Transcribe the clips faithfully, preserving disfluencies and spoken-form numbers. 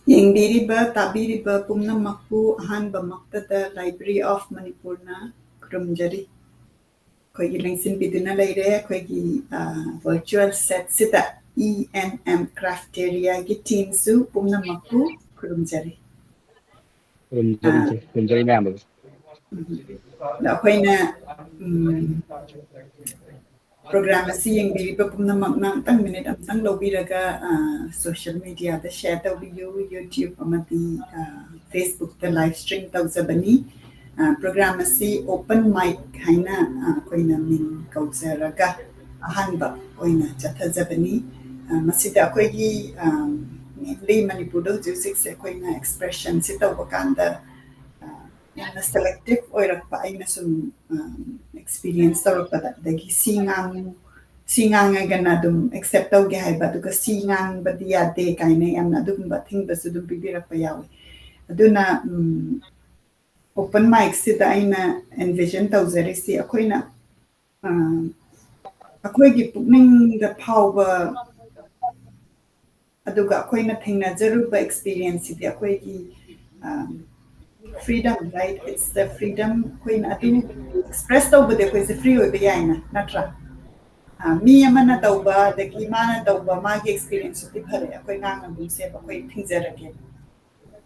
ꯌꯦꯡꯕꯤꯔꯤꯕ, ꯇꯥꯕꯤꯔꯤꯕ ꯄꯨꯝꯅꯃꯛꯄꯨ ꯑꯍꯥꯟꯕꯃꯛꯇꯗ Library of Manipurꯅ ꯈꯨꯔꯨꯝꯖꯔꯤ꯫ ꯑꯩꯈꯣꯏꯒꯤ ꯂꯦꯡꯁꯤꯟꯕꯤꯗꯨꯅ ꯂꯩꯔꯦ ꯑꯩꯈꯣꯏꯒꯤ ꯚꯔꯆꯨꯋꯦꯜ ꯁꯦꯠꯁꯤꯗ ꯏ ꯑꯦꯟ ꯑꯦꯝ ꯀ꯭ꯔꯥꯐꯇꯦꯔꯤꯌꯥꯒꯤ ꯇꯤꯝꯁꯨ ꯄꯨꯝꯅꯃꯛꯄꯨ ꯈꯨꯔꯨꯝꯖꯔꯤ꯫ ꯈꯨꯔꯨꯝꯖꯔꯤ ꯏꯆꯦ, ꯈꯨꯔꯨꯝꯖꯔꯤ ꯃꯌꯥꯝꯕꯨ꯫ ꯑꯗ ꯑꯩꯈꯣꯏꯅ ꯎꯝ, ꯄ꯭ꯔꯣꯒ꯭ꯔꯥꯝ ꯑꯁꯤ ꯌꯦꯡꯕꯤꯔꯤꯕ ꯄꯨꯝꯅꯃꯛꯅ ꯑꯝꯇꯪ ꯃꯤꯅꯤꯠ ꯑꯝꯇꯪ ꯂꯧꯕꯤꯔꯒ ꯁꯣꯁꯤꯌꯦꯜ ꯃꯦꯗꯤꯌꯥꯗ ꯁꯦꯌꯔ ꯇꯧꯕꯤꯌꯨ꯫ YouTube ꯑꯃꯗꯤ ꯐꯦꯁꯕꯨꯛꯇ ꯂꯥꯏꯚ ꯁ꯭ꯇ꯭ꯔꯤꯝ ꯇꯧꯖꯕꯅꯤ꯫ ꯄ꯭ꯔꯣꯒ꯭ꯔꯥꯝ ꯑꯁꯤ ꯑꯣꯄꯟ ꯃꯥꯏꯛ ꯍꯥꯏꯅ ꯑꯩꯈꯣꯏꯅ ꯃꯤꯡ ꯀꯧꯖꯔꯒ ꯑꯍꯥꯟꯕ ꯑꯣꯏꯅ ꯆꯠꯊꯖꯕꯅꯤ꯫ ꯃꯁꯤꯗ ꯑꯩꯈꯣꯏꯒꯤ ꯃꯦꯟꯂꯤ ꯃꯅꯤꯄꯨꯔꯗ ꯍꯧꯖꯤꯛ ꯍꯧꯖꯤꯛꯁꯦ ꯑꯩꯈꯣꯏꯅ ꯑꯦꯛꯁꯄ꯭ꯔꯦꯁꯟꯁꯤ ꯇꯧꯕ ꯀꯥꯟꯗ ꯌꯥꯝꯅ ꯁꯦꯂꯦꯛꯇꯤꯞ ꯑꯣꯏꯔꯛꯄ ꯑꯩꯅ ꯁꯨꯝ ꯑꯦꯛꯁꯄꯤꯔꯤꯌꯦꯟꯁ ꯇꯧꯔꯛꯄꯗ, ꯑꯗꯒꯤ ꯁꯤ ꯉꯥꯡ ꯁꯤ ꯉꯥꯡꯉꯒꯅ ꯑꯗꯨꯝ ꯑꯦꯛꯁꯦꯞ ꯇꯧꯒꯦ ꯍꯥꯏꯕ, ꯑꯗꯨꯒ ꯁꯤ ꯉꯥꯡꯕꯗꯤ ꯌꯥꯗꯦ ꯀꯥꯏꯅ ꯌꯥꯝꯅ ꯑꯗꯨꯒꯨꯝꯕ ꯑꯊꯤꯡꯕꯁꯨ ꯑꯗꯨꯝ ꯄꯤꯕꯤꯔꯛꯄ ꯌꯥꯎꯏ꯫ ꯑꯗꯨꯅ ꯑꯣꯄꯟ ꯃꯥꯏꯛꯁꯤꯗ ꯑꯩꯅ ꯑꯦꯟꯚꯤꯖꯟ ꯇꯧꯖꯔꯤꯁꯤ ꯑꯩꯈꯣꯏꯅ ꯑꯩꯈꯣꯏꯒꯤ ꯄꯨꯛꯅꯤꯡꯗ ꯐꯥꯎꯕ ꯑꯗꯨꯒ ꯑꯩꯈꯣꯏꯅ ꯊꯦꯡꯅꯖꯔꯨꯕ ꯑꯦꯛꯁꯄꯤꯔꯤꯌꯦꯟꯁꯁꯤꯗꯤ ꯑꯩꯈꯣꯏꯒꯤ freedom, right? It's the freedom. ꯑꯩꯈꯣꯏꯅ ꯑꯗꯨ ꯑꯦꯛꯁꯄ꯭ꯔꯦꯁ ꯇꯧꯕꯗꯤ ꯑꯩꯈꯣꯏꯁꯦ ꯐ꯭ꯔꯤ ꯑꯣꯏꯕ ꯌꯥꯏꯅ, ꯅꯠꯇ꯭ꯔꯥ? ꯃꯤ ꯑꯃꯅ ꯇꯧꯕ ꯑꯗꯒꯤ ꯃꯥꯅ ꯇꯧꯕ ꯃꯥꯒꯤ ꯑꯦꯛꯁꯄꯤꯔꯤꯌꯦꯟꯁꯇꯨꯗꯤ ꯐꯔꯦ, ꯑꯩꯈꯣꯏ ꯉꯥꯡꯅꯒꯨꯝꯁꯦꯕ, ꯑꯩꯈꯣꯏ ꯊꯤꯡꯖꯔꯒꯦ꯫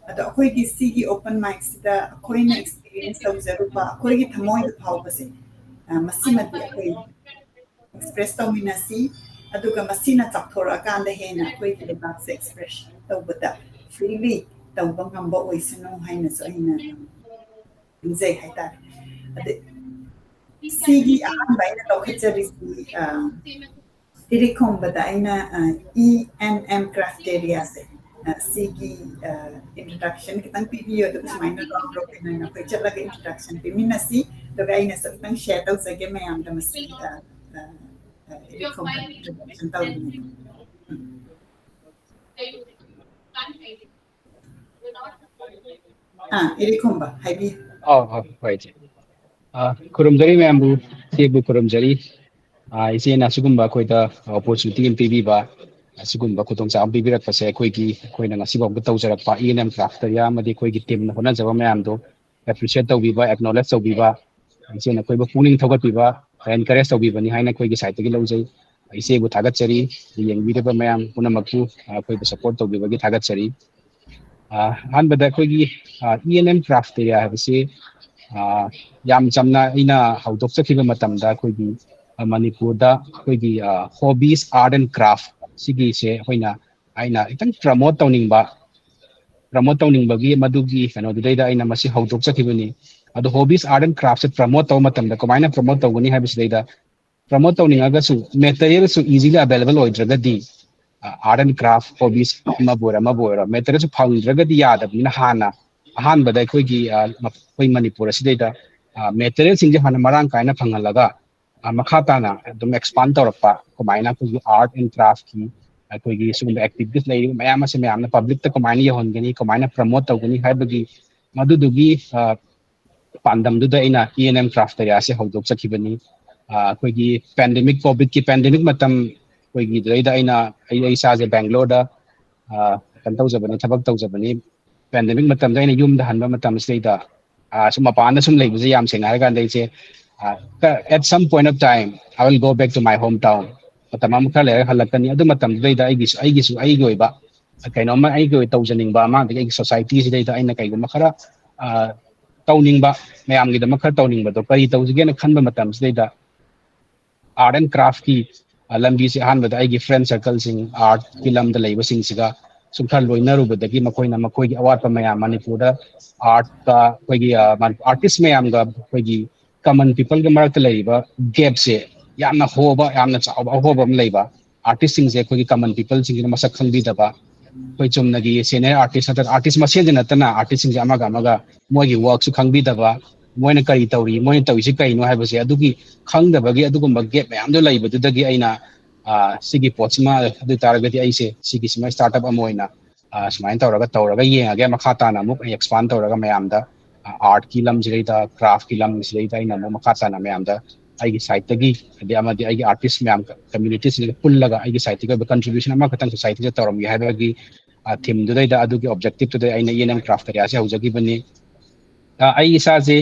ꯑꯗꯣ ꯑꯩꯈꯣꯏꯒꯤ ꯁꯤꯒꯤ ꯑꯣꯄꯟ ꯃꯥꯏꯛꯁꯤꯗ ꯑꯩꯈꯣꯏꯅ ꯑꯦꯛꯁꯄꯤꯔꯤꯌꯦꯟꯁ ꯇꯧꯖꯔꯨꯕ ꯑꯩꯈꯣꯏꯒꯤ ꯊꯃꯣꯏꯗ ꯐꯥꯎꯕꯁꯦ ꯃꯁꯤꯃꯗꯤ ꯑꯩꯈꯣꯏ ꯑꯦꯛꯁꯄ꯭ꯔꯦꯁ ꯇꯧꯃꯤꯟꯅꯁꯤ꯫ ꯑꯗꯨꯒ ꯃꯁꯤꯅ ꯆꯥꯎꯊꯣꯔꯛꯑꯀꯥꯟꯗ ꯍꯦꯟꯅ ꯑꯩꯈꯣꯏꯒꯤ ꯂꯩꯕꯥꯛꯁꯦ ꯑꯦꯛꯁꯄ꯭ꯔꯦꯁ ꯇꯧꯕꯗ ꯐ꯭ꯔꯤꯂꯤ ꯇꯧꯕ ꯉꯝꯕ ꯑꯣꯏꯁꯅꯨ ꯍꯥꯏꯅꯁꯨ ꯑꯩꯅ ꯈꯟꯖꯩ ꯍꯥꯏꯇꯥꯔꯦ꯫ ꯑꯗꯩ ꯁꯤꯒꯤ ꯑꯍꯥꯟꯕ ꯑꯩꯅ ꯂꯧꯈꯠꯆꯔꯤꯁꯤ ꯏꯔꯤꯛ ꯈꯣꯡꯕꯗ ꯑꯩꯅ ꯏ ꯑꯦꯟ ꯑꯦꯝ ꯀ꯭ꯔꯥꯐꯇꯦꯔꯤꯌꯥꯁꯦ ꯁꯤꯒꯤ ꯏꯟꯇ꯭ꯔꯣꯗꯛꯁꯟ ꯈꯤꯇꯪ ꯄꯤꯕꯤꯌꯨ꯫ ꯑꯗꯨꯒ ꯁꯨꯃꯥꯏꯅ ꯔꯥꯎꯟ ꯔꯣꯕꯤꯟ ꯑꯣꯏꯅ ꯑꯩꯈꯣꯏ ꯆꯠꯂꯒ ꯏꯟꯇ꯭ꯔꯣꯗꯛꯁꯟ ꯄꯤꯃꯤꯟꯅꯁꯤ꯫ ꯑꯗꯨꯒ ꯑꯩꯅꯁꯨ ꯈꯤꯇꯪ ꯁꯦꯌꯔ ꯇꯧꯖꯒꯦ ꯃꯌꯥꯝꯗ ꯃꯁꯤ ꯏꯔꯤꯛ ꯈꯣꯡꯕ ꯏꯟꯇ꯭ꯔꯣꯗꯛꯁꯟ ꯇꯧꯔꯤꯅꯤ꯫ ꯑꯥ, ꯏꯔꯤꯛ ꯈꯣꯡꯕ ꯍꯥꯏꯕꯤꯌꯨ꯫ ꯑꯧ, ꯍꯣꯏ, ꯍꯣꯏ, ꯏꯆꯦ꯫ ꯑ, ꯈꯨꯔꯨꯝꯖꯔꯤ ꯃꯌꯥꯝꯕꯨ, ꯏꯆꯦꯕꯨ ꯈꯨꯔꯨꯝꯖꯔꯤ꯫ ꯑ, ꯏꯆꯦꯅ ꯑꯁꯤꯒꯨꯝꯕ ꯑꯩꯈꯣꯏꯗ ꯑꯣꯄꯣꯔꯆꯨꯅꯤꯇꯤ ꯑꯃ ꯄꯤꯕꯤꯕ, ꯑꯁꯤꯒꯨꯝꯕ ꯈꯨꯗꯣꯡꯆꯥꯕ ꯄꯤꯕꯤꯔꯛꯄꯁꯦ ꯑꯩꯈꯣꯏꯒꯤ, ꯑꯩꯈꯣꯏꯅ ꯉꯁꯤꯐꯥꯎꯕ ꯇꯧꯖꯔꯛꯄ ꯏ ꯑꯦꯟ ꯑꯦꯝ ꯀ꯭ꯔꯥꯐꯇꯔꯤꯌꯥ ꯑꯃꯗꯤ ꯑꯩꯈꯣꯏꯒꯤ ꯇꯤꯝꯅ ꯍꯣꯠꯅꯖꯕ ꯃꯌꯥꯝꯗꯣ ꯑꯦꯄ꯭ꯔꯤꯁꯤꯌꯦꯠ ꯇꯧꯕꯤꯕ, ꯑꯦꯛꯅꯣꯂꯦꯖ ꯇꯧꯕꯤꯕ, ꯏꯆꯦꯅ ꯑꯩꯈꯣꯏꯕꯨ ꯄꯨꯛꯅꯤꯡ ꯊꯧꯒꯠꯄꯤꯕ, ꯑꯦꯟꯀꯔꯦꯖ ꯇꯧꯕꯤꯕꯅꯤ ꯍꯥꯏꯅ ꯑꯩꯈꯣꯏꯒꯤ ꯁꯥꯏꯠꯇꯒꯤ ꯂꯧꯖꯩ꯫ ꯏꯆꯦꯕꯨ ꯊꯥꯒꯠꯆꯔꯤ꯫ ꯌꯦꯡꯕꯤꯔꯤꯕ ꯃꯌꯥꯝ ꯄꯨꯝꯅꯃꯛꯄꯨ ꯑꯩꯈꯣꯏꯕꯨ ꯁꯄꯣꯔꯠ ꯇꯧꯕꯤꯕꯒꯤ ꯊꯥꯒꯠꯆꯔꯤ꯫ ꯑ, ꯑꯍꯥꯟꯕꯗ ꯑꯩꯈꯣꯏꯒꯤ ꯏ ꯑꯦꯟ ꯑꯦꯝ ꯀ꯭ꯔꯥꯐꯇꯦꯔꯤꯌꯥ ꯍꯥꯏꯕꯁꯤ, ꯑ, ꯌꯥꯝ ꯆꯝꯅ ꯑꯩꯅ ꯍꯧꯗꯣꯛꯆꯈꯤꯕ ꯃꯇꯝꯗ ꯑꯩꯈꯣꯏꯒꯤ, ꯑ, ꯃꯅꯤꯄꯨꯔꯗ ꯑꯩꯈꯣꯏꯒꯤ ꯍꯣꯕꯤꯁ ꯑꯥꯔꯠ ꯑꯦꯟ ꯀ꯭ꯔꯥꯐ ꯁꯤꯒꯤꯁꯦ ꯑꯩꯈꯣꯏꯅ, ꯑꯩꯅ ꯈꯤꯇꯪ ꯄ꯭ꯔꯃꯣꯠ ꯇꯧꯅꯤꯡꯕ, ꯄ꯭ꯔꯃꯣꯠ ꯇꯧꯅꯤꯡꯕꯒꯤ ꯃꯗꯨꯒꯤ ꯀꯩꯅꯣꯗꯨꯗꯩꯗ ꯑꯩꯅ ꯃꯁꯤ ꯍꯧꯗꯣꯛꯆꯈꯤꯕꯅꯤ꯫ ꯑꯗꯣ ꯍꯣꯕꯤꯁ ꯑꯥꯔꯠ ꯑꯦꯟ ꯀ꯭ꯔꯥꯐꯁꯦ ꯄ꯭ꯔꯃꯣꯠ ꯇꯧꯕ ꯃꯇꯝꯗ ꯀꯃꯥꯏꯅ ꯄ꯭ꯔꯃꯣꯠ ꯇꯧꯒꯅꯤ ꯍꯥꯏꯕꯁꯤꯗꯩꯗ, ꯄ꯭ꯔꯃꯣꯠ ꯇꯧꯅꯤꯡꯉꯒꯁꯨ ꯃꯦꯇꯔꯤꯌꯦꯜꯁꯨ ꯏꯖꯤꯂꯤ ꯑꯦꯕꯥꯏꯂꯦꯕꯜ ꯑꯣꯏꯗ꯭ꯔꯒꯗꯤ, ꯑꯥꯔꯠ ꯑꯦꯟ ꯀ꯭ꯔꯥꯐ ꯍꯣꯕꯤꯁ ꯑꯃꯕꯨ ꯑꯣꯏꯔꯣ ꯑꯃꯕꯨ ꯑꯣꯏꯔꯣ ꯃꯦꯇꯔꯤꯌꯦꯜꯁꯨ ꯐꯪꯗ꯭ꯔꯒꯗꯤ ꯌꯥꯗꯕꯅꯤꯅ ꯍꯥꯟꯅ ꯑꯍꯥꯟꯕꯗ ꯑꯩꯈꯣꯏꯒꯤ, ꯑ, ꯃ-, ꯑꯩꯈꯣꯏ ꯃꯅꯤꯄꯨꯔ ꯑꯁꯤꯗꯩꯗ ꯃꯦꯇꯔꯤꯌꯦꯜꯁꯤꯡꯁꯦ ꯍꯥꯟꯅ ꯃꯔꯥꯡ ꯀꯥꯏꯅ ꯐꯪꯍꯜꯂꯒ, ꯑ, ꯃꯈꯥ ꯇꯥꯅ ꯑꯗꯨꯝ ꯑꯦꯛꯁꯄꯥꯟ ꯇꯧꯔꯛꯄ, ꯀꯃꯥꯏꯅ ꯑꯩꯈꯣꯏꯒꯤ ꯑꯥꯔꯠ ꯑꯦꯟ ꯀ꯭ꯔꯥꯐꯀꯤ ꯑꯩꯈꯣꯏꯒꯤ ꯁꯤꯒꯨꯝꯕ ꯑꯦꯛꯇꯤꯚꯤꯇꯤꯁ ꯂꯩꯔꯤꯕ ꯃꯌꯥꯝ ꯑꯁꯤ ꯃꯌꯥꯝꯅ ꯄꯕ꯭ꯂꯤꯛꯇ ꯀꯃꯥꯏꯅ ꯌꯧꯍꯟꯒꯅꯤ, ꯀꯃꯥꯏꯅ ꯄ꯭ꯔꯃꯣꯠ ꯇꯧꯒꯅꯤ ꯍꯥꯏꯕꯒꯤ ꯃꯗꯨꯗꯨꯒꯤ, ꯑ, ꯄꯥꯟꯗꯝꯗꯨꯗ ꯑꯩꯅ ꯏ ꯑꯦꯟ ꯑꯦꯝ ꯀ꯭ꯔꯥꯐꯇꯦꯔꯤꯌꯥꯁꯦ ꯍꯧꯗꯣꯛꯆꯈꯤꯕꯅꯤ꯫ ꯑ, ꯑꯩꯈꯣꯏꯒꯤ ꯄꯦꯟꯗꯦꯃꯤꯛ, ꯀꯣꯚꯤꯗꯀꯤ ꯄꯦꯟꯗꯦꯃꯤꯛ ꯃꯇꯝ ꯑꯩꯈꯣꯏꯒꯤꯗꯩꯗ ꯑꯩꯅ, ꯑꯩ, ꯑꯩ ꯏꯁꯥꯁꯦ ꯕꯦꯡꯒ꯭ꯂꯣꯔꯗ, ꯑ, ꯀꯩꯅꯣ ꯇꯧꯖꯕꯅꯤ, ꯊꯕꯛ ꯇꯧꯖꯕꯅꯤ꯫ ꯄꯦꯟꯗꯦꯃꯤꯛ ꯃꯇꯝꯗ ꯑꯩꯅ ꯌꯨꯝꯗ ꯍꯟꯕ ꯃꯇꯝꯁꯤꯗꯩꯗ, ꯑ, ꯁꯨꯝ ꯃꯄꯥꯟꯗ ꯁꯨꯝ ꯂꯩꯕꯁꯦ ꯌꯥꯝ ꯁꯦꯡꯅ ꯍꯥꯏꯔ ꯀꯥꯟꯗ ꯑꯩꯁꯦ, ꯑ, ꯀ-, at some point of time, I will go back to my hometown. ꯃꯇꯝ ꯑꯃ ꯈꯔ ꯂꯩꯔꯒ ꯍꯜꯂꯛꯀꯅꯤ꯫ ꯑꯗꯨ ꯃꯇꯝꯗꯨꯗꯩꯗ ꯑꯩꯒꯤꯁꯨ, ꯑꯩꯒꯤꯁꯨ ꯑꯩꯒꯤ ꯑꯣꯏꯕ ꯀꯩꯅꯣꯝꯃ ꯑꯩꯒꯤ ꯑꯣꯏ ꯇꯧꯖꯅꯤꯡꯕ ꯑꯃ, ꯑꯗꯒꯤ ꯑꯩꯒꯤ ꯁꯣꯁꯥꯏꯇꯤꯁꯤꯗꯩꯗ ꯑꯩꯅ ꯀꯩꯒꯨꯝꯕ ꯈꯔ, ꯑ, ꯇꯧꯅꯤꯡꯕ, ꯃꯌꯥꯝꯒꯤꯗꯃꯛ ꯈꯔ ꯇꯧꯅꯤꯡꯕꯗꯣ ꯀꯔꯤ ꯇꯧꯁꯤꯒꯦꯅ ꯈꯟꯕ ꯃꯇꯝꯁꯤꯗꯩꯗ ꯑꯥꯔꯠ ꯑꯦꯟ ꯀ꯭ꯔꯥꯐꯀꯤ, ꯑ, ꯂꯝꯕꯤꯁꯦ ꯑꯍꯥꯟꯕꯗ ꯑꯩꯒꯤ ꯐ꯭ꯔꯦꯟ ꯁꯔꯀꯜꯁꯤꯡ, ꯑꯥꯔꯠꯀꯤ ꯂꯝꯗ ꯂꯩꯕꯁꯤꯡꯁꯤꯒ ꯁꯨꯝ ꯈꯔ ꯂꯣꯏꯅꯔꯨꯕꯗꯒꯤ ꯃꯈꯣꯏꯅ ꯃꯈꯣꯏꯒꯤ ꯑꯋꯥꯠꯄ ꯃꯌꯥꯝ, ꯃꯅꯤꯄꯨꯔꯗ ꯑꯥꯔꯠꯀ ꯑꯩꯈꯣꯏꯒꯤ, ꯑ, ꯃꯅꯤ-, ꯑꯥꯔꯇꯤꯁ ꯃꯌꯥꯝꯒ ꯑꯩꯈꯣꯏꯒꯤ ꯀꯃꯟ ꯄꯤꯄꯜꯒ ꯃꯔꯛꯇ ꯂꯩꯔꯤꯕ ꯒꯦꯞꯁꯦ ꯌꯥꯝꯅ ꯍꯣꯕ, ꯌꯥꯝꯅ ꯆꯥꯎꯕ ꯑꯍꯣꯕ ꯑꯃ ꯂꯩꯕ꯫ ꯑꯥꯔꯇꯤꯁꯁꯤꯡꯁꯦ ꯑꯩꯈꯣꯏꯒꯤ ꯀꯃꯟ ꯄꯤꯄꯜꯁꯤꯡꯁꯤꯅ ꯃꯁꯛ ꯈꯪꯕꯤꯗꯕ, ꯑꯩꯈꯣꯏ ꯆꯨꯝꯅꯒꯤ ꯁꯦꯅꯤꯌꯔ ꯑꯥꯔꯇꯤꯁ ꯅꯠꯇ꯭ꯔꯒ ꯑꯥꯔꯇꯤꯁ ꯃꯁꯦꯟꯁꯤ ꯅꯠꯇꯅ ꯑꯥꯔꯇꯤꯁꯁꯤꯡꯁꯦ ꯑꯃꯒ ꯑꯃꯒ ꯃꯣꯏꯒꯤ ꯋꯥꯔꯛꯁꯨ ꯈꯪꯕꯤꯗꯕ, ꯃꯣꯏꯅ ꯀꯔꯤ ꯇꯧꯔꯤ, ꯃꯣꯏꯅ ꯇꯧꯔꯤꯁꯤ ꯀꯩꯅꯣ ꯍꯥꯏꯕꯁꯦ ꯑꯗꯨꯒꯤ ꯈꯪꯗꯕꯒꯤ ꯑꯗꯨꯒꯨꯝꯕ ꯒꯦꯞ ꯃꯌꯥꯝꯗꯣ ꯂꯩꯕꯗꯨꯗꯒꯤ ꯑꯩꯅ, ꯑ, ꯁꯤꯒꯤ ꯄꯣꯠꯁꯤꯃ ꯑꯗꯨ ꯑꯣꯏ ꯇꯥꯔꯒꯗꯤ ꯑꯩꯁꯦ ꯁꯤꯒꯤꯁꯤꯃ ꯁ꯭ꯇꯥꯔꯠ ꯑꯞ ꯑꯃ ꯑꯣꯏꯅ, ꯑ, ꯁꯨꯃꯥꯏꯅ ꯇꯧꯔꯒ, ꯇꯧꯔꯒ ꯌꯦꯡꯉꯒꯦ, ꯃꯈꯥ ꯇꯥꯅ ꯑꯃꯨꯛ ꯑꯩ ꯑꯦꯛꯁꯄꯥꯟ ꯇꯧꯔꯒ ꯃꯌꯥꯝꯗ, ꯑ, ꯑꯥꯔꯠꯀꯤ ꯂꯝꯁꯤꯗꯩꯗ, ꯀ꯭ꯔꯥꯐꯀꯤ ꯂꯝꯁꯤꯗꯩꯗ ꯑꯩꯅ ꯑꯃꯨꯛ ꯃꯈꯥ ꯇꯥꯅ ꯃꯌꯥꯝꯗ ꯑꯩꯒꯤ ꯁꯥꯏꯠꯇꯒꯤ, ꯍꯥꯏꯗꯤ ꯑꯃꯗꯤ ꯑꯩꯒꯤ ꯑꯥꯔꯇꯤꯁ ꯃꯌꯥꯝ, ꯀꯝꯃ꯭ꯌꯨꯅꯤꯇꯤꯁꯤꯡꯒ ꯄꯨꯜꯂꯒ ꯑꯩꯒꯤ ꯁꯥꯏꯠꯇꯒꯤ ꯑꯣꯏꯕ ꯀꯟꯇ꯭ꯔꯤꯕ꯭ꯌꯨꯁꯟ ꯑꯃꯈꯛꯇꯪ ꯁꯣꯁꯥꯏꯇꯤꯗ ꯇꯧꯔꯝꯒꯦ ꯍꯥꯏꯕꯒꯤ ꯊꯤꯝꯗꯨꯗꯩꯗ, ꯑꯗꯨꯒꯤ ꯑꯣꯕꯖꯦꯛꯇꯤꯞꯇꯨꯗꯩ ꯑꯩꯅ ꯏ ꯑꯦꯟ ꯑꯦꯝ ꯀ꯭ꯔꯥꯐ ꯑꯦꯔꯤꯌꯥꯁꯦ ꯍꯧꯖꯈꯤꯕꯅꯤ꯫ ꯑ, ꯑꯩ ꯏꯁꯥꯁꯦ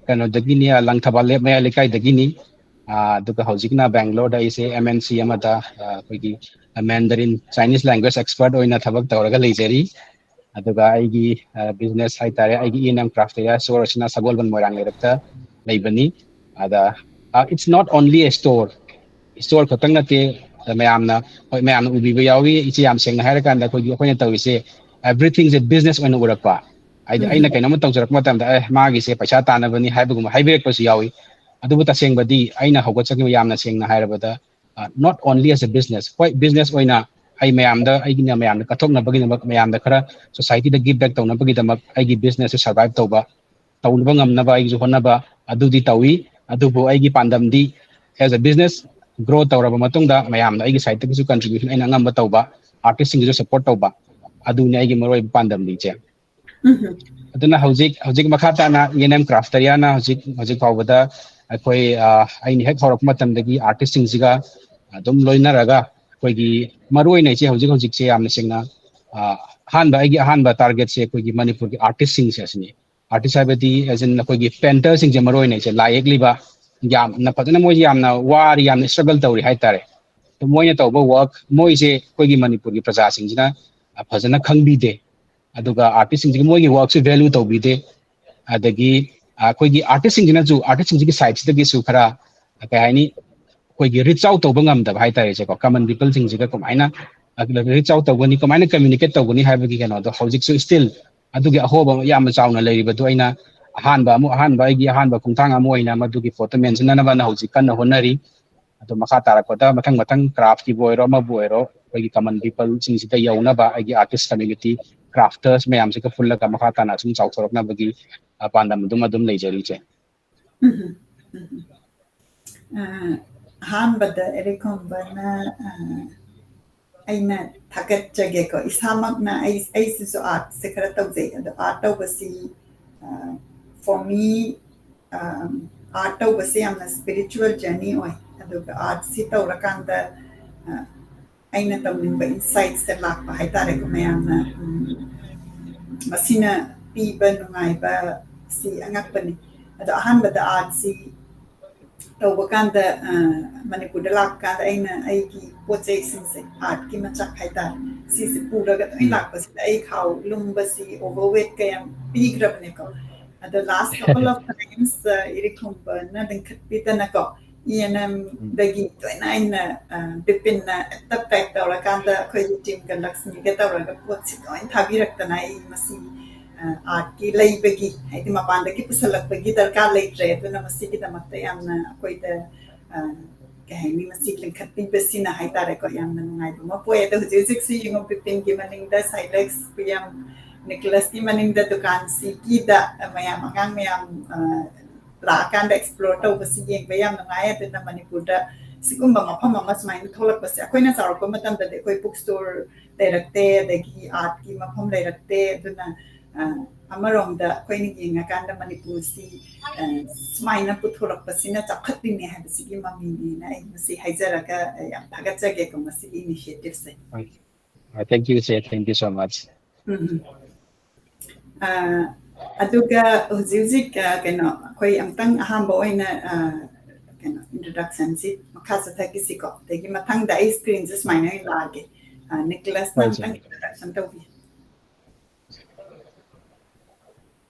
ꯀꯩꯅꯣꯗꯒꯤꯅꯤ, ꯑ, ꯂꯪꯊꯕꯥꯜ ꯂꯦꯞ ꯃꯌꯥꯏ ꯂꯩꯀꯥꯏꯗꯒꯤꯅꯤ꯫ ꯑ, ꯑꯗꯨꯒ ꯍꯧꯖꯤꯛꯅ ꯕꯦꯡꯒ꯭ꯂꯣꯔꯗ ꯑꯩꯁꯦ ꯑꯦꯝ ꯑꯦꯟ ꯁꯤ ꯑꯃꯗ, ꯑ, ꯑꯩꯈꯣꯏꯒꯤ ꯃꯦꯟꯗꯔꯤꯟ ꯆꯥꯏꯅꯤꯁ ꯂꯦꯡꯒ꯭ꯋꯦꯖ ꯑꯦꯛꯁꯄꯔꯠ ꯑꯣꯏꯅ ꯊꯕꯛ ꯇꯧꯔꯒ ꯂꯩꯖꯔꯤ꯫ ꯑꯗꯨꯒ ꯑꯩꯒꯤ, ꯑ, ꯕꯤꯖꯤꯅꯦꯁ ꯍꯥꯏꯇꯥꯔꯦ, ꯑꯩꯒꯤ E N M craft area store ꯑꯁꯤꯅ ꯁꯒꯣꯜꯕꯟ ꯃꯣꯏꯔꯥꯡ ꯂꯩꯔꯛꯇ ꯂꯩꯕꯅꯤ꯫ ꯑꯗ, ꯑ, it's not only a store, store ꯈꯛꯇꯪ ꯅꯠꯇꯦ꯫ ꯑꯗ ꯃꯌꯥꯝꯅ, ꯍꯣꯏ, ꯃꯌꯥꯝꯅ ꯎꯕꯤꯕ ꯌꯥꯎꯏ꯫ ꯏꯆꯦ, ꯌꯥꯝ ꯁꯦꯡꯅ ꯍꯥꯏꯔꯀꯥꯟꯗ ꯑꯩꯈꯣꯏꯒꯤ, ꯑꯩꯈꯣꯏꯅ ꯇꯧꯔꯤꯁꯦ, ꯑꯦꯚ꯭ꯔꯤꯊꯤꯡꯁꯦ ꯕꯤꯖꯤꯅꯦꯁ ꯑꯣꯏꯅ ꯎꯔꯛꯄ꯫ ꯍꯥꯏꯗꯤ, ꯎꯝ꯫ ꯑꯩꯅ ꯀꯩꯅꯣꯝꯃ ꯇꯧꯖꯔꯛꯄ ꯃꯇꯝꯗ, "ꯑꯦ, ꯃꯥꯒꯤꯁꯦ ꯄꯩꯁꯥ ꯇꯥꯟꯅꯕꯅꯤ" ꯍꯥꯏꯕꯒꯨꯝꯕ ꯍꯥꯏꯕꯤꯔꯛꯄꯁꯨ ꯌꯥꯎꯏ꯫ ꯑꯗꯨꯕꯨ ꯇꯁꯦꯡꯕꯗꯤ ꯑꯩꯅ ꯍꯧꯒꯠꯆꯈꯤꯕ, ꯌꯥꯝꯅ ꯁꯦꯡꯅ ꯍꯥꯏꯔꯕꯗ, ꯑ, not only as a business, ꯍꯣꯏ, ꯕꯤꯖꯤꯅꯦꯁ ꯑꯣꯏꯅ ꯑꯩ ꯃꯌꯥꯝꯗ, ꯑꯩꯒꯤꯅ ꯃꯌꯥꯝꯗ ꯀꯠꯊꯣꯛꯅꯕꯒꯤꯗꯃꯛ, ꯃꯌꯥꯝꯗ ꯈꯔ ꯁꯣꯁꯥꯏꯇꯤꯗ ꯒꯤꯐ ꯕꯦꯛ ꯇꯧꯅꯕꯒꯤꯗꯃꯛ ꯑꯩꯒꯤ ꯕꯤꯖꯤꯅꯦꯁꯁꯦ ꯁꯔꯚꯥꯏꯚ ꯇꯧꯕ, ꯇꯧꯅꯕ ꯉꯝꯅꯕ ꯑꯩꯒꯤꯁꯨ ꯍꯣꯠꯅꯕ ꯑꯗꯨꯗꯤ ꯇꯧꯏ꯫ ꯑꯗꯨꯕꯨ ꯑꯩꯒꯤ ꯄꯥꯟꯗꯝꯗꯤ, as a business grow ꯇꯧꯔꯕ ꯃꯇꯨꯡꯗ, ꯃꯌꯥꯝꯗ ꯑꯩꯒꯤ ꯁꯥꯏꯠꯇꯒꯤꯁꯨ ꯀꯟꯇ꯭ꯔꯤꯕ꯭ꯌꯨꯁꯟ ꯑꯩꯅ ꯑꯉꯝꯕ ꯇꯧꯕ, ꯑꯥꯔꯇꯤꯁꯁꯤꯡꯒꯤꯁꯨ ꯁꯄꯣꯔꯠ ꯇꯧꯕ, ꯑꯗꯨꯅꯤ ꯑꯩꯒꯤ ꯃꯔꯨꯑꯣꯏꯕ ꯄꯥꯟꯗꯝꯗꯤ, ꯏꯆꯦ꯫ ꯎꯝ꯫ ꯑꯗꯨꯅ ꯍꯧꯖꯤꯛ, ꯍꯧꯖꯤꯛ ꯃꯈꯥ ꯇꯥꯅ ꯏ ꯑꯦꯟ ꯑꯦꯝ ꯀ꯭ꯔꯥꯐ ꯑꯦꯔꯤꯌꯥꯅ ꯍꯧꯖꯤꯛ, ꯍꯧꯖꯤꯛ ꯐꯥꯎꯕꯗ ꯑꯩꯈꯣꯏ, ꯑ, ꯑꯩꯅ ꯍꯦꯛ ꯍꯧꯔꯛꯄ ꯃꯇꯝꯗꯒꯤ ꯑꯥꯔꯇꯤꯁꯁꯤꯡꯁꯤꯒ ꯑꯗꯨꯝ ꯂꯣꯏꯅꯔꯒ, ꯑꯩꯈꯣꯏꯒꯤ ꯃꯔꯨꯑꯣꯏꯅ, ꯏꯆꯦ, ꯍꯧꯖꯤꯛ ꯍꯧꯖꯤꯛꯁꯦ ꯌꯥꯝꯅ ꯁꯦꯡꯅ, ꯑ, ꯑꯍꯥꯟꯕ, ꯑꯩꯒꯤ ꯑꯍꯥꯟꯕ ꯇꯥꯔꯒꯦꯠꯁꯦ ꯑꯩꯈꯣꯏꯒꯤ ꯃꯅꯤꯄꯨꯔꯒꯤ ꯑꯥꯔꯇꯤꯁꯁꯤꯡꯁꯦ ꯑꯁꯤꯅꯤ꯫ ꯑꯥꯔꯇꯤꯁ ꯍꯥꯏꯕꯗꯤ, as in, ꯑꯩꯈꯣꯏꯒꯤ ꯄꯦꯟꯇꯔꯁꯤꯡꯁꯦ ꯃꯔꯨꯑꯣꯏꯅ, ꯏꯆꯦ, ꯂꯥꯏ ꯌꯦꯛꯂꯤꯕ, ꯌꯥꯝꯅ ꯐꯖꯅ, ꯃꯣꯏꯁꯦ ꯌꯥꯝꯅ ꯋꯥꯔꯤ, ꯌꯥꯝꯅ ꯏꯁꯇ꯭ꯔꯒꯜ ꯇꯧꯔꯤ ꯍꯥꯏꯇꯥꯔꯦ꯫ ꯑꯗꯣ ꯃꯣꯏꯅ ꯇꯧꯕ ꯋꯥꯔꯛ, ꯃꯣꯏꯁꯦ ꯑꯩꯈꯣꯏꯒꯤ ꯃꯅꯤꯄꯨꯔꯒꯤ ꯄ꯭ꯔꯖꯥꯁꯤꯡꯁꯤꯅ, ꯑ, ꯐꯖꯅ ꯈꯪꯕꯤꯗꯦ꯫ ꯑꯗꯨꯒ ꯑꯥꯔꯇꯤꯁꯁꯤꯡꯁꯤꯒꯤ ꯃꯣꯏꯒꯤ ꯋꯥꯔꯛꯁꯨ ꯚꯦꯂꯨ ꯇꯧꯕꯤꯗꯦ꯫ ꯑꯗꯒꯤ, ꯑ, ꯑꯩꯈꯣꯏꯒꯤ ꯑꯥꯔꯇꯤꯁꯁꯤꯡꯁꯤꯅꯁꯨ, ꯑꯥꯔꯇꯤꯁꯁꯤꯡꯁꯤꯒꯤ ꯁꯥꯏꯠꯁꯤꯗꯒꯤꯁꯨ ꯈꯔ, ꯑ, ꯀꯩ ꯍꯥꯏꯅꯤ, ꯑꯩꯈꯣꯏꯒꯤ ꯔꯤꯆ ꯑꯥꯎꯠ ꯇꯧꯕ ꯉꯝꯗꯕ ꯍꯥꯏꯇꯥꯔꯦ, ꯏꯆꯦꯀꯣ, ꯀꯃꯟ ꯄꯤꯄꯜꯁꯤꯡꯁꯤꯒ ꯀꯃꯥꯏꯅ, ꯑ, ꯔꯤꯆ ꯑꯥꯎꯠ ꯇꯧꯒꯅꯤ, ꯀꯃꯥꯏꯅ ꯀꯝꯃ꯭ꯌꯨꯅꯤꯀꯦꯠ ꯇꯧꯒꯅꯤ ꯍꯥꯏꯕꯒꯤ ꯀꯩꯅꯣꯗꯣ ꯍꯧꯖꯤꯛꯁꯨ ꯁ꯭ꯇꯤꯜ ꯑꯗꯨꯒꯤ ꯑꯍꯣꯕ ꯑꯃ ꯌꯥꯝꯅ ꯆꯥꯎꯅ ꯂꯩꯔꯤꯕꯗꯨ ꯑꯩꯅ ꯑꯍꯥꯟꯕ ꯑꯃꯨꯛ, ꯑꯍꯥꯟꯕ, ꯑꯩꯒꯤ ꯑꯍꯥꯟꯕ ꯈꯣꯡꯊꯥꯡ ꯑꯃ ꯑꯣꯏꯅ ꯃꯗꯨꯒꯤ ꯄꯣꯠꯇꯨ ꯃꯦꯟꯁꯤꯟꯅꯅꯕꯅ ꯍꯧꯖꯤꯛ ꯀꯟꯅ ꯍꯣꯠꯅꯔꯤ꯫ ꯑꯗꯣ ꯃꯈꯥ ꯇꯥꯔꯛꯄꯗ ꯃꯊꯪ ꯃꯊꯪ ꯀ꯭ꯔꯥꯐꯀꯤꯕꯨ ꯑꯣꯏꯔꯣ, ꯑꯃꯕꯨ ꯑꯣꯏꯔꯣ, ꯑꯩꯈꯣꯏꯒꯤ ꯀꯃꯟ ꯄꯤꯄꯜꯁꯤꯡꯁꯤꯗ ꯌꯧꯅꯕ ꯑꯩꯒꯤ ꯑꯥꯔꯇꯤꯁ ꯀꯝꯃ꯭ꯌꯨꯅꯤꯇꯤ, ꯀ꯭ꯔꯥꯐꯇꯔꯁ ꯃꯌꯥꯝꯁꯤꯒ ꯄꯨꯜꯂꯒ ꯃꯈꯥ ꯇꯥꯅ ꯁꯨꯝ ꯆꯥꯎꯊꯣꯔꯛꯅꯕꯒꯤ, ꯑ, ꯄꯥꯟꯗꯝ ꯑꯗꯨꯝ, ꯑꯗꯨꯝ ꯂꯩꯖꯔꯤ, ꯏꯆꯦ꯫ ꯎꯝ, ꯎꯝ꯫ ꯑ, ꯑꯍꯥꯟꯕꯗ ꯑꯦꯔꯤꯛ ꯈꯣꯝꯕꯅ, ꯑ, ꯑꯩꯅ ꯊꯥꯒꯠꯆꯒꯦꯀꯣ꯫ ꯏꯁꯥꯃꯛꯅ ꯑꯩ, ꯑꯩꯁꯤꯁꯨ ꯑꯥꯔꯠꯁꯦ ꯈꯔ ꯇꯧꯖꯩ꯫ ꯑꯗꯣ ꯑꯥꯔꯠ ꯇꯧꯕꯁꯤ, ꯑ, for me, ꯑ, ꯑꯥꯔꯠ ꯇꯧꯕꯁꯦ ꯌꯥꯝꯅ ꯁ꯭ꯄꯤꯔꯤꯆꯨꯋꯦꯜ ꯖꯔꯅꯤ ꯑꯣꯏ꯫ ꯑꯗꯨꯒ ꯑꯥꯔꯠꯁꯤ ꯇꯧꯔꯀꯥꯟꯗ ꯑꯩꯅ ꯇꯧꯅꯤꯡꯕ ꯏꯟꯁꯥꯏꯠꯁꯦ ꯂꯥꯛꯄ ꯍꯥꯏꯇꯥꯔꯦꯀꯣ꯫ ꯃꯌꯥꯝꯅ ꯃꯁꯤꯅ ꯄꯤꯕ ꯅꯨꯡꯉꯥꯏꯕ ꯁꯤ ꯑꯉꯛꯄꯅꯤ꯫ ꯑꯗꯣ ꯑꯍꯥꯟꯕꯗ ꯑꯥꯔꯠꯁꯤ ꯇꯧꯕ ꯀꯥꯟꯗ ꯃꯅꯤꯄꯨꯔꯗ ꯂꯥꯛꯄ ꯀꯥꯟꯗ ꯑꯩꯅ ꯑꯩꯒꯤ ꯄꯣꯠ ꯆꯩꯁꯤꯡꯁꯦ, ꯑꯥꯔꯠꯀꯤ ꯃꯆꯥꯛ ꯍꯥꯏꯇꯥꯔꯦ, ꯁꯤꯁꯦ ꯄꯨꯔꯒ ꯂꯣꯏ ꯂꯥꯛꯄꯁꯤꯗ ꯑꯩ ꯈꯥꯎ ꯂꯨꯝꯕꯁꯤ ꯑꯣꯚꯔꯋꯦꯠꯀ ꯌꯥꯝ ꯄꯤꯈ꯭ꯔꯕꯅꯦꯀꯣ꯫ ꯑꯗꯣ ꯂꯥꯁ ꯀꯄꯜ ꯑꯣꯐ ꯇꯥꯏꯝꯁ ꯏꯔꯤꯈꯣꯡꯕꯅ ꯂꯤꯡꯈꯠꯄꯤꯗꯅꯀꯣ, ꯏ ꯑꯦꯟ ꯑꯦꯝꯗꯒꯤ ꯂꯣꯏꯅ ꯑꯩꯅ ꯕꯤꯄꯤꯟꯅ ꯍꯦꯛꯇ ꯄꯦꯛ ꯇꯧꯔꯀꯥꯟꯗ ꯑꯩꯈꯣꯏꯒꯤ ꯇꯤꯝꯒ ꯂꯛꯁꯃꯤꯒ ꯇꯧꯔꯒ ꯄꯣꯠꯁꯤ ꯂꯣꯏ ꯊꯥꯕꯤꯔꯛꯇꯅ ꯑꯩ ꯃꯁꯤ ꯑꯥꯔꯠꯀꯤ ꯂꯩꯕꯒꯤ, ꯍꯥꯏꯗꯤ ꯃꯄꯥꯟꯗꯒꯤ ꯄꯨꯁꯜꯂꯛꯄꯒꯤ ꯗꯔꯀꯥꯔ ꯂꯩꯇ꯭ꯔꯦ꯫ ꯑꯗꯨꯅ ꯃꯁꯤꯒꯤꯗꯃꯛꯇ ꯌꯥꯝꯅ ꯑꯩꯈꯣꯏꯗ ꯀꯩ ꯍꯥꯏꯅꯤ, ꯃꯁꯤ ꯂꯤꯡꯈꯠꯄꯤꯕꯁꯤꯅ ꯍꯥꯏꯇꯥꯔꯦꯀꯣ, ꯌꯥꯝꯅ ꯅꯨꯡꯉꯥꯏꯕ ꯑꯃ ꯄꯣꯛꯑꯦ꯫ ꯑꯗꯣ ꯍꯧꯖꯤꯛ ꯍꯧꯖꯤꯛꯁꯤ ꯌꯦꯡꯉꯣ, ꯕꯤꯄꯤꯟꯒꯤ ꯃꯅꯤꯡꯗ ꯁꯥꯏꯂꯦꯛꯁ ꯄꯨꯌꯝ ꯅꯤꯀꯣꯂꯁꯀꯤ ꯃꯅꯤꯡꯗ ꯗꯨꯀꯥꯟꯁꯤꯒꯤꯗ ꯃꯌꯥꯝ, ꯑꯉꯥꯡ ꯃꯌꯥꯝ ꯂꯥꯛꯑꯀꯥꯟꯗ ꯑꯦꯛꯁꯄ꯭ꯂꯣꯔ ꯇꯧꯕꯁꯤ ꯌꯦꯡꯕ ꯌꯥꯝ ꯅꯨꯡꯉꯥꯏ꯫ ꯑꯗꯨꯅ ꯃꯅꯤꯄꯨꯔꯗ ꯁꯤꯒꯨꯝꯕ ꯃꯐꯝ ꯑꯃ ꯁꯨꯃꯥꯏꯅ ꯊꯣꯛꯂꯛꯄꯁꯦ, ꯑꯩꯈꯣꯏꯅ ꯆꯥꯎꯔꯛꯄ ꯃꯇꯝꯗꯗꯤ ꯑꯩꯈꯣꯏ ꯕꯨꯛ ꯁ꯭ꯇꯣꯔ ꯂꯩꯔꯛꯇꯦ, ꯑꯗꯒꯤ ꯑꯥꯔꯠꯀꯤ ꯃꯐꯝ ꯂꯩꯔꯛꯇꯦ꯫ ꯑꯗꯨꯅ ꯑꯃꯔꯣꯝꯗ ꯑꯩꯈꯣꯏꯅ ꯌꯦꯡꯉꯀꯥꯟꯗ ꯃꯅꯤꯄꯨꯔꯁꯤ ꯁꯨꯃꯥꯏꯅ ꯄꯨꯊꯣꯔꯛꯄꯁꯤꯅ ꯆꯥꯎꯈꯠꯂꯤꯅꯦ ꯍꯥꯏꯕꯁꯤꯒꯤ ꯃꯃꯤꯅꯦꯅ ꯑꯩ ꯃꯁꯤ ꯍꯥꯏꯖꯔꯒ ꯌꯥꯝ ꯊꯥꯒꯠꯆꯒꯦꯀꯣ ꯃꯁꯤꯒꯤ ꯏꯅꯤꯁꯤꯌꯦꯇꯤꯞꯁꯦ꯫ Thank you, sir. Thank you so much. ꯑꯗꯨꯒ ꯍꯧꯖꯤꯛ ꯍꯧꯖꯤꯛ ꯀꯩꯅꯣ, ꯑꯩꯈꯣꯏ ꯑꯝꯇꯪ ꯑꯍꯥꯟꯕ ꯑꯣꯏꯅ ꯀꯩꯅꯣ, ꯏꯟꯇ꯭ꯔꯣꯗꯛꯁꯟꯁꯤ ꯃꯈꯥ ꯆꯠꯊꯈꯤꯁꯤꯀꯣ꯫ ꯑꯗꯒꯤ ꯃꯊꯪꯗ ꯑꯩ ꯁ꯭ꯀ꯭ꯔꯤꯟꯁꯦ ꯁꯨꯃꯥꯏꯅ ꯑꯣꯏꯅ ꯂꯥꯛꯑꯒꯦ꯫ ꯅꯤꯀꯣꯂꯁꯅ ꯑꯝꯇꯪ ꯏꯟꯇ꯭ꯔꯣꯗꯛꯁꯟ ꯇꯧꯕꯤꯌꯨ꯫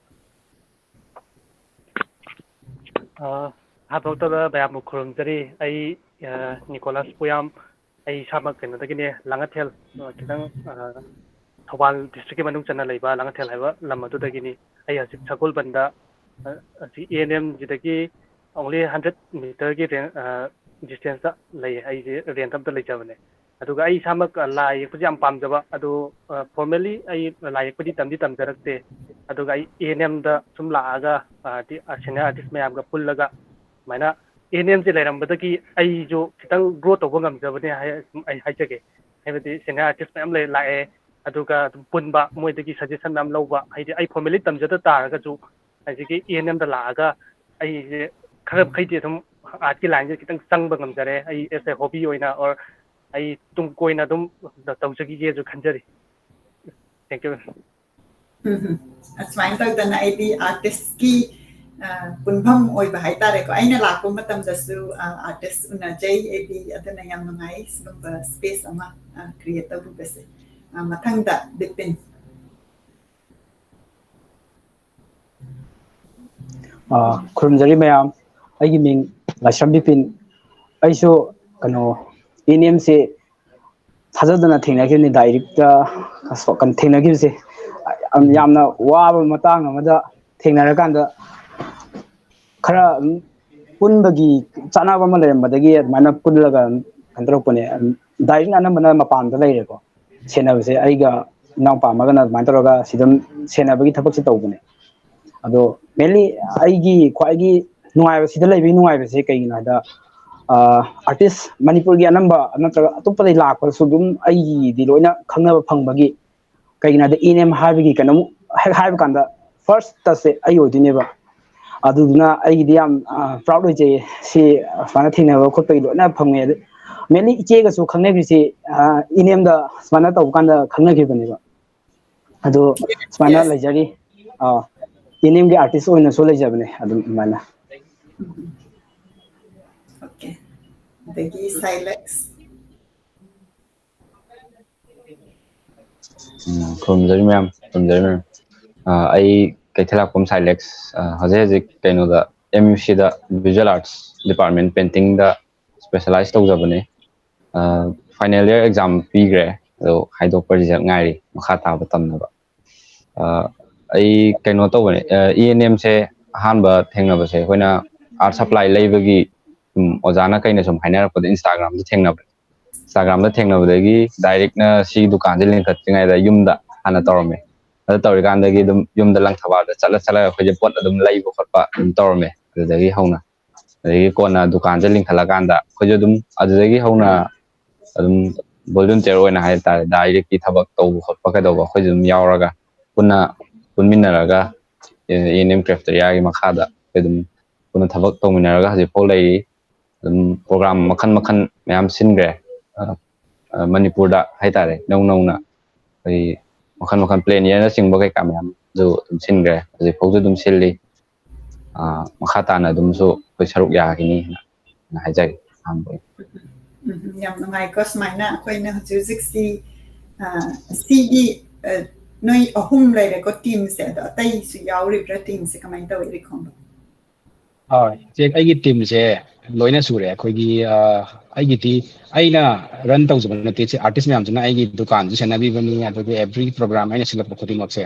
ꯑꯍꯥꯟꯕꯃꯛꯇꯗ ꯃꯌꯥꯝꯕꯨ ꯈꯨꯔꯨꯝꯖꯔꯤ꯫ ꯑꯩ ꯅꯤꯀꯣꯂꯁ ꯄꯨꯌꯥꯝ, ꯑꯩ ꯏꯁꯥꯃꯛ ꯀꯩꯅꯣꯗꯒꯤꯅꯦ, ꯂꯥꯡꯉꯊꯦꯜ, ꯈꯤꯇꯪ ꯊꯧꯕꯥꯜ ꯗꯤꯁꯇ꯭ꯔꯤꯛꯀꯤ ꯃꯅꯨꯡ ꯆꯟꯅ ꯂꯩꯕ ꯂꯥꯡꯉꯊꯦꯜ ꯍꯥꯏꯕ ꯂꯝ ꯑꯗꯨꯗꯒꯤꯅꯤ꯫ ꯑꯩ ꯍꯧꯖꯤꯛ ꯁꯒꯣꯜꯕꯟꯗ, ꯑꯁꯤ ꯑꯦ ꯑꯦꯟ ꯑꯦꯝꯁꯤꯗꯒꯤ ꯑꯣꯡꯂꯤ ꯍꯟꯗ꯭ꯔꯦꯠ ꯃꯤꯇꯔꯒꯤ ꯗꯤꯁꯇꯦꯟꯁꯇ ꯂꯩꯌꯦ꯫ ꯑꯩꯁꯦ ꯔꯦꯟꯠ ꯑꯝꯇ ꯂꯩꯖꯕꯅꯦ꯫ ꯑꯗꯨꯒ ꯑꯩ ꯏꯁꯥꯃꯛ ꯂꯥꯏ ꯌꯦꯛꯄꯁꯦ ꯌꯥꯝ ꯄꯥꯝꯖꯕ, ꯑꯗꯣ ꯐꯣꯔꯃꯦꯜꯂꯤ ꯑꯩ ꯂꯥꯏ ꯌꯦꯛꯄꯗꯤ ꯇꯝꯗꯤ ꯇꯝꯖꯔꯛꯇꯦ꯫ ꯑꯗꯨꯒ ꯑꯩ ꯑꯦ ꯑꯦꯟ ꯑꯦꯝꯗ ꯁꯨꯝ ꯂꯥꯛꯑꯒ ꯁꯦꯅꯤꯌꯔ ꯑꯥꯔꯇꯤꯁ ꯃꯌꯥꯝꯒ ꯄꯨꯜꯂꯒ ꯁꯨꯃꯥꯏꯅ ꯑꯦ ꯑꯦꯟ ꯑꯦꯝꯁꯦ ꯂꯩꯔꯝꯕꯗꯒꯤ ꯑꯩꯁꯨ ꯈꯤꯇꯪ ꯒ꯭ꯔꯣ ꯇꯧꯕ ꯉꯝꯖꯕꯅꯦ ꯑꯩ ꯍꯥꯏꯖꯒꯦ꯫ ꯍꯥꯏꯕꯗꯤ ꯁꯦꯅꯤꯌꯔ ꯑꯥꯔꯇꯤꯁ ꯃꯌꯥꯝ ꯂꯩ, ꯂꯥꯛꯑꯦ, ꯑꯗꯨꯒ ꯑꯗꯨꯝ ꯄꯨꯟꯕ, ꯃꯣꯏꯗꯒꯤ ꯁꯖꯦꯁꯟ ꯃꯌꯥꯝ ꯂꯧꯕ, ꯍꯥꯏꯗꯤ ꯑꯩ ꯐꯣꯔꯃꯦꯜꯂꯤ ꯇꯝꯖꯗ ꯇꯥꯔꯒꯁꯨ ꯍꯧꯖꯤꯛꯀꯤ ꯑꯦ ꯑꯦꯟ ꯑꯦꯝꯗ ꯂꯥꯛꯑꯒ ꯑꯩꯁꯦ ꯈꯔ ꯃꯈꯩꯗꯤ ꯑꯗꯨꯝ ꯑꯥꯔꯠꯀꯤ ꯂꯥꯏꯟꯁꯦ ꯈꯤꯇꯪ ꯆꯪꯕ ꯉꯝꯖꯔꯦ꯫ ꯑꯩ ꯑꯦꯁ ꯑꯦ ꯍꯣꯕꯤ ꯑꯣꯏꯅ ꯑꯣꯔ ꯑꯩ ꯇꯨꯡ ꯀꯣꯏꯅ ꯑꯗꯨꯝ ꯇꯧꯖꯈꯤꯒꯦꯁꯨ ꯈꯟꯖꯔꯤ꯫ Thank you. ꯎꯝ, ꯎꯝ꯫ ꯑꯁꯨꯃꯥꯏꯅ ꯇꯧꯗꯅ ꯑꯩꯗꯤ ꯑꯥꯔꯇꯤꯁꯀꯤ ꯄꯨꯟꯐꯝ ꯑꯣꯏꯕ ꯍꯥꯏꯇꯥꯔꯦꯀꯣ꯫ ꯑꯩꯅ ꯂꯥꯛꯄ ꯃꯇꯝꯗꯁꯨ ꯑꯥꯔꯇꯤꯁ ꯎꯅꯖꯩ ꯑꯩꯗꯤ, ꯑꯗꯨꯅ ꯌꯥꯝ ꯅꯨꯡꯉꯥꯏ ꯁꯤꯒꯨꯝꯕ ꯁ꯭ꯄꯦꯁ ꯑꯃ ꯀ꯭ꯔꯤꯌꯦꯠ ꯇꯧꯕꯤꯕꯁꯦ꯫ ꯃꯊꯪꯗ ꯕꯤꯄꯤꯟ꯫ ꯑ, ꯈꯨꯔꯨꯝꯖꯔꯤ ꯃꯌꯥꯝ꯫ ꯑꯩꯒꯤ ꯃꯤꯡ ꯂꯥꯏꯁ꯭ꯔꯝ ꯕꯤꯄꯤꯟ꯫ ꯑꯩꯁꯨ ꯀꯩꯅꯣ, ꯏ ꯑꯦꯟ ꯑꯦꯝꯁꯦ ꯊꯥꯖꯗꯅ ꯊꯦꯡꯅꯈꯤꯕꯅꯤ, ꯗꯥꯏꯔꯦꯛꯇ ꯊꯦꯡꯅꯈꯤꯕꯁꯦ꯫ ꯌꯥꯝ, ꯌꯥꯝꯅ ꯋꯥꯕ ꯃꯇꯥꯡ ꯑꯃꯗ ꯊꯦꯡꯅꯔꯀꯥꯟꯗ ꯈꯔ ꯑꯗꯨꯝ ꯄꯨꯟꯕꯒꯤ ꯆꯥꯟꯅꯕ ꯑꯃ ꯂꯩꯔꯝꯕꯗꯒꯤ ꯑꯗꯨꯃꯥꯏꯅ ꯄꯨꯜꯂꯒ ꯑꯗꯨꯝ ꯀꯩꯅꯣ ꯇꯧꯔꯛꯄꯅꯦ꯫ ꯗꯥꯏꯔꯦꯛꯅ ꯑꯅꯝꯕꯅ ꯃꯄꯥꯟꯗ ꯂꯩꯔꯦꯀꯣ꯫ ꯁꯦꯟꯅꯕꯁꯦ ꯑꯩꯒ ꯏꯅꯥꯎꯄꯥ ꯑꯃꯒꯅ ꯑꯗꯨꯃꯥꯏꯅ ꯇꯧꯔꯒ ꯁꯤꯗ ꯁꯦꯟꯅꯕꯒꯤ ꯊꯕꯛꯁꯦ ꯇꯧꯕꯅꯦ꯫ ꯑꯗꯣ mainly ꯑꯩꯒꯤ ꯈ꯭ꯋꯥꯏꯒꯤ ꯅꯨꯡꯉꯥꯏꯕ, ꯁꯤꯗ ꯂꯩꯕꯒꯤ ꯅꯨꯡꯉꯥꯏꯕꯁꯦ ꯀꯩꯒꯤꯅꯣ ꯍꯥꯏꯗ, ꯑꯥꯔꯇꯤꯁ ꯃꯅꯤꯄꯨꯔꯒꯤ ꯑꯅꯝꯕ ꯅꯠꯇ꯭ꯔꯒ ꯑꯇꯣꯞꯄꯗꯒꯤ ꯂꯥꯛꯄꯗꯁꯨ ꯑꯗꯨꯝ ꯑꯩꯒꯤꯗꯤ ꯂꯣꯏꯅ ꯈꯪꯅꯕ ꯐꯪꯕꯒꯤ, ꯀꯩꯒꯤꯅꯣ ꯍꯥꯏꯗ ꯏ ꯑꯦꯟ ꯑꯦꯝ ꯍꯥꯏꯕꯒꯤ ꯀꯩꯅꯣꯝ ꯍꯦꯛ ꯍꯥꯏꯕ ꯀꯥꯟꯗ first touchꯁꯦ ꯑꯩ ꯑꯣꯏꯗꯣꯏꯅꯦꯕ꯫ ꯑꯗꯨꯗꯨꯅ ꯑꯩꯒꯤꯗꯤ ꯌꯥꯝ ꯄ꯭ꯔꯥꯎꯗ ꯑꯣꯏꯖꯩꯌꯦ꯫ ꯁꯤ ꯁꯨꯃꯥꯏꯅ ꯊꯦꯡꯅꯕ ꯈꯣꯠꯄꯒꯤ ꯂꯣꯏꯅ ꯐꯪꯉꯦ꯫ ꯑꯗꯨ mainly ꯏꯆꯦꯒꯁꯨ ꯈꯪꯅꯈ꯭ꯔꯤꯁꯤ ꯏ ꯑꯦꯟ ꯑꯦꯝꯗ ꯁꯨꯃꯥꯏꯅ ꯇꯧꯕ ꯀꯥꯟꯗ ꯈꯪꯅꯈꯤꯕꯅꯦꯕ꯫ ꯑꯗꯣ ꯁꯨꯃꯥꯏꯅ Yes. ꯂꯩꯖꯔꯤ꯫ ꯑꯥ, ꯏ ꯑꯦꯟ ꯑꯦꯝꯒꯤ ꯑꯥꯔꯇꯤꯁ ꯑꯣꯏꯅꯁꯨ ꯂꯩꯖꯕꯅꯦ ꯑꯗꯨꯝ ꯑꯗꯨꯃꯥꯏꯅ꯫ Okay. ꯑꯗꯒꯤ ꯁꯥꯏꯂꯦꯛꯁ꯫ ꯎꯝ, ꯈꯨꯔꯨꯝꯖꯔꯤ ꯃꯌꯥꯝ, ꯈꯨꯔꯨꯝꯖꯔꯤ ꯃꯌꯥꯝ꯫ ꯑ, ꯑꯩ ꯀꯩꯊꯦꯜꯂꯥꯛꯄꯝ ꯁꯥꯏꯂꯦꯛꯁ, ꯑ, ꯍꯧꯖꯤꯛ ꯍꯧꯖꯤꯛ ꯀꯩꯅꯣꯗ, ꯑꯦꯝ ꯌꯨ ꯁꯤꯗ Visual Arts Department, paintingꯗ specialize ꯇꯧꯖꯕꯅꯦ꯫ ꯑ, final year exam ꯄꯤꯈ꯭ꯔꯦ, ꯑꯗꯣ ꯍꯥꯏꯗꯣꯛꯄ result ꯉꯥꯏꯔꯤ, ꯃꯈꯥ ꯇꯥꯕ ꯇꯝꯅꯕ꯫ ꯑ, ꯑꯩ ꯀꯩꯅꯣ ꯇꯧꯕꯅꯦ, ꯏ ꯑꯦꯟ ꯑꯦꯝꯁꯦ ꯑꯍꯥꯟꯕ ꯊꯦꯡꯅꯕꯁꯦ ꯑꯩꯈꯣꯏꯅ art supply ꯂꯩꯕꯒꯤ, ꯎꯝ, ꯑꯣꯖꯥꯅ ꯀꯩꯅ ꯁꯨꯝ ꯍꯥꯏꯅꯔꯛꯄꯗ Instagramꯗ ꯊꯦꯡꯅꯕꯅꯦ꯫ Instagramꯗ ꯊꯦꯡꯅꯕꯗꯒꯤ ꯗꯥꯏꯔꯦꯛꯅ ꯁꯤ ꯗꯨꯀꯥꯟꯁꯦ ꯂꯤꯡꯈꯠꯇ꯭ꯔꯤꯉꯩꯗ ꯌꯨꯝꯗ ꯍꯥꯟꯅ ꯇꯧꯔꯝꯃꯦ꯫ ꯑꯗꯨ ꯇꯧꯔꯤꯀꯥꯟꯗꯒꯤ ꯑꯗꯨꯝ ꯌꯨꯝꯗ ꯂꯪꯊꯕꯥꯜꯗ ꯆꯠꯂ ꯆꯠꯂꯒ ꯑꯩꯈꯣꯏꯁꯦ ꯄꯣꯠ ꯑꯗꯨꯝ ꯂꯩꯕ ꯈꯣꯠꯄ ꯑꯗꯨꯝ ꯇꯧꯔꯝꯃꯦ꯫ ꯑꯗꯨꯗꯒꯤ ꯍꯧꯅ, ꯑꯗꯒꯤ ꯀꯣꯟꯅ ꯗꯨꯀꯥꯟꯁꯦ ꯂꯤꯡꯈꯠꯂꯀꯥꯟꯗ ꯑꯩꯈꯣꯏꯁꯨ ꯑꯗꯨꯝ ꯑꯗꯨꯗꯒꯤ ꯍꯧꯅ ꯑꯗꯨꯝ volunteer ꯑꯣꯏꯅ ꯍꯥꯏꯇꯥꯔꯦ, ꯗꯥꯏꯔꯦꯛꯀꯤ ꯊꯕꯛ ꯇꯧꯕ ꯈꯣꯠꯄ ꯀꯩꯗꯧꯕ ꯑꯩꯈꯣꯏꯁꯨ ꯑꯗꯨꯝ ꯌꯥꯎꯔꯒ ꯄꯨꯟꯅ ꯄꯨꯟꯃꯤꯟꯅꯔꯒ ꯏ ꯑꯦꯟ ꯑꯦꯝ ꯀ꯭ꯔꯦꯐꯇꯔꯤꯌꯥꯒꯤ ꯃꯈꯥꯗ ꯑꯩꯈꯣꯏ ꯑꯗꯨꯝ ꯄꯨꯟꯅ ꯊꯕꯛ ꯇꯧꯃꯤꯟꯅꯔꯒ ꯍꯧꯖꯤꯛꯐꯥꯎ ꯂꯩꯔꯤ꯫ ꯑꯗꯨꯝ ꯄ꯭ꯔꯣꯒ꯭ꯔꯥꯝ ꯃꯈꯜ ꯃꯈꯜ ꯃꯌꯥꯝ ꯁꯤꯟꯈ꯭ꯔꯦ꯫ ꯑ, ꯑ, ꯃꯅꯤꯄꯨꯔꯗ ꯍꯥꯏꯇꯥꯔꯦ, ꯅꯧ ꯅꯧꯅ ꯑꯩꯈꯣꯏ ꯃꯈꯜ ꯃꯈꯜ ꯄ꯭ꯂꯦꯟ ꯏꯌꯔꯅꯆꯤꯡꯕ ꯀꯩꯀꯥ ꯃꯌꯥꯝꯁꯨ ꯑꯗꯨꯝ ꯁꯤꯟꯈ꯭ꯔꯦ, ꯍꯧꯖꯤꯛꯐꯥꯎꯁꯨ ꯑꯗꯨꯝ ꯁꯤꯜꯂꯤ꯫ ꯑ, ꯃꯈꯥ ꯇꯥꯅ ꯑꯗꯨꯝꯁꯨ ꯑꯩꯈꯣꯏ ꯁꯔꯨꯛ ꯌꯥꯒꯅꯤ ꯍꯥꯏꯅ ꯍꯥꯏꯖꯒꯦ ꯑꯍꯥꯟꯕ ꯑꯣꯏꯅ꯫ ꯎꯝ, ꯌꯥꯝ ꯅꯨꯡꯉꯥꯏꯀꯣ꯫ ꯁꯨꯃꯥꯏꯅ ꯑꯩꯈꯣꯏꯅ ꯍꯧꯖꯤꯛ ꯍꯧꯖꯤꯛꯁꯤ, ꯑ, ꯁꯤꯒꯤ, ꯑ, ꯅꯣꯏ ꯑꯍꯨꯝ ꯂꯩꯔꯦꯀꯣ ꯇꯤꯝꯁꯦ, ꯑꯗꯣ ꯑꯇꯩꯁꯨ ꯌꯥꯎꯔꯤꯕ꯭ꯔꯥ ꯇꯤꯝꯁꯦ? ꯀꯃꯥꯏꯅ ꯇꯧꯏ, ꯔꯤꯈꯣꯝꯕ? ꯍꯣꯏ, ꯆꯦ, ꯑꯩꯒꯤ ꯇꯤꯝꯁꯦ ꯂꯣꯏꯅ ꯁꯨꯔꯦ꯫ ꯑꯩꯈꯣꯏꯒꯤ, ꯑ, ꯑꯩꯒꯤꯗꯤ ꯑꯩꯅ ꯔꯟ ꯇꯧꯖꯕ ꯅꯠꯇꯦ, ꯆꯦ, ꯑꯥꯔꯇꯤꯁ ꯃꯌꯥꯝꯁꯤꯅ ꯑꯩꯒꯤ ꯗꯨꯀꯥꯟꯁꯨ ꯁꯦꯟꯅꯕꯤꯕꯅꯤ, ꯑꯗꯨꯒ ꯑꯦꯚ꯭ꯔꯤ ꯄ꯭ꯔꯣꯒ꯭ꯔꯥꯝ ꯑꯩꯅ ꯁꯤꯜꯂꯛꯄ ꯈꯨꯗꯤꯡꯃꯛꯁꯦ,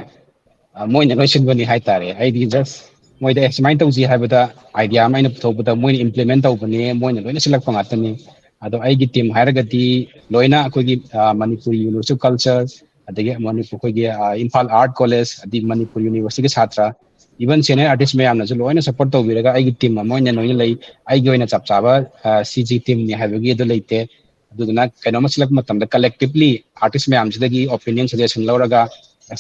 ꯑ, ꯃꯣꯏꯅ ꯂꯣꯏ ꯁꯤꯟꯕꯅꯤ ꯍꯥꯏꯇꯥꯔꯦ꯫ ꯑꯩꯗꯤ ꯖꯁ ꯃꯣꯏꯗ, "ꯑꯦ, ꯁꯨꯃꯥꯏꯅ ꯇꯧꯁꯤ" ꯍꯥꯏꯕꯗ, ꯑꯥꯏꯗꯤꯌꯥ ꯑꯃ ꯑꯩꯅ ꯄꯨꯊꯣꯛꯄꯗ ꯃꯣꯏꯅ ꯏꯝꯄ꯭ꯂꯤꯃꯦꯟ ꯇꯧꯕꯅꯦ, ꯃꯣꯏꯅ ꯂꯣꯏꯅ ꯁꯤꯜꯂꯛꯄ ꯉꯥꯛꯇꯅꯤ꯫ ꯑꯗꯣ ꯑꯩꯒꯤ ꯇꯤꯝ ꯍꯥꯏꯔꯒꯗꯤ ꯂꯣꯏꯅ ꯑꯩꯈꯣꯏꯒꯤ, ꯑ, ꯃꯅꯤꯄꯨꯔ ꯌꯨꯅꯤꯚꯔꯁꯤꯇꯤ ꯀꯜꯆꯔ, ꯑꯗꯒꯤ ꯃꯅꯤꯄꯨꯔ, ꯑꯩꯈꯣꯏꯒꯤ, ꯑ, ꯏꯝꯐꯥꯜ ꯑꯥꯔꯠ ꯀꯣꯂꯦꯖ, ꯑꯗꯒꯤ ꯃꯅꯤꯄꯨꯔ ꯌꯨꯅꯤꯚꯔꯁꯤꯇꯤꯒꯤ ꯁꯥꯇ꯭ꯔ, ꯏꯚꯟ ꯁꯦꯅꯤꯌꯔ ꯑꯥꯔꯇꯤꯁ ꯃꯌꯥꯝꯅꯁꯨ ꯂꯣꯏꯅ ꯁꯞꯄꯣꯔꯠ ꯇꯧꯕꯤꯔꯒ ꯑꯩꯒꯤ ꯇꯤꯝ ꯑꯃ ꯑꯣꯏꯅ ꯂꯣꯏꯅ ꯂꯩ꯫ ꯑꯩꯒꯤ ꯑꯣꯏꯅ ꯆꯞ ꯆꯥꯕ, ꯑ, ꯁꯤꯒꯤ ꯇꯤꯝꯅꯤ ꯍꯥꯏꯕꯒꯤ ꯑꯗꯨ ꯂꯩꯇꯦ꯫ ꯑꯗꯨꯗꯨꯅ ꯀꯩꯅꯣꯝꯃ ꯁꯤꯜꯂꯛꯄ ꯃꯇꯝꯗ ꯀꯂꯦꯛꯇꯤꯞꯂꯤ ꯑꯥꯔꯇꯤꯁ ꯃꯌꯥꯝꯁꯤꯗꯒꯤ ꯑꯣꯄꯤꯅꯤꯌꯟ, ꯁꯖꯦꯁꯟ ꯂꯧꯔꯒ,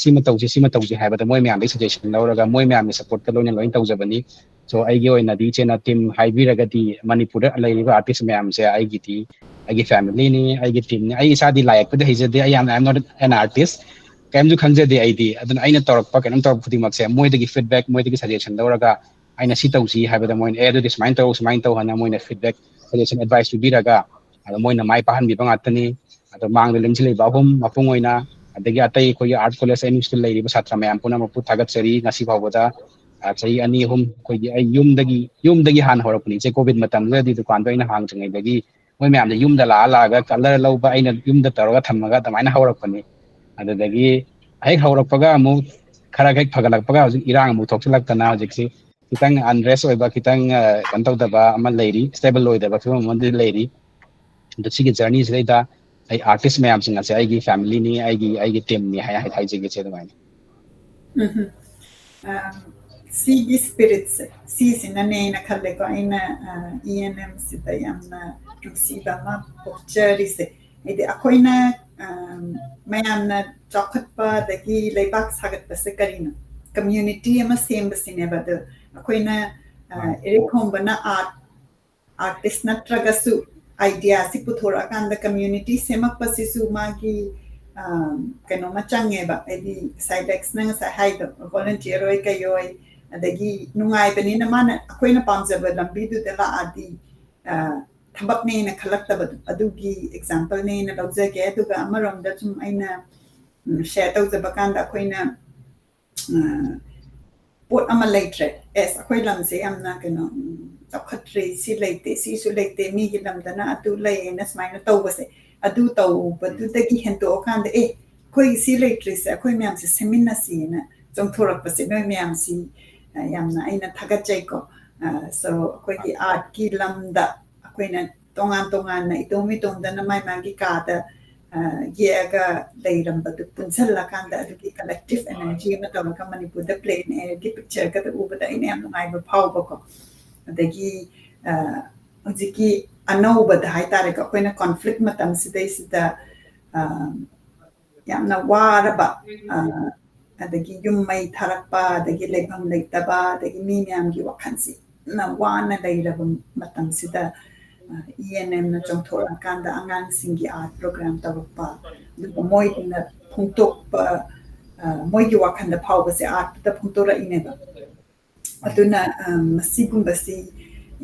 "ꯁꯤꯃ ꯇꯧꯁꯤ, ꯁꯤꯃ ꯇꯧꯁꯤ" ꯍꯥꯏꯕꯗ ꯃꯣꯏ ꯃꯌꯥꯝꯗꯒꯤ ꯁꯖꯦꯁꯟ ꯂꯧꯔꯒ ꯃꯣꯏ ꯃꯌꯥꯝꯒꯤ ꯁꯞꯄꯣꯔꯠꯇ ꯂꯣꯏꯅ ꯂꯣꯏꯅ ꯇꯧꯖꯕꯅꯤ꯫ ꯁꯣ ꯑꯩꯒꯤ ꯑꯣꯏꯅꯗꯤ ꯏꯆꯦꯅ ꯇꯤꯝ ꯍꯥꯏꯕꯤꯔꯒꯗꯤ ꯃꯅꯤꯄꯨꯔꯗ ꯂꯩꯔꯤꯕ ꯑꯥꯔꯇꯤꯁ ꯃꯌꯥꯝꯁꯦ ꯑꯩꯒꯤꯗꯤ, ꯑꯩꯒꯤ ꯐꯦꯃꯤꯂꯤꯅꯤ, ꯑꯩꯒꯤ ꯇꯤꯝꯅꯤ꯫ ꯑꯩ ꯏꯁꯥꯗꯤ ꯂꯥꯏ ꯌꯦꯛꯄꯗꯤ ꯍꯩꯖꯗꯦ, ꯑꯩ ꯌꯥꯝꯅ, I am not an artist, ꯀꯔꯤꯝꯁꯨ ꯈꯪꯖꯗꯦ ꯑꯩꯗꯤ꯫ ꯑꯗꯨꯅ ꯑꯩꯅ ꯇꯧꯔꯛꯄ, ꯀꯩꯅꯣꯝ ꯇꯧꯔꯛꯄ ꯈꯨꯗꯤꯡꯃꯛꯁꯦ ꯃꯣꯏꯗꯒꯤ ꯐꯤꯗꯕꯦꯛ, ꯃꯣꯏꯗꯒꯤ ꯁꯖꯦꯁꯟ ꯂꯧꯔꯒ ꯑꯩꯅ ꯁꯤ ꯇꯧꯁꯤ ꯍꯥꯏꯕꯗ ꯃꯣꯏꯅ, "ꯑꯦ, ꯑꯗꯨꯗꯤ ꯁꯨꯃꯥꯏꯅ ꯇꯧ, ꯁꯨꯃꯥꯏꯅ ꯇꯧ" ꯍꯥꯏꯅ ꯃꯣꯏꯅ ꯐꯤꯗꯕꯦꯛ, ꯁꯖꯦꯁꯟ, ꯑꯦꯗꯚꯥꯏꯁ ꯄꯤꯕꯤꯔꯒ ꯑꯗꯣ ꯃꯣꯏꯅ ꯃꯥꯏ ꯄꯥꯛꯍꯟꯕꯤꯕ ꯉꯥꯛꯇꯅꯤ꯫ ꯑꯗꯣ ꯃꯥꯡꯗ ꯂꯦꯡꯁꯤꯜꯂꯤꯕ ꯑꯍꯨꯝ ꯃꯄꯨꯡ ꯑꯣꯏꯅ, ꯑꯗꯒꯤ ꯑꯇꯩ ꯑꯩꯈꯣꯏꯒꯤ ꯑꯥꯔꯠ ꯀꯣꯂꯦꯖ, ꯑꯦꯝ ꯌꯨ ꯁꯤꯗ ꯂꯩꯔꯤꯕ ꯁꯥꯇ꯭ꯔ ꯃꯌꯥꯝ ꯄꯨꯝꯅꯃꯛꯄꯨ ꯊꯥꯒꯠꯆꯔꯤ꯫ ꯉꯁꯤ ꯐꯥꯎꯕꯗ, ꯑ, ꯆꯍꯤ ꯑꯅꯤ ꯑꯍꯨꯝ ꯑꯩꯈꯣꯏꯒꯤ, ꯑꯩ ꯌꯨꯝꯗꯒꯤ, ꯌꯨꯝꯗꯒꯤ ꯍꯥꯟꯅ ꯍꯧꯔꯛꯄꯅꯤ꯫ ꯏꯆꯦ, ꯀꯣꯚꯤꯗ ꯃꯇꯝꯗꯨꯗꯗꯤ ꯗꯨꯀꯥꯟꯗꯣ ꯑꯩꯅ ꯍꯥꯡꯗ꯭ꯔꯤꯉꯩꯗꯒꯤ ꯃꯣꯏ ꯃꯌꯥꯝꯗ ꯌꯨꯝꯗ ꯂꯥꯛꯑ ꯂꯥꯛꯑꯒ ꯀꯂꯔ ꯂꯧꯕ, ꯑꯩꯅ ꯌꯨꯝꯗ ꯇꯧꯔꯒ ꯊꯝꯃꯒ ꯑꯗꯨꯃꯥꯏꯅ ꯍꯧꯔꯛꯄꯅꯤ꯫ ꯑꯗꯨꯗꯒꯤ ꯍꯦꯛ ꯍꯧꯔꯛꯄꯒ ꯑꯃꯨꯛ ꯈꯔ ꯍꯦꯛ ꯐꯒꯠꯂꯛꯄꯒ ꯍꯧꯖꯤꯛ ꯏꯔꯥꯡ ꯑꯃꯨꯛ ꯊꯣꯛꯆꯤꯜꯂꯛꯇꯅ ꯍꯧꯖꯤꯛꯁꯤ ꯈꯤꯇꯪ ꯑꯟꯔꯦꯁ ꯑꯣꯏꯕ, ꯈꯤꯇꯪ, ꯑ, ꯀꯩꯅꯣ ꯇꯧꯗꯕ ꯑꯃ ꯂꯩꯔꯤ, ꯁ꯭ꯇꯦꯕꯜ ꯑꯣꯏꯗꯕ ꯐꯤꯕꯝ ꯑꯃꯗꯤ ꯂꯩꯔꯤ꯫ ꯑꯗꯣ ꯁꯤꯒꯤ ꯖꯔꯅꯤꯁꯤꯗꯩꯗ ꯑꯩ ꯑꯥꯔꯇꯤꯁ ꯃꯌꯥꯝꯁꯤꯡ ꯑꯁꯦ ꯑꯩꯒꯤ ꯐꯦꯃꯤꯂꯤꯅꯤ, ꯑꯩꯒꯤ, ꯑꯩꯒꯤ ꯇꯤꯝꯅꯤ ꯍꯥꯏ, ꯍꯥꯏ, ꯍꯥꯏꯖꯒꯦ ꯏꯆꯦ, ꯑꯗꯨꯃꯥꯏꯅ꯫ ꯎꯝ꯫ ꯑ, ꯁꯤꯒꯤ ꯁ꯭ꯄꯤꯔꯤꯠꯁꯦ, ꯁꯤꯁꯤꯅꯅꯦ ꯑꯩꯅ ꯈꯜꯂꯦꯀꯣ, ꯑꯩꯅ, ꯑ, ꯏ ꯑꯦꯟ ꯑꯦꯝ ꯁꯤꯗ ꯌꯥꯝꯅ ꯅꯨꯡꯁꯤꯕ ꯑꯃ ꯄꯣꯛꯆꯔꯤꯁꯦ꯫ ꯍꯥꯏꯗꯤ ꯑꯩꯈꯣꯏꯅ, ꯑ, ꯃꯌꯥꯝꯅ ꯆꯥꯎꯈꯠꯄ ꯑꯗꯒꯤ ꯂꯩꯕꯥꯛ ꯁꯥꯒꯠꯄꯁꯦ ꯀꯔꯤꯅꯣ? ꯀꯝꯃ꯭ꯌꯨꯅꯤꯇꯤ ꯑꯃ ꯁꯦꯝꯕꯁꯤꯅꯦꯕ꯫ ꯑꯗꯣ ꯑꯩꯈꯣꯏꯅ, ꯑ, ꯏꯔꯩꯈꯣꯝꯕꯅ art artist ꯅꯠꯇ꯭ꯔꯒꯁꯨ idea ꯁꯤ ꯄꯨꯊꯣꯔꯛꯑꯀꯥꯟꯗ community ꯁꯦꯝꯃꯛꯄꯁꯤꯁꯨ ꯃꯥꯒꯤ, ꯑ, ꯀꯩꯅꯣꯃ ꯆꯪꯉꯦꯕ, ꯍꯥꯏꯗꯤ ꯉꯁꯥꯏ ꯂꯦꯛꯁꯅ ꯉꯁꯥꯏ ꯍꯥꯏꯗꯣ, volunteer ꯑꯣꯏ ꯀꯩ ꯑꯣꯏ, ꯑꯗꯒꯤ ꯅꯨꯡꯉꯥꯏꯕꯅꯤꯅ ꯃꯥꯅ ꯑꯩꯈꯣꯏꯅ ꯄꯥꯝꯖꯕ ꯂꯝꯕꯤꯗꯨꯗ ꯂꯥꯛꯑꯗꯤ, ꯑ, ꯊꯕꯛꯅꯦꯅ ꯈꯜꯂꯛꯇꯕꯗꯣ, ꯑꯗꯨꯒꯤ example ꯅꯦꯅ ꯂꯧꯖꯒꯦ꯫ ꯑꯗꯨꯒ ꯑꯃꯔꯣꯝꯗ ꯁꯨꯝ ꯑꯩꯅ, ꯎꯝ, share ꯇꯧꯖꯕ ꯀꯥꯟꯗ ꯑꯩꯈꯣꯏꯅ, ꯑ, ꯄꯣꯠ ꯑꯃ ꯂꯩꯇ꯭ꯔꯦ, ꯑꯦꯁ, ꯑꯩꯈꯣꯏ ꯂꯝꯁꯦ ꯌꯥꯝꯅ ꯀꯩꯅꯣ, ꯎꯝ, ꯆꯥꯎꯈꯠꯇ꯭ꯔꯦ, ꯁꯤ ꯂꯩꯇꯦ, ꯁꯤꯁꯨ ꯂꯩꯇꯦ, ꯃꯤꯒꯤ ꯂꯝꯗꯅ ꯑꯗꯨ ꯂꯩꯌꯦꯅ ꯁꯨꯃꯥꯏꯅ ꯇꯧꯕꯁꯦ, ꯑꯗꯨ ꯇꯧꯕꯗꯨꯗꯒꯤ ꯍꯦꯟꯗꯣꯛꯑꯀꯥꯟꯗ, ꯑꯦ, ꯑꯩꯈꯣꯏꯒꯤ ꯁꯤ ꯂꯩꯇ꯭ꯔꯤꯁꯦ ꯑꯩꯈꯣꯣꯏ ꯃꯌꯥꯝꯁꯦ ꯁꯦꯝꯃꯤꯟꯅꯁꯤꯅ ꯆꯣꯡꯊꯣꯔꯛꯄꯁꯦ ꯅꯣꯏ ꯃꯌꯥꯝꯁꯤ, ꯑ, ꯌꯥꯝꯅ ꯑꯩꯅ ꯊꯥꯒꯠꯆꯩꯀꯣ꯫ ꯑ, so ꯑꯩꯈꯣꯏꯒꯤ artꯀꯤ ꯂꯝꯗ ꯑꯩꯈꯣꯏꯅ ꯇꯣꯉꯥꯟ ꯇꯣꯉꯥꯟꯅ ꯏꯇꯣꯝ ꯏꯇꯣꯝꯗꯅ ꯃꯥꯏ ꯃꯥꯒꯤ ꯀꯥꯗ, ꯑ, ꯌꯦꯛꯑꯒ ꯂꯩꯔꯝꯕꯗꯨ ꯄꯨꯟꯁꯤꯜꯂꯀꯥꯟꯗ ꯑꯗꯨꯒꯤ collective energy ꯑꯃ ꯇꯧꯔꯒ ꯃꯅꯤꯄꯨꯔꯗ plain airꯒꯤ pictureꯒꯗ ꯎꯕꯗ ꯑꯩꯅ ꯌꯥꯝ ꯅꯨꯡꯉꯥꯏꯕ ꯐꯥꯎꯕꯀꯣ꯫ ꯑꯗꯒꯤ, ꯑ, ꯍꯧꯖꯤꯛꯀꯤ ꯑꯅꯧꯕꯗ ꯍꯥꯏꯇꯥꯔꯦꯀꯣ, ꯑꯩꯈꯣꯏꯅ conflict ꯃꯇꯝꯁꯤꯗꯩꯁꯤꯗ, ꯑ, ꯌꯥꯝꯅ ꯋꯥꯔꯕ, ꯑ, ꯑꯗꯒꯤ ꯌꯨꯝ ꯃꯩ ꯊꯥꯔꯛꯄ, ꯑꯗꯒꯤ ꯂꯩꯐꯝ ꯂꯩꯇꯕ, ꯑꯗꯒꯤ ꯃꯤ ꯃꯌꯥꯝꯒꯤ ꯋꯥꯈꯜꯁꯤ ꯌꯥꯝꯅ ꯋꯥꯅ ꯂꯩꯔꯕ ꯃꯇꯝꯁꯤꯗ, ꯑ, ENMꯅ ꯆꯣꯡꯊꯣꯔꯛꯑꯀꯥꯟꯗ ꯑꯉꯥꯡꯁꯤꯡꯒꯤ art program ꯇꯧꯔꯛꯄ, ꯑꯗꯨꯒ ꯃꯣꯏꯗꯨꯅ ꯐꯣꯡꯗꯣꯛꯄ, ꯑ, ꯃꯣꯏꯒꯤ ꯋꯥꯈꯜꯗ ꯐꯥꯎꯕꯁꯦ artꯇ ꯐꯣꯡꯗꯣꯔꯛꯏꯅꯦꯕ꯫ ꯑꯗꯨꯅ, ꯑ, ꯃꯁꯤꯒꯨꯝꯕꯁꯤ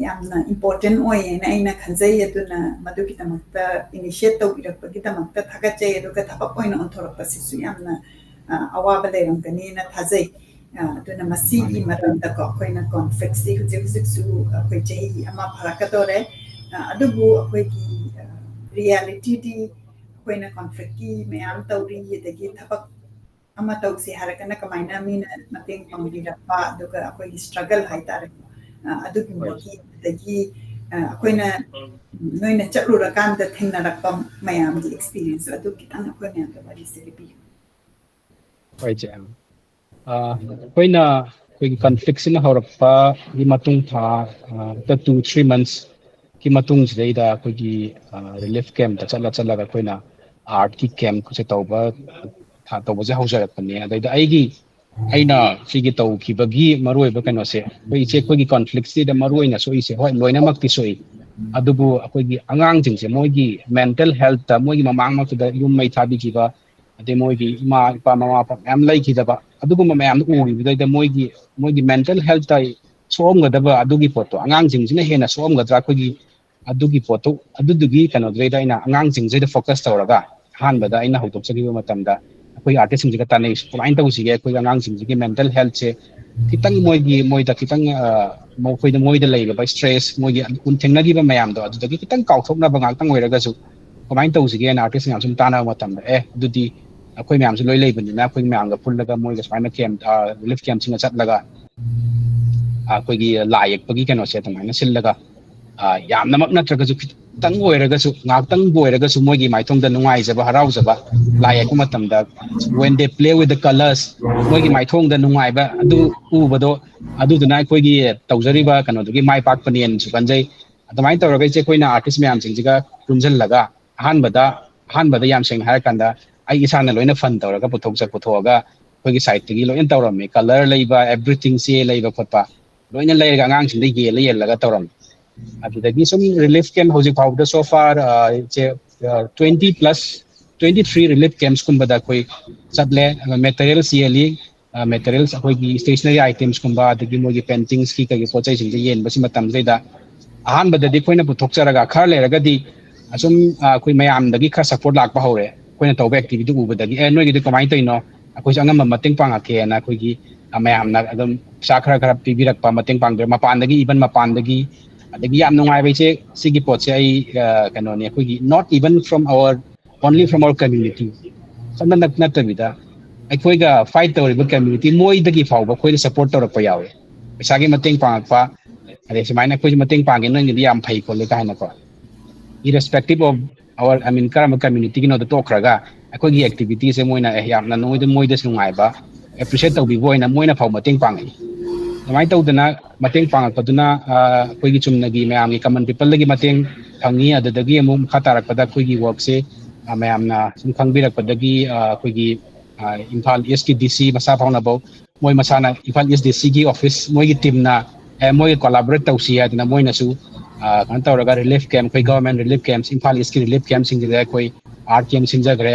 ꯌꯥꯝꯅ important ꯑꯣꯏꯌꯦꯅ ꯑꯩꯅ ꯈꯟꯖꯩ꯫ ꯑꯗꯨꯅ ꯃꯗꯨꯒꯤꯗꯃꯛꯇ initiate ꯇꯧꯕꯤꯔꯛꯄꯒꯤꯗꯃꯛꯇ ꯊꯥꯒꯠꯆꯩ꯫ ꯑꯗꯨꯒ ꯊꯕꯛ ꯑꯣꯏꯅ ꯑꯣꯟꯊꯣꯔꯛꯄꯁꯤꯁꯨ ꯌꯥꯝꯅ, ꯑ, ꯑꯋꯥꯕ ꯂꯩꯔꯝꯒꯅꯤꯅ ꯊꯥꯖꯩ꯫ ꯑ, ꯑꯗꯨꯅ ꯃꯁꯤꯒꯤ ꯃꯔꯝꯗꯀꯣ ꯑꯩꯈꯣꯏꯅ conflictꯁꯤ ꯍꯧꯖꯤꯛ ꯍꯧꯖꯤꯛꯁꯨ ꯑꯩꯈꯣꯏ ꯆꯍꯤ ꯑꯃ ꯐꯥꯔꯛꯀꯗꯧꯔꯦ꯫ ꯑ, ꯑꯗꯨꯕꯨ ꯑꯩꯈꯣꯏꯒꯤ, ꯑ, realityꯗꯤ ꯑꯩꯈꯣꯏꯅ conflictꯀꯤ ꯃꯌꯥꯝ ꯇꯧꯔꯤ, ꯑꯗꯒꯤ ꯊꯕꯛ ꯑꯃ ꯇꯧꯁꯤ ꯍꯥꯏꯔꯒꯅ ꯀꯃꯥꯏꯅ ꯃꯤꯅ ꯃꯇꯦꯡ ꯄꯥꯡꯕꯤꯔꯛꯄ, ꯑꯗꯨꯒ ꯑꯩꯈꯣꯏꯒꯤ struggle ꯍꯥꯏꯇꯥꯔꯦ, ꯑ, ꯑꯗꯨꯒꯨꯝꯕꯒꯤ, ꯑꯗꯒꯤ, ꯑ, ꯑꯩꯈꯣꯏꯅ, ꯎꯝ, ꯅꯣꯏꯅ ꯆꯠꯂꯨꯔꯀꯥꯟꯗ ꯊꯦꯡꯅꯔꯛꯄ ꯃꯌꯥꯝꯒꯤ experience ꯑꯗꯨ ꯈꯤꯇꯪ ꯑꯩꯈꯣꯏ ꯃꯌꯥꯝꯗ ꯋꯥꯔꯤꯁꯦ ꯂꯤꯕꯤꯌꯨ꯫ ꯍꯣꯏ, ꯏꯆꯦ꯫ ꯑ, ꯑꯩꯈꯣꯏꯅ, ꯑꯩꯈꯣꯏꯒꯤ conflictꯁꯤꯅ ꯍꯧꯔꯛꯄꯒꯤ ꯃꯇꯨꯡ ꯊꯥ, ꯑ, after two, three monthsꯀꯤ ꯃꯇꯨꯡꯁꯤꯗꯩꯗ ꯑꯩꯈꯣꯏꯒꯤ, ꯑ, relief campꯇ ꯆꯠꯂ ꯆꯠꯂꯒ ꯑꯩꯈꯣꯏꯅ artꯀꯤ campꯁꯦ ꯇꯧꯕ, ꯊꯥ-, ꯇꯧꯕꯁꯦ ꯍꯧꯖꯔꯛꯄꯅꯦ꯫ ꯑꯗꯩꯗ ꯑꯩꯒꯤ ꯑꯩꯅ ꯁꯤꯒꯤ ꯇꯧꯈꯤꯕꯒꯤ ꯃꯔꯨꯑꯣꯏꯕ ꯀꯩꯅꯣꯁꯦ, ꯑꯩꯈꯣꯏ ꯏꯆꯦ ꯑꯩꯈꯣꯏꯒꯤ ꯀꯣꯟꯐ꯭ꯂꯤꯛꯁꯤꯗ ꯃꯔꯨꯑꯣꯏꯅ ꯁꯣꯛꯏꯁꯦ, ꯍꯣꯏ, ꯂꯣꯏꯅꯃꯛꯇꯤ ꯁꯣꯛꯏ, ꯑꯗꯨꯕꯨ ꯑꯩꯈꯣꯏꯒꯤ ꯑꯉꯥꯡꯁꯤꯡꯁꯦ ꯃꯣꯏꯒꯤ ꯃꯦꯟꯇꯦꯜ ꯍꯦꯜꯠꯇ, ꯃꯣꯏꯒꯤ ꯃꯃꯥꯡꯃꯛꯇꯗ ꯌꯨꯝ ꯃꯩ ꯊꯥꯕꯤꯈꯤꯕ, ꯑꯗꯩ ꯃꯣꯏꯒꯤ ꯏꯃꯥ ꯏꯄꯥ ꯃꯃꯥ ꯃꯄꯥ ꯃꯌꯥꯝ ꯂꯩꯈꯤꯗꯕ, ꯑꯗꯨꯒꯨꯝꯕ ꯃꯌꯥꯝꯗꯨ ꯎꯈꯤꯕꯗꯩꯗ ꯃꯣꯏꯒꯤ ꯃꯣꯏꯒꯤ ꯃꯦꯟꯇꯦꯜ ꯍꯦꯜꯠꯇ ꯁꯣꯛꯑꯝꯒꯗꯕ ꯑꯗꯨꯒꯤ ꯄꯣꯠꯇꯣ ꯑꯉꯥꯡꯁꯤꯡꯁꯤꯅ ꯍꯦꯟꯅ ꯁꯣꯛꯑꯝꯒꯗ꯭ꯔꯥ, ꯑꯩꯈꯣꯏꯒꯤ ꯑꯗꯨꯒꯤ ꯄꯣꯠꯇꯨ, ꯑꯗꯨꯗꯨꯒꯤ ꯀꯩꯅꯣꯗꯨꯗꯩꯗ ꯑꯩꯅ ꯑꯉꯥꯡꯁꯤꯡꯁꯤꯗ ꯐꯣꯀꯁ ꯇꯧꯔꯒ ꯑꯍꯥꯟꯕꯗ ꯑꯩꯅ ꯍꯧꯗꯣꯛꯆꯈꯤꯕ ꯃꯇꯝꯗ ꯑꯩꯈꯣꯏ ꯑꯥꯔꯇꯤꯁꯁꯤꯡꯁꯤꯒ ꯇꯥꯟꯅꯩ, ꯀꯃꯥꯏꯅ ꯇꯧꯁꯤꯒꯦ ꯑꯩꯈꯣꯏ ꯑꯉꯥꯡꯁꯤꯡꯁꯤꯒꯤ ꯃꯦꯟꯇꯦꯜ ꯍꯦꯜꯠꯁꯦ ꯈꯤꯇꯪ ꯃꯣꯏꯒꯤ ꯃꯣꯏꯗ ꯈꯤꯇꯪ ꯃꯈꯣꯏꯗ ꯃꯣꯏꯗ ꯂꯩꯔꯤꯕ ꯏꯁꯇ꯭ꯔꯦꯁ, ꯃꯣꯏꯒꯤ ꯊꯦꯡꯅꯈꯤꯕ ꯃꯌꯥꯝꯗꯣ ꯑꯗꯨꯗꯒꯤ ꯈꯤꯇꯪ ꯀꯥꯎꯊꯣꯛꯅꯕ ꯉꯥꯛꯇꯪ ꯑꯣꯏꯔꯒꯁꯨ ꯀꯃꯥꯏꯅ ꯇꯧꯁꯤꯒꯦꯅ ꯑꯥꯔꯇꯤꯁ ꯃꯌꯥꯝ ꯁꯨꯝ ꯇꯥꯟꯅꯕ ꯃꯇꯝꯗ, ꯑꯦ, ꯑꯗꯨꯗꯤ ꯑꯩꯈꯣꯏ ꯃꯌꯥꯝꯁꯨ ꯂꯣꯏ ꯂꯩꯕꯅꯤꯅ ꯑꯩꯈꯣꯏ ꯃꯌꯥꯝꯒ ꯄꯨꯜꯂꯒ ꯃꯣꯏꯒ ꯁꯨꯃꯥꯏꯅ ꯀꯦꯝ, ꯔꯤꯂꯤꯐ ꯀꯦꯝꯁꯤꯡꯗ ꯆꯠꯂꯒ ꯑꯩꯈꯣꯏꯒꯤ ꯂꯥꯏ ꯌꯦꯛꯄꯒꯤ ꯀꯩꯅꯣꯁꯦ ꯑꯗꯨꯃꯥꯏꯅ ꯁꯤꯜꯂꯒ, ꯌꯥꯝꯅꯃꯛ ꯅꯠꯇ꯭ꯔꯒꯁꯨ ꯈꯤꯇꯪ ꯑꯣꯏꯔꯒꯁꯨ, ꯉꯥꯏꯍꯥꯛꯇꯪꯕꯨ ꯑꯣꯏꯔꯒꯁꯨ ꯃꯣꯏꯒꯤ ꯃꯥꯏꯊꯣꯡꯗ ꯅꯨꯡꯉꯥꯏꯖꯕ, ꯍꯔꯥꯎꯖꯕ, ꯂꯥꯏ ꯌꯦꯛꯄ ꯃꯇꯝꯗ when they play with the colours, ꯃꯣꯏꯒꯤ ꯃꯥꯏꯊꯣꯡꯗ ꯅꯨꯡꯉꯥꯏꯕ ꯑꯗꯨ ꯎꯕꯗꯣ, ꯑꯗꯨꯗꯨꯅ ꯑꯩꯈꯣꯏꯒꯤ ꯇꯧꯖꯔꯤꯕ ꯀꯩꯅꯣꯗꯨꯒꯤ ꯃꯥꯏ ꯄꯥꯛꯄꯅꯦꯅꯁꯨ ꯈꯟꯖꯩ꯫ ꯑꯗꯨꯃꯥꯏꯅ ꯇꯧꯔꯒ ꯏꯆꯦ ꯑꯩꯈꯣꯏꯅ ꯑꯥꯔꯇꯤꯁ ꯃꯌꯥꯝꯁꯤꯡꯁꯤꯒ ꯄꯨꯟꯁꯤꯜꯂꯒ ꯑꯍꯥꯟꯕꯗ, ꯑꯍꯥꯟꯕꯗ ꯌꯥꯝ ꯁꯦꯡꯅ ꯍꯥꯏꯔꯀꯥꯟꯗ ꯑꯩ ꯏꯁꯥꯅ ꯂꯣꯏꯅ ꯐꯟ ꯇꯧꯔꯒ ꯄꯨꯊꯣꯛꯆ-, ꯄꯨꯊꯣꯛꯑꯒ ꯑꯩꯈꯣꯏꯒꯤ ꯁꯥꯏꯠꯇꯒꯤ ꯂꯣꯏꯅ ꯇꯧꯔꯝꯃꯤ꯫ ꯀꯂꯔ ꯂꯩꯕ, ꯑꯦꯚ꯭ꯔꯤꯊꯤꯡ, ꯆꯦ ꯂꯩꯕ ꯈꯣꯠꯄ ꯂꯣꯏꯅ ꯂꯩꯔꯒ ꯑꯉꯥꯡꯁꯤꯡꯗ ꯌꯦꯜꯂ ꯌꯦꯜꯂꯒ ꯇꯧꯔꯝꯃꯤ꯫ ꯑꯗꯨꯗꯒꯤ ꯁꯨꯝ ꯔꯤꯂꯤꯐ ꯀꯦꯝ ꯍꯧꯖꯤꯛ ꯐꯥꯎꯕꯗ so far, ꯏꯆꯦ, twenty plus, twenty three relief camps ꯀꯨꯝꯕꯗ ꯑꯩꯈꯣꯏ ꯆꯠꯂꯦ꯫ ꯑꯗꯨꯒ ꯃꯦꯇꯔꯤꯌꯦꯜꯁ ꯌꯦꯜꯂꯤ, ꯃꯦꯇꯔꯤꯌꯦꯜꯁ ꯑꯩꯈꯣꯏꯒꯤ ꯁ꯭ꯇꯦꯁꯅꯔꯤ ꯑꯥꯏꯇꯦꯝꯁꯀꯨꯝꯕ, ꯑꯗꯒꯤ ꯃꯣꯏꯒꯤ ꯄꯦꯟꯇꯤꯡꯁꯀꯤ ꯀꯩꯒꯤ ꯄꯣꯠ ꯆꯩꯁꯤꯡꯁꯦ ꯌꯦꯟꯕꯁꯤ ꯃꯇꯝꯁꯤꯗꯩꯗ ꯑꯍꯥꯟꯕꯗꯗꯤ ꯑꯩꯈꯣꯏꯅ ꯄꯨꯊꯣꯛꯆꯔꯒ ꯈꯔ ꯂꯩꯔꯒꯗꯤ ꯑꯁꯨꯝ, ꯑ, ꯑꯩꯈꯣꯏ ꯃꯌꯥꯝꯗꯒꯤ ꯈꯔ ꯁꯞꯄꯣꯔꯠ ꯂꯥꯛꯄ ꯍꯧꯔꯦ꯫ ꯑꯩꯈꯣꯏꯅ ꯇꯧꯕ ꯑꯦꯛꯇꯤꯚꯤꯇꯤ ꯎꯕꯗꯒꯤ, "ꯑꯦ, ꯅꯣꯏꯒꯤꯗꯤ ꯀꯃꯥꯏꯅ ꯇꯧꯔꯤꯅꯣ? ꯑꯩꯈꯣꯏꯁꯨ ꯑꯉꯝꯕ ꯃꯇꯦꯡ ꯄꯥꯡꯉꯛꯀꯦꯅ" ꯑꯩꯈꯣꯏꯒꯤ, ꯑ, ꯃꯌꯥꯝꯅ ꯑꯗꯨꯝ ꯄꯩꯁꯥ ꯈꯔ ꯈꯔ ꯄꯤꯕꯤꯔꯛꯄ, ꯃꯇꯦꯡ ꯄꯥꯡꯕꯤꯔꯛꯄ, ꯃꯄꯥꯟꯗꯒꯤ, ꯏꯚꯟ ꯃꯄꯥꯟꯗꯒꯤ꯫ ꯑꯗꯒꯤ ꯌꯥꯝ ꯅꯨꯡꯉꯥꯏꯕ ꯏꯆꯦ, ꯁꯤꯒꯤ ꯄꯣꯠꯁꯦ ꯑꯩ, ꯑ, ꯀꯩꯅꯣꯅꯦ, ꯑꯩꯈꯣꯏꯒꯤ not even from our, only from our community ꯈꯛꯇ ꯅꯠ-, ꯅꯠꯇꯕꯤꯗ, ꯑꯩꯈꯣꯏꯒ ꯐꯥꯏꯠ ꯇꯧꯔꯤꯕ ꯀꯝꯃ꯭ꯌꯨꯅꯤꯇꯤ ꯃꯣꯏꯗꯒꯤ ꯐꯥꯎꯕ ꯑꯩꯈꯣꯏꯗ ꯁꯞꯄꯣꯔꯠ ꯇꯧꯔꯛꯄ ꯌꯥꯎꯋꯦ꯫ ꯄꯩꯁꯥꯒꯤ ꯃꯇꯦꯡ ꯄꯥꯡꯉꯛꯄ, ꯑꯗꯩ ꯁꯨꯃꯥꯏꯅ ꯑꯩꯈꯣꯏꯁꯨ ꯃꯇꯦꯡ ꯄꯥꯡꯒꯦ, ꯅꯣꯏꯒꯤꯗꯤ ꯌꯥꯝ ꯐꯩ ꯈꯣꯠꯂꯦ ꯀꯥꯏꯅꯀꯣ꯫ Irrespective of our, I mean, ꯀꯔꯝꯕ ꯀꯝꯃ꯭ꯌꯨꯅꯤꯇꯤꯒꯤꯅꯣꯗꯣ ꯇꯣꯛꯈ꯭ꯔꯒ, ꯑꯩꯈꯣꯏꯒꯤ ꯑꯦꯛꯇꯤꯚꯤꯇꯤꯁꯦ ꯃꯣꯏꯅ, "ꯑꯦ, ꯌꯥꯝꯅ ꯅꯣꯏꯗ, ꯃꯣꯏꯗꯁꯨ ꯅꯨꯡꯉꯥꯏꯕ", ꯑꯦꯄ꯭ꯔꯤꯁꯤꯌꯦꯠ ꯇꯧꯕꯤꯕ ꯑꯣꯏꯅ ꯃꯣꯏꯅ ꯐꯥꯎ ꯃꯇꯦꯡ ꯄꯥꯡꯉꯛꯏ꯫ ꯑꯗꯨꯃꯥꯏꯅ ꯇꯧꯗꯅ ꯃꯇꯦꯡ ꯄꯥꯡꯉꯛꯄꯗꯨꯅ, ꯑ, ꯑꯩꯈꯣꯏꯒꯤ ꯆꯨꯝꯅꯒꯤ ꯃꯌꯥꯝꯒꯤ ꯀꯃꯟ ꯄꯤꯄꯜꯗꯒꯤ ꯃꯇꯦꯡ ꯐꯪꯉꯤ꯫ ꯑꯗꯨꯗꯒꯤ ꯑꯃꯨꯛ ꯃꯈꯥ ꯇꯥꯔꯛꯄꯗ ꯑꯩꯈꯣꯏꯒꯤ ꯋꯥꯔꯛꯁꯦ, ꯑ, ꯃꯌꯥꯝꯅ ꯁꯨꯝ ꯈꯪꯕꯤꯔꯛꯄꯗꯒꯤ, ꯑ, ꯑꯩꯈꯣꯏꯒꯤ ꯏꯝꯐꯥꯜ ꯏꯁꯀꯤ ꯗꯤ ꯁꯤ ꯃꯁꯥ ꯐꯥꯎꯅꯐꯧ, ꯃꯣꯏ ꯃꯁꯥꯅ ꯏꯝꯐꯥꯜ ꯏꯁ ꯗꯤ ꯁꯤꯒꯤ ꯑꯣꯐꯤꯁ, ꯃꯣꯏꯒꯤ ꯇꯤꯝꯅ ꯑꯦ ꯃꯣꯏꯒ ꯀꯣꯂꯥꯕꯣꯔꯦꯠ ꯇꯧꯁꯤ ꯍꯥꯏꯗꯅ ꯃꯣꯏꯅꯁꯨ ꯀꯩꯅꯣ ꯇꯧꯔꯒ ꯔꯤꯂꯤꯐ ꯀꯦꯝꯞ, ꯑꯩꯈꯣꯏ ꯒꯚꯔꯟꯃꯦꯟ ꯔꯤꯂꯤꯐ ꯀꯦꯝꯞꯁ, ꯏꯝꯐꯥꯜ ꯏꯁꯀꯤ ꯔꯤꯂꯤꯐ ꯀꯦꯝꯞꯁꯤꯡꯁꯤꯗ ꯑꯩꯈꯣꯏ ꯑꯥꯔꯠ ꯀꯦꯝꯞ ꯁꯤꯟꯖꯈ꯭ꯔꯦ꯫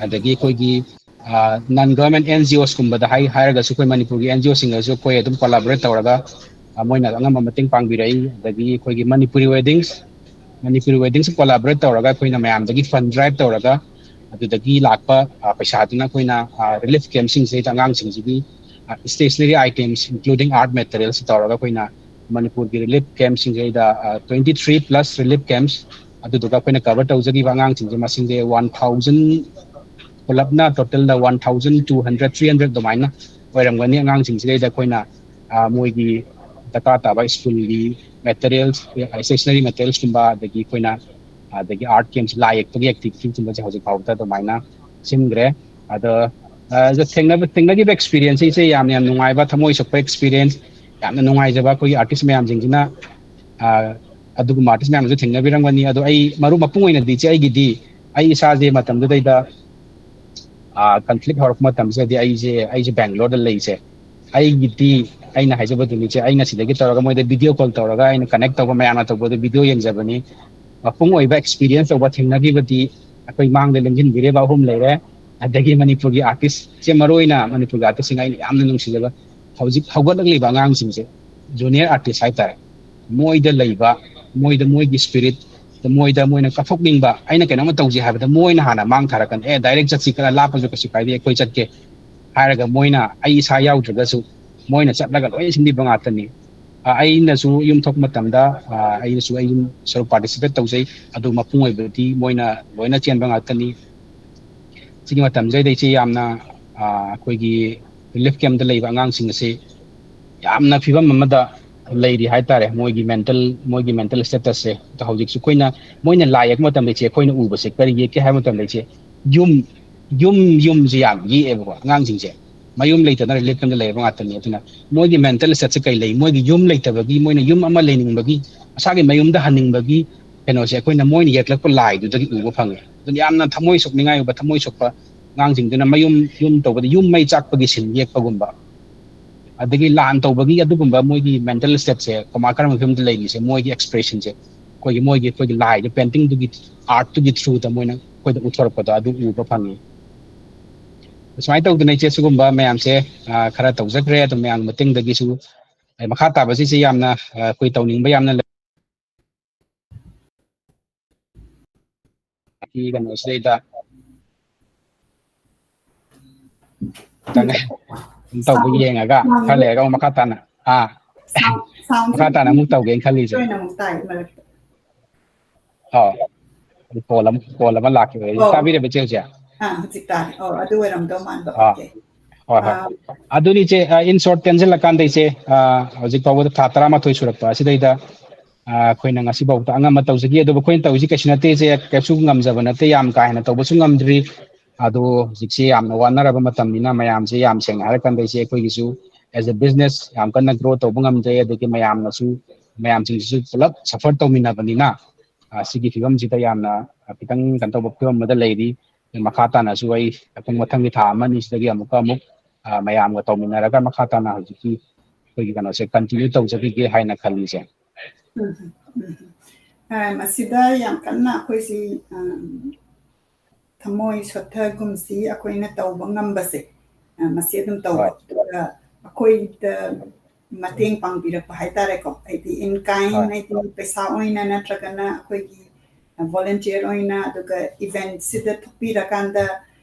ꯑꯗꯒꯤ ꯑꯩꯈꯣꯏꯒꯤ ꯅꯟ ꯒꯚꯔꯟꯃꯦꯟ ꯑꯦꯟ ꯖꯤ ꯑꯣꯁꯀꯨꯝꯕꯗ ꯍꯥꯏ ꯍꯥꯏꯔꯒꯁꯨ ꯑꯩꯈꯣꯏ ꯃꯅꯤꯄꯨꯔꯒꯤ ꯑꯦꯟ ꯖꯤ ꯑꯣꯁꯤꯡꯒꯁꯨ ꯑꯩꯈꯣꯏ ꯑꯗꯨꯝ ꯀꯣꯂꯥꯕꯣꯔꯦꯠ ꯇꯧꯔꯒ ꯃꯣꯏꯅ ꯑꯉꯝꯕ ꯃꯇꯦꯡ ꯄꯥꯡꯕꯤꯔꯛꯏ꯫ ꯑꯗꯒꯤ ꯑꯩꯈꯣꯏꯒꯤ ꯃꯅꯤꯄꯨꯔꯤ ꯋꯦꯗꯤꯡꯁ, ꯃꯅꯤꯄꯨꯔꯤ ꯋꯦꯗꯤꯡꯁ ꯀꯣꯂꯥꯕꯣꯔꯦꯠ ꯇꯧꯔꯒ ꯑꯩꯈꯣꯏꯅ ꯃꯌꯥꯝꯗꯒꯤ ꯐꯟ ꯗ꯭ꯔꯥꯏꯚ ꯇꯧꯔꯒ ꯑꯗꯨꯗꯒꯤ ꯂꯥꯛꯄ ꯄꯩꯁꯥꯗꯨꯅ ꯑꯩꯈꯣꯏꯅ ꯔꯤꯂꯤꯐ ꯀꯦꯝꯞꯁꯤꯡꯁꯤꯗ ꯑꯉꯥꯡꯁꯤꯡꯁꯤꯒꯤ stationery items including art materials ꯇꯧꯔꯒ ꯑꯩꯈꯣꯏꯅ ꯃꯅꯤꯄꯨꯔꯒꯤ relief ꯀꯦꯝꯞꯁꯤꯡꯁꯤꯗ twenty three plus relief camps, ꯑꯗꯨꯗꯨꯒ ꯑꯩꯈꯣꯏꯅ ꯀꯚꯔ ꯇꯧꯖꯈꯤꯕ ꯑꯉꯥꯡꯁꯤꯡꯁꯦ ꯃꯁꯤꯡꯁꯦ ꯋꯥꯟ ꯊꯥꯎꯖꯟ, ꯄꯨꯂꯞꯅ ꯇꯣꯇꯦꯜꯗ one thousand two hundred three hundred ꯑꯗꯨꯃꯥꯏꯅ ꯑꯣꯏꯔꯝꯒꯅꯤ꯫ ꯑꯉꯥꯡꯁꯤꯡꯁꯤꯗꯩꯗ ꯑꯩꯈꯣꯏꯅ ꯃꯣꯏꯒꯤ ꯗꯔꯀꯥꯔ ꯇꯥꯕ ꯁ꯭ꯀꯨꯜꯒꯤ ꯃꯦꯇꯔꯤꯌꯦꯜꯁ, stationery ꯃꯦꯇꯔꯤꯌꯦꯜꯁꯀꯨꯝꯕ, ꯑꯗꯒꯤ ꯑꯩꯈꯣꯏꯅ ꯑꯗꯒꯤ ꯑꯥꯔꯠ ꯀꯦꯝꯞꯁ, ꯂꯥꯏ ꯌꯦꯛꯄꯒꯤ ꯑꯦꯛꯇꯤꯚꯤꯇꯤꯒꯨꯝꯕꯁꯦ ꯍꯧꯖꯤꯛ ꯐꯥꯎꯕꯗ ꯑꯗꯨꯃꯥꯏꯅ ꯁꯤꯟꯈ꯭ꯔꯦ꯫ ꯑꯗꯣ ꯊꯦꯡꯅꯕ ꯊꯦꯡꯅꯈꯤꯕ ꯑꯦꯛꯁꯄꯤꯔꯤꯌꯦꯟꯁꯁꯦ ꯏꯆꯦ ꯌꯥꯝꯅ ꯌꯥꯝ ꯅꯨꯡꯉꯥꯏꯕ, ꯊꯃꯣꯏ ꯁꯣꯛꯄ ꯑꯦꯛꯁꯄꯤꯔꯤꯌꯦꯟꯁ, ꯌꯥꯝꯅ ꯅꯨꯡꯉꯥꯏꯖꯕ꯫ ꯑꯩꯈꯣꯏꯒꯤ ꯑꯥꯔꯇꯤꯁ ꯃꯌꯥꯝꯁꯤꯡꯁꯤꯅ ꯑꯗꯨꯒꯨꯝꯕ ꯑꯥꯔꯇꯤꯁ ꯃꯌꯥꯝꯁꯨ ꯊꯦꯡꯅꯕꯤꯔꯝꯒꯅꯤ꯫ ꯑꯗꯣ ꯑꯩ ꯃꯔꯨꯞ ꯃꯄꯨꯡ ꯑꯣꯏꯅꯗꯤ ꯏꯆꯦ ꯑꯩꯒꯤꯗꯤ ꯑꯩ ꯏꯁꯥꯁꯦ ꯃꯇꯝꯗꯨꯗꯩꯗ ꯀꯟꯐ꯭ꯂꯤꯛ ꯍꯧꯔꯛꯄ ꯃꯇꯝꯁꯤꯗꯗꯤ ꯑꯩꯁꯦ ꯑꯩꯁꯦ ꯕꯦꯡꯒ꯭ꯂꯣꯔꯗ ꯂꯩꯁꯦ꯫ ꯑꯩꯒꯤꯗꯤ ꯑꯩꯅ ꯍꯥꯏꯖꯕꯗꯨꯅꯤ ꯏꯆꯦ, ꯑꯩꯅ ꯁꯤꯗꯒꯤ ꯇꯧꯔꯒ ꯃꯣꯏꯗ ꯚꯤꯗꯤꯑꯣ ꯀꯣꯜ ꯇꯧꯔꯒ ꯑꯩꯅ ꯀꯅꯦꯛ ꯇꯧꯕ ꯃꯌꯥꯝꯅ ꯇꯧꯕꯗ ꯚꯤꯗꯤꯑꯣ ꯌꯦꯡꯖꯕꯅꯤ꯫ ꯃꯄꯨꯡ ꯑꯣꯏꯕ ꯑꯦꯛꯁꯄꯤꯔꯤꯌꯦꯟꯁ ꯇꯧꯕ ꯊꯦꯡꯅꯈꯤꯕꯗꯤ ꯑꯩꯈꯣꯏ ꯃꯥꯡꯗ ꯂꯦꯡꯁꯤꯟꯕꯤꯔꯤꯕ ꯑꯍꯨꯝ ꯂꯩꯔꯦ꯫ ꯑꯗꯒꯤ ꯃꯅꯤꯄꯨꯔꯒꯤ ꯑꯥꯔꯇꯤꯁꯁꯦ, ꯃꯔꯨ ꯑꯣꯏꯅ ꯃꯅꯤꯄꯨꯔꯒꯤ ꯑꯥꯔꯇꯤꯁꯁꯤꯡ ꯑꯩꯅ ꯌꯥꯝꯅ ꯅꯨꯡꯁꯤꯖꯕ ꯍꯧꯖꯤꯛ ꯍꯧꯒꯠꯂꯛꯂꯤꯕ ꯑꯉꯥꯡꯁꯤꯡꯁꯦ, ꯖꯨꯅꯤꯌꯔ ꯑꯥꯔꯇꯤꯁ ꯍꯥꯏꯇꯥꯔꯦ, ꯃꯣꯏꯗ ꯂꯩꯕ, ꯃꯣꯏꯗ ꯃꯣꯏꯒꯤ ꯁ꯭ꯄꯤꯔꯤꯠ, ꯃꯣꯏꯗ ꯃꯣꯏꯅ ꯀꯠꯊꯣꯛꯅꯤꯡꯕ, ꯑꯩꯅ ꯀꯩꯅꯣꯝꯃ ꯇꯧꯁꯦ ꯍꯥꯏꯕꯗ ꯃꯣꯏꯅ ꯍꯥꯟꯅ ꯃꯥꯡ ꯊꯥꯔꯛꯀꯅꯤ꯫ "ꯑꯦ, ꯗꯥꯏꯔꯦꯛ ꯆꯠꯁꯤ, ꯈꯔ ꯂꯥꯞꯄꯁꯨ ꯀꯩꯁꯨ ꯀꯥꯏꯗꯦ, ꯑꯩꯈꯣꯏ ꯆꯠꯀꯦ" ꯍꯥꯏꯔꯒ ꯃꯣꯏꯅ ꯑꯩ ꯏꯁꯥ ꯌꯥꯎꯗ꯭ꯔꯒꯁꯨ ꯃꯣꯏꯅ ꯆꯠꯂꯒ ꯂꯣꯏꯅ ꯁꯤꯟꯕꯤꯕ ꯉꯥꯛꯇꯅꯤ꯫ ꯑ, ꯑꯩꯅꯁꯨ ꯌꯨꯝ ꯊꯣꯛꯄ ꯃꯇꯝꯗ, ꯑ, ꯑꯩꯅꯁꯨ ꯑꯩ ꯌꯨꯝ ꯁꯔꯨꯛ ꯄꯥꯔꯇꯤꯁꯤꯄꯦꯠ ꯇꯧꯖꯩ, ꯑꯗꯨ ꯃꯄꯨꯡ ꯑꯣꯏꯕꯗꯤ ꯃꯣꯏꯅ ꯂꯣꯏꯅ ꯆꯦꯟꯕ ꯉꯥꯛꯇꯅꯤ꯫ ꯁꯤꯒꯤ ꯃꯇꯝꯁꯤꯗꯩꯗ ꯏꯆꯦ ꯌꯥꯝꯅ, ꯑ, ꯑꯩꯈꯣꯏꯒꯤ ꯔꯤꯂꯤꯐ ꯀꯦꯝꯞꯇ ꯂꯩꯕ ꯑꯉꯥꯡꯁꯤꯡ ꯑꯁꯤ ꯌꯥꯝꯅ ꯐꯤꯕꯝ ꯑꯃꯗ ꯂꯩꯔꯤ ꯍꯥꯏꯇꯥꯔꯦ꯫ ꯃꯣꯏꯒꯤ ꯃꯦꯟꯇꯦꯜ, ꯃꯣꯏꯒꯤ ꯃꯦꯟꯇꯦꯜ ꯁ꯭ꯇꯦꯇꯁꯁꯦ꯫ ꯑꯗꯣ ꯍꯧꯖꯤꯛꯁꯨ ꯑꯩꯈꯣꯏꯅ, ꯃꯣꯏꯅ ꯂꯥꯏ ꯌꯦꯛꯄ ꯃꯇꯝꯗ ꯏꯆꯦ, ꯑꯩꯈꯣꯏꯅ ꯎꯕꯁꯦ ꯀꯔꯤ ꯌꯦꯛꯀꯦ ꯍꯥꯏꯕ ꯃꯇꯝꯗ ꯏꯆꯦ, ꯌꯨꯝ, ꯌꯨꯝ, ꯌꯨꯝꯁꯦ ꯌꯥꯝ ꯌꯦꯛꯑꯦꯕꯀꯣ ꯑꯉꯥꯡꯁꯤꯡꯁꯦ꯫ ꯃꯌꯨꯝ ꯂꯩꯇꯅ ꯔꯤꯂꯤꯐ ꯀꯦꯝꯞꯇ ꯂꯩꯔꯕ ꯉꯥꯛꯇꯅꯤ꯫ ꯑꯗꯨꯅ ꯃꯣꯏꯒꯤ ꯃꯦꯟꯇꯦꯜ ꯁ꯭ꯇꯦꯠꯁꯦ ꯀꯩ ꯂꯩ, ꯃꯣꯏꯒꯤ ꯌꯨꯝ ꯂꯩꯇꯕꯒꯤ, ꯃꯣꯏꯅ ꯌꯨꯝ ꯑꯃ ꯂꯩꯅꯤꯡꯕꯒꯤ, ꯃꯁꯥꯒꯤ ꯃꯌꯨꯝꯗ ꯍꯟꯅꯤꯡꯕꯒꯤ ꯀꯩꯅꯣꯁꯦ ꯑꯩꯈꯣꯏꯅ ꯃꯣꯏꯅ ꯌꯦꯛꯂꯛꯄ ꯂꯥꯏꯗꯨꯗꯒꯤ ꯎꯕ ꯐꯪꯉꯦ꯫ ꯑꯗꯨꯅ ꯌꯥꯝꯅ ꯊꯃꯣꯏ ꯁꯣꯛꯅꯤꯡꯉꯥꯏ ꯑꯣꯏꯕ, ꯊꯃꯣꯏ ꯁꯣꯛꯄ ꯑꯉꯥꯡꯁꯤꯡꯗꯨꯅ ꯃꯌꯨꯝ ꯌꯨꯝ ꯇꯧꯕꯗ ꯌꯨꯝ ꯃꯩ ꯆꯥꯛꯄꯒꯤ ꯁꯤꯟ ꯌꯦꯛꯄꯒꯨꯝꯕ, ꯑꯗꯒꯤ ꯂꯥꯟ ꯇꯧꯕꯒꯤ ꯑꯗꯨꯒꯨꯝꯕ ꯃꯣꯏꯒꯤ ꯃꯦꯟꯇꯦꯜ ꯁ꯭ꯇꯦꯠꯁꯦ ꯀꯃꯥꯏ ꯀꯔꯝꯕ ꯐꯤꯕꯝꯗ ꯂꯩꯔꯤꯁꯦ, ꯃꯣꯏꯒꯤ ꯑꯦꯛꯁꯄ꯭ꯔꯦꯁꯟꯁꯦ ꯑꯩꯈꯣꯏꯒꯤ ꯃꯣꯏꯒꯤ ꯑꯩꯈꯣꯏꯒꯤ ꯂꯥꯏꯗ ꯄꯦꯟꯇꯤꯡꯗꯨꯒꯤ ꯑꯥꯔꯠꯇꯨꯒꯤ ꯊ꯭ꯔꯨꯗ ꯃꯣꯏꯅ ꯑꯩꯈꯣꯏꯗ ꯎꯠꯊꯣꯔꯛꯄꯗꯣ ꯑꯗꯨ ꯎꯕ ꯐꯪꯉꯤ꯫ ꯁꯨꯃꯥꯏꯅ ꯇꯧꯗꯅ ꯏꯆꯦ ꯁꯤꯒꯨꯝꯕ ꯃꯌꯥꯝꯁꯦ ꯈꯔ ꯇꯧꯖꯈ꯭ꯔꯦ꯫ ꯑꯗꯨ ꯃꯌꯥꯝ ꯃꯇꯦꯡꯗꯒꯤꯁꯨ ꯃꯈꯥ ꯇꯥꯕꯁꯤꯁꯦ ꯌꯥꯝꯅ ꯑꯩꯈꯣꯏ ꯇꯧꯅꯤꯡꯕ ꯌꯥꯝꯅ ꯂꯩ꯫ ꯀꯩꯅꯣꯁꯤꯗꯩꯗ ꯇꯧꯕ ꯌꯦꯡꯉꯒ ꯈꯔ ꯂꯩꯔꯒ ꯑꯃꯨꯛ ꯃꯈꯥ ꯇꯥꯅ ꯑꯥ ꯃꯈꯥ ꯇꯥꯅ ꯑꯃꯨꯛ ꯇꯧꯒꯦꯅ ꯈꯜꯂꯤꯁꯦ꯫ ꯑꯥ, ꯀꯣꯜ ꯑꯃ ꯀꯣꯜ ꯑꯃ ꯂꯥꯛꯈꯤꯕ꯫ ꯑꯣ꯫ ꯇꯥꯕꯤꯔꯕ ꯏꯆꯦ ꯍꯧꯖꯤꯛ? ꯑꯥ, ꯍꯧꯖꯤꯛ ꯇꯥꯔꯦ꯫ ꯑꯣ, ꯑꯗꯨ ꯑꯣꯏꯔꯝꯗꯧ ꯃꯥꯟꯕ꯫ ꯑꯥ꯫ ꯑꯣꯀꯦ꯫ ꯍꯣꯏ, ꯍꯣꯏ꯫ ꯑꯥ꯫ ꯑꯗꯨꯅꯤ ꯏꯆꯦ, ꯏꯟ ꯁꯣꯔꯠ ꯇꯦꯟꯁꯤꯜꯂꯀꯥꯟꯗ ꯏꯆꯦ, ꯍꯧꯖꯤꯛ ꯐꯥꯎꯕꯗ ꯊꯥ ꯇꯔꯥꯃꯥꯊꯣꯏ ꯁꯨꯔꯛꯄ ꯑꯁꯤꯗꯩꯗ ꯑꯩꯈꯣꯏꯅ ꯉꯁꯤꯐꯥꯎꯗ ꯑꯉꯝꯕ ꯇꯧꯖꯈꯤ꯫ ꯑꯗꯨꯕꯨ ꯑꯩꯈꯣꯏꯅ ꯇꯧꯔꯤꯁꯤ ꯀꯩꯁꯨ ꯅꯠꯇꯦ ꯏꯆꯦ, ꯀꯩꯁꯨ ꯉꯝꯖꯕ ꯅꯠꯇꯦ, ꯌꯥꯝ ꯀꯥ ꯍꯦꯟꯅ ꯇꯧꯕꯁꯨ ꯉꯝꯗ꯭ꯔꯤ꯫ ꯑꯗꯣ ꯍꯧꯖꯤꯛꯁꯤ ꯌꯥꯝꯅ ꯋꯥꯅꯔꯕ ꯃꯇꯝꯅꯤꯅ ꯃꯌꯥꯝꯁꯦ ꯌꯥꯝ ꯁꯦꯡꯅ ꯍꯥꯏꯔꯀꯥꯟꯗ ꯏꯆꯦ ꯑꯩꯈꯣꯏꯒꯤꯁꯨ as a business ꯌꯥꯝ ꯀꯟꯅ ꯒ꯭ꯔꯣ ꯇꯧꯕ ꯉꯝꯗ꯭ꯔꯦ꯫ ꯑꯗꯒꯤ ꯃꯌꯥꯝꯅꯁꯨ, ꯃꯌꯥꯝꯁꯤꯡꯁꯤꯁꯨ ꯄꯨꯂꯞ ꯁꯐꯔ ꯇꯧꯃꯤꯟꯅꯕꯅꯤꯅ ꯁꯤꯒꯤ ꯐꯤꯕꯝꯁꯤꯗ ꯌꯥꯝꯅ ꯈꯤꯇꯪ ꯀꯩꯅꯣ ꯇꯧꯕ ꯐꯤꯕꯝ ꯑꯃꯗ ꯂꯩꯔꯤ꯫ ꯃꯈꯥ ꯇꯥꯅꯁꯨ ꯑꯩ ꯃꯊꯪ ꯃꯊꯪꯒꯤ ꯊꯥ ꯑꯃ ꯑꯅꯤꯁꯤꯗꯒꯤ ꯑꯃꯨꯛꯀ ꯑꯃꯨꯛ ꯃꯌꯥꯝꯒ ꯇꯧꯃꯤꯟꯅꯔꯒ ꯃꯈꯥ ꯇꯥꯅ ꯍꯧꯖꯤꯛꯀꯤ ꯑꯩꯈꯣꯏꯒꯤ ꯀꯩꯅꯣꯁꯦ continue ꯇꯧꯖꯈꯤꯒꯦ ꯍꯥꯏꯅ ꯈꯜꯂꯤꯁꯦ꯫ ꯎꯝ, ꯎꯝ꯫ ꯃꯁꯤꯗ ꯌꯥꯝ ꯀꯟꯅ ꯑꯩꯈꯣꯏꯁꯤ ꯊꯃꯣꯏ ꯁꯣꯠꯊꯒꯨꯝꯁꯤ ꯑꯩꯈꯣꯏꯅ ꯇꯧꯕ ꯉꯝꯕꯁꯦ, ꯃꯁꯤ ꯑꯗꯨꯝ ꯇꯧꯕ꯫ ꯍꯣꯏ꯫ ꯑꯗꯨꯒ ꯑꯩꯈꯣꯏꯗ ꯃꯇꯦꯡ ꯄꯥꯡꯕꯤꯔꯛꯄ ꯍꯥꯏꯇꯥꯔꯦꯀꯣ, ꯍꯥꯏꯗꯤ in kind, ꯍꯣꯏ꯫ ꯍꯥꯏꯗꯤ ꯄꯩꯁꯥ ꯑꯣꯏꯅ ꯅꯠꯇ꯭ꯔꯒꯅ ꯑꯩꯈꯣꯏꯒꯤ volunteer ꯑꯣꯏꯅ, ꯑꯗꯨꯒ event ꯁꯤꯗ ꯊꯣꯛꯄꯤꯔꯀꯥꯟꯗ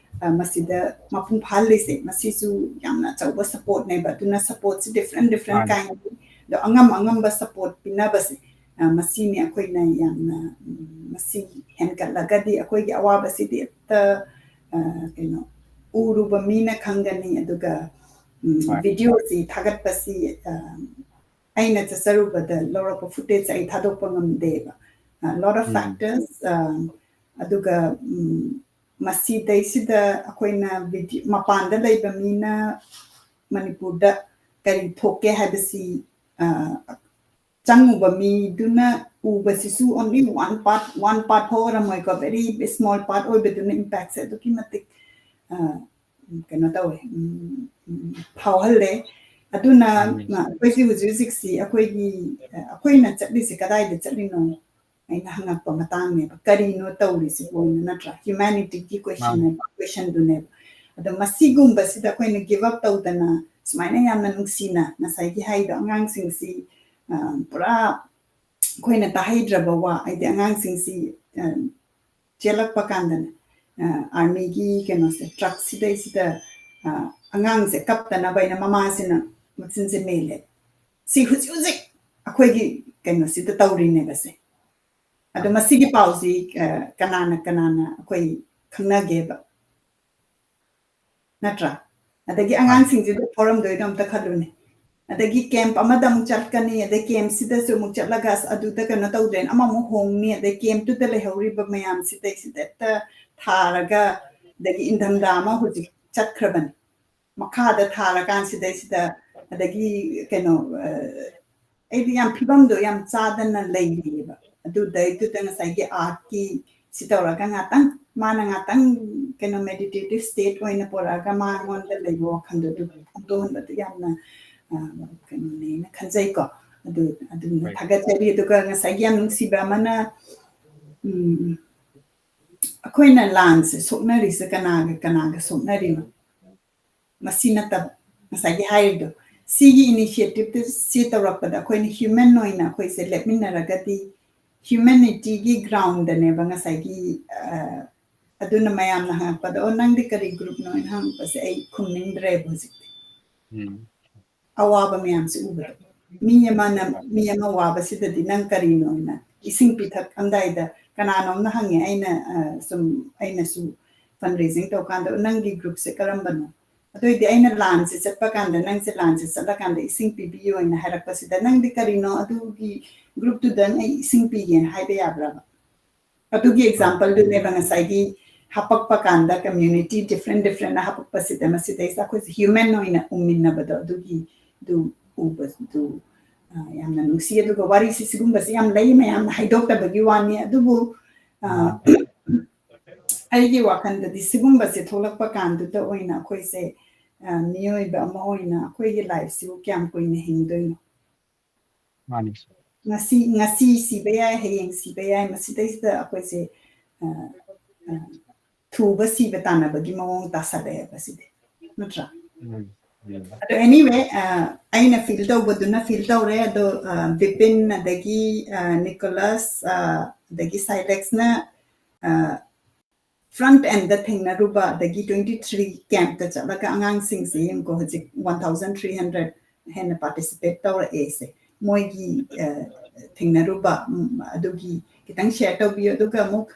ꯃꯁꯤꯗ ꯃꯄꯨꯡ ꯐꯥꯍꯜꯂꯤꯁꯦ, ꯃꯁꯤꯁꯨ ꯌꯥꯝꯅ ꯑꯆꯧꯕ support ꯅꯦꯕ꯫ ꯑꯗꯨꯅ support ꯁꯤ different different ꯃꯥꯅꯤ꯫ Kind, ꯑꯗꯣ ꯑꯉꯝ ꯑꯉꯝꯕ support ꯄꯤꯅꯕꯁꯦ, ꯃꯁꯤꯅꯤ ꯑꯩꯈꯣꯏꯅ ꯌꯥꯝꯅ ꯃꯁꯤ ꯍꯦꯟꯒꯠꯂꯒꯗꯤ ꯑꯩꯈꯣꯏꯒꯤ ꯑꯋꯥꯕꯁꯤꯗꯤ ꯍꯦꯛꯇ ꯀꯩꯅꯣ ꯎꯔꯨꯕ ꯃꯤꯅ ꯈꯪꯒꯅꯤ꯫ ꯑꯗꯨꯒ ꯍꯣꯏ꯫ Video ꯁꯤ ꯊꯥꯒꯠꯄꯁꯤ ꯑꯩꯅ ꯆꯠꯆꯔꯨꯕꯗ ꯂꯧꯔꯛꯄ footage ꯑꯩ ꯊꯥꯗꯣꯛꯄ ꯉꯝꯗꯦꯕ꯫ Lot of factors, ꯑꯗꯨꯒ ꯃꯁꯤꯗꯩꯁꯤꯗ ꯑꯩꯈꯣꯏꯅ ꯃꯄꯥꯟꯗ ꯂꯩꯕ ꯃꯤꯅ ꯃꯅꯤꯄꯨꯔꯗ ꯀꯔꯤ ꯊꯣꯛꯀꯦ ꯍꯥꯏꯕꯁꯤ ꯆꯪꯉꯨꯕ ꯃꯤꯗꯨꯅ ꯎꯕꯁꯤꯁꯨ only one part, one part ꯐꯥꯎ ꯑꯣꯏꯔꯝꯃꯣꯏꯀꯣ, very small part ꯑꯣꯏꯕꯗꯨꯅ impact ꯁꯦ ꯑꯗꯨꯛꯀꯤ ꯃꯇꯤꯛ ꯑ, ꯀꯩꯅꯣ ꯇꯧꯋꯦ, ꯎꯝ, ꯎꯝ, ꯐꯥꯎꯍꯜꯂꯦ꯫ ꯑꯗꯨꯅ, ꯎꯝ꯫ ꯑ, ꯑꯩꯈꯣꯏꯁꯤ ꯍꯧꯖꯤꯛ ꯍꯧꯖꯤꯛꯁꯤ ꯑꯩꯈꯣꯏꯒꯤ, ꯑ, ꯑꯩꯈꯣꯏꯅ ꯆꯠꯂꯤꯁꯦ ꯀꯗꯥꯏꯗ ꯆꯠꯂꯤꯅꯣ? ꯑꯩꯅ ꯍꯪꯉꯛꯄ ꯃꯇꯥꯡꯅꯦꯕ꯫ ꯀꯔꯤꯅꯣ ꯇꯧꯔꯤꯁꯤꯕꯣꯅ, ꯅꯠꯇ꯭ꯔꯥ? Humanityꯒꯤ question ꯃꯥꯅꯦ꯫ Questionꯗꯨꯅꯦꯕ꯫ ꯑꯗꯣ ꯃꯁꯤꯒꯨꯝꯕꯁꯤꯗ ꯑꯩꯈꯣꯏꯅ give up ꯇꯧꯗꯅ ꯁꯨꯃꯥꯏꯅ ꯌꯥꯝꯅ ꯅꯨꯡꯁꯤꯅ ꯉꯁꯥꯏꯒꯤ ꯍꯥꯏꯗꯣ ꯑꯉꯥꯡꯁꯤꯡꯁꯤ, ꯑ, ꯄꯨꯔꯥ ꯑꯩꯈꯣꯏꯅ ꯇꯥꯍꯩꯗ꯭ꯔꯕ ꯋꯥ, ꯍꯥꯏꯗꯤ ꯑꯉꯥꯡꯁꯤꯡꯁꯤ, ꯑ, ꯆꯦꯜꯂꯛꯄ ꯀꯥꯟꯗꯅꯦ, ꯑ, armyꯒꯤ ꯀꯩꯅꯣꯁꯦ, truckꯁꯤꯗꯩꯁꯤꯗ, ꯑ, ꯑꯉꯥꯡꯁꯦ ꯀꯞꯇꯅꯕ ꯍꯥꯏꯅ ꯃꯃꯥꯁꯤꯅ ꯃꯆꯤꯟꯁꯦ ꯃꯦꯜꯂꯦ꯫ ꯁꯤ ꯍꯧꯖꯤꯛ ꯍꯧꯖꯤꯛ ꯑꯩꯈꯣꯏꯒꯤ ꯀꯩꯅꯣꯁꯤꯗ ꯇꯧꯔꯤꯅꯦꯕ ꯁꯦ꯫ ꯑꯗꯣ ꯃꯁꯤꯒꯤ ꯄꯥꯎꯁꯤ, ꯑ, ꯀꯅꯥꯅ, ꯀꯅꯥꯅ ꯑꯩꯈꯣꯏ ꯈꯪꯅꯒꯦꯕ? ꯅꯠꯇ꯭ꯔꯥ? ꯑꯗꯒꯤ ꯃꯥꯅꯦ꯫ ꯑꯉꯥꯡꯁꯤꯡꯁꯤꯗ ꯐꯥꯎꯔꯝꯗꯣꯏꯗꯣ ꯑꯝꯇ ꯈꯜꯂꯨꯅꯦ꯫ ꯑꯗꯒꯤ camp ꯑꯃꯗ ꯑꯃꯨꯛ ꯆꯠꯀꯅꯤ, ꯑꯗꯩ campꯁꯤꯗꯁꯨ ꯑꯃꯨꯛ ꯆꯠꯂꯒ ꯑꯁ ꯑꯗꯨꯗ ꯀꯩꯅꯣ ꯇꯧꯗ꯭ꯔꯦꯅ ꯑꯃꯃꯨꯛ ꯍꯣꯡꯅꯤ, ꯑꯗꯩ campꯇꯨꯗ ꯂꯩꯍꯧꯔꯤꯕ ꯃꯌꯥꯝꯁꯤꯗꯩꯁꯤꯗ ꯍꯦꯛꯇ ꯊꯥꯔꯒ, ꯑꯗꯒꯤ ꯏꯪꯊꯝꯊꯥ ꯑꯃ ꯍꯧꯖꯤꯛ ꯆꯠꯈ꯭ꯔꯕꯅꯤ꯫ ꯃꯈꯥꯗ ꯊꯥꯔꯀꯥꯟꯁꯤꯗꯩꯁꯤꯗ, ꯑꯗꯒꯤ ꯀꯩꯅꯣ, ꯑ, ꯑꯩꯗꯤ ꯌꯥꯝ ꯐꯤꯕꯝꯗꯣ ꯌꯥꯝ ꯆꯥꯗꯅ ꯂꯩꯔꯤꯑꯕ꯫ ꯑꯗꯨꯗꯩꯗꯨꯗ ꯉꯁꯥꯏꯒꯤ artꯀꯤ ꯁꯤ ꯇꯧꯔꯒ ꯉꯥꯛꯇꯪ, ꯃꯥꯅ ꯉꯥꯛꯇꯪ ꯀꯩꯅꯣ meditative state ꯑꯣꯏꯅ ꯄꯨꯔꯛꯑꯒ ꯃꯉꯣꯟꯗ ꯂꯩꯕ ꯋꯥꯈꯜꯗꯣ ꯑꯗꯨ ꯐꯣꯡꯗꯣꯛꯍꯟꯕꯗꯨ ꯌꯥꯝꯅ, ꯑ, ꯀꯩꯅꯣꯅꯦꯅ ꯈꯟꯖꯩꯀꯣ꯫ ꯑꯗꯨ, ꯑꯗꯨꯅ ꯍꯣꯏ꯫ ꯊꯥꯒꯠꯆꯔꯤ꯫ ꯑꯗꯨꯒ ꯉꯁꯥꯏꯒꯤ ꯌꯥꯝ ꯅꯨꯡꯁꯤꯕ ꯑꯃꯅ, ꯎꯝ, ꯑꯩꯈꯣꯏꯅ ꯂꯥꯟꯁꯦ ꯁꯣꯛꯅꯔꯤꯁꯦ ꯀꯅꯥꯒ ꯀꯅꯥꯒ ꯁꯣꯛꯅꯔꯤꯅꯣ? ꯃꯁꯤ ꯅꯠꯇꯕ, ꯉꯁꯥꯏꯒꯤ ꯍꯥꯏꯔꯤꯗꯣ, ꯁꯤꯒꯤ initiativeꯇ ꯁꯤ ꯇꯧꯔꯛꯄꯗ ꯑꯩꯈꯣꯏꯅ human ꯑꯣꯏꯅ ꯑꯩꯈꯣꯏꯁꯦ ꯂꯦꯞꯃꯤꯟꯅꯔꯒꯗꯤ, humanityꯒꯤ groundꯗꯅꯦꯕ ꯉꯁꯥꯏꯒꯤ, ꯑ, ꯑꯗꯨꯅ ꯃꯌꯥꯝꯅ ꯍꯪꯉꯛꯄꯗ, "ꯑꯣ, ꯅꯪꯗꯤ ꯀꯔꯤ groupꯅꯣ?" ꯍꯥꯏꯅ ꯍꯪꯉꯛꯄꯁꯦ ꯑꯩ ꯈꯨꯝꯅꯤꯡꯗ꯭ꯔꯦꯕ ꯍꯧꯖꯤꯛꯇꯤ꯫ ꯎꯝ꯫ ꯑꯋꯥꯕ ꯃꯌꯥꯝꯁꯦ ꯎꯕꯗ꯫ ꯃꯤ ꯑꯃꯅ, ꯃꯤ ꯑꯃ ꯋꯥꯕꯁꯤꯗꯗꯤ ꯅꯪ ꯀꯔꯤꯅꯣꯅ ꯏꯁꯤꯡ ꯄꯤꯊꯛꯑꯝꯗꯥꯏꯗ ꯀꯅꯥꯅꯣꯝꯅ ꯍꯪꯉꯦ, ꯑꯩꯅ, ꯑ, ꯁꯨꯝ, ꯑꯩꯅꯁꯨ fundraising ꯇꯧꯀꯥꯟꯗ, "ꯅꯪꯒꯤ groupꯁꯦ ꯀꯔꯝꯕꯅꯣ?" ꯑꯗꯨꯑꯣꯏꯗꯤ ꯑꯩꯅ ꯂꯥꯟꯁꯦ ꯆꯠꯄ ꯀꯥꯟꯗ, "ꯅꯪꯁꯦ ꯂꯥꯟꯁꯦ ꯆꯠꯂꯀꯥꯟꯗ ꯏꯁꯤꯡ ꯄꯤꯕꯤꯌꯣꯅ" ꯍꯥꯏꯔꯛꯄꯁꯤꯗ, "ꯅꯪꯗꯤ ꯀꯔꯤꯅꯣ? ꯑꯗꯨꯒꯤ groupꯇꯨꯗ ꯑꯩ ꯏꯁꯤꯡ ꯄꯤꯒꯦꯅ" ꯍꯥꯏꯕ ꯌꯥꯕ꯭ꯔꯕ? ꯑꯗꯨꯒꯤ exampleꯗꯨꯅꯦꯕ ꯉꯁꯥꯏꯒꯤ ꯍꯥꯄꯛꯄ ꯀꯥꯟꯗ community different differentꯅ ꯍꯥꯄꯛꯄꯁꯤꯗ ꯃꯁꯤꯗꯩꯁꯤꯗ ꯑꯩꯈꯣꯏꯁꯦ human ꯑꯣꯏꯅ ꯎꯃꯤꯟꯅꯕꯗꯣ ꯑꯗꯨꯒꯤ, ꯑꯗꯨ ꯎꯕꯗꯨ, ꯑ, ꯌꯥꯝꯅ ꯅꯨꯡꯁꯤ꯫ ꯑꯗꯨꯒ ꯋꯥꯔꯤꯁꯤ ꯁꯤꯒꯨꯝꯕꯁꯤ ꯌꯥꯝ ꯂꯩ, ꯃꯌꯥꯝꯅ ꯍꯥꯏꯗꯣꯛꯇꯕꯒꯤ ꯋꯥꯅꯤ꯫ ꯑꯗꯨꯕꯨ, ꯑ, ꯎꯝ꯫ ꯑꯩꯒꯤ ꯋꯥꯈꯜꯗꯗꯤ ꯁꯤꯒꯨꯝꯕꯁꯦ ꯊꯣꯛꯂꯛꯄ ꯀꯥꯟꯗꯨꯗ ꯑꯣꯏꯅ ꯑꯩꯈꯣꯏꯁꯦ, ꯑ, ꯃꯤꯑꯣꯏꯕ ꯑꯃ ꯑꯣꯏꯅ ꯑꯩꯈꯣꯏꯒꯤ ꯂꯥꯏꯐꯁꯤꯕꯨ ꯀꯌꯥꯝ ꯀꯨꯏꯅ ꯍꯤꯡꯗꯣꯏꯅꯣ? ꯃꯥꯅꯤ꯫ ꯉꯁꯤ, ꯉꯁꯤ ꯁꯤꯕ ꯌꯥꯏ, ꯍꯌꯦꯡ ꯁꯤꯕ ꯌꯥꯏ, ꯃꯁꯤꯗꯩꯁꯤꯗ ꯑꯩꯈꯣꯏꯁꯦ, ꯑ, ꯑ, ꯊꯨꯕ ꯁꯤꯕ ꯇꯥꯟꯅꯕꯒꯤ ꯃꯑꯣꯡ ꯇꯥꯁꯜꯂꯛꯑꯦꯕ ꯁꯤꯗꯤ, ꯅꯠꯇ꯭ꯔꯥ? ꯎꯝ, ꯎꯝ꯫ ꯑꯗꯣ anyway, ꯑ, ꯑꯩꯅ ꯐꯤꯜ ꯇꯧꯕꯗꯨꯅ ꯐꯤꯜ ꯇꯧꯔꯦ, ꯑꯗꯣ, ꯑ, ꯕꯤꯄꯤꯟ, ꯑꯗꯒꯤ, ꯑ, ꯅꯤꯀꯣꯂꯁ, ꯑ, ꯑꯗꯒꯤ ꯁꯥꯏꯂꯦꯛꯁꯅ, ꯑ, ꯐ꯭ꯔꯟꯠ ꯑꯦꯟꯗ ꯊꯦꯡꯅꯔꯨꯕ, ꯑꯗꯒꯤ twenty three ꯀꯦꯝꯞꯇ ꯆꯠꯂꯒ ꯑꯉꯥꯡꯁꯤꯡꯁꯦ ꯌꯦꯡꯉꯨꯀꯣ, ꯍꯧꯖꯤꯛ one thousand three hundred ꯍꯦꯟꯅ ꯄꯥꯔꯇꯤꯁꯤꯄꯦꯠ ꯇꯧꯔꯛꯑꯦꯁꯦ꯫ ꯃꯣꯏꯒꯤ, ꯑ, ꯊꯦꯡꯅꯔꯨꯕ, ꯎꯝ, ꯑꯗꯨꯒꯤ ꯈꯤꯇꯪ ꯁꯤꯌꯔ ꯇꯧꯕꯤꯌꯨ꯫ ꯑꯗꯨꯒ ꯑꯃꯨꯛ,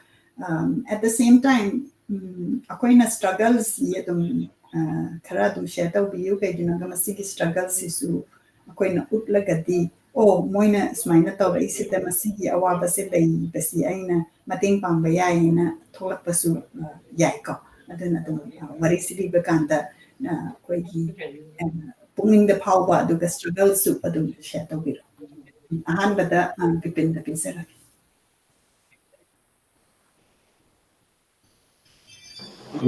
ꯑꯝ, at the same time, ꯎꯝ, ꯑꯩꯈꯣꯏꯅ ꯁ꯭ꯇ꯭ꯔꯒꯜꯁꯤ ꯑꯗꯨꯝ, ꯑ, ꯈꯔ ꯑꯗꯨꯝ ꯁꯤꯌꯔ ꯇꯧꯕꯤꯌꯨ꯫ ꯀꯩꯒꯤꯅꯣꯗ ꯃꯁꯤꯒꯤ ꯁ꯭ꯇ꯭ꯔꯒꯜꯁꯤꯁꯨ ꯑꯩꯈꯣꯏꯅ ꯎꯠꯂꯒꯗꯤ, "ꯑꯣ, ꯃꯣꯏꯅ ꯁꯨꯃꯥꯏꯅ ꯇꯧꯔꯛꯏꯁꯤꯗ ꯃꯁꯤꯒꯤ ꯑꯋꯥꯕꯁꯦ ꯂꯩꯕꯁꯤ ꯑꯩꯅ ꯃꯇꯦꯡ ꯄꯥꯡꯕ ꯌꯥꯏ" ꯍꯥꯏꯅ ꯊꯣꯛꯂꯛꯄꯁꯨ, ꯑ, ꯌꯥꯏꯀꯣ꯫ ꯑꯗꯨꯅ ꯑꯗꯨꯝ, ꯑ, ꯋꯥꯔꯤꯁꯤ ꯂꯤꯕ ꯀꯥꯟꯗ, ꯑ, ꯑꯩꯈꯣꯏꯒꯤ, ꯑ, ꯄꯨꯛꯅꯤꯡꯗ ꯐꯥꯎꯕ ꯑꯗꯨꯒ ꯁ꯭ꯇ꯭ꯔꯒꯜꯁꯨ ꯑꯗꯨꯝ ꯁꯤꯌꯔ ꯇꯧꯕꯤꯔꯣ꯫ ꯑꯍꯥꯟꯕꯗ, ꯑ, ꯕꯤꯄꯤꯟꯗ ꯄꯤꯖꯔꯒꯦ꯫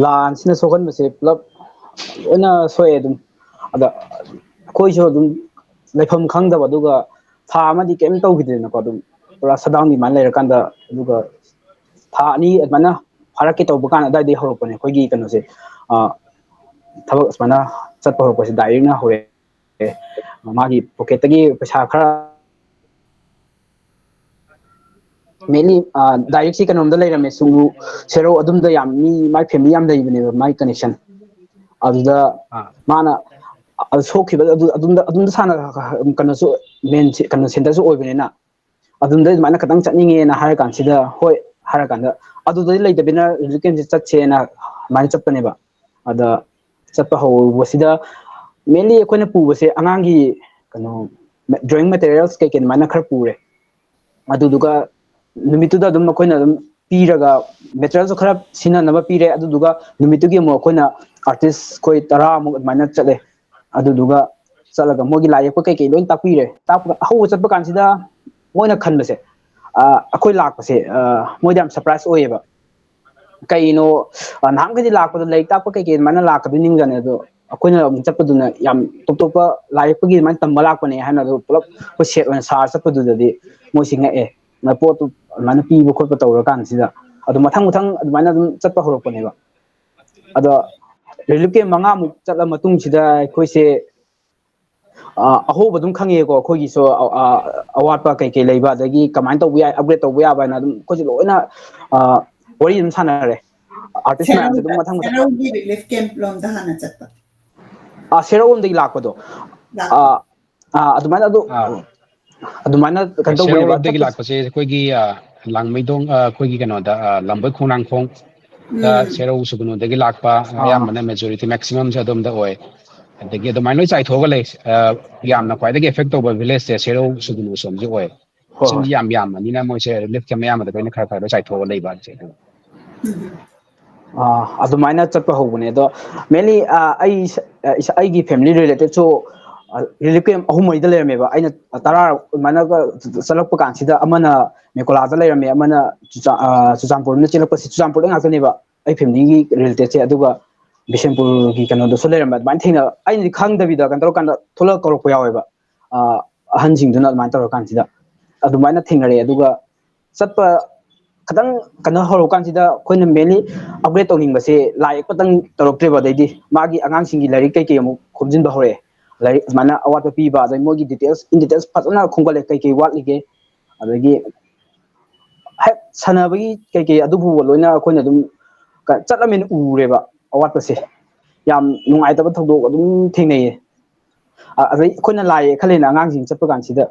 ꯂꯥꯟꯁꯤꯅ ꯁꯣꯛꯍꯟꯕꯁꯦ ꯄꯨꯂꯞ ꯂꯣꯏꯅ ꯁꯣꯛꯑꯦ ꯑꯗꯨꯝ꯫ ꯑꯗ ꯑꯩꯈꯣꯏꯁꯨ ꯑꯗꯨꯝ ꯂꯩꯐꯝ ꯈꯪꯗꯕ, ꯑꯗꯨꯒ ꯊꯥ ꯑꯃꯗꯤ ꯀꯩꯝ ꯇꯧꯈꯤꯗ꯭ꯔꯦꯅꯀꯣ, ꯑꯗꯨꯝ ꯄꯨꯔꯥ ꯁꯠꯗꯥꯎꯟꯒꯤ ꯑꯗꯨꯃꯥꯏꯅ ꯂꯩꯔꯀꯥꯟꯗ, ꯑꯗꯨꯒ ꯊꯥ ꯑꯅꯤ ꯑꯗꯨꯃꯥꯏꯅ ꯐꯥꯔꯛꯀꯦ ꯇꯧꯕ ꯀꯥꯟ ꯑꯗꯨꯋꯥꯏꯗꯒꯤ ꯍꯧꯔꯛꯄꯅꯦ ꯑꯩꯈꯣꯏꯒꯤ ꯀꯩꯅꯣꯁꯦ, ꯑ, ꯊꯕꯛ ꯁꯨꯃꯥꯏꯅ ꯆꯠꯄ ꯍꯧꯔꯛꯄꯁꯦ ꯗꯥꯏꯔꯦꯛꯅ ꯍꯧꯔꯛꯑꯦ꯫ ꯃꯥꯒꯤ ꯄꯣꯀꯦꯠꯇꯒꯤ ꯄꯩꯁꯥ ꯈꯔ mainly, ꯑ, ꯗꯥꯏꯔꯦꯛꯁꯤ ꯀꯩꯅꯣꯝꯗ ꯂꯩꯔꯝꯃꯦ, ꯁꯨꯡꯅꯨ ꯁꯦꯔꯧ ꯑꯗꯨꯝꯗ ꯌꯥꯝ ꯃꯤ, ꯃꯥꯏ ꯐꯦꯃꯤꯂꯤ ꯌꯥꯝ ꯂꯩꯕꯅꯦꯕ, ꯃꯥꯏ ꯀꯅꯦꯛꯁꯟ꯫ ꯑꯗꯨꯗ ꯑꯥ꯫ ꯃꯥꯅ ꯑꯗꯨ ꯁꯣꯛꯈꯤꯕ ꯑꯗꯨ, ꯑꯗꯨꯝꯗ, ꯑꯗꯨꯝꯗ ꯁꯥꯟꯅ ꯀꯩꯅꯣꯁꯨ ꯃꯦꯟ ꯀꯩꯅꯣ ꯁꯦꯟꯇꯔꯁꯨ ꯑꯣꯏꯕꯅꯤꯅ, ꯑꯗꯨꯝꯗ ꯑꯗꯨꯃꯥꯏꯅ ꯈꯤꯇꯪ ꯆꯠꯅꯤꯡꯉꯦꯅ ꯍꯥꯏꯔ ꯀꯥꯟꯁꯤꯗ, ꯍꯣꯏ ꯍꯥꯏꯔ ꯀꯥꯟꯗ, ꯑꯗꯨꯗꯗꯤ ꯂꯩꯇꯕꯅꯤꯅ ꯔꯤꯂꯤꯐ ꯀꯦꯝꯞꯁꯦ ꯆꯠꯁꯦꯅ ꯑꯗꯨꯃꯥꯏꯅ ꯆꯠꯄꯅꯦꯕ꯫ ꯑꯗ ꯆꯠꯄ ꯍꯧꯕꯁꯤꯗ mainly ꯑꯩꯈꯣꯏꯅ ꯄꯨꯕꯁꯦ ꯑꯉꯥꯡꯒꯤ ꯀꯩꯅꯣ drawing materials ꯀꯩꯀꯩ ꯑꯗꯨꯃꯥꯏꯅ ꯈꯔ ꯄꯨꯔꯦ꯫ ꯑꯗꯨꯗꯨꯒ ꯅꯨꯃꯤꯠꯇꯨꯗ ꯑꯗꯨꯝ ꯑꯩꯈꯣꯏꯅ ꯑꯗꯨꯝ ꯄꯤꯔꯒ materialꯁꯨ ꯈꯔ ꯁꯤꯖꯤꯟꯅꯅꯕ ꯄꯤꯔꯦ꯫ ꯑꯗꯨꯗꯨꯒ ꯅꯨꯃꯤꯠꯇꯨꯒꯤ ꯑꯃꯨꯛ ꯑꯩꯈꯣꯏꯅ artist ꯑꯩꯈꯣꯏ ꯇꯔꯥꯃꯨꯛ ꯑꯗꯨꯃꯥꯏꯅ ꯆꯠꯂꯦ꯫ ꯑꯗꯨꯗꯨꯒ ꯆꯠꯂꯒ ꯃꯣꯏꯒꯤ ꯂꯥꯏ ꯌꯦꯛꯄ ꯀꯩꯀꯩ ꯂꯣꯏ ꯇꯥꯛꯄꯤꯔꯦ꯫ ꯇꯥꯛꯄ, ꯑꯍꯧꯕ ꯆꯠꯄ ꯀꯥꯟꯁꯤꯗ ꯃꯣꯏꯅ ꯈꯟꯕꯁꯦ, ꯑ, ꯑꯩꯈꯣꯏ ꯂꯥꯛꯄꯁꯦ, ꯑ, ꯃꯣꯏꯗ ꯌꯥꯝ surprise ꯑꯣꯏꯌꯦꯕ꯫ ꯀꯩꯅꯣ, ꯑ, ꯅꯍꯥꯟꯈꯩꯗꯤ ꯂꯥꯛꯄꯗꯣ ꯂꯥꯏꯔꯤꯛ ꯇꯥꯛꯄ ꯀꯩꯀꯩ ꯑꯗꯨꯃꯥꯏꯅ ꯂꯥꯛꯀꯗꯣꯏ ꯅꯤꯡꯖꯥꯅꯦ, ꯑꯗꯣ ꯑꯩꯈꯣꯏꯅ ꯑꯃꯨꯛ ꯆꯠꯄꯗꯨꯅ ꯌꯥꯝ ꯇꯣꯞ ꯇꯣꯞꯄ ꯂꯥꯏ ꯌꯦꯛꯄꯒꯤ ꯑꯗꯨꯃꯥꯏꯅ ꯇꯝꯕ ꯂꯥꯛꯄꯅꯦ ꯍꯥꯏꯅ ꯑꯗꯨ ꯄꯨꯂꯞ ꯑꯩꯈꯣꯏ ꯁꯦꯠ ꯑꯣꯏꯅ ꯁꯥꯔ ꯆꯠꯄꯗꯨꯗꯗꯤ ꯃꯣꯏꯁꯤ ꯉꯛꯑꯦ꯫ ꯄꯣꯠꯇꯨ ꯑꯗꯨꯃꯥꯏꯅ ꯄꯤꯕ ꯈꯣꯠꯄ ꯇꯧꯔꯀꯥꯟꯁꯤꯗ ꯑꯗꯨ ꯃꯊꯪ ꯃꯊꯪ ꯑꯗꯨꯃꯥꯏꯅ ꯑꯗꯨꯝ ꯆꯠꯄ ꯍꯧꯔꯛꯄꯅꯦꯕ꯫ ꯑꯗꯣ ꯔꯤꯂꯤꯐ ꯀꯦꯝ ꯃꯉꯥꯃꯨꯛ ꯆꯠꯂ ꯃꯇꯨꯡꯁꯤꯗ ꯑꯩꯈꯣꯏꯁꯦ, ꯑ, ꯑꯍꯣꯕ ꯑꯗꯨꯝ ꯈꯪꯉꯦꯀꯣ, ꯑꯩꯈꯣꯏꯒꯤꯁꯨ, ꯑ, ꯑ, ꯑꯋꯥꯠꯄ ꯀꯩ ꯀꯩ ꯂꯩꯕ, ꯑꯗꯒꯤ ꯀꯃꯥꯏꯅ ꯇꯧꯕ ꯌꯥꯏ, ꯑꯞꯒ꯭ꯔꯦꯗ ꯇꯧꯕ ꯌꯥꯕ ꯍꯥꯏꯅ ꯑꯗꯨꯝ ꯑꯩꯈꯣꯏꯁꯨ ꯂꯣꯏꯅ, ꯑ, ꯋꯥꯔꯤ ꯑꯗꯨꯝ ꯁꯥꯟꯅꯔꯦ꯫ ꯑꯥꯔꯇꯤꯁ ꯃꯌꯥꯝꯁꯦ ꯑꯗꯨꯝ ꯁꯦꯔꯧꯗ, ꯃꯊꯪ ꯃꯊꯪ ꯁꯦꯔꯧꯒꯤ ꯔꯤꯂꯤꯐ ꯀꯦꯝꯞ ꯂꯣꯝꯗ ꯍꯥꯟꯅ ꯆꯠꯄ꯫ ꯑ, ꯁꯦꯔꯧꯂꯣꯝꯗꯒꯤ ꯂꯥꯛꯄꯗꯣ꯫ ꯂꯥꯛꯄ꯫ ꯑ, ꯑ, ꯑꯗꯨꯃꯥꯏꯅ ꯑꯗꯨ, ꯑꯥ꯫ ꯑꯗꯨꯃꯥꯏꯅ ꯀꯩꯅꯣ ꯇꯧꯕꯅꯦꯕ, ꯁꯦꯔꯧꯔꯣꯝꯗꯒꯤ ꯆꯠꯄꯁꯦ꯫ ꯂꯥꯛꯄꯁꯦ ꯑꯩꯈꯣꯏꯒꯤ, ꯑ, ꯂꯥꯡꯃꯩꯗꯣꯡ, ꯑ, ꯑꯩꯈꯣꯏꯒꯤ ꯀꯩꯅꯣꯗ, ꯑ, ꯂꯝꯕꯣꯏ ꯈꯣꯡꯅꯥꯡꯈꯣꯡ ꯗ ꯎꯝ꯫ ꯁꯦꯔꯧ ꯁꯨꯒꯨꯅꯨꯗꯒꯤ ꯂꯥꯛꯄ ꯑꯥ꯫ ꯑꯌꯥꯝꯕꯅ ꯃꯦꯖꯣꯔꯤꯇꯤ ꯃꯦꯛꯁꯤꯃꯝꯁꯦ ꯑꯗꯣꯝꯗ ꯑꯣꯏ꯫ ꯑꯗꯒꯤ ꯑꯗꯨꯃꯥꯏꯅ ꯂꯣꯏ ꯆꯥꯏꯊꯣꯛꯑꯒ ꯂꯩ꯫ ꯑ, ꯌꯥꯝꯅ ꯈ꯭ꯋꯥꯏꯗꯒꯤ ꯑꯦꯐꯦꯛ ꯇꯧꯕ ꯚꯤꯂꯦꯖꯁꯦ ꯁꯦꯔꯧ ꯁꯨꯒꯨꯅꯨ ꯁꯣꯝꯁꯦ ꯑꯣꯏ꯫ ꯍꯣꯏ, ꯃꯁꯤꯡꯁꯦ ꯍꯣꯏ꯫ ꯌꯥꯝ ꯌꯥꯝꯕꯅꯤꯅ ꯃꯣꯏꯁꯦ ꯔꯤꯂꯤꯐ ꯀꯦꯝꯞ ꯑꯌꯥꯝꯕꯗ ꯂꯣꯏꯅ ꯈꯔ ꯈꯔ ꯂꯣꯏ ꯆꯥꯏꯊꯣꯛꯑꯒ ꯂꯩꯕ ꯍꯥꯏꯁꯦ꯫ ꯎꯝ꯫ ꯑꯥ, ꯑꯗꯨꯃꯥꯏꯅ ꯆꯠꯄ ꯍꯧꯕꯅꯦ꯫ ꯑꯗꯣ mainly, ꯑꯥ, ꯑꯩ ꯏꯁ-, ꯑꯥ, ꯏꯁ-, ꯑꯩꯒꯤ family related ꯁꯨ, ꯑꯥ, ꯔꯤꯂꯤꯐ ꯀꯦꯝꯞ ꯑꯍꯨꯝ ꯃꯔꯤꯗ ꯂꯩꯔꯝꯃꯦꯕ꯫ ꯑꯩꯅ ꯇꯔꯥ ꯑꯗꯨꯃꯥꯏꯅꯒ ꯆꯠꯂꯛꯄ ꯀꯥꯟꯁꯤꯗ ꯑꯃꯅ ꯃꯦꯀꯣꯂꯥꯗ ꯂꯩꯔꯝꯃꯦ, ꯑꯃꯅ ꯆꯨꯆꯥ-, ꯑꯥ, ꯆꯨꯔꯆꯥꯟꯄꯨꯔꯗ ꯆꯦꯜꯂꯛꯄꯁꯤ, ꯆꯨꯔꯆꯥꯟꯄꯨꯔꯗ ꯉꯥꯛꯇꯅꯦꯕ ꯑꯩ family ꯒꯤ related ꯁꯦ꯫ ꯑꯗꯨꯒ ꯕꯤꯁꯦꯝꯄꯨꯔꯒꯤ ꯀꯩꯅꯣꯗꯁꯨ ꯂꯩꯔꯝꯃꯦ꯫ ꯑꯗꯨꯃꯥꯏꯅ ꯊꯦꯡꯅ-, ꯑꯩꯅꯗꯤ ꯈꯪꯗꯕꯤꯗ ꯀꯩꯅꯣ ꯇꯧꯔꯀꯥꯟꯗ ꯊꯣꯛꯂꯛꯑ ꯀꯧꯔꯛꯄ ꯌꯥꯎꯋꯦꯕ, ꯑꯥ, ꯑꯍꯟꯁꯤꯡꯗꯨꯅ ꯑꯗꯨꯃꯥꯏꯅ ꯇꯧꯔꯀꯥꯟꯁꯤꯗ꯫ ꯑꯗꯨꯃꯥꯏꯅ ꯊꯦꯡꯅꯔꯛꯑꯦ꯫ ꯑꯗꯨꯒ ꯆꯠꯄ ꯈꯤꯇꯪ ꯀꯩꯅꯣ ꯍꯧꯔꯀꯥꯟꯁꯤꯗ ꯑꯩꯈꯣꯏꯅ mainly upgrade ꯇꯧꯅꯤꯡꯕꯁꯦ ꯂꯥꯏ ꯌꯦꯛꯄꯇꯪ ꯇꯧꯔꯛꯇ꯭ꯔꯦꯕ, ꯑꯗꯩꯗꯤ ꯃꯥꯒꯤ ꯑꯉꯥꯡꯁꯤꯡꯒꯤ ꯂꯥꯏꯔꯤꯛ ꯀꯩꯀꯩ ꯑꯃꯨꯛ ꯈꯣꯝꯖꯤꯟꯕ ꯍꯧꯔꯛꯑꯦ꯫ ꯂꯥꯏꯔꯤꯛ ꯑꯗꯨꯃꯥꯏꯅ ꯑꯋꯥꯠꯄ ꯄꯤꯕ, ꯑꯗꯩ ꯃꯣꯏꯒꯤ details, in details ꯐꯖꯅ ꯈꯣꯝꯒꯠꯂꯦ, ꯀꯩꯀꯩ ꯋꯥꯠꯂꯤꯒꯦ, ꯑꯗꯒꯤ ꯍꯦꯛ ꯁꯥꯟꯅꯕꯒꯤ ꯀꯩꯀꯩ ꯑꯗꯨ ꯐꯥꯎꯕ ꯂꯣꯏꯅ ꯑꯩꯈꯣꯏꯅ ꯑꯗꯨꯝ ꯀ-, ꯆꯠꯂꯃꯤꯅ ꯎꯔꯦꯕ ꯑꯋꯥꯠꯄꯁꯦ꯫ ꯌꯥꯝ ꯅꯨꯡꯉꯥꯏꯇꯕ ꯊꯧꯗꯣꯛ ꯑꯗꯨꯝ ꯊꯦꯡꯅꯩꯌꯦ꯫ ꯑ-, ꯑꯗꯩ ꯑꯩꯈꯣꯏꯅ ꯂꯥꯏ ꯌꯦꯛ ꯈꯜꯂꯦꯅ ꯑꯉꯥꯡꯁꯤꯡ ꯆꯠꯄ ꯀꯥꯟꯁꯤꯗ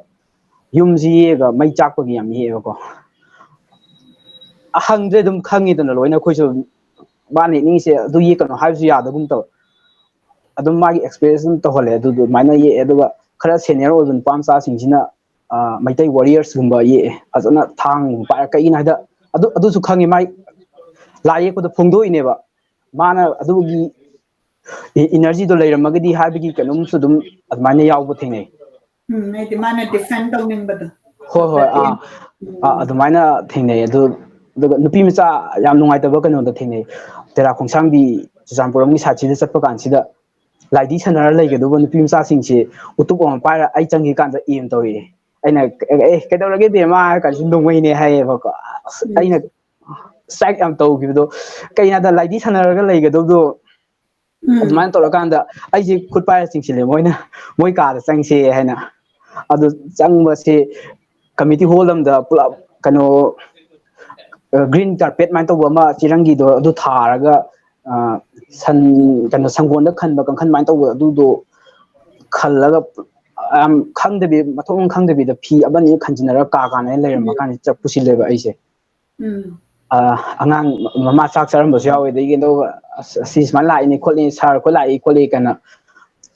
ꯌꯨꯝꯁꯤ ꯌꯦꯛꯑꯒ ꯃꯩ ꯆꯥꯛꯄꯒꯤ ꯌꯥꯝ ꯌꯦꯛꯑꯦꯕꯀꯣ꯫ ꯍꯪꯗ꯭ꯔꯦ ꯑꯗꯨꯝ ꯈꯪꯉꯤꯗꯅ ꯂꯣꯏꯅ ꯑꯩꯈꯣꯏꯁꯨ, ꯃꯥꯅ ꯌꯦꯛꯅꯤꯡꯉꯤꯁꯦ ꯑꯗꯨ ꯌꯦꯛꯀꯅꯣ ꯍꯥꯏꯕꯁꯨ ꯌꯥꯗꯒꯨꯝ ꯇꯧ꯫ ꯑꯗꯨꯝ ꯃꯥꯒꯤ expression ꯑꯗꯨꯝ ꯇꯧꯍꯜꯂꯦ꯫ ꯑꯗꯨ ꯑꯗꯨꯃꯥꯏꯅ ꯌꯦꯛꯑꯦ꯫ ꯑꯗꯨꯒ ꯈꯔ senior ꯑꯣꯏꯕ ꯅꯨꯄꯥ ꯃꯆꯥꯁꯤꯡꯁꯤꯅ, ꯑ, ꯃꯩꯇꯩ warriors ꯀꯨꯝꯕ ꯌꯦꯛꯑꯦ꯫ ꯐꯖꯅ ꯊꯥꯡ ꯄꯥꯏꯔ, ꯀꯩꯒꯤꯅꯣ ꯍꯥꯏꯗ ꯑꯗꯨ, ꯑꯗꯨꯁꯨ ꯈꯪꯉꯤ, ꯃꯥꯏ ꯂꯥꯏ ꯌꯦꯛꯄꯗ ꯐꯣꯡꯗꯣꯛꯏꯅꯦꯕ꯫ ꯃꯥꯅ ꯑꯗꯨꯒꯤ ꯏ-, energy ꯗꯣ ꯂꯩꯔꯝꯃꯒꯗꯤ ꯍꯥꯏꯕꯒꯤ ꯀꯩꯅꯣꯝꯁꯨ ꯑꯗꯨꯝ ꯑꯗꯨꯃꯥꯏꯅ ꯌꯥꯎꯕ ꯊꯦꯡꯅꯩ꯫ ꯎꯝ, ꯍꯥꯏꯗꯤ ꯃꯥꯅ defend ꯇꯧꯅꯤꯡꯕꯗꯣ꯫ ꯍꯣꯏ, ꯍꯣꯏ, ꯑꯥ, ꯎꯝ꯫ ꯑꯥ, ꯑꯗꯨꯃꯥꯏꯅ ꯊꯦꯡꯅꯩ꯫ ꯑꯗꯨ ꯑꯗꯨꯒ ꯅꯨꯄꯤ ꯃꯆꯥ ꯌꯥꯝ ꯅꯨꯡꯉꯥꯏꯇꯕ ꯀꯩꯅꯣꯗ ꯊꯦꯡꯅꯩ꯫ ꯇꯦꯔꯥ ꯈꯣꯡꯁꯥꯡꯕꯤ, ꯆꯨꯔꯆꯥꯟꯄꯨꯔ ꯑꯃꯒꯤ ꯁꯥꯏꯠꯁꯤꯗ ꯆꯠꯄ ꯀꯥꯟꯁꯤꯗ ꯂꯥꯏꯙꯤ ꯁꯥꯟꯅꯔ ꯂꯩꯒꯗꯧꯕ ꯅꯨꯄꯤ ꯃꯆꯥꯁꯤꯡꯁꯦ ꯎꯇꯨꯞ ꯑꯃ ꯄꯥꯏꯔ ꯑꯩ ꯆꯪꯈꯤ ꯀꯥꯟꯗ ꯑꯦꯝ ꯇꯧꯔꯛꯑꯦ꯫ ꯑꯩꯅ "ꯑꯦ, ꯀꯩꯗꯧꯔꯒꯦ ꯕꯦꯝꯃ?" ꯍꯥꯏꯔ ꯀꯥꯟꯁꯤꯗ ꯅꯣꯡꯃꯩꯅꯦ ꯍꯥꯏꯌꯦꯕꯀꯣ꯫ ꯑꯁ, ꯑꯩꯅ ꯁ꯭ꯇ꯭ꯔꯥꯏꯛ ꯌꯥꯝ ꯇꯧꯈꯤꯕꯗꯣ꯫ ꯀꯩꯅꯣꯗ ꯂꯥꯏꯙꯤ ꯁꯥꯟꯅꯔꯒ ꯂꯩꯒꯗꯧꯕꯗꯣ ꯑꯗꯨꯃꯥꯏꯅ ꯇꯧꯔꯀꯥꯟꯗ ꯑꯩꯁꯦ ꯈꯨꯠ ꯄꯥꯏꯔ ꯆꯤꯡꯁꯤꯜꯂꯦ ꯃꯣꯏꯅ, ꯃꯣꯏ ꯀꯥꯗ ꯆꯪꯁꯦ ꯍꯥꯏꯅ꯫ ꯑꯗꯨ ꯆꯪꯕꯁꯤ ꯀꯝꯃ꯭ꯌꯨꯅꯤꯇꯤ ꯍꯣꯜ ꯑꯃꯗ ꯄꯨꯂꯞ ꯀꯩꯅꯣ, ꯒ꯭ꯔꯤꯟ ꯀꯥꯔꯄꯦꯠ ꯑꯗꯨꯃꯥꯏꯅ ꯇꯧꯕ ꯑꯃ ꯆꯤꯔꯪꯒꯤꯗꯣ ꯑꯗꯨ ꯊꯥꯔꯒ, ꯑ, ꯁꯟ, ꯀꯩꯅꯣ, ꯁꯪꯒꯣꯜꯗ ꯈꯟꯕ ꯀꯥꯡꯈꯟ ꯑꯗꯨꯃꯥꯏꯅ ꯇꯧꯕ ꯑꯗꯨꯗꯣ ꯈꯜꯂꯒ, ꯌꯥꯝ ꯈꯪꯗꯕꯤ, ꯃꯊꯣꯡ ꯈꯪꯗꯕꯤꯗ ꯐꯤ ꯑꯃꯅꯤ ꯈꯟꯖꯤꯟꯅꯔꯒ ꯀꯥ ꯀꯥꯟꯅ ꯂꯩꯔꯝꯕ ꯀꯥꯟꯗ ꯆꯠ ꯄꯨꯁꯤꯜꯂꯦꯕ ꯑꯩꯁꯦ꯫ ꯑ, ꯑꯉꯥꯡ ꯃꯃꯥ ꯆꯥꯛ ꯆꯥꯔꯝꯕꯁꯨ ꯌꯥꯎꯋꯦ꯫ ꯑꯗꯒꯤ ꯑꯗꯨꯒ "ꯑꯁ, ꯑꯁꯤ ꯁꯨꯃꯥꯏꯅ ꯂꯥꯛꯏꯅꯤ ꯈꯣꯠꯂꯤ, ꯁꯥꯔ ꯑꯩꯈꯣꯏ ꯂꯥꯛꯏ ꯈꯣꯠꯂꯤ" ꯀꯥꯏꯅ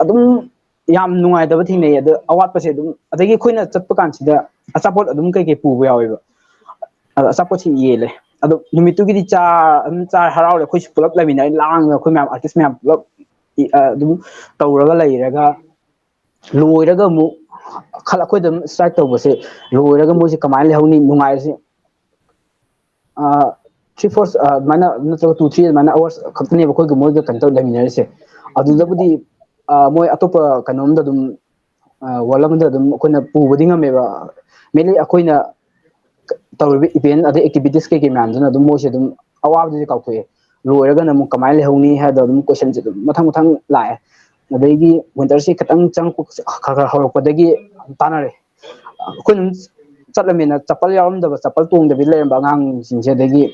ꯑꯗꯨꯝ ꯌꯥꯝ ꯅꯨꯡꯉꯥꯏꯇꯕ ꯊꯦꯡꯅꯩ꯫ ꯑꯗ ꯑꯋꯥꯠꯄꯁꯦ ꯑꯗꯨꯝ, ꯑꯗꯒꯤ ꯑꯩꯈꯣꯏꯅ ꯆꯠꯄ ꯀꯥꯟꯁꯤꯗ ꯑꯆꯥꯄꯣꯠ ꯑꯗꯨꯝ ꯀꯩꯀꯩ ꯄꯨꯕ ꯌꯥꯎꯋꯦꯕ꯫ ꯑꯗ ꯑꯆꯥꯄꯣꯠꯁꯤ ꯌꯦꯜꯂꯦ꯫ ꯑꯗꯣ ꯅꯨꯃꯤꯠꯇꯨꯒꯤꯗꯤ ꯆꯥ ꯑꯗꯨꯝ ꯆꯥ ꯍꯔꯥꯎꯔꯦ꯫ ꯑꯩꯈꯣꯏꯁꯨ ꯄꯨꯂꯞ ꯂꯩꯃꯤꯟꯅꯔꯦ, ꯂꯥꯡꯗꯅ ꯑꯩꯈꯣꯏ ꯃꯌꯥꯝ ꯑꯥꯔꯇꯤꯁ ꯃꯌꯥꯝ ꯄꯨꯂꯞ ꯏ-, ꯑ, ꯑꯗꯨꯝ ꯇꯧꯔꯒ ꯂꯩꯔꯒ ꯂꯣꯏꯔꯒ ꯑꯃꯨꯛ ꯈꯜ-, ꯑꯩꯈꯣꯏꯗ ꯑꯗꯨꯝ ꯁ꯭ꯇ꯭ꯔꯥꯏꯛ ꯇꯧꯕꯁꯦ ꯂꯣꯏꯔꯒ ꯃꯣꯏꯁꯦ ꯀꯃꯥꯏꯅ ꯂꯩꯍꯧꯅꯤ ꯅꯨꯡꯉꯥꯏꯔꯁꯦ꯫ ꯊ꯭ꯔꯤ ꯐꯣꯔ ꯑꯗꯨꯃꯥꯏꯅ ꯅꯠꯇ꯭ꯔꯒ ꯇꯨ ꯊ꯭ꯔꯤ ꯑꯗꯨꯃꯥꯏꯅ ꯑꯋꯥꯔꯁ ꯈꯛꯇꯅꯦꯕ ꯑꯩꯈꯣꯏꯒ ꯃꯣꯏꯒ ꯀꯩꯅꯣ ꯇꯧ ꯂꯩꯃꯤꯟꯅꯔꯤꯁꯦ꯫ ꯑꯗꯨꯗꯕꯨꯗꯤ ꯑ, ꯃꯣꯏ ꯑꯇꯣꯞꯄ ꯀꯩꯅꯣꯝꯗ ꯑꯗꯨꯝ, ꯑ, ꯋꯥꯔꯜ ꯑꯃꯗ ꯑꯗꯨꯝ ꯑꯩꯈꯣꯏꯅ ꯄꯨꯕꯗꯤ ꯉꯝꯃꯦꯕ꯫ ꯃꯦꯟꯂꯤ ꯑꯩꯈꯣꯏꯅ ꯇꯧꯔꯤꯕ ꯏꯚꯦꯟ ꯑꯗꯩ ꯑꯦꯛꯇꯤꯚꯤꯇꯤꯁ ꯀꯩꯀꯩ ꯃꯌꯥꯝꯗꯨꯅ ꯑꯗꯨꯝ ꯃꯣꯏꯁꯦ ꯑꯗꯨꯝ ꯑꯋꯥꯕꯗꯨꯗꯤ ꯀꯥꯎꯊꯣꯛꯑꯦ꯫ ꯂꯣꯏꯔꯒꯅ ꯑꯃꯨꯛ ꯀꯃꯥꯏꯅ ꯂꯩꯍꯧꯅꯤ ꯍꯥꯏꯕꯗꯣ ꯑꯗꯨꯝ ꯀꯣꯏꯁꯟꯁꯦ ꯑꯗꯨꯝ ꯃꯊꯪ ꯃꯊꯪ ꯂꯥꯛꯑꯦ꯫ ꯑꯗꯩꯗꯤ ꯋꯤꯟꯇꯔꯁꯤ ꯈꯤꯇꯪ ꯆꯪꯉꯛꯄ ꯈꯔ ꯈꯔ ꯍꯧꯔꯛꯄꯗꯒꯤ ꯇꯥꯟꯅꯔꯦ꯫ ꯑꯩꯈꯣꯏꯅ ꯑꯗꯨꯝ ꯆꯠꯂꯝꯃꯤꯅ ꯆꯄꯜ ꯌꯥꯎꯔꯝꯗꯕ, ꯆꯄꯜ ꯇꯣꯡꯗꯕꯤ ꯂꯩꯔꯝꯕ ꯑꯉꯥꯡꯁꯤꯡꯁꯦ꯫ ꯑꯗꯒꯤ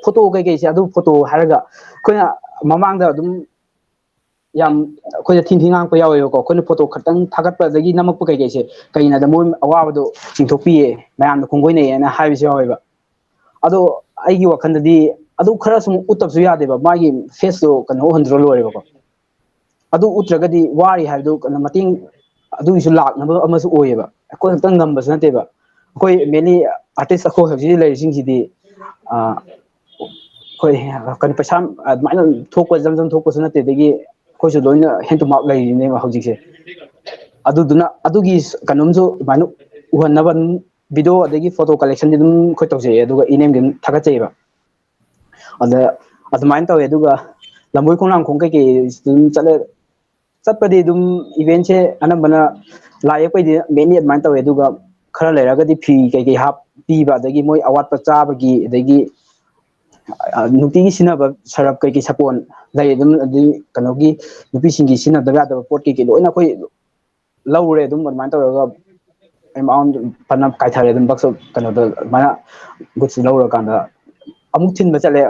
ꯐꯣꯇꯣ ꯀꯩꯀꯩꯁꯦ, ꯑꯗꯨ ꯐꯣꯇꯣ ꯍꯥꯏꯔꯒ ꯑꯩꯈꯣꯏꯅ ꯃꯃꯥꯡꯗ ꯑꯗꯨꯝ ꯌꯥꯝ ꯑꯩꯈꯣꯏꯗ ꯊꯤꯟ ꯊꯤꯟ ꯉꯥꯡꯉꯛꯄ ꯌꯥꯎꯋꯦꯕꯀꯣ꯫ ꯑꯩꯈꯣꯏꯅ ꯐꯣꯇꯣ ꯈꯛꯇꯪ ꯊꯥꯒꯠꯄ ꯑꯗꯒꯤ ꯅꯝꯃꯛꯄ ꯀꯩꯀꯩꯁꯦ ꯀꯩꯅꯣꯗ ꯃꯣꯏ ꯑꯋꯥꯕꯗꯣ ꯆꯤꯡꯊꯣꯛꯄꯤꯌꯦ, ꯃꯌꯥꯝꯅ ꯈꯣꯡꯒꯣꯏꯅꯩꯌꯦꯅ ꯍꯥꯏꯕꯁꯨ ꯌꯥꯎꯋꯦꯕ꯫ ꯑꯗꯣ ꯑꯩꯒꯤ ꯋꯥꯈꯜꯗꯗꯤ ꯑꯗꯨ ꯈꯔ ꯁꯨꯝ ꯎꯠꯇꯕꯁꯨ ꯌꯥꯗꯦꯕ, ꯃꯥꯒꯤ ꯐꯦꯁꯇꯣ ꯀꯩꯅꯣ ꯎꯍꯟꯗ꯭ꯔ ꯂꯣꯏꯔꯦꯕꯀꯣ꯫ ꯑꯗꯨ ꯎꯠꯇ꯭ꯔꯒꯗꯤ ꯋꯥꯔꯤ ꯍꯥꯏꯕꯗꯨ ꯀꯩꯅꯣ ꯃꯇꯦꯡ ꯑꯗꯨꯒꯤꯁꯨ ꯂꯥꯛꯅꯕ ꯑꯃꯁꯨ ꯑꯣꯏꯌꯦꯕ꯫ ꯑꯩꯈꯣꯏ ꯈꯛꯇꯪ ꯉꯝꯕꯁꯨ ꯅꯠꯇꯦꯕ꯫ ꯑꯩꯈꯣꯏ ꯃꯦꯟꯂꯤ ꯑꯥꯔꯇꯤꯁ ꯑꯩꯈꯣꯏ ꯍꯧꯖꯤꯛ ꯍꯧꯖꯤꯛ ꯂꯩꯔꯤꯁꯤꯡꯁꯤꯗꯤ, ꯑ, ꯑꯩꯈꯣꯏ ꯀꯩꯅꯣ ꯄꯩꯁꯥ ꯑꯗꯨꯃꯥꯏꯅ ꯊꯣꯛꯄ, ꯖꯝ ꯖꯝ ꯊꯣꯛꯄꯁꯨ ꯅꯠꯇꯦ, ꯑꯗꯒꯤ ꯑꯩꯈꯣꯏꯁꯨ ꯂꯣꯏꯅ ꯍꯦꯟ ꯇꯨ ꯃꯥꯎꯠ ꯂꯩꯔꯤꯅꯦꯕ ꯍꯧꯖꯤꯛꯁꯦ꯫ ꯑꯗꯨꯗꯨꯅ ꯑꯗꯨꯒꯤ ꯀꯩꯅꯣꯝꯁꯨ ꯑꯗꯨꯃꯥꯏꯅ ꯎꯍꯟꯅꯕ ꯑꯗꯨꯝ video ꯑꯗꯒꯤ photo collectionꯗꯤ ꯑꯗꯨꯝ ꯑꯩꯈꯣꯏ ꯇꯧꯖꯩꯌꯦ, ꯑꯗꯨꯒ ꯏꯅꯦꯝꯒꯤ ꯑꯗꯨꯝ ꯊꯥꯒꯠꯆꯩꯌꯦꯕ꯫ ꯑꯗ ꯑꯗꯨꯃꯥꯏꯅ ꯇꯧꯋꯦ꯫ ꯑꯗꯨꯒ ꯂꯝꯕꯣꯏ ꯈꯣꯡꯅꯥꯡꯈꯣꯡ ꯀꯩꯀꯩ ꯑꯗꯨꯝ ꯆꯠꯂꯦ꯫ ꯆꯠꯄꯗꯤ ꯑꯗꯨꯝ eventꯁꯦ ꯑꯅꯝꯕꯅ ꯂꯥꯏ ꯌꯦꯛꯄꯩꯗꯤ mainly ꯑꯗꯨꯃꯥꯏꯅ ꯇꯧꯋꯦ꯫ ꯑꯗꯨꯒ ꯈꯔ ꯂꯩꯔꯒꯗꯤ ꯐꯤ ꯀꯩꯀꯩ ꯍꯥꯞꯄꯤꯕ, ꯑꯗꯒꯤ ꯃꯣꯏ ꯑꯋꯥꯠꯄ ꯆꯥꯕꯒꯤ, ꯑꯗꯒꯤ ꯅꯨꯡꯇꯤꯒꯤ ꯁꯤꯖꯤꯟꯅꯕ ꯁꯔꯞ ꯀꯩꯀꯩ, ꯁꯥꯄꯣꯟ ꯂꯩ ꯑꯗꯨꯝ, ꯑꯗꯨꯗꯤ ꯀꯩꯅꯣꯒꯤ ꯅꯨꯄꯤꯁꯤꯡꯒꯤ ꯁꯤꯖꯤꯟꯅꯗꯕ ꯌꯥꯗꯕ ꯄꯣꯠ ꯀꯩꯀꯩ ꯂꯣꯏꯅ ꯑꯩꯈꯣꯏ ꯂꯧꯔꯦ꯫ ꯑꯗꯨꯝ ꯑꯗꯨꯃꯥꯏꯅ ꯇꯧꯔꯒ amount ꯐꯅ ꯀꯥꯏꯊꯔꯦ꯫ ꯑꯗꯨꯝ ꯕꯛꯁ ꯀꯩꯅꯣꯗ ꯑꯗꯨꯃꯥꯏꯅ goods ꯂꯧꯔꯀꯥꯟꯗ ꯑꯃꯨꯛ ꯊꯤꯟꯕ ꯆꯠꯂꯦ꯫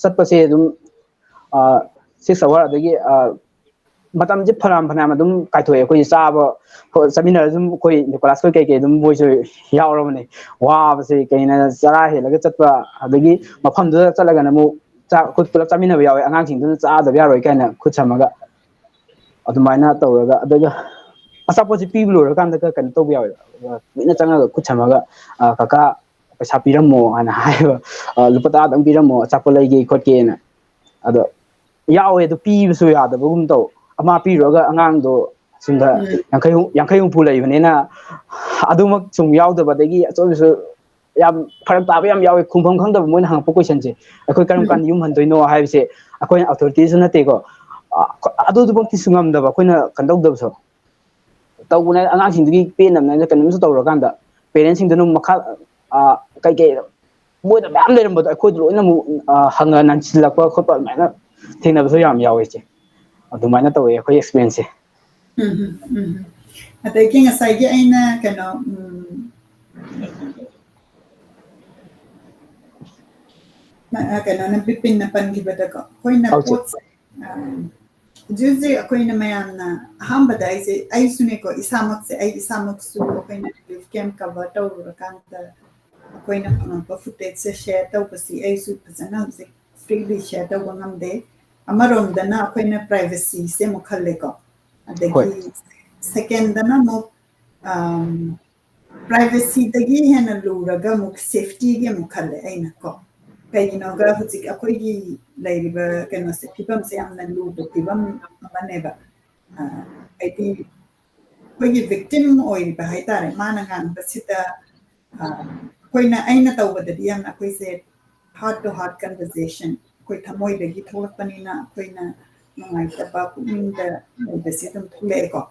ꯆꯠꯄꯁꯦ ꯑꯗꯨꯝ six hour, ꯑꯗꯒꯤ ꯃꯇꯝꯁꯦ ꯐꯅꯌꯥꯝ ꯐꯅꯌꯥꯝ ꯑꯗꯨꯝ ꯀꯥꯏꯊꯣꯛꯑꯦ꯫ ꯑꯩꯈꯣꯏ ꯆꯥꯕ ꯆꯠꯃꯤꯟꯅꯔ ꯑꯗꯨꯝ ꯑꯩꯈꯣꯏ ꯅꯤꯀꯣꯂꯥꯁ ꯈꯣꯏ ꯀꯩꯀꯩ ꯑꯗꯨꯝ ꯃꯣꯏꯁꯨ ꯌꯥꯎꯔꯕꯅꯦ꯫ ꯋꯥꯕꯁꯦ ꯀꯩꯅ ꯆꯔꯥ ꯍꯦꯜꯂꯒ ꯆꯠꯄ, ꯑꯗꯒꯤ ꯃꯐꯝꯗꯨꯗ ꯆꯠꯂꯒꯅ ꯑꯃꯨꯛ ꯆꯥꯛ ꯑꯩꯈꯣꯏ ꯄꯨꯂꯞ ꯆꯥꯃꯤꯟꯅꯕ ꯌꯥꯎꯋꯦ꯫ ꯑꯉꯥꯡꯁꯤꯡꯗꯨꯅ ꯆꯥꯗꯕ ꯌꯥꯔꯣꯏ ꯀꯥꯏꯅ ꯈꯨꯠ ꯁꯝꯃꯒ ꯑꯗꯨꯃꯥꯏꯅ ꯇꯧꯔꯒ, ꯑꯗꯨꯒ ꯑꯆꯥꯄꯣꯠꯁꯦ ꯄꯤꯕ ꯂꯣꯏꯔꯀꯥꯟꯗꯒ ꯀꯩꯅꯣ ꯇꯧꯕ ꯌꯥꯎꯋꯦ꯫ ꯃꯤꯅ ꯆꯪꯉꯒ ꯈꯨꯠ ꯁꯝꯃꯒ "ꯀꯀꯥ, ꯄꯩꯁꯥ ꯄꯤꯔꯝꯃꯣ" ꯍꯥꯏꯅ ꯍꯥꯏꯕ꯫ "ꯂꯨꯄꯥ ꯇꯔꯥꯗꯪ ꯄꯤꯔꯝꯃꯣ, ꯑꯆꯥꯄꯣꯠ ꯂꯩꯒꯦ ꯈꯣꯠꯀꯦꯅ"꯫ ꯑꯗꯣ ꯌꯥꯎꯋꯦ, ꯑꯗꯨ ꯄꯤꯕꯁꯨ ꯌꯥꯗꯕꯒꯨꯝ ꯇꯧ꯫ ꯑꯃ ꯄꯤꯔꯨꯔꯒ ꯑꯉꯥꯡꯗꯣ ꯁꯣꯝꯗ ꯌꯥꯡꯈꯩ ꯌꯥꯡꯈꯩ ꯍꯨꯝꯐꯨ ꯂꯩꯕꯅꯤꯅ ꯑꯗꯨꯃꯛ ꯁꯨꯝ ꯌꯥꯎꯗꯕ, ꯑꯗꯒꯤ ꯑꯆꯣꯏꯕꯁꯨ ꯌꯥꯝ ꯐꯔꯛ ꯇꯥꯕ ꯌꯥꯝ ꯌꯥꯎꯋꯦ꯫ ꯈꯨꯝꯐꯝ ꯈꯪꯗꯕ ꯃꯣꯏꯅ ꯍꯪꯉꯛꯄ questionꯁꯦ, "ꯑꯩꯈꯣꯏ ꯀꯔꯝ ꯀꯥꯟꯗ ꯌꯨꯝ ꯍꯟꯗꯣꯏꯅꯣ?" ꯍꯥꯏꯕꯁꯦ ꯑꯩꯈꯣꯏꯅ authorityꯁꯨ ꯅꯠꯇꯦꯀꯣ꯫ ꯑ, ꯑꯗꯨꯗꯨꯃꯛꯇꯤꯁꯨ ꯉꯝꯗꯕ ꯑꯩꯈꯣꯏꯅ ꯀꯩꯅꯣ ꯇꯧꯗꯕꯁꯨ꯫ ꯇꯧꯕꯅꯦ, ꯑꯉꯥꯡꯁꯤꯡꯗꯨꯒꯤ ꯄꯦꯟꯅꯕꯅꯦ꯫ ꯀꯩꯅꯣꯝꯁꯨ ꯇꯧꯔꯀꯥꯟꯗ parentꯁꯤꯡꯗꯨꯅ ꯑꯃꯨꯛ ꯃꯈꯥ, ꯑ, ꯀꯩꯀꯩ ꯃꯣꯏꯗ ꯃꯌꯥꯝ ꯂꯩꯔꯝꯕꯗꯣ ꯑꯩꯈꯣꯏꯗ ꯂꯣꯏꯅ ꯑꯃꯨꯛ, ꯑ, ꯍꯪꯉ ꯅꯟꯁꯤꯜꯂꯛꯄ ꯈꯣꯠꯄ ꯑꯗꯨꯃꯥꯏꯅ ꯊꯦꯡꯅꯕꯁꯨ ꯌꯥꯝ ꯌꯥꯎꯋꯦ ꯏꯆꯦ꯫ ꯑꯗꯨꯃꯥꯏꯅ ꯇꯧꯋꯦ ꯑꯩꯈꯣꯏ experienceꯁꯦ꯫ ꯎꯝ, ꯎꯝ, ꯎꯝ꯫ ꯑꯗꯒꯤ ꯉꯁꯥꯏꯒꯤ ꯑꯩꯅ ꯀꯩꯅꯣ, ꯎꯝ, ꯅ-, ꯑ, ꯀꯩꯅꯣꯅ, ꯕꯤꯄꯤꯟꯅ ꯄꯟꯈꯤꯕꯗꯀꯣ, ꯑꯩꯈꯣꯏꯅ ꯑꯧ, ꯆꯦ꯫ ꯄꯣꯠꯁꯦ, ꯑ, ꯍꯧꯖꯤꯛ ꯍꯧꯖꯤꯛ ꯑꯩꯈꯣꯏꯅ ꯃꯌꯥꯝꯅ ꯑꯍꯥꯟꯕꯗ ꯑꯩꯁꯦ, ꯑꯩꯁꯨꯅꯦꯀꯣ, ꯏꯁꯥꯃꯛꯁꯦ, ꯑꯩ ꯏꯁꯥꯃꯛꯁꯨ ꯑꯩꯈꯣꯏꯅ relief camp cover ꯇꯧꯔꯨꯔꯀꯥꯟꯗ ꯑꯩꯈꯣꯏꯅ ꯐꯪꯉꯛꯄ footageꯁꯦ share ꯇꯧꯕꯁꯤ ꯑꯩꯁꯨ ꯐꯖꯅ ꯍꯧꯖꯤꯛ freely share ꯇꯧꯕ ꯉꯝꯗꯦ꯫ ꯑꯃꯔꯣꯝꯗꯅ ꯑꯩꯈꯣꯏꯅ privacyꯁꯦ ꯑꯃꯨꯛ ꯈꯜꯂꯦꯀꯣ, ꯑꯗꯒꯤ ꯍꯣꯏ꯫ Secondꯗꯅ ꯑꯃꯨꯛ, ꯑꯝ, privacyꯗꯒꯤ ꯍꯦꯟꯅ ꯂꯨꯔꯒ ꯑꯃꯨꯛ safetyꯒꯤ ꯑꯃꯨꯛ ꯈꯜꯂꯦ ꯑꯩꯅ ꯀꯣ꯫ ꯀꯩꯒꯤꯅꯣꯒ ꯍꯧꯖꯤꯛ ꯑꯩꯈꯣꯏꯒꯤ ꯂꯩꯔꯤꯕ ꯀꯩꯅꯣꯁꯦ, ꯐꯤꯕꯝꯁꯦ ꯌꯥꯝꯅ ꯂꯨꯕ ꯐꯤꯕꯝ ꯑꯃꯅꯦꯕ꯫ ꯑ, ꯍꯥꯏꯗꯤ ꯑꯩꯈꯣꯏꯒꯤ victim ꯑꯣꯏꯔꯤꯕ ꯍꯥꯏꯇꯥꯔꯦ, ꯃꯥꯅ ꯉꯥꯡꯕꯁꯤꯗ ꯑꯩꯈꯣꯏꯅ, ꯑꯩꯅ ꯇꯧꯕꯗꯗꯤ ꯌꯥꯝꯅ ꯑꯩꯈꯣꯏꯁꯦ heart to heart conversation, ꯑꯩꯈꯣꯏ ꯊꯃꯣꯏꯗꯒꯤ ꯊꯣꯛꯂꯛꯄꯅꯤꯅ ꯑꯩꯈꯣꯏꯅ ꯅꯨꯡꯉꯥꯏꯇꯕ ꯄꯨꯛꯅꯤꯡꯗ ꯂꯩꯕꯁꯦ ꯑꯗꯨꯝ ꯊꯣꯛꯂꯛꯑꯦꯀꯣ꯫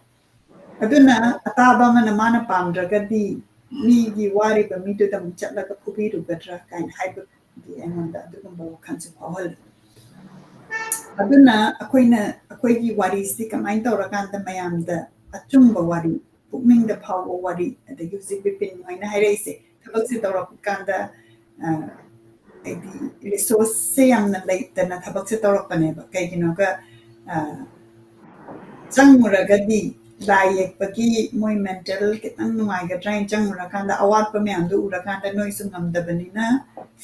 ꯑꯗꯨꯅ ꯑꯇꯥꯕ ꯑꯃꯅ ꯃꯥꯅ ꯄꯥꯝꯗ꯭ꯔꯒꯗꯤ ꯃꯤꯒꯤ ꯋꯥꯔꯤꯕ ꯃꯤꯗꯨꯗ ꯑꯃꯨꯛ ꯆꯠꯂꯒ ꯐꯨꯕꯤꯔꯨꯒꯗ꯭ꯔꯥ ꯀꯥꯏꯅ ꯍꯥꯏꯕꯒꯤ ꯑꯩꯉꯣꯟꯗ ꯑꯗꯨꯒꯨꯝꯕ ꯋꯥꯈꯜꯁꯨ ꯐꯥꯎꯍꯜꯂꯤ꯫ ꯑꯗꯨꯅ ꯑꯩꯈꯣꯏꯅ, ꯑꯩꯈꯣꯏꯒꯤ ꯋꯥꯔꯤꯁꯤ ꯀꯃꯥꯏꯅ ꯇꯧꯔꯀꯥꯟꯗ ꯃꯌꯥꯝꯗ ꯑꯆꯨꯝꯕ ꯋꯥꯔꯤ, ꯄꯨꯛꯅꯤꯡꯗ ꯐꯥꯎꯕ ꯋꯥꯔꯤ, ꯑꯗꯒꯤ ꯍꯧꯖꯤꯛ ꯕꯤꯄꯤꯟ ꯍꯣꯏꯅ ꯍꯥꯏꯔꯛꯏꯁꯦ, ꯊꯕꯛꯁꯦ ꯇꯧꯔꯛꯄ ꯀꯥꯟꯗ ꯍꯥꯏꯗꯤ resourceꯁꯦ ꯌꯥꯝꯅ ꯂꯩꯇꯅ ꯊꯕꯛꯁꯦ ꯇꯧꯔꯛꯄꯅꯦꯕ꯫ ꯀꯩꯒꯤꯅꯣꯒ ꯆꯪꯉꯨꯔꯒꯗꯤ ꯂꯥꯏ ꯌꯦꯛꯄꯒꯤ ꯃꯣꯏ mental ꯈꯤꯇꯪ ꯅꯨꯡꯉꯥꯏꯒꯗ꯭ꯔꯥ ꯍꯥꯏꯅ ꯆꯪꯉꯨꯔꯀꯥꯟꯗ ꯑꯋꯥꯠꯄ ꯃꯌꯥꯝꯗꯣ ꯎꯔꯀꯥꯟꯗ ꯅꯣꯏꯁꯨ ꯉꯝꯗꯕꯅꯤꯅ,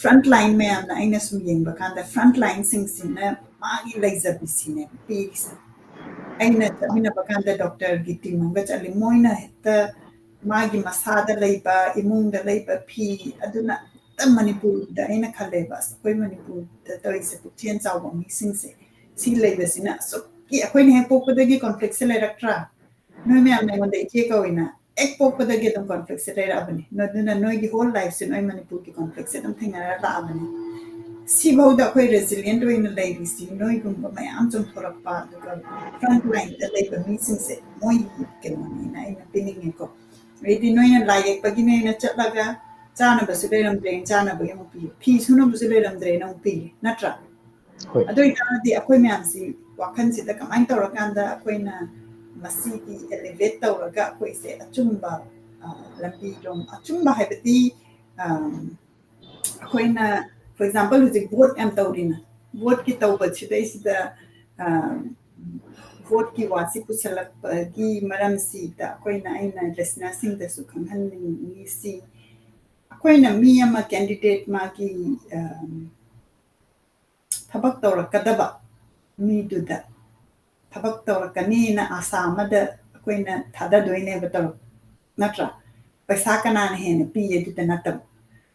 front line ꯃꯌꯥꯝꯅ ꯑꯩꯅ ꯁꯨꯝ ꯌꯦꯡꯕ ꯀꯥꯟꯗ front lineꯁꯤꯡꯁꯤꯅ ꯃꯥꯒꯤ ꯂꯩꯖꯕꯤꯁꯤꯅꯦ ꯄꯤꯔꯤꯁꯦ꯫ ꯑꯩꯅ ꯆꯠꯃꯤꯟꯅꯕ ꯀꯥꯟꯗ doctorꯒꯤ team ꯑꯃꯒ ꯆꯠꯂꯤ, ꯃꯣꯏꯅ ꯍꯦꯛꯇ ꯃꯥꯒꯤ ꯃꯁꯥꯗ ꯂꯩꯕ, ꯏꯃꯨꯡꯗ ꯂꯩꯕ ꯐꯤ, ꯑꯗꯨꯅ ꯍꯦꯛꯇ ꯃꯅꯤꯄꯨꯔꯗ ꯑꯩꯅ ꯈꯜꯂꯦꯕ, ꯑꯁ, ꯑꯩꯈꯣꯏ ꯃꯅꯤꯄꯨꯔꯗ ꯇꯧꯔꯤꯁꯦ, ꯄꯨꯛꯆꯦꯜ ꯆꯥꯎꯕ ꯃꯤꯁꯤꯡꯁꯦ ꯁꯤ ꯂꯩꯕꯁꯤꯅ ꯑꯁꯨꯛꯀꯤ, ꯑꯩꯈꯣꯏꯅ ꯍꯦꯛ ꯄꯣꯛꯄꯗꯒꯤ conflictꯁꯦ ꯂꯩꯔꯛꯇ꯭ꯔꯥ? ꯅꯣꯏ ꯃꯌꯥꯝꯅ ꯑꯩꯉꯣꯟꯗ ꯏꯆꯦ ꯀꯧꯏꯅ ꯍꯦꯛ ꯄꯣꯛꯄꯗꯒꯤ ꯑꯗꯨꯝ conflictꯁꯦ ꯂꯩꯔꯛꯑꯕꯅꯤ꯫ ꯑꯗꯨꯅ ꯅꯣꯏꯒꯤ whole lifeꯁꯦ ꯅꯣꯏ ꯃꯅꯤꯄꯨꯔꯒꯤ conflictꯁꯦ ꯑꯗꯨꯝ ꯊꯦꯡꯅꯔ ꯂꯥꯛꯑꯕꯅꯤ꯫ ꯁꯤꯐꯧꯗ ꯑꯩꯈꯣꯏ resilient ꯑꯣꯏꯅ ꯂꯩꯔꯤꯁꯤ ꯅꯣꯏꯒꯨꯝꯕ ꯃꯌꯥꯝ ꯆꯣꯡꯊꯣꯔꯛꯄ, ꯑꯗꯨꯒ front lineꯗ ꯂꯩꯕ ꯃꯤꯁꯤꯡꯁꯦ ꯃꯣꯏꯒꯤ ꯀꯩꯅꯣꯅꯦꯅ ꯑꯩꯅ ꯄꯤꯅꯤꯡꯉꯦꯀꯣ꯫ ꯑꯗꯩꯗꯤ ꯅꯣꯏꯅ ꯂꯥꯏ ꯌꯦꯛꯄꯒꯤꯅꯦꯅ ꯆꯠꯂꯒ ꯆꯥꯅꯕꯁꯨ ꯂꯩꯔꯝꯗ꯭ꯔꯦ, ꯆꯥꯅꯕꯒꯤ ꯑꯃꯨꯛ ꯄꯤꯌꯦ, ꯐꯤ ꯁꯨꯅꯕꯁꯨ ꯂꯩꯔꯝꯗ꯭ꯔꯦꯅ ꯑꯃꯨꯛ ꯄꯤꯌꯦ, ꯅꯠꯇ꯭ꯔꯥ? ꯍꯣꯏ꯫ ꯑꯗꯨ ꯑꯣꯏꯇꯥꯔꯗꯤ ꯑꯩꯈꯣꯏ ꯃꯌꯥꯝꯁꯤ ꯋꯥꯈꯜꯁꯤꯗ ꯀꯃꯥꯏꯅ ꯇꯧꯔꯀꯥꯟꯗ ꯑꯩꯈꯣꯏꯅ ꯃꯁꯤꯒꯤ elevate ꯇꯧꯔꯒ ꯑꯩꯈꯣꯏꯁꯦ ꯑꯆꯨꯝꯕ, ꯑ, ꯂꯝꯕꯤꯔꯣꯝ, ꯑꯆꯨꯝꯕ ꯍꯥꯏꯕꯗꯤ, ꯑ, ꯑꯩꯈꯣꯏꯅ, for example, ꯍꯧꯖꯤꯛ vote ꯌꯥꯝ ꯇꯧꯔꯤꯅ, voteꯀꯤ ꯇꯧꯕꯁꯤꯗꯩꯁꯤꯗ, ꯑ, voteꯀꯤ ꯋꯥꯁꯤ ꯄꯨꯁꯜꯂꯛꯄꯒꯤ ꯃꯔꯝꯁꯤꯗ ꯑꯩꯈꯣꯏꯅ, ꯑꯩꯅ listenerꯁꯤꯡꯗꯁꯨ ꯈꯪꯍꯟꯅꯤꯡꯉꯤꯁꯤ, ꯑꯩꯈꯣꯏꯅ ꯃꯤ ꯑꯃ candidate ꯃꯥꯒꯤ, ꯑ, ꯊꯕꯛ ꯇꯧꯔꯛꯀꯗꯕ ꯃꯤꯗꯨꯗ ꯊꯕꯛ ꯇꯧꯔꯛꯀꯅꯤꯅ ꯑꯥꯁꯥ ꯑꯃꯗ ꯑꯩꯈꯣꯏꯅ ꯊꯥꯗꯗꯣꯏꯅꯦꯕ, ꯇꯧꯔꯛ-, ꯅꯠꯇ꯭ꯔꯥ? ꯄꯩꯁꯥ ꯀꯅꯥꯅ ꯍꯦꯟꯅ ꯄꯤꯌꯦ ꯑꯗꯨꯗ ꯅꯠꯇꯕ꯫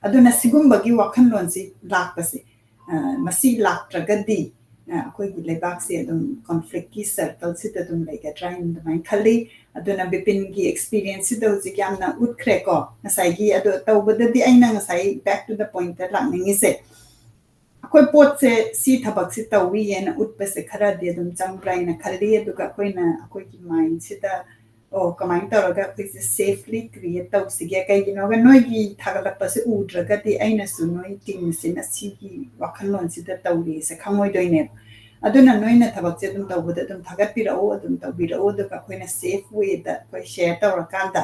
ꯑꯗꯨꯅ ꯁꯤꯒꯨꯝꯕꯒꯤ ꯋꯥꯈꯜꯂꯣꯟꯁꯤ ꯂꯥꯛꯄꯁꯦ, ꯑ, ꯃꯁꯤ ꯂꯥꯛꯇ꯭ꯔꯒꯗꯤ ꯑꯩꯈꯣꯏꯒꯤ ꯂꯩꯕꯥꯛꯁꯦ ꯑꯗꯨꯝ ꯀꯣꯟꯐ꯭ꯂꯤꯛꯀꯤ ꯁꯔꯀꯜꯁꯤꯗ ꯑꯗꯨꯝ ꯂꯩꯒꯗ꯭ꯔꯥ ꯍꯥꯏꯅ ꯑꯗꯨꯃꯥꯏꯅ ꯈꯜꯂꯤ꯫ ꯑꯗꯨꯅ ꯕꯤꯄꯤꯟꯒꯤ ꯑꯦꯛꯁꯄꯤꯔꯤꯌꯦꯟꯁꯁꯤꯗ ꯍꯧꯖꯤꯛ ꯌꯥꯝꯅ ꯎꯠꯈ꯭ꯔꯦꯀꯣ꯫ ꯉꯁꯥꯏꯒꯤ ꯑꯗꯣ ꯇꯧꯕꯗꯗꯤ ꯑꯩꯅ ꯉꯁꯥꯏ back to the point ꯂꯥꯛꯅꯤꯡꯉꯤꯁꯦ, ꯑꯩꯈꯣꯏ ꯄꯣꯠꯁꯦ ꯁꯤ ꯊꯕꯛꯁꯤ ꯇꯧꯏ ꯍꯥꯏꯅ ꯎꯠꯄꯁꯦ ꯈꯔꯗꯤ ꯑꯗꯨꯝ ꯆꯪꯕ꯭ꯔꯥ ꯍꯥꯏꯅ ꯈꯜꯂꯤ꯫ ꯑꯗꯨꯒ ꯑꯩꯈꯣꯏꯅ ꯑꯩꯈꯣꯏꯒꯤ ꯃꯥꯏꯟꯁꯤꯗ ꯑꯣ ꯀꯃꯥꯏꯅ ꯇꯧꯔꯒ ꯑꯩꯈꯣꯏꯁꯦ ꯁꯦꯐꯂꯤ ꯀ꯭ꯔꯤꯌꯦꯠ ꯇꯧꯁꯤꯒꯦ, ꯀꯩꯒꯤꯅꯣꯒ ꯅꯣꯏꯒꯤ ꯊꯥꯒꯠꯂꯛꯄꯁꯦ ꯎꯗ꯭ꯔꯒꯗꯤ ꯑꯩꯅꯁꯨ ꯅꯣꯏ ꯇꯤꯝꯁꯤꯅ ꯁꯤꯒꯤ ꯋꯥꯈꯜꯂꯣꯟꯁꯤꯗ ꯇꯧꯔꯤꯁꯦ ꯈꯪꯉꯣꯏꯗꯣꯏꯅꯦꯕ꯫ ꯑꯗꯨꯅ ꯅꯣꯏꯅ ꯊꯕꯛꯁꯦ ꯑꯗꯨꯝ ꯇꯧꯕꯗ ꯑꯗꯨꯝ ꯊꯥꯒꯠꯄꯤꯔꯛꯎ, ꯑꯗꯨꯝ ꯇꯧꯕꯤꯔꯛꯎ, ꯑꯗꯨꯒ ꯑꯩꯈꯣꯏꯅ ꯁꯦꯐ ꯋꯦꯗ ꯑꯩꯈꯣꯏ ꯁꯦꯌꯔ ꯇꯧꯔꯀꯥꯟꯗ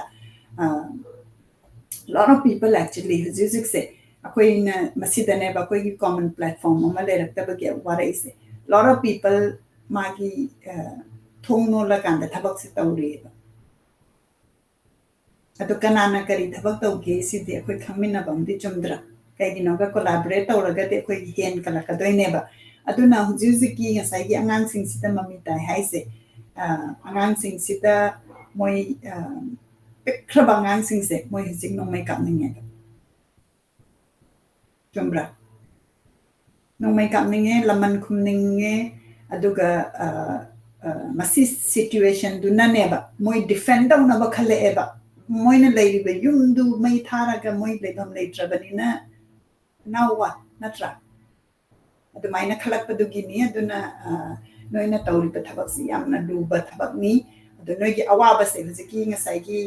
lot of people actually ꯍꯧꯖꯤꯛ ꯍꯧꯖꯤꯛꯁꯦ ꯑꯩꯈꯣꯏꯅ ꯃꯁꯤꯗꯅꯦꯕ ꯑꯩꯈꯣꯏꯒꯤ ꯀꯣꯃꯟ ꯄ꯭ꯂꯦꯠꯐꯣꯝ ꯑꯃ ꯂꯩꯔꯛꯇꯕꯒꯤ ꯋꯥꯔꯛꯏꯁꯦ꯫ Lot of people ꯃꯥꯒꯤ ꯊꯣꯡ ꯂꯣꯜꯂꯀꯥꯟꯗ ꯊꯕꯛꯁꯦ ꯇꯧꯔꯤꯑꯕ꯫ ꯑꯗꯣ ꯀꯅꯥꯅ ꯀꯔꯤ ꯊꯕꯛ ꯇꯧꯒꯦ ꯁꯤꯗꯤ ꯑꯩꯈꯣꯏ ꯈꯪꯃꯤꯟꯅꯕ ꯑꯃꯗꯤ ꯆꯨꯝꯗ꯭ꯔꯥ? ꯀꯩꯒꯤꯅꯣꯒ ꯀꯣꯂꯥꯕꯣꯔꯦꯠ ꯇꯧꯔꯒꯗꯤ ꯑꯩꯈꯣꯏꯒꯤ ꯍꯦꯟ ꯀꯠꯂꯛꯀꯗꯣꯏꯅꯦꯕ꯫ ꯑꯗꯨꯅ ꯍꯧꯖꯤꯛ ꯍꯧꯖꯤꯛꯀꯤ ꯉꯁꯥꯏꯒꯤ ꯑꯉꯥꯡꯁꯤꯡꯁꯤꯗ ꯃꯃꯤ ꯇꯥꯏ ꯍꯥꯏꯁꯦ, ꯑꯉꯥꯡꯁꯤꯡꯁꯤꯗ ꯃꯣꯏ ꯄꯤꯛꯈ꯭ꯔꯕ ꯑꯉꯥꯡꯁꯤꯡꯁꯦ ꯃꯣꯏ ꯍꯧꯖꯤꯛ ꯅꯣꯡꯃꯩ ꯀꯥꯞꯅꯤꯡꯉꯦꯕ꯫ ꯆꯨꯝꯕ꯭ꯔꯥ? ꯅꯣꯡꯃꯩ ꯀꯥꯞꯅꯤꯡꯉꯦ, ꯂꯃꯟ ꯈꯨꯝꯅꯤꯡꯉꯦ, ꯑꯗꯨꯒ ꯃꯁꯤ ꯁꯤꯆꯨꯋꯦꯁꯟꯗꯨꯅꯅꯦꯕ ꯃꯣꯏ ꯗꯤꯐꯦꯟ ꯇꯧꯅꯕ ꯈꯜꯂꯛꯑꯦꯕ꯫ ꯃꯣꯏꯅ ꯂꯩꯔꯤꯕ ꯌꯨꯝꯗꯨ ꯃꯩ ꯊꯥꯔꯒ ꯃꯣꯏ ꯂꯩꯐꯝ ꯂꯩꯇ꯭ꯔꯕꯅꯤꯅ, now what, ꯅꯠꯇ꯭ꯔꯥ? ꯑꯗꯨꯃꯥꯏꯅ ꯈꯜꯂꯛꯄꯗꯨꯒꯤꯅꯤ꯫ ꯑꯗꯨꯅ ꯅꯣꯏꯅ ꯇꯧꯔꯤꯕ ꯊꯕꯛꯁꯤ ꯌꯥꯝꯅ ꯂꯨꯕ ꯊꯕꯛꯅꯤ꯫ ꯑꯗꯣ ꯅꯣꯏꯒꯤ ꯑꯋꯥꯕꯁꯦ ꯍꯧꯖꯤꯛꯀꯤ ꯉꯁꯥꯏꯒꯤ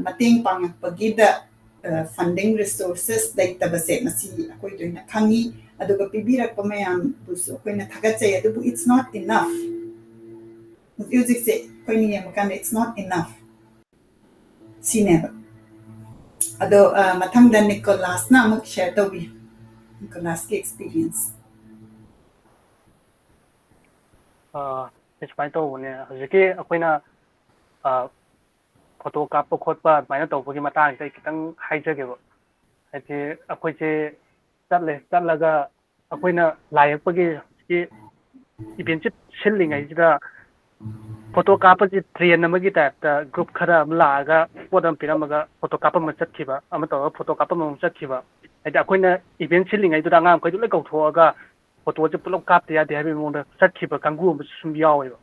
ꯃꯇꯦꯡ ꯄꯥꯡꯉꯛꯄꯒꯤꯗ ꯐꯟꯗꯤꯡ ꯔꯤꯁꯣꯔꯁꯦꯁ ꯂꯩꯇꯕꯁꯦ ꯃꯁꯤ ꯑꯩꯈꯣꯏ ꯂꯣꯏꯅ ꯈꯪꯉꯤ꯫ ꯑꯗꯨꯒ ꯄꯤꯕꯤꯔꯛꯄ ꯃꯌꯥꯝꯕꯨꯁꯨ ꯑꯩꯈꯣꯏꯅ ꯊꯥꯒꯠꯆꯩ꯫ ꯑꯗꯨꯕꯨ it's not enough꯫ ꯍꯧꯖꯤꯛ ꯍꯧꯖꯤꯛꯁꯦ ꯑꯩꯈꯣꯏꯅ ꯌꯦꯡꯕ ꯀꯥꯟꯗ it's not enough꯫ ꯁꯤꯅꯦꯕ꯫ ꯑꯗꯣ ꯃꯊꯪꯗ ꯅꯤꯀꯣꯂꯥꯁꯅ ꯑꯃꯨꯛ ꯁꯦꯌꯔ ꯇꯧꯕꯤꯌꯨ, ꯅꯤꯀꯣꯂꯥꯁꯀꯤ ꯑꯦꯛꯁꯄꯤꯔꯤꯌꯦꯟꯁ꯫ ꯁꯤ ꯁꯨꯃꯥꯏꯅ ꯇꯧꯕꯅꯦ, ꯍꯧꯖꯤꯛꯀꯤ ꯑꯩꯈꯣꯏꯅ ꯐꯣꯇꯣ ꯀꯥꯞꯄ ꯈꯣꯠꯄ ꯑꯗꯨꯃꯥꯏꯅ ꯇꯧꯕꯒꯤ ꯃꯇꯥꯡꯁꯤꯗ ꯑꯩ ꯈꯤꯇꯪ ꯍꯥꯏꯖꯒꯦꯕ꯫ ꯍꯥꯏꯗꯤ ꯑꯩꯈꯣꯏꯁꯦ ꯆꯠꯂꯦ, ꯆꯠꯂꯒ ꯑꯩꯈꯣꯏꯅ ꯂꯥꯏ ꯌꯦꯛꯄꯒꯤ ꯍꯧꯖꯤꯛꯀꯤ ꯏꯚꯦꯟꯁꯤ ꯁꯤꯜꯂꯤꯉꯩꯁꯤꯗ ꯐꯣꯇꯣ ꯀꯥꯞꯄꯁꯤ ꯇ꯭ꯔꯦꯟ ꯑꯃꯒꯤ ꯇꯥꯏꯞꯇ ꯒ꯭ꯔꯨꯞ ꯈꯔ ꯑꯃ ꯂꯥꯛꯑꯒ ꯄꯣꯠ ꯑꯃ ꯄꯤꯔꯝꯃꯒ ꯐꯣꯇꯣ ꯀꯥꯞꯄꯝꯕ ꯆꯠꯈꯤꯕ, ꯑꯃ ꯇꯧꯔꯒ ꯐꯣꯇꯣ ꯀꯥꯞꯄꯝꯕ ꯑꯃ ꯆꯠꯈꯤꯕ꯫ ꯍꯥꯏꯗꯤ ꯑꯩꯈꯣꯏꯅ ꯏꯚꯦꯟ ꯁꯤꯜꯂꯤꯉꯩꯗꯨꯗ ꯑꯉꯥꯡ ꯃꯈꯩꯗꯨ ꯂꯣꯏ ꯀꯧꯊꯣꯛꯑꯒ ꯐꯣꯇꯣꯁꯦ ꯄꯨꯂꯞ ꯀꯥꯞꯇ ꯌꯥꯗꯦ ꯍꯥꯏꯕꯒꯤ ꯃꯑꯣꯡꯗ ꯆꯠꯈꯤꯕ ꯀꯥꯡꯕꯨ ꯑꯃꯁꯨ ꯁꯨꯝ ꯌꯥꯎꯋꯦꯕ꯫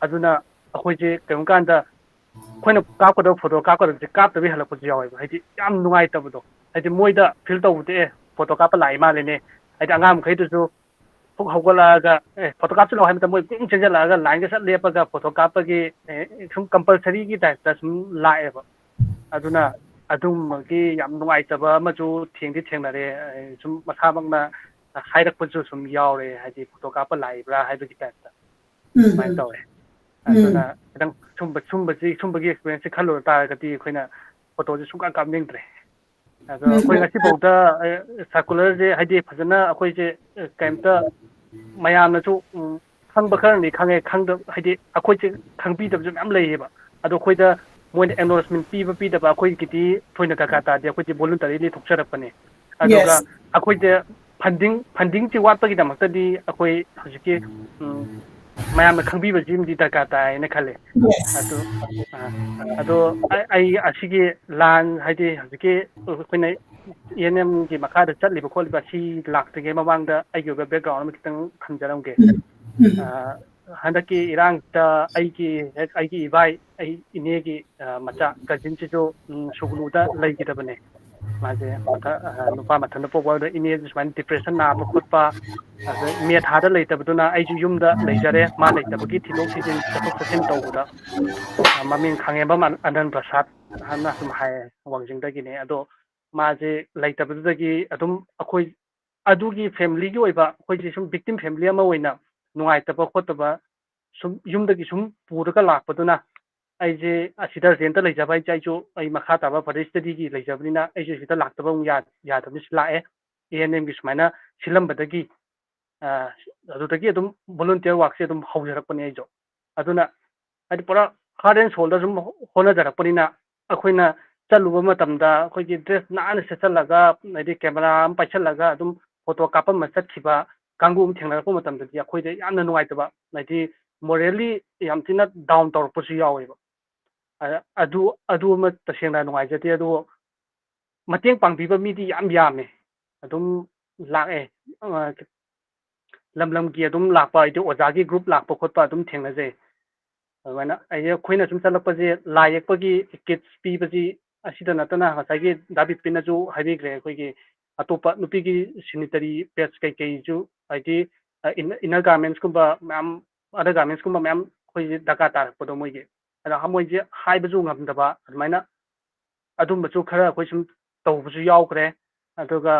ꯑꯗꯨꯅ ꯑꯩꯈꯣꯏꯁꯦ ꯀꯔꯤꯒꯨꯝꯕ ꯀꯥꯟꯗ ꯑꯩꯈꯣꯏꯅ ꯀꯥꯞꯀꯗꯕ ꯐꯣꯇꯣ ꯀꯥꯞꯀꯗꯕꯁꯦ ꯀꯥꯞꯇꯕꯤ ꯍꯜꯂꯛꯄꯁꯨ ꯌꯥꯎꯋꯦꯕ꯫ ꯍꯥꯏꯗꯤ ꯌꯥꯝ ꯅꯨꯡꯉꯥꯏꯇꯕꯗꯣ, ꯍꯥꯏꯗꯤ ꯃꯣꯏꯗ ꯐꯤꯜ ꯇꯧꯕꯗ, "ꯑꯦ, ꯐꯣꯇꯣ ꯀꯥꯞꯄ ꯂꯥꯛꯏ ꯃꯥꯜꯂꯦꯅꯦ"꯫ ꯍꯥꯏꯗꯤ ꯑꯉꯥꯡ ꯃꯈꯩꯗꯨꯁꯨ ꯐꯨꯛ ꯍꯧꯒꯠꯂꯛꯑꯒ, "ꯑꯦ, ꯐꯣꯇꯣ ꯀꯥꯞꯁꯤꯜꯂꯛꯑꯣ" ꯍꯥꯏꯕ ꯃꯇꯝꯗ ꯃꯣꯏ ꯄꯨꯡ ꯆꯦꯟꯁꯤꯜꯂꯛꯑꯒ ꯂꯥꯏꯟꯒ ꯆꯠ ꯂꯦꯞꯄꯒ ꯐꯣꯇꯣ ꯀꯥꯞꯄꯒꯤ, ꯑꯦ, ꯁꯨꯝ ꯀꯝꯄꯜꯁꯔꯤꯒꯤ ꯇꯥꯏꯞꯇ ꯁꯨꯝ ꯂꯥꯛꯑꯦꯕ꯫ ꯑꯗꯨꯅ ꯑꯗꯨꯒꯨꯝꯕꯒꯤ ꯌꯥꯝ ꯅꯨꯡꯉꯥꯏꯇꯕ ꯑꯃꯁꯨ ꯊꯦꯡꯗꯤ ꯊꯦꯡꯅꯔꯦ꯫ ꯑꯦ, ꯁꯨꯝ ꯃꯁꯥꯃꯛꯅ ꯍꯥꯏꯔꯛꯄꯁꯨ ꯁꯨꯝ ꯌꯥꯎꯔꯦ, ꯍꯥꯏꯗꯤ ꯐꯣꯇꯣ ꯀꯥꯞꯄ ꯂꯥꯛꯏꯕ꯭ꯔꯥ ꯍꯥꯏꯕꯒꯤ ꯇꯥꯏꯞꯇ꯫ ꯎꯝ, ꯑꯗꯨꯃꯥꯏꯅ ꯎꯝ꯫ ꯇꯧꯋꯦ꯫ ꯎꯝ꯫ ꯑꯗꯨꯅ ꯈꯤꯇꯪ ꯁꯨꯝꯕ, ꯁꯨꯝꯕꯁꯤ, ꯁꯨꯝꯕꯒꯤ ꯑꯦꯛꯁꯄꯤꯔꯤꯌꯦꯟꯁꯁꯤ ꯈꯜꯂꯨꯔ ꯇꯥꯔꯒꯗꯤ ꯑꯩꯈꯣꯏꯅ ꯐꯣꯇꯣꯁꯦ ꯁꯨꯡꯀꯥꯞ ꯀꯥꯞꯅꯤꯡꯗ꯭ꯔꯦ꯫ ꯑꯗꯣ ꯎꯝ, ꯑꯩꯈꯣꯏ ꯎꯝ꯫ ꯉꯁꯤꯐꯥꯎꯗ, ꯑ, ꯁꯥꯔꯀꯨꯂꯔꯁꯦ, ꯍꯥꯏꯗꯤ ꯐꯖꯅ ꯑꯩꯈꯣꯏꯁꯦ, ꯑ, ꯀꯩꯝꯇ ꯃꯌꯥꯝꯅꯁꯨ, ꯎꯝ, ꯈꯪꯕ ꯈꯔꯅꯤ ꯈꯪꯉꯦ, ꯈꯪꯗꯕ, ꯍꯥꯏꯗꯤ ꯑꯩꯈꯣꯏꯁꯦ ꯈꯪꯕꯤꯗꯕꯁꯨ ꯃꯌꯥꯝ ꯂꯩꯌꯦꯕ꯫ ꯑꯗꯣ ꯑꯩꯈꯣꯏꯗ ꯃꯣꯏꯅ ꯑꯦꯛꯅꯣꯂꯦꯖꯃꯦꯟ ꯄꯤꯕ ꯄꯤꯗꯕ ꯑꯩꯈꯣꯏꯒꯤꯗꯤ ꯊꯣꯏꯅ ꯗꯔꯀꯥꯔ ꯇꯥꯗꯦ, ꯑꯩꯈꯣꯏꯗꯤ ꯚꯣꯂꯨꯟꯇꯔꯤꯂꯤ ꯊꯣꯛꯆꯔꯛꯄꯅꯦ꯫ ꯑꯗꯨꯒ Yes. ꯑꯩꯈꯣꯏꯗ ꯐꯟꯗꯤꯡ, ꯐꯟꯗꯤꯡꯁꯤ ꯋꯥꯠꯄꯒꯤꯗꯃꯛꯇꯗꯤ ꯑꯩꯈꯣꯏ ꯍꯧꯖꯤꯛꯀꯤ, ꯎꯝ, ꯃꯌꯥꯝꯅ ꯈꯪꯕꯤꯕꯁꯤꯃꯗꯤ ꯗꯔꯀꯥꯔ ꯇꯥꯏ ꯍꯥꯏꯅ ꯈꯜꯂꯦ꯫ Yes. ꯑꯗꯨ, ꯑ, ꯑꯗꯣ ꯑꯩ, ꯑꯩ ꯑꯁꯤꯒꯤ ꯂꯥꯟ, ꯍꯥꯏꯗꯤ ꯍꯧꯖꯤꯛꯀꯤ ꯑꯩꯈꯣꯏꯅ ꯏ ꯑꯦꯟ ꯑꯦꯝꯒꯤ ꯃꯈꯥꯗ ꯆꯠꯂꯤꯕ ꯈꯣꯠꯂꯤꯕ ꯑꯁꯤ ꯂꯥꯛꯇ꯭ꯔꯤꯉꯩ ꯃꯃꯥꯡꯗ ꯑꯩꯒꯤ ꯑꯣꯏꯕ ꯕꯦꯛꯒ꯭ꯔꯥꯎꯟ ꯑꯃ ꯈꯤꯇꯪ ꯊꯝꯖꯔꯝꯒꯦ꯫ ꯎꯝ, ꯎꯝ꯫ ꯑ, ꯍꯟꯗꯛꯀꯤ ꯏꯔꯥꯡꯁꯤꯗ ꯑꯩꯒꯤ, ꯍꯦꯛ ꯑꯩꯒꯤ ꯏꯕꯥꯏ, ꯑꯩ ꯏꯅꯦꯒꯤ, ꯑ, ꯃꯆꯥ ꯀꯖꯤꯟꯁꯤꯁꯨ, ꯎꯝ, ꯁꯨꯒꯅꯨꯗ ꯂꯩꯈꯤꯗꯕꯅꯦ꯫ ꯃꯥꯁꯦ ꯃꯊ-, ꯑ, ꯅꯨꯄꯥ ꯃꯊꯟꯇ ꯄꯣꯛꯄ ꯑꯗꯨꯗ ꯏꯅꯦꯁꯨ ꯁꯨꯃꯥꯏꯅ ꯗꯤꯄ꯭ꯔꯦꯁꯟ ꯅꯥꯕ ꯈꯣꯠꯄ, ꯑꯗ ꯃꯦ ꯊꯥꯗ ꯂꯩꯇꯕꯗꯨꯅ ꯑꯩꯁꯨ ꯌꯨꯝꯗ ꯂꯩꯖꯔꯦ꯫ ꯃꯥ ꯂꯩꯇꯕꯒꯤ ꯊꯤꯗꯣꯛ ꯊꯤꯖꯤꯟ, ꯆꯠꯊꯣꯛ ꯆꯠꯁꯤꯟ ꯇꯧꯕꯗ, ꯑ, ꯃꯃꯤꯡ ꯈꯥꯉꯦꯝꯕꯝ ꯑꯅꯟ ꯄ꯭ꯔꯁꯥꯗ ꯍꯥꯏꯅ ꯁꯨꯝ ꯍꯥꯏꯌꯦ, ꯋꯥꯡꯖꯤꯡꯗꯒꯤꯅꯦ꯫ ꯑꯗꯣ ꯃꯥꯁꯦ ꯂꯩꯇꯕꯗꯨꯗꯒꯤ ꯑꯗꯨꯝ ꯑꯩꯈꯣꯏ ꯑꯗꯨꯒꯤ ꯐꯦꯃꯤꯂꯤꯒꯤ ꯑꯣꯏꯕ, ꯑꯩꯈꯣꯏꯁꯦ ꯁꯨꯝ ꯚꯤꯛꯇꯤꯝ ꯐꯦꯃꯤꯂꯤ ꯑꯃ ꯑꯣꯏꯅ ꯅꯨꯡꯉꯥꯏꯇꯕ ꯈꯣꯠꯇꯕ ꯁꯨꯝ ꯌꯨꯝꯗꯒꯤ ꯁꯨꯝ ꯄꯨꯔꯒ ꯂꯥꯛꯄꯗꯨꯅ, ꯑꯩꯁꯦ ꯑꯁꯤꯗ ꯔꯦꯟꯇ ꯂꯩꯖꯕ ꯍꯥꯏꯁꯦ, ꯑꯩꯁꯨ ꯑꯩ ꯃꯈꯥ ꯇꯥꯕ ꯐꯔꯗꯔ ꯁ꯭ꯇꯗꯤꯒꯤ ꯂꯩꯖꯕꯅꯤꯅ ꯑꯩꯁꯨ ꯁꯤꯗ ꯂꯥꯛꯇꯕ ꯑꯃꯨꯛ ꯌꯥ-, ꯌꯥꯗꯕꯅꯤ꯫ ꯁꯤ ꯂꯥꯛꯑꯦ, ꯏ ꯑꯦꯟ ꯑꯦꯝꯒꯤ ꯁꯨꯃꯥꯏꯅ ꯁꯤꯜꯂꯝꯕꯗꯒꯤ꯫ ꯑ, ꯑꯗꯨꯗꯒꯤ ꯑꯗꯨꯝ ꯚꯣꯂꯨꯟꯇꯤꯌꯔ ꯋꯥꯔꯛꯁꯦ ꯑꯗꯨꯝ ꯍꯧꯖꯔꯛꯄꯅꯦ ꯑꯩꯁꯨ꯫ ꯑꯗꯨꯅ ꯍꯥꯏꯗꯤ ꯄꯨꯔꯥ ꯍꯥꯔꯠ ꯑꯦꯟ ꯁꯣꯜꯗ ꯁꯨꯝ ꯍꯣꯠꯅꯖꯔꯛꯄꯅꯤꯅ, ꯑꯩꯈꯣꯏꯅ ꯆꯠꯂꯨꯕ ꯃꯇꯝꯗ ꯑꯩꯈꯣꯏꯒꯤ ꯗ꯭ꯔꯦꯁ ꯅꯥꯟꯅ ꯁꯦꯠꯆꯜꯂꯒ, ꯍꯥꯏꯗꯤ ꯀꯦꯃꯦꯔꯥ ꯑꯃ ꯄꯥꯏꯁꯜꯂꯒ ꯑꯗꯨꯝ ꯐꯣꯇꯣ ꯀꯥꯞꯄꯝꯃ ꯆꯠꯈꯤꯕ ꯀꯥꯡꯕꯨ ꯑꯃ ꯊꯦꯡꯅꯔꯛꯄ ꯃꯇꯝꯗꯗꯤ ꯑꯩꯈꯣꯏꯗ ꯌꯥꯝꯅ ꯅꯨꯡꯉꯥꯏꯇꯕ, ꯍꯥꯏꯗꯤ ꯃꯣꯔꯦꯜꯂꯤ ꯌꯥꯝ ꯊꯤꯅ ꯗꯥꯎꯟ ꯇꯧꯔꯛꯄꯁꯨ ꯌꯥꯎꯋꯦꯕ꯫ ꯑ-, ꯑꯗꯨ, ꯑꯗꯨ ꯑꯃ ꯇꯁꯦꯡꯅ ꯅꯨꯡꯉꯥꯏꯖꯗꯦ꯫ ꯑꯗꯨꯕꯨ ꯃꯇꯦꯡ ꯄꯥꯡꯕꯤꯕ ꯃꯤꯗꯤ ꯌꯥꯝ ꯌꯥꯝꯃꯦ, ꯑꯗꯨꯝ ꯂꯥꯛꯑꯦ꯫ ꯑ, ꯂꯝ ꯂꯝꯒꯤ ꯑꯗꯨꯝ ꯂꯥꯛꯄ, ꯍꯥꯏꯗꯤ ꯑꯣꯖꯥꯒꯤ group ꯂꯥꯛꯄ ꯈꯣꯠꯄ ꯑꯗꯨꯝ ꯊꯦꯡꯅꯖꯩ꯫ ꯑꯗꯨꯃꯥꯏꯅ ꯍꯥꯏꯗꯤ ꯑꯩꯈꯣꯏꯅ ꯁꯨꯝ ꯆꯠꯂꯛꯄꯁꯦ, ꯂꯥꯏ ꯌꯦꯛꯄꯒꯤ kits ꯄꯤꯕꯁꯤ ꯑꯁꯤꯗ ꯅꯠꯇꯅ, ꯉꯁꯥꯏꯒꯤ ꯗꯥ ꯕꯤꯄꯤꯟꯅꯁꯨ ꯍꯥꯏꯕꯤꯈ꯭ꯔꯦ, ꯑꯩꯈꯣꯏꯒꯤ ꯑꯇꯣꯞꯄ ꯅꯨꯄꯤꯒꯤ sanitary pads ꯀꯩꯀꯩꯁꯨ, ꯍꯥꯏꯗꯤ inner garments ꯀꯨꯝꯕ ꯃꯌꯥꯝ, other garments ꯀꯨꯝꯕ ꯃꯌꯥꯝ ꯑꯩꯈꯣꯏꯁꯦ ꯗꯔꯀꯥꯔ ꯇꯥꯔꯛꯄꯗꯣ ꯃꯣꯏꯒꯤ, ꯑꯗ ꯃꯣꯏꯁꯦ ꯍꯥꯏꯕꯁꯨ ꯉꯝꯗꯕ, ꯑꯗꯨꯃꯥꯏꯅ ꯑꯗꯨꯝꯕꯁꯨ ꯈꯔ ꯑꯩꯈꯣꯏ ꯁꯨꯝ ꯇꯧꯕꯁꯨ ꯌꯥꯎꯈ꯭ꯔꯦ꯫ ꯑꯗꯨꯒ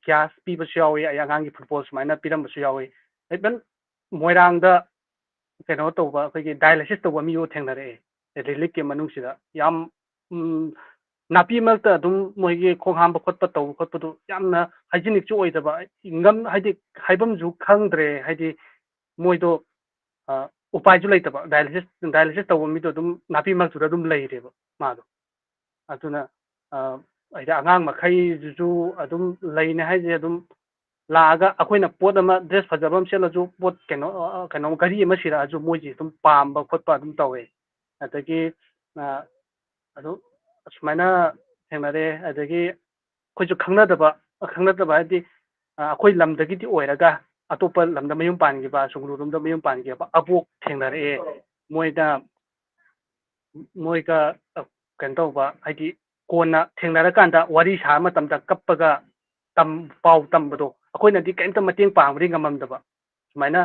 gas ꯄꯤꯕꯁꯨ ꯌꯥꯎꯏ, ꯑꯩ ꯑꯉꯥꯡꯒꯤ football ꯁꯨꯃꯥꯏꯅ ꯄꯤꯔꯝꯕꯁꯨ ꯌꯥꯎꯏ꯫ Even ꯃꯣꯏꯔꯥꯡꯗ ꯀꯩꯅꯣ ꯇꯧꯕ, ꯑꯩꯈꯣꯏꯒꯤ dialysis ꯇꯧꯕ ꯃꯤꯕꯨ ꯊꯦꯡꯅꯔꯛꯑꯦ relief camp ꯃꯅꯨꯡꯁꯤꯗ꯫ ꯌꯥꯝ ꯎꯝ, ꯅꯥꯄꯤ ꯃꯔꯛꯇ ꯑꯗꯨꯝ ꯃꯣꯏꯒꯤ ꯈꯣꯡ ꯍꯥꯝꯕ ꯈꯣꯠꯄ ꯇꯧꯕ ꯈꯣꯠꯄꯗꯨ ꯌꯥꯝꯅ hygienicꯁꯨ ꯑꯣꯏꯗꯕ, ꯏꯪꯉꯝ-, ꯍꯥꯏꯗꯤ ꯍꯥꯏꯐꯝꯁꯨ ꯈꯪꯗ꯭ꯔꯦ, ꯍꯥꯏꯗꯤ ꯃꯣꯏꯗꯣ ꯑ, ꯎꯄꯥꯏꯁꯨ ꯂꯩꯇꯕ, dialysis dialysis ꯇꯧꯕ ꯃꯤꯗꯣ ꯑꯗꯨꯝ ꯅꯥꯄꯤ ꯃꯔꯛꯇꯨꯗ ꯑꯗꯨꯝ ꯂꯩꯔꯦꯕ ꯃꯥꯗꯣ꯫ ꯑꯗꯨꯅ ꯑ, ꯍꯥꯏꯗꯤ ꯑꯉꯥꯡ ꯃꯈꯩꯗꯨꯁꯨ ꯑꯗꯨꯝ ꯂꯩꯅꯤ ꯍꯥꯏꯁꯦ, ꯑꯗꯨꯝ ꯂꯥꯛꯑꯒ ꯑꯩꯈꯣꯏꯅ ꯄꯣꯠ ꯑꯃ, dress ꯐꯖꯕ ꯑꯃ ꯁꯦꯠꯂꯁꯨ, ꯄꯣꯠ ꯀꯩꯅꯣ, ꯑ, ꯀꯩꯅꯣ, ꯘꯔꯤ ꯑꯃ ꯁꯤꯔꯛꯑꯁꯨ ꯃꯣꯏꯁꯦ ꯑꯗꯨꯝ ꯄꯥꯝꯕ ꯈꯣꯠꯄ ꯑꯗꯨꯝ ꯇꯧꯋꯦ꯫ ꯑꯗꯒꯤ ꯑ, ꯑꯗꯨ ꯑꯁꯨꯃꯥꯏꯅ ꯊꯦꯡꯅꯔꯦ꯫ ꯑꯗꯒꯤ ꯑꯩꯈꯣꯏꯁꯨ ꯈꯪꯅꯗꯕ, ꯈꯪꯅꯗꯕ ꯍꯥꯏꯗꯤ ꯑ, ꯑꯩꯈꯣꯏ ꯂꯝꯗꯒꯤꯗꯤ ꯑꯣꯏꯔꯒ ꯑꯇꯣꯞꯄ ꯂꯝꯗ ꯃꯌꯨꯝ ꯄꯥꯟꯈꯤꯕ, ꯁꯨꯡꯒꯂꯨꯔꯣꯝꯗ ꯃꯌꯨꯝ ꯄꯥꯟꯈꯤꯕ ꯑꯕꯣꯛ ꯊꯦꯡꯅꯔꯛꯑꯦ꯫ ꯃꯣꯏꯗ, ꯃꯣꯏꯒ ꯑ, ꯀꯩꯅꯣ ꯇꯧꯕ, ꯍꯥꯏꯗꯤ ꯀꯣꯟꯅ ꯊꯦꯡꯅꯔꯀꯥꯟꯗ ꯋꯥꯔꯤ ꯁꯥꯕ ꯃꯇꯝꯗ ꯀꯞꯄꯒ ꯇꯝ-, ꯄꯥꯎ ꯇꯝꯕꯗꯣ, ꯑꯩꯈꯣꯏꯅꯗꯤ ꯀꯔꯤꯝꯇ ꯃꯇꯦꯡ ꯄꯥꯡꯕꯗꯤ ꯉꯝꯃꯝꯗꯕ꯫ ꯁꯨꯃꯥꯏꯅ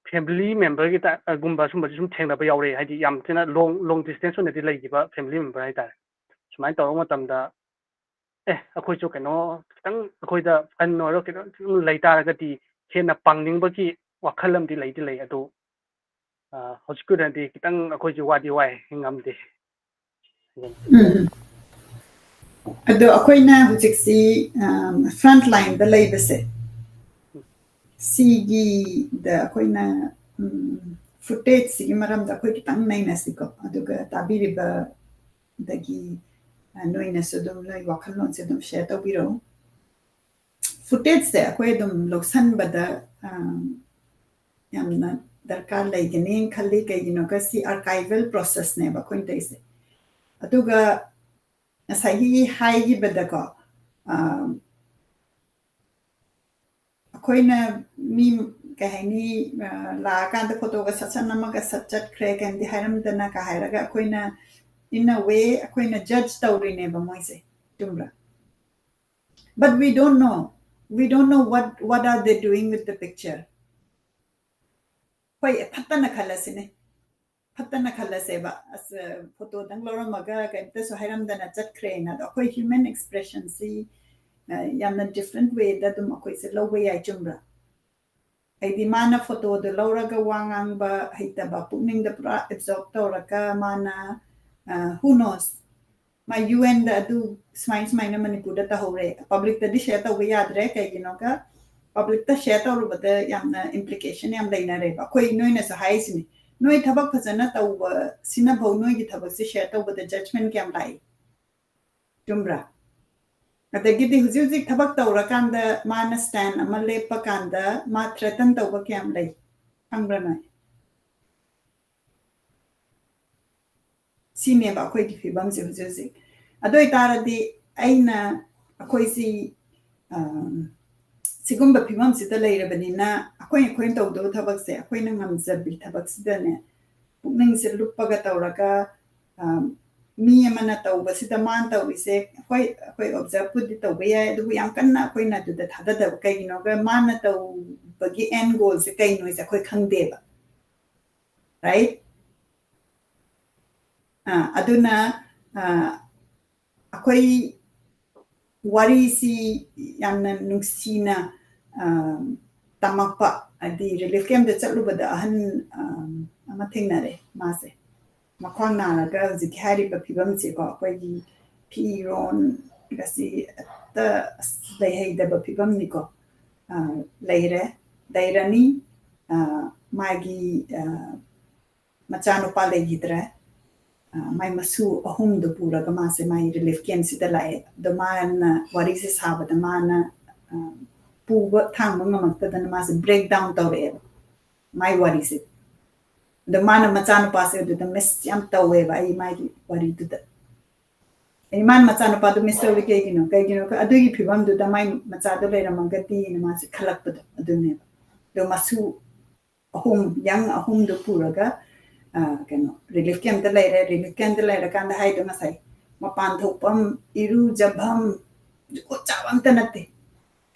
family memberꯒꯤ ꯇꯥꯏꯞ ꯒꯨꯝꯕ ꯁꯨꯝꯕꯁꯨ ꯁꯨꯝ ꯊꯦꯡꯅꯕ ꯌꯥꯎꯔꯛꯑꯦ, ꯍꯥꯏꯗꯤ ꯌꯥꯝ ꯊꯤꯅ long long distance ꯑꯣꯏꯅꯗꯤ ꯂꯩꯈꯤꯕ family member ꯍꯥꯏꯇꯥꯔꯦ꯫ ꯁꯨꯃꯥꯏꯅ ꯇꯧꯔꯛꯄ ꯃꯇꯝꯗ, ꯑꯦ, ꯑꯩꯈꯣꯏꯁꯨ ꯀꯩꯅꯣ ꯈꯤꯇꯪ, ꯑꯩꯈꯣꯏꯗ fund ꯑꯣꯏꯔꯣ ꯈꯤꯇꯪ ꯈꯤꯇꯪ ꯂꯩ ꯇꯥꯔꯒꯗꯤ ꯍꯦꯟꯅ ꯄꯥꯡꯅꯤꯡꯕꯒꯤ ꯋꯥꯈꯜ ꯑꯃꯗꯤ ꯂꯩꯗꯤ ꯂꯩ, ꯑꯗꯨ ꯑ, ꯍꯧꯖꯤꯛꯀꯤ ꯑꯣꯏꯅꯗꯤ ꯈꯤꯇꯪ ꯑꯩꯈꯣꯏꯁꯨ ꯋꯥꯗꯤ ꯋꯥꯏ, ꯉꯝꯗꯦ꯫ ꯎꯝ꯫ ꯑꯗꯣ ꯑꯩꯈꯣꯏꯅ ꯍꯧꯖꯤꯛꯁꯤ front lineꯗ ꯂꯩꯕꯁꯦ, ꯁꯤꯒꯤꯗ ꯑꯩꯈꯣꯏꯅ footageꯁꯤꯒꯤ ꯃꯔꯝꯗ ꯑꯩꯈꯣꯏ ꯈꯤꯇꯪ ꯅꯩꯅꯁꯤꯀꯣ꯫ ꯑꯗꯨꯒ ꯇꯥꯕꯤꯔꯤꯕꯗꯒꯤ ꯅꯣꯏꯅꯁꯨ ꯑꯗꯨꯝ ꯅꯣꯏ ꯋꯥꯈꯜꯂꯣꯟꯁꯦ ꯑꯗꯨꯝ share ꯇꯧꯕꯤꯔꯛꯎ꯫ Footageꯁꯦ ꯑꯩꯈꯣꯏ ꯑꯗꯨꯝ ꯂꯧꯁꯟꯕꯗ ꯌꯥꯝꯅ ꯗꯔꯀꯥꯔ ꯂꯩꯒꯅꯤ ꯈꯜꯂꯤ꯫ ꯀꯩꯒꯤꯅꯣꯒ ꯁꯤ archival processꯅꯦꯕ ꯑꯩꯈꯣꯏꯅ ꯇꯧꯔꯤꯁꯦ꯫ ꯑꯗꯨꯒ ꯉꯁꯥꯏꯒꯤ ꯍꯥꯏꯈꯤꯕꯗꯀꯣ, ꯑ, ꯑꯩꯈꯣꯏꯅ ꯃꯤ, ꯀꯩ ꯍꯥꯏꯅꯤ, ꯑ, ꯂꯥꯛꯑꯀꯥꯟꯗ ꯐꯣꯇꯣꯒ ꯁꯠ ꯁꯠ ꯅꯝꯃꯒ ꯁꯠ ꯆꯠꯈ꯭ꯔꯦ, ꯀꯩꯝꯇ ꯍꯥꯏꯔꯝꯗꯅ ꯀ ꯍꯥꯏꯔꯒ ꯑꯩꯈꯣꯏꯅ, in a way, ꯑꯩꯈꯣꯏꯅ judge ꯇꯧꯔꯤꯅꯦꯕ ꯃꯣꯏꯁꯦ, ꯆꯨꯝꯕ꯭ꯔꯥ? But we don't know. We don't know what, what are they doing with the picture. ꯍꯣꯏ, ꯐꯠꯇꯅ ꯈꯜꯂꯁꯤꯅꯦ꯫ ꯐꯠꯇꯅ ꯈꯜꯂꯁꯦꯕ꯫ ꯑꯁ, ꯐꯣꯇꯣꯗꯪ ꯂꯧꯔꯝꯃꯒ ꯀꯩꯝꯇꯁꯨ ꯍꯥꯏꯔꯝꯗꯅ ꯆꯠꯈ꯭ꯔꯦꯅ꯫ ꯑꯗꯣ ꯑꯩꯈꯣꯏ human expression ꯁꯤ, ꯑ, ꯌꯥꯝꯅ different way ꯗ ꯑꯗꯨꯝ ꯑꯩꯈꯣꯏꯁꯦ ꯂꯧꯕ ꯌꯥꯏ, ꯆꯨꯝꯕ꯭ꯔꯥ? ꯍꯥꯏꯗꯤ ꯃꯥꯅ ꯐꯣꯇꯣꯗꯣ ꯂꯧꯔꯒ ꯋꯥ ꯉꯥꯡꯕ ꯍꯩꯇꯕ, ꯄꯨꯛꯅꯤꯡꯗ ꯄꯨꯔꯥ absorb ꯇꯧꯔꯒ ꯃꯥꯅ, ꯑ, who knows? ꯃꯥ U N ꯗ ꯑꯗꯨ ꯁꯨꯃꯥꯏ ꯁꯨꯃꯥꯏꯅ ꯃꯅꯤꯄꯨꯔꯗ ꯇꯧꯍꯧꯔꯦ, public ꯇꯗꯤ share ꯇꯧꯕ ꯌꯥꯗ꯭ꯔꯦ, ꯀꯩꯒꯤꯅꯣꯒ public ꯇ share ꯇꯧꯔꯨꯕꯗ ꯌꯥꯝꯅ implication ꯌꯥꯝ ꯂꯩꯅꯔꯦꯕ꯫ ꯑꯩꯈꯣꯏ ꯅꯣꯏꯅꯁꯨ ꯍꯥꯏꯁꯤꯅꯤ, ꯅꯣꯏ ꯊꯕꯛ ꯐꯖꯅ ꯇꯧꯕ ꯁꯤꯅꯐꯧ ꯅꯣꯏꯒꯤ ꯊꯕꯛꯁꯦ share ꯇꯧꯕꯗ judgment ꯀꯌꯥꯝ ꯂꯥꯛꯏ, ꯆꯨꯝꯕ꯭ꯔꯥ? ꯑꯗꯒꯤꯗꯤ ꯍꯧꯖꯤꯛ ꯍꯧꯖꯤꯛ ꯊꯕꯛ ꯇꯧꯔꯀꯥꯟꯗ ꯃꯥꯅ stand ꯑꯃ ꯂꯦꯞꯄ ꯀꯥꯟꯗ ꯃꯥ threaten ꯇꯧꯕ ꯀꯌꯥꯝ ꯂꯩ, ꯈꯪꯕ꯭ꯔꯥ ꯅꯣꯏ? ꯁꯤꯅꯦꯕ ꯑꯩꯈꯣꯏꯒꯤ ꯐꯤꯕꯝꯁꯦ ꯍꯧꯖꯤꯛ ꯍꯧꯖꯤꯛ꯫ ꯑꯗꯨ ꯑꯣꯏꯇꯥꯔꯗꯤ ꯑꯩꯅ, ꯑꯩꯈꯣꯏꯁꯤ, ꯑꯝ, ꯁꯤꯒꯨꯝꯕ ꯐꯤꯕꯝꯁꯤꯗ ꯂꯩꯔꯕꯅꯤꯅ ꯑꯩꯈꯣꯏ, ꯑꯩꯈꯣꯏꯅ ꯇꯧꯗꯧꯕ ꯊꯕꯛꯁꯦ, ꯑꯩꯈꯣꯏꯅ ꯉꯝꯖꯕꯤ ꯊꯕꯛꯁꯤꯗꯅꯦ, ꯄꯨꯛꯅꯤꯡꯁꯦ ꯂꯨꯞꯄꯒ ꯇꯧꯔꯒ, ꯑꯝ, ꯃꯤ ꯑꯃꯅ ꯇꯧꯕꯁꯤꯗ ꯃꯥꯅ ꯇꯧꯔꯤꯁꯦ, ꯍꯣꯏ, ꯑꯩꯈꯣꯏ observe ꯄꯨꯗꯤ ꯇꯧꯕ ꯌꯥꯏ, ꯑꯗꯨꯕꯨ ꯌꯥꯝ ꯀꯟꯅ ꯑꯩꯈꯣꯏꯅ ꯑꯗꯨꯗ ꯊꯥꯗꯗꯕ꯫ ꯀꯩꯒꯤꯅꯣꯒ ꯃꯥꯅ ꯇꯧꯕꯒꯤ end goal ꯁꯦ ꯀꯩꯅꯣꯁꯦ ꯑꯩꯈꯣꯏ ꯈꯪꯗꯦꯕ, right? ꯑ, ꯑꯗꯨꯅ, ꯑ, ꯑꯩꯈꯣꯏ ꯋꯥꯔꯤꯁꯤ ꯌꯥꯝꯅ ꯅꯨꯡꯁꯤꯅ, ꯑ, ꯇꯝꯃꯛꯄ, ꯍꯥꯏꯗꯤ relief camp ꯇ ꯆꯠꯂꯨꯕꯗ ꯑꯍꯟ, ꯑ, ꯑꯃ ꯊꯦꯡꯅꯔꯦ꯫ ꯃꯥꯁꯦ ꯃꯈ꯭ꯋꯥꯡ ꯅꯥꯔꯒ ꯍꯧꯖꯤꯛꯀꯤ ꯍꯥꯏꯔꯤꯕ ꯐꯤꯕꯝꯁꯤꯀꯣ, ꯑꯩꯈꯣꯏꯒꯤ ꯐꯤꯔꯣꯟꯒꯁꯤ ꯑꯇ ꯑꯁ ꯂꯩꯍꯩꯗꯕ ꯐꯤꯕꯝꯅꯤꯀꯣ, ꯑ, ꯂꯩꯔꯦ, ꯂꯩꯔꯅꯤ꯫ ꯑ, ꯃꯥꯒꯤ, ꯑ, ꯃꯆꯥꯅꯨꯄꯥ ꯂꯩꯈꯤꯗ꯭ꯔꯦ꯫ ꯑ, ꯃꯥꯏ ꯃꯁꯨ ꯑꯍꯨꯝꯗꯨ ꯄꯨꯔꯒ ꯃꯥꯁꯦ ꯃꯥꯏ relief camp ꯁꯤꯗ ꯂꯥꯛꯑꯦ꯫ ꯑꯗꯣ ꯃꯥꯅ ꯋꯥꯔꯤꯁꯦ ꯁꯥꯕꯗ ꯃꯥꯅ, ꯑ, ꯄꯨꯕ ꯊꯥꯡꯕ ꯉꯝꯃꯛꯇꯗꯅ ꯃꯥꯁꯦ break down ꯇꯧꯔꯛꯑꯦꯕ, ꯃꯥꯏ ꯋꯥꯔꯤꯁꯦ꯫ ꯑꯗꯣ ꯃꯥꯅ ꯃꯆꯥꯅꯨꯄꯥꯁꯦ ꯑꯗꯨꯗ miss ꯌꯥꯝ ꯇꯧꯋꯦꯕ, ꯑꯩ ꯃꯥꯒꯤ ꯋꯥꯔꯤꯗꯨꯗ꯫ ꯏꯃꯥꯅ ꯃꯆꯥꯅꯨꯄꯥꯗꯣ ꯃꯤꯁ ꯇꯧꯔꯤ ꯀꯩꯒꯤꯅꯣ? ꯀꯩꯒꯤꯅꯣ? ꯑꯗꯨꯒꯤ ꯐꯤꯕꯝꯗꯨꯗ ꯃꯥꯏ ꯃꯆꯥꯗꯣ ꯂꯩꯔꯝꯃꯒꯗꯤꯅ ꯃꯥꯁꯦ ꯈꯜꯂꯛꯄꯗꯣ ꯑꯗꯨꯅꯦꯕ꯫ ꯑꯗꯣ ꯃꯁꯨ ꯑꯍꯨꯝ, ꯌꯪ ꯑꯍꯨꯝꯗꯣ ꯄꯨꯔꯒ, ꯑ, ꯀꯩꯅꯣ, ꯔꯤꯂꯤꯐ ꯀꯦꯝꯞꯇ ꯂꯩꯔꯦ꯫ ꯔꯤꯂꯤꯐ ꯀꯦꯝꯞꯇ ꯂꯩꯔꯀꯥꯟꯗ ꯍꯥꯏꯗꯣ ꯉꯁꯥꯏ, ꯃꯄꯥꯟ ꯊꯣꯛꯐꯝ, ꯏꯔꯨꯖꯐꯝ, ꯖꯨꯒꯣꯠ ꯆꯥꯕ ꯑꯝꯇ ꯅꯠꯇꯦ꯫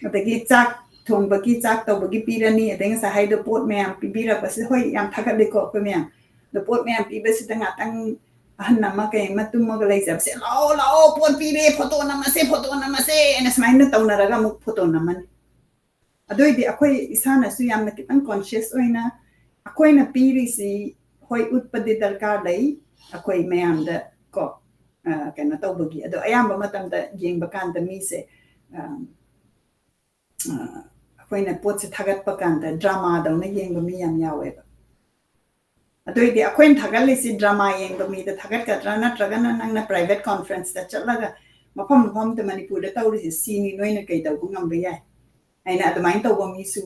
ꯑꯗꯒꯤ ꯆꯥꯛ ꯊꯣꯡꯕꯒꯤ, ꯆꯥꯛ ꯇꯧꯕꯒꯤ ꯄꯤꯔꯅꯤ, ꯑꯗꯩ ꯉꯁꯥꯏ ꯍꯥꯏꯗꯣ ꯄꯣꯠ ꯃꯌꯥꯝ ꯄꯤꯕꯤꯔꯛꯄꯁꯦ, ꯍꯣꯏ, ꯌꯥꯝ ꯊꯥꯒꯠꯂꯤꯀꯣ ꯑꯩꯈꯣꯏ ꯃꯌꯥꯝ꯫ ꯑꯗꯣ ꯄꯣꯠ ꯃꯌꯥꯝ ꯄꯤꯕꯁꯤꯗ ꯉꯥꯛꯇꯪ ꯑꯍꯟ ꯑꯃ ꯀꯩ ꯑꯃ ꯇꯨꯝꯃꯒ ꯂꯩꯖꯕꯁꯦ, "ꯂꯥꯛꯑꯣ, ꯂꯥꯛꯑꯣ, ꯄꯣꯠ ꯄꯤꯔꯦ, ꯐꯣꯇꯣ ꯅꯝꯃꯁꯦ, ꯐꯣꯇꯣ ꯅꯝꯃꯁꯦ" ꯍꯥꯏꯅ ꯁꯨꯃꯥꯏꯅ ꯇꯧꯅꯔꯒ ꯑꯃꯨꯛ ꯐꯣꯇꯣ ꯅꯝꯃꯅꯤ꯫ ꯑꯗꯨ ꯑꯣꯏꯗꯤ ꯑꯩꯈꯣꯏ ꯏꯁꯥꯅꯁꯨ ꯌꯥꯝꯅ ꯈꯤꯇꯪ ꯀꯣꯟꯁꯤꯌꯁ ꯑꯣꯏꯅ ꯑꯩꯈꯣꯏꯅ ꯄꯤꯔꯤꯁꯤ, ꯍꯣꯏ, ꯎꯠꯄꯗꯤ ꯗꯔꯀꯥꯔ ꯂꯩ ꯑꯩꯈꯣꯏ ꯃꯌꯥꯝꯗ ꯀꯣ, ꯑ, ꯀꯩꯅꯣ ꯇꯧꯕꯒꯤ꯫ ꯑꯗꯣ ꯑꯌꯥꯝꯕ ꯃꯇꯝꯗ ꯌꯦꯡꯕ ꯀꯥꯟꯗ ꯃꯤꯁꯦ, ꯑ, ꯑ, ꯑꯩꯈꯣꯏꯅ ꯄꯣꯠꯁꯦ ꯊꯥꯒꯠꯄ ꯀꯥꯟꯗ ꯗ꯭ꯔꯃꯥꯗꯧꯅ ꯌꯦꯡꯕ ꯃꯤ ꯌꯥꯝ ꯌꯥꯎꯋꯦꯕ꯫ ꯑꯗꯨ ꯑꯣꯏꯗꯤ ꯑꯩꯈꯣꯏꯅ ꯊꯥꯒꯠꯂꯤꯁꯤ ꯗ꯭ꯔꯃꯥ ꯌꯦꯡꯕ ꯃꯤꯗ ꯊꯥꯒꯠꯀꯗ꯭ꯔꯥ, ꯅꯠꯇ꯭ꯔꯒꯅ ꯅꯪꯅ ꯄ꯭ꯔꯥꯏꯚꯦꯠ ꯀꯣꯟꯐ꯭ꯔꯦꯟꯁꯇ ꯆꯠꯂꯒ ꯃꯐꯝ ꯃꯐꯝꯗ ꯃꯅꯤꯄꯨꯔꯗ ꯇꯧꯔꯤꯁꯦ ꯁꯤꯅꯤ, ꯅꯣꯏꯅ ꯀꯩ ꯇꯧꯕ ꯉꯝꯕ ꯌꯥꯏ ꯍꯥꯏꯅ ꯑꯗꯨꯃꯥꯏꯅ ꯇꯧꯕ ꯃꯤꯁꯨ,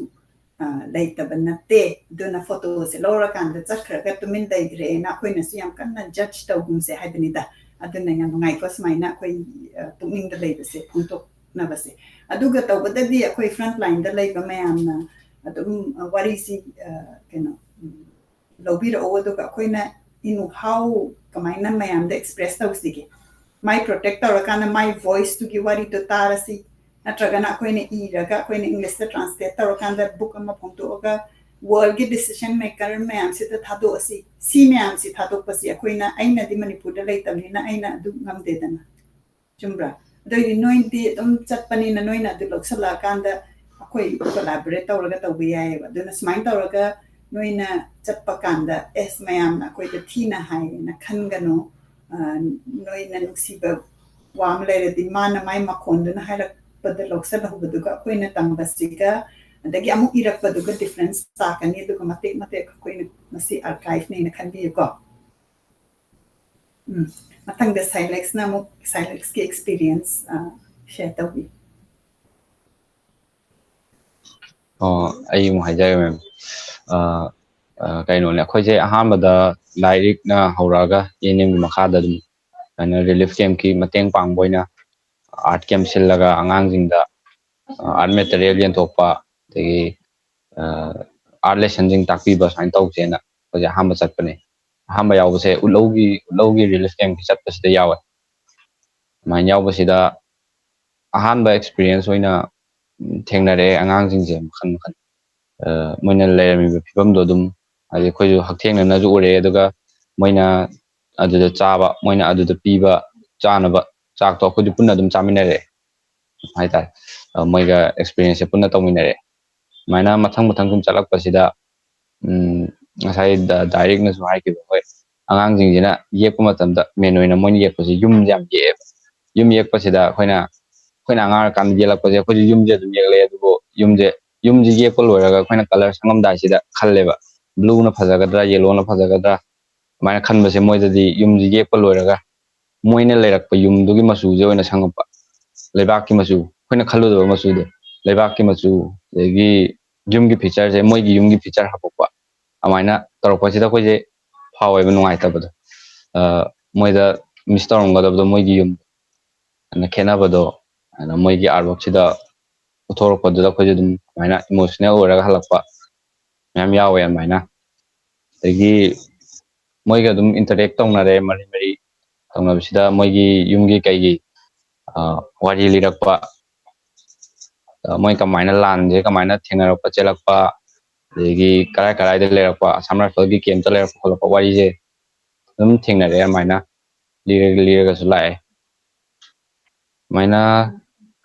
ꯑ, ꯂꯩꯇꯕ ꯅꯠꯇꯦ꯫ ꯑꯗꯨꯅ ꯐꯣꯇꯣꯁꯦ ꯂꯧꯔꯀꯥꯟꯗ ꯆꯠꯈ꯭ꯔꯒ ꯇꯨꯃꯤꯟ ꯂꯩꯈ꯭ꯔꯦꯅ ꯑꯩꯈꯣꯏꯅꯁꯨ ꯌꯥꯝ ꯀꯟꯅ ꯖꯠꯖ ꯇꯧꯒꯨꯝꯁꯦ ꯍꯥꯏꯕꯅꯤꯗ꯫ ꯑꯗꯨꯅ ꯌꯥꯝ ꯅꯨꯡꯉꯥꯏꯀꯣ ꯁꯨꯃꯥꯏꯅ ꯑꯩꯈꯣꯏ, ꯑ, ꯄꯨꯛꯅꯤꯡꯗ ꯂꯩꯕꯁꯦ ꯐꯣꯡꯗꯣꯛꯅꯕꯁꯦ꯫ ꯑꯗꯨꯒ ꯇꯧꯕꯗꯗꯤ ꯑꯩꯈꯣꯏ ꯐ꯭ꯔꯟꯠ ꯂꯥꯏꯟꯗ ꯂꯩꯕ ꯃꯌꯥꯝꯅ ꯑꯗꯨꯝ, ꯑ, ꯋꯥꯔꯤꯁꯤ, ꯑ, ꯀꯩꯅꯣ, ꯎꯝ, ꯂꯧꯕꯤꯔꯛꯑꯣ, ꯑꯗꯨꯒ ꯑꯩꯈꯣꯏꯅ in how ꯀꯃꯥꯏꯅ ꯃꯌꯥꯝꯗ ꯑꯦꯛꯁꯄ꯭ꯔꯦꯁ ꯇꯧꯁꯤꯒꯦ? ꯃꯥꯏ ꯄ꯭ꯔꯣꯇꯦꯛ ꯇꯧꯔꯀꯥꯟꯗ ꯃꯥꯏ ꯚꯣꯏꯁꯇꯨꯒꯤ ꯋꯥꯔꯤꯗꯣ ꯇꯥꯔꯁꯤ, ꯅꯠꯇ꯭ꯔꯒꯅ ꯑꯩꯈꯣꯏꯅ ꯏꯔꯒ ꯑꯩꯈꯣꯏꯅ ꯏꯪꯂꯤꯁꯇ ꯇ꯭ꯔꯥꯟꯁꯂꯦꯠ ꯇꯧꯔꯀꯥꯟꯗ ꯕꯨꯛ ꯑꯃ ꯐꯣꯡꯗꯣꯛꯑꯒ ꯋꯥꯔꯜꯒꯤ ꯗꯤꯁꯤꯖꯟ ꯃꯦꯀꯔ ꯃꯌꯥꯝꯁꯤꯗ ꯊꯥꯗꯣꯛꯑꯁꯤ꯫ ꯁꯤ ꯃꯌꯥꯝꯁꯤ ꯊꯥꯗꯣꯛꯄꯁꯤ ꯑꯩꯈꯣꯏꯅ, ꯑꯩꯅꯗꯤ ꯃꯅꯤꯄꯨꯔꯗ ꯂꯩꯇꯕꯅꯤꯅ ꯑꯩꯅ ꯑꯗꯨ ꯉꯝꯗꯦꯗꯅ, ꯆꯨꯝꯕ꯭ꯔꯥ? ꯑꯗꯨ ꯑꯣꯏꯗꯤ ꯅꯣꯏꯗꯤ ꯑꯗꯨꯝ ꯆꯠꯄꯅꯤꯅ ꯅꯣꯏꯅ ꯑꯗꯨ ꯂꯧꯁꯜꯂꯛꯑꯀꯥꯟꯗ ꯑꯩꯈꯣꯏ ꯀꯣꯂꯥꯕꯣꯔꯦꯠ ꯇꯧꯔꯒ ꯇꯧꯕ ꯌꯥꯏꯑꯕ꯫ ꯑꯗꯨꯅ ꯁꯨꯃꯥꯏꯅ ꯇꯧꯔꯒ ꯅꯣꯏꯅ ꯆꯠꯄ ꯀꯥꯟꯗ, "ꯑꯦꯁ, ꯃꯌꯥꯝꯅ ꯑꯩꯈꯣꯏꯗ ꯊꯤꯅ ꯍꯥꯏꯌꯦꯅ" ꯈꯟꯒꯅꯨ꯫ ꯑ, ꯅꯣꯏꯅ ꯅꯨꯡꯁꯤꯕ ꯋꯥ ꯑꯃ ꯂꯩꯔꯗꯤ ꯃꯥꯅ ꯃꯥꯏ ꯃꯈꯣꯟꯗꯨꯅ ꯍꯥꯏꯔꯛꯄꯗ ꯂꯧꯁꯜꯍꯧꯕꯗꯨꯒ ꯑꯩꯈꯣꯏꯅ ꯇꯝꯕꯁꯤꯒ ꯑꯗꯒꯤ ꯑꯃꯨꯛ ꯏꯔꯛꯄꯗꯨꯒ ꯗꯤꯐ꯭ꯔꯦꯟꯁ ꯂꯥꯛꯀꯅꯤ꯫ ꯑꯗꯨꯒ ꯃꯇꯦꯛ ꯃꯇꯦꯛ ꯑꯩꯈꯣꯏꯅ ꯃꯁꯤ ꯑꯥꯔꯀꯥꯏꯚꯅꯦꯅ ꯈꯟꯕꯤꯌꯨꯀꯣ꯫ ꯎꯝ꯫ ꯃꯊꯪꯗ ꯁꯥꯏꯂꯦꯛꯁꯅ ꯑꯃꯨꯛ ꯁꯥꯏꯂꯦꯛꯁꯀꯤ ꯑꯦꯛꯁꯄꯤꯔꯤꯌꯦꯟꯁ, ꯑ, ꯁꯦꯌꯔ ꯇꯧꯕꯤ꯫ ꯑꯣ, ꯑꯩ ꯑꯃꯨꯛ ꯍꯥꯏꯖꯔꯒꯦ, ꯃꯦꯝ꯫ ꯑ, ꯑ, ꯀꯩꯅꯣꯅꯦ, ꯑꯩꯈꯣꯏꯁꯦ ꯑꯍꯥꯟꯕꯗ ꯂꯥꯏꯔꯤꯛꯅ ꯍꯧꯔꯛꯑꯒ ꯑꯦ ꯑꯦꯟ ꯑꯦꯝꯒꯤ ꯃꯈꯥꯗ ꯑꯗꯨꯝ, ꯑꯗꯨꯃꯥꯏꯅ ꯔꯤꯂꯤꯐ ꯀꯦꯝꯞꯀꯤ ꯃꯇꯦꯡ ꯄꯥꯡꯕ ꯑꯣꯏꯅ ꯑꯥꯔꯠ ꯀꯦꯝꯞ ꯁꯤꯜꯂꯒ ꯑꯉꯥꯡꯁꯤꯡꯗ ꯑꯥꯔꯠ ꯃꯦꯇꯔꯤꯌꯦꯜ ꯌꯦꯟꯊꯣꯛꯄ, ꯑꯗꯒꯤ ꯑꯥꯔꯠ ꯂꯦꯁꯟꯁꯤꯡ ꯇꯥꯛꯄꯤꯕ ꯁꯨꯃꯥꯏꯅ ꯇꯧꯁꯦꯅ ꯑꯩꯈꯣꯏꯁꯦ ꯑꯍꯥꯟꯕ ꯆꯠꯄꯅꯦ꯫ ꯑꯍꯥꯟꯕ ꯌꯥꯎꯕꯁꯦ ꯎꯠꯂꯧꯒꯤ ꯎꯠꯂꯧꯒꯤ ꯔꯤꯂꯤꯐ ꯀꯦꯝꯞꯀꯤ ꯆꯠꯄꯁꯤꯗ ꯌꯥꯎꯋꯦ꯫ ꯑꯗꯨꯃꯥꯏꯅ ꯌꯥꯎꯕꯁꯤꯗ ꯑꯍꯥꯟꯕ ꯑꯦꯛꯁꯄꯤꯔꯤꯌꯦꯟꯁ ꯑꯣꯏꯅ ꯊꯦꯡꯅꯔꯛꯑꯦ ꯑꯉꯥꯡꯁꯤꯡꯁꯦ ꯃꯈꯜ ꯃꯈꯜ꯫ ꯃꯣꯏꯅ ꯂꯩꯔꯝꯃꯤꯕ ꯐꯤꯕꯝꯗꯣ ꯑꯗꯨꯝ ꯍꯥꯏꯗꯤ ꯑꯩꯈꯣꯏꯁꯨ ꯍꯛꯊꯦꯡꯅꯅꯁꯨ ꯎꯔꯛꯑꯦ, ꯑꯗꯨꯒ ꯃꯣꯏꯅ ꯑꯗꯨꯗ ꯆꯥꯕ, ꯃꯣꯏꯅ ꯑꯗꯨꯗ ꯄꯤꯕ ꯆꯥꯅꯕ ꯆꯥꯛꯇꯣ ꯑꯩꯈꯣꯏꯁꯨ ꯄꯨꯟꯅ ꯑꯗꯨꯝ ꯆꯥꯃꯤꯟꯅꯔꯛꯑꯦ ꯍꯥꯏꯇꯥꯔꯦ꯫ ꯃꯣꯏꯒ ꯑꯦꯛꯁꯄꯤꯔꯤꯌꯦꯟꯁꯁꯦ ꯄꯨꯟꯅ ꯇꯧꯃꯤꯟꯅꯔꯛꯑꯦ꯫ ꯑꯗꯨꯃꯥꯏꯅ ꯃꯊꯪ ꯃꯊꯪ ꯁꯨꯝ ꯆꯠꯂꯛꯄꯁꯤꯗ ꯎꯝ, ꯉꯁꯥꯏ ꯗꯥꯏꯔꯦꯛꯅꯁꯨ ꯍꯥꯏꯈꯤꯕ, ꯍꯣꯏ, ꯑꯉꯥꯡꯁꯤꯡꯁꯤꯅ ꯌꯦꯛꯄ ꯃꯇꯝꯗ ꯃꯦꯟ ꯑꯣꯏꯅ ꯃꯣꯏꯅ ꯌꯦꯛꯄꯁꯤ ꯌꯨꯝꯁꯦ ꯌꯥꯝ ꯌꯦꯛꯑꯦꯕ꯫ ꯌꯨꯝ ꯌꯦꯛꯄꯁꯤꯗ ꯑꯩꯈꯣꯏꯅ ꯑꯩꯈꯣꯏꯅ ꯑꯉꯥꯡ ꯑꯣꯏꯔꯀꯥꯟꯗ ꯌꯦꯛꯂꯛꯄꯁꯦ ꯑꯩꯈꯣꯏꯁꯨ ꯌꯨꯝꯁꯦ ꯑꯗꯨꯝ ꯌꯦꯛꯂꯛꯑꯦ, ꯑꯗꯨꯕꯨ ꯌꯨꯝꯁꯦ ꯌꯨꯝꯁꯦ ꯌꯦꯛꯄ ꯂꯣꯏꯔꯒ ꯑꯩꯈꯣꯏꯅ ꯀꯂꯔ ꯁꯪꯉꯝꯗꯥꯏꯁꯤꯗ ꯈꯜꯂꯦꯕ, ꯕ꯭ꯂꯨꯅ ꯐꯖꯒꯗ꯭ꯔꯥ, ꯌꯦꯂꯣꯅ ꯐꯖꯒꯗ꯭ꯔꯥ, ꯑꯗꯨꯃꯥꯏꯅ ꯈꯟꯕꯁꯦ ꯃꯣꯏꯗꯗꯤ ꯌꯨꯝꯁꯦ ꯌꯦꯛꯄ ꯂꯣꯏꯔꯒ ꯃꯣꯏꯅ ꯂꯩꯔꯛꯄ ꯌꯨꯝꯗꯨꯒꯤ ꯃꯆꯨꯁꯦ ꯑꯣꯏꯅ ꯁꯪꯉꯛꯄ, ꯂꯩꯕꯥꯛꯀꯤ ꯃꯆꯨ, ꯑꯩꯈꯣꯏꯅ ꯈꯜꯂꯨꯗꯕ ꯃꯆꯨꯗꯣ, ꯂꯩꯕꯥꯛꯀꯤ ꯃꯆꯨ, ꯑꯗꯒꯤ ꯌꯨꯝꯒꯤ ꯐꯤꯆꯔꯁꯦ ꯃꯣꯏꯒꯤ ꯌꯨꯝꯒꯤ ꯐꯤꯆꯔ ꯍꯥꯄꯛꯄ, ꯑꯗꯨꯃꯥꯏꯅ ꯇꯧꯔꯛꯄꯁꯤꯗ ꯑꯩꯈꯣꯏꯁꯦ ꯐꯥꯎꯋꯦꯕ ꯅꯨꯡꯉꯥꯏꯇꯕꯗꯣ꯫ ꯃꯣꯏꯗ ꯃꯤꯁ ꯇꯧꯔꯝꯒꯗꯕꯗꯣ ꯃꯣꯏꯒꯤ ꯌꯨꯝ ꯑꯗꯨꯅ ꯈꯦꯠꯅꯕꯗꯣ ꯑꯗꯨꯅ ꯃꯣꯏꯒꯤ ꯑꯥꯔꯠꯋꯥꯔꯛꯁꯤꯗ ꯎꯠꯊꯣꯔꯛꯄꯗꯨꯗ ꯑꯩꯈꯣꯏꯁꯨ ꯑꯗꯨꯝ ꯑꯗꯨꯃꯥꯏꯅ ꯏꯃꯣꯁꯅꯦꯜ ꯑꯣꯏꯔꯒ ꯍꯜꯂꯛꯄ ꯃꯌꯥꯝ ꯌꯥꯎꯋꯦ꯫ ꯑꯗꯨꯃꯥꯏꯅ ꯑꯗꯒꯤ ꯃꯣꯏꯒ ꯑꯗꯨꯝ ꯏꯟꯇꯔꯦꯛ ꯇꯧꯅꯔꯦ, ꯃꯔꯤ ꯃꯔꯤ ꯇꯧꯅꯕꯁꯤꯗ ꯃꯣꯏꯒꯤ ꯌꯨꯝꯒꯤ ꯀꯩꯒꯤ ꯋꯥꯔꯤ ꯂꯤꯔꯛꯄ, ꯃꯣꯏ ꯀꯃꯥꯏꯅ ꯂꯥꯟꯁꯦ ꯀꯃꯥꯏꯅ ꯊꯦꯡꯅꯔꯛꯄ ꯆꯦꯜꯂꯛꯄ, ꯑꯗꯒꯤ ꯀꯔꯥꯏ ꯀꯔꯥꯏꯗ ꯂꯩꯔꯛꯄ, ꯑꯁꯥꯝ ꯔꯥꯏꯐꯜꯒꯤ ꯀꯦꯝꯇ ꯂꯩꯔꯛꯄ ꯈꯣꯠꯂꯛꯄ ꯋꯥꯔꯤꯁꯦ ꯑꯗꯨꯝ ꯊꯦꯡꯅꯔꯛꯑꯦ꯫ ꯑꯗꯨꯃꯥꯏꯅ ꯂꯤꯔꯒ ꯂꯤꯔꯒꯁꯨ ꯂꯥꯛꯑꯦ꯫ ꯁꯨꯃꯥꯏꯅ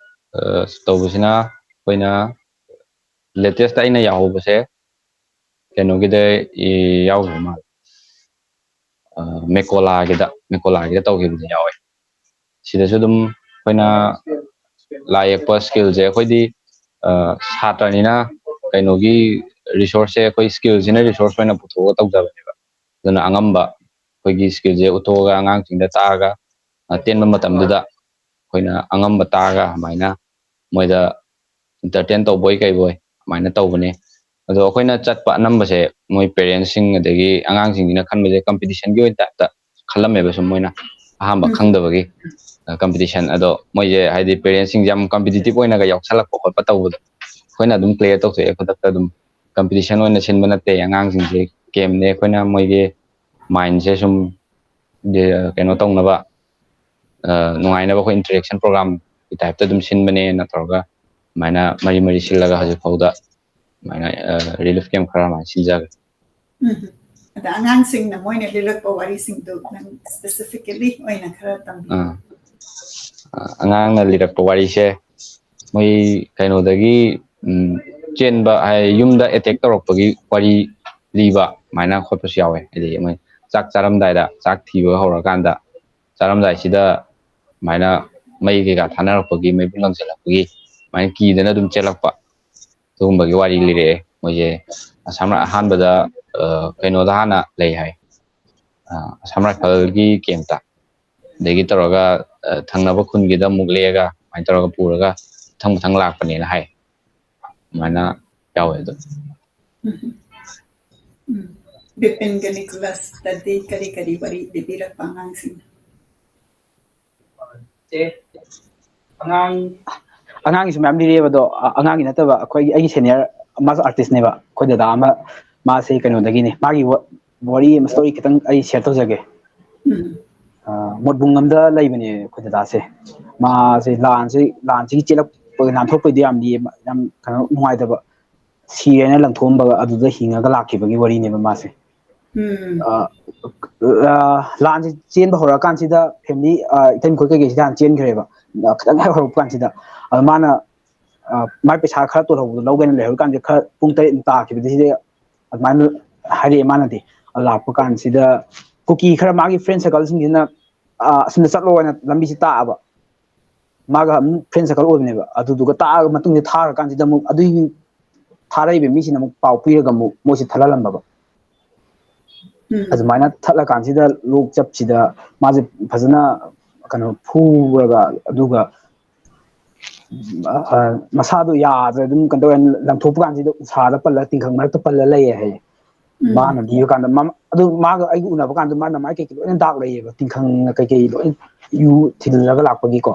ꯇꯧꯕꯁꯤꯅ ꯑꯩꯈꯣꯏꯅ ꯂꯦꯇꯦꯁꯇ ꯑꯩꯅ ꯌꯥꯎꯍꯧꯕꯁꯦ ꯀꯩꯅꯣꯒꯤꯗ ꯌꯥꯎꯈꯤꯕ ꯃꯥꯜꯂꯦ, ꯃꯦꯀꯣꯂꯥꯒꯤꯗ ꯃꯦꯀꯣꯂꯥꯒꯤꯗ ꯇꯧꯈꯤꯕꯗ ꯌꯥꯎꯋꯦ꯫ ꯁꯤꯗꯁꯨ ꯑꯗꯨꯝ ꯑꯩꯈꯣꯏꯅ ꯂꯥꯏ ꯌꯦꯛꯄ ꯁ꯭ꯀꯤꯜꯁꯦ ꯑꯩꯈꯣꯏꯗꯤ ꯁꯥꯇ꯭ꯔꯅꯤꯅ ꯀꯩꯅꯣꯒꯤ ꯔꯤꯁꯣꯔꯁꯁꯦ ꯑꯩꯈꯣꯏ ꯁ꯭ꯀꯤꯜꯁꯤꯅ ꯔꯤꯁꯣꯔꯁ ꯑꯣꯏꯅ ꯄꯨꯊꯣꯛꯑꯒ ꯇꯧꯖꯕꯅꯦꯕ꯫ ꯑꯗꯨꯅ ꯑꯉꯝꯕ ꯑꯩꯈꯣꯏꯒꯤ ꯁ꯭ꯀꯤꯜꯁꯦ ꯎꯠꯊꯣꯛꯑꯒ ꯑꯉꯥꯡꯁꯤꯡꯗ ꯇꯥꯛꯑꯒ ꯇꯦꯟꯕ ꯃꯇꯝꯗꯨꯗ ꯑꯩꯈꯣꯏꯅ ꯑꯉꯝꯕ ꯇꯥꯛꯑꯒ ꯑꯗꯨꯃꯥꯏꯅ ꯃꯣꯏꯗ ꯏꯟꯇꯔꯇꯦꯟ ꯇꯧꯕꯣꯏ ꯀꯩꯕꯣꯏ ꯑꯗꯨꯃꯥꯏꯅ ꯇꯧꯕꯅꯦ꯫ ꯑꯗꯣ ꯑꯩꯈꯣꯏꯅ ꯆꯠꯄ ꯑꯅꯝꯕꯁꯦ ꯃꯣꯏ ꯄꯦꯔꯦꯟꯁꯁꯤꯡ ꯑꯗꯒꯤ ꯑꯉꯥꯡꯁꯤꯡꯁꯤꯅ ꯈꯟꯕꯁꯦ ꯀꯝꯄꯤꯇꯤꯁꯟꯒꯤ ꯑꯣꯏꯅ ꯇꯥꯏꯞꯇ ꯈꯜꯂꯝꯃꯦꯕ ꯁꯨꯝ ꯃꯣꯏꯅ꯫ ꯑꯍꯥꯟꯕ ꯎꯝ꯫ ꯈꯪꯗꯕꯒꯤ ꯀꯝꯄꯤꯇꯤꯁꯟ ꯑꯗꯣ ꯃꯣꯏꯁꯦ ꯍꯥꯏꯗꯤ ꯄꯦꯔꯦꯟꯁꯁꯤꯡꯁꯦ ꯌꯥꯝ ꯀꯝꯄꯤꯇꯤꯇꯤꯞ ꯑꯣꯏꯅꯒ ꯌꯥꯎꯁꯜꯂꯛꯄ ꯈꯣꯠꯄ ꯇꯧꯕꯗꯣ ꯑꯩꯈꯣꯏꯅ ꯑꯗꯨꯝ ꯀ꯭ꯂꯤꯌꯥꯔ ꯇꯧꯊꯣꯛꯑꯦ ꯈꯨꯗꯛꯇ ꯑꯗꯨꯝ꯫ ꯀꯝꯄꯤꯇꯤꯁꯟ ꯑꯣꯏꯅ ꯁꯤꯟꯕ ꯅꯠꯇꯦ ꯑꯉꯥꯡꯁꯤꯡꯁꯦ ꯀꯦꯝꯅꯦ ꯑꯩꯈꯣꯏꯅ ꯃꯣꯏꯒꯤ ꯃꯥꯏꯟꯁꯦ ꯁꯨꯝ ꯀꯩꯅꯣ ꯇꯧꯅꯕ ꯅꯨꯡꯉꯥꯏꯅꯕ ꯑꯩꯈꯣꯏ ꯏꯟꯇꯔꯦꯛꯁꯟ ꯄ꯭ꯔꯣꯒ꯭ꯔꯥꯝꯒꯤ ꯇꯥꯏꯞꯇ ꯑꯗꯨꯝ ꯁꯤꯟꯕꯅꯦꯅ ꯇꯧꯔꯒ ꯑꯗꯨꯃꯥꯏꯅ ꯃꯔꯤ ꯃꯔꯤ ꯁꯤꯜꯂꯒ ꯍꯧꯖꯤꯛ ꯐꯥꯎꯗ ꯑꯗꯨꯃꯥꯏꯅ ꯔꯤꯂꯤꯐ ꯀꯦꯝ ꯈꯔ ꯑꯗꯨꯃꯥꯏꯅ ꯁꯤꯟꯖꯈ꯭ꯔꯦ꯫ ꯎꯝ꯫ ꯑꯗ ꯑꯉꯥꯡꯁꯤꯡꯅ ꯃꯣꯏꯅ ꯂꯤꯔꯛꯄ ꯋꯥꯔꯤꯁꯤꯡꯗꯨ ꯅꯪ ꯁ꯭ꯄꯦꯁꯤꯐꯤꯀꯦꯂꯤ ꯑꯣꯏꯅ ꯈꯔ ꯇꯝꯕꯤꯌꯨ꯫ ꯑꯥ꯫ ꯑꯉꯥꯡꯅ ꯂꯤꯔꯛꯄ ꯋꯥꯔꯤꯁꯦ ꯃꯣꯏ ꯀꯩꯅꯣꯗꯒꯤ ꯎꯝ, ꯆꯦꯟꯕ ꯍꯥꯏ ꯌꯨꯝꯗ ꯑꯦꯇꯦꯛ ꯇꯧꯔꯛꯄꯒꯤ ꯋꯥꯔꯤ ꯂꯤꯕ ꯑꯗꯨꯃꯥꯏꯅ ꯈꯣꯠꯄꯁꯨ ꯌꯥꯎꯋꯦ꯫ ꯍꯥꯏꯗꯤ ꯃꯣꯏ ꯆꯥꯛ ꯆꯥꯔꯝꯗꯥꯏꯗ ꯆꯥꯛ ꯊꯤꯕ ꯍꯧꯔꯀꯥꯟꯗ ꯆꯥꯔꯝꯗꯥꯏꯁꯤꯗ ꯑꯗꯨꯃꯥꯏꯅ ꯃꯩ ꯀꯩꯀꯥ ꯊꯥꯅꯔꯛꯄꯒꯤ ꯃꯩꯕꯨ ꯂꯪꯁꯤꯜꯂꯛꯄꯒꯤ ꯑꯗꯨꯃꯥꯏꯅ ꯀꯤꯗꯅ ꯑꯗꯨꯝ ꯆꯦꯜꯂꯛꯄ ꯑꯗꯨꯒꯨꯝꯕꯒꯤ ꯋꯥꯔꯤ ꯂꯤꯔꯛꯑꯦ꯫ ꯃꯣꯏꯁꯦ ꯑꯁꯥꯝ ꯑꯍꯥꯟꯕꯗ ꯀꯩꯅꯣꯗ ꯍꯥꯟꯅ ꯂꯩ ꯍꯥꯏ, ꯑꯁꯥꯝ ꯔꯥꯏꯐꯜꯒꯤ ꯀꯦꯝꯇ꯫ ꯑꯗꯒꯤ ꯇꯧꯔꯒ ꯊꯪꯅꯕ ꯈꯨꯟꯒꯤꯗ ꯑꯃꯨꯛ ꯂꯦꯛꯑꯒ ꯑꯗꯨꯃꯥꯏꯅ ꯇꯧꯔꯒ ꯄꯨꯔꯒ ꯃꯊꯪ ꯃꯊꯪ ꯂꯥꯛꯄꯅꯦꯅ ꯍꯥꯏ꯫ ꯑꯗꯨꯃꯥꯏꯅ ꯌꯥꯎꯋꯦ ꯑꯗꯣ꯫ ꯎꯝ꯫ ꯕꯤꯄꯤꯟꯒ ꯅꯤꯀꯣꯂꯁꯇꯗꯤ ꯀꯔꯤ ꯀꯔꯤ ꯋꯥꯔꯤ ꯂꯤꯕꯤꯔꯛꯄ ꯑꯉꯥꯡꯁꯤꯡꯅ? ꯑꯉꯥꯡ ꯑꯉꯥꯡꯒꯤꯁꯨ ꯃꯌꯥꯝ ꯂꯤꯔꯛꯑꯦꯕ ꯑꯗꯣ ꯑꯉꯥꯡꯒꯤ ꯅꯠꯇꯕ ꯑꯩꯈꯣꯏꯒꯤ ꯑꯩꯒꯤ ꯁꯦꯅꯤꯌꯔ ꯑꯃꯁꯨ ꯑꯥꯔꯇꯤꯁꯅꯦꯕ ꯑꯩꯈꯣꯏ ꯗꯗꯥ ꯑꯃ, ꯃꯥꯁꯦ ꯀꯩꯅꯣꯗꯒꯤꯅꯦ꯫ ꯃꯥꯒꯤ ꯋꯥꯔꯤ ꯑꯃ ꯁ꯭ꯇꯣꯔꯤ ꯈꯤꯇꯪ ꯑꯩ ꯁꯤꯌꯔ ꯇꯧꯖꯒꯦ꯫ ꯃꯣꯠꯕꯨꯡ ꯑꯃꯗ ꯂꯩꯕꯅꯦ ꯑꯩꯈꯣꯏ ꯗꯗꯥꯁꯦ꯫ ꯃꯥꯁꯦ ꯂꯥꯟꯁꯦ ꯂꯥꯟꯁꯤꯒꯤ ꯆꯦꯜꯂꯛꯄ ꯅꯥꯟꯊꯣꯛꯄꯩꯗꯤ ꯌꯥꯝ ꯌꯥꯝ ꯀꯩꯅꯣ ꯅꯨꯡꯉꯥꯏꯇꯕ, ꯁꯤꯔꯦꯅ ꯂꯪꯊꯣꯛꯑꯝꯕꯒ ꯑꯗꯨꯗ ꯍꯤꯡꯉꯒ ꯂꯥꯛꯈꯤꯕꯒꯤ ꯋꯥꯔꯤꯅꯦꯕ ꯃꯥꯁꯦ꯫ ꯂꯥꯟꯁꯦ ꯆꯦꯟꯕ ꯍꯧꯔꯛꯑꯀꯥꯟꯁꯤꯗ ꯐꯦꯃꯤꯂꯤ ꯏꯇꯩ ꯃꯈꯣꯏ ꯀꯩꯀꯩꯁꯤꯗꯤ ꯍꯥꯟꯅ ꯆꯦꯟꯈ꯭ꯔꯦꯕ꯫ ꯈꯤꯇꯪ ꯍꯦꯛ ꯍꯧꯔꯛꯄ ꯀꯥꯟꯁꯤꯗ ꯑꯗ ꯃꯥꯅ ꯃꯥꯏ ꯄꯩꯁꯥ ꯈꯔ ꯇꯣꯜꯍꯧꯕꯗꯣ ꯂꯧꯒꯦꯅ ꯂꯩꯍꯧꯔꯤꯀꯥꯟꯁꯤꯗ ꯈꯔ ꯄꯨꯡ ꯇꯔꯦꯠ ꯇꯥꯈꯤꯕꯗ ꯁꯤꯗ ꯑꯗꯨꯃꯥꯏꯅ ꯍꯥꯏꯔꯛꯑꯦ ꯃꯥꯅꯗꯤ꯫ ꯑꯗ ꯂꯥꯛꯄ ꯀꯥꯟꯁꯤꯗ ꯀꯨꯀꯤ ꯈꯔ ꯃꯥꯒꯤ ꯐ꯭ꯔꯦꯟ ꯁꯔꯀꯜꯁꯤꯡꯁꯤꯅ ꯑꯁꯣꯝꯗ ꯆꯠꯂꯣ ꯍꯥꯏꯅ ꯂꯝꯕꯤꯁꯤ ꯇꯥꯛꯑꯕ꯫ ꯃꯥꯒ ꯑꯗꯨꯝ ꯐ꯭ꯔꯦꯟ ꯁꯔꯀꯜ ꯑꯣꯏꯕꯅꯦꯕ꯫ ꯑꯗꯨꯗꯨꯒ ꯇꯥꯛꯑꯒ ꯃꯇꯨꯡꯗ ꯊꯥꯈ꯭ꯔꯀꯥꯟꯁꯤꯗ ꯑꯃꯨꯛ ꯑꯗꯨꯒꯤ ꯊꯥꯔꯛꯏꯕ ꯃꯤꯁꯤꯅ ꯑꯃꯨꯛ ꯄꯥꯎ ꯄꯤꯔꯒ ꯑꯃꯨꯛ ꯃꯣꯏꯁꯤ ꯊꯠꯍꯜꯂꯝꯕ꯫ ꯑꯗꯨꯃꯥꯏꯅ ꯊꯠꯂꯀꯥꯟꯁꯤꯗ ꯂꯣꯛ ꯆꯞꯁꯤꯗ ꯃꯥꯁꯦ ꯐꯖꯅ ꯀꯩꯅꯣ ꯐꯨꯔꯒ ꯑꯗꯨꯒ ꯃꯁꯥꯗꯣ ꯌꯥꯗ꯭ꯔꯦ ꯑꯗꯨꯝ ꯀꯩꯅꯣ ꯇꯧꯔꯦ꯫ ꯂꯪꯊꯣꯛꯄ ꯀꯥꯟꯁꯤꯗ ꯎꯁꯥꯗ ꯄꯜꯂ ꯇꯤꯡꯈꯪ ꯃꯔꯛꯇ ꯄꯜꯂ ꯂꯩꯌꯦ ꯍꯥꯏꯌꯦ꯫ ꯎꯝ꯫ ꯃꯥꯅ ꯂꯤꯕ ꯀꯥꯟꯗ ꯃꯃ-, ꯑꯗꯨ ꯃꯥꯒ ꯑꯩꯒ ꯎꯅꯕ ꯀꯥꯟꯗ ꯃꯥꯅ ꯃꯥꯏ ꯀꯩꯀꯩ ꯂꯣꯏꯅ ꯗꯥꯛ ꯂꯩꯌꯦꯕ, ꯇꯤꯡꯈꯪꯅ ꯀꯩꯀꯩ ꯂꯣꯏ ꯌꯨ ꯊꯤꯜꯂꯒ ꯂꯥꯛꯄꯒꯤꯀꯣ꯫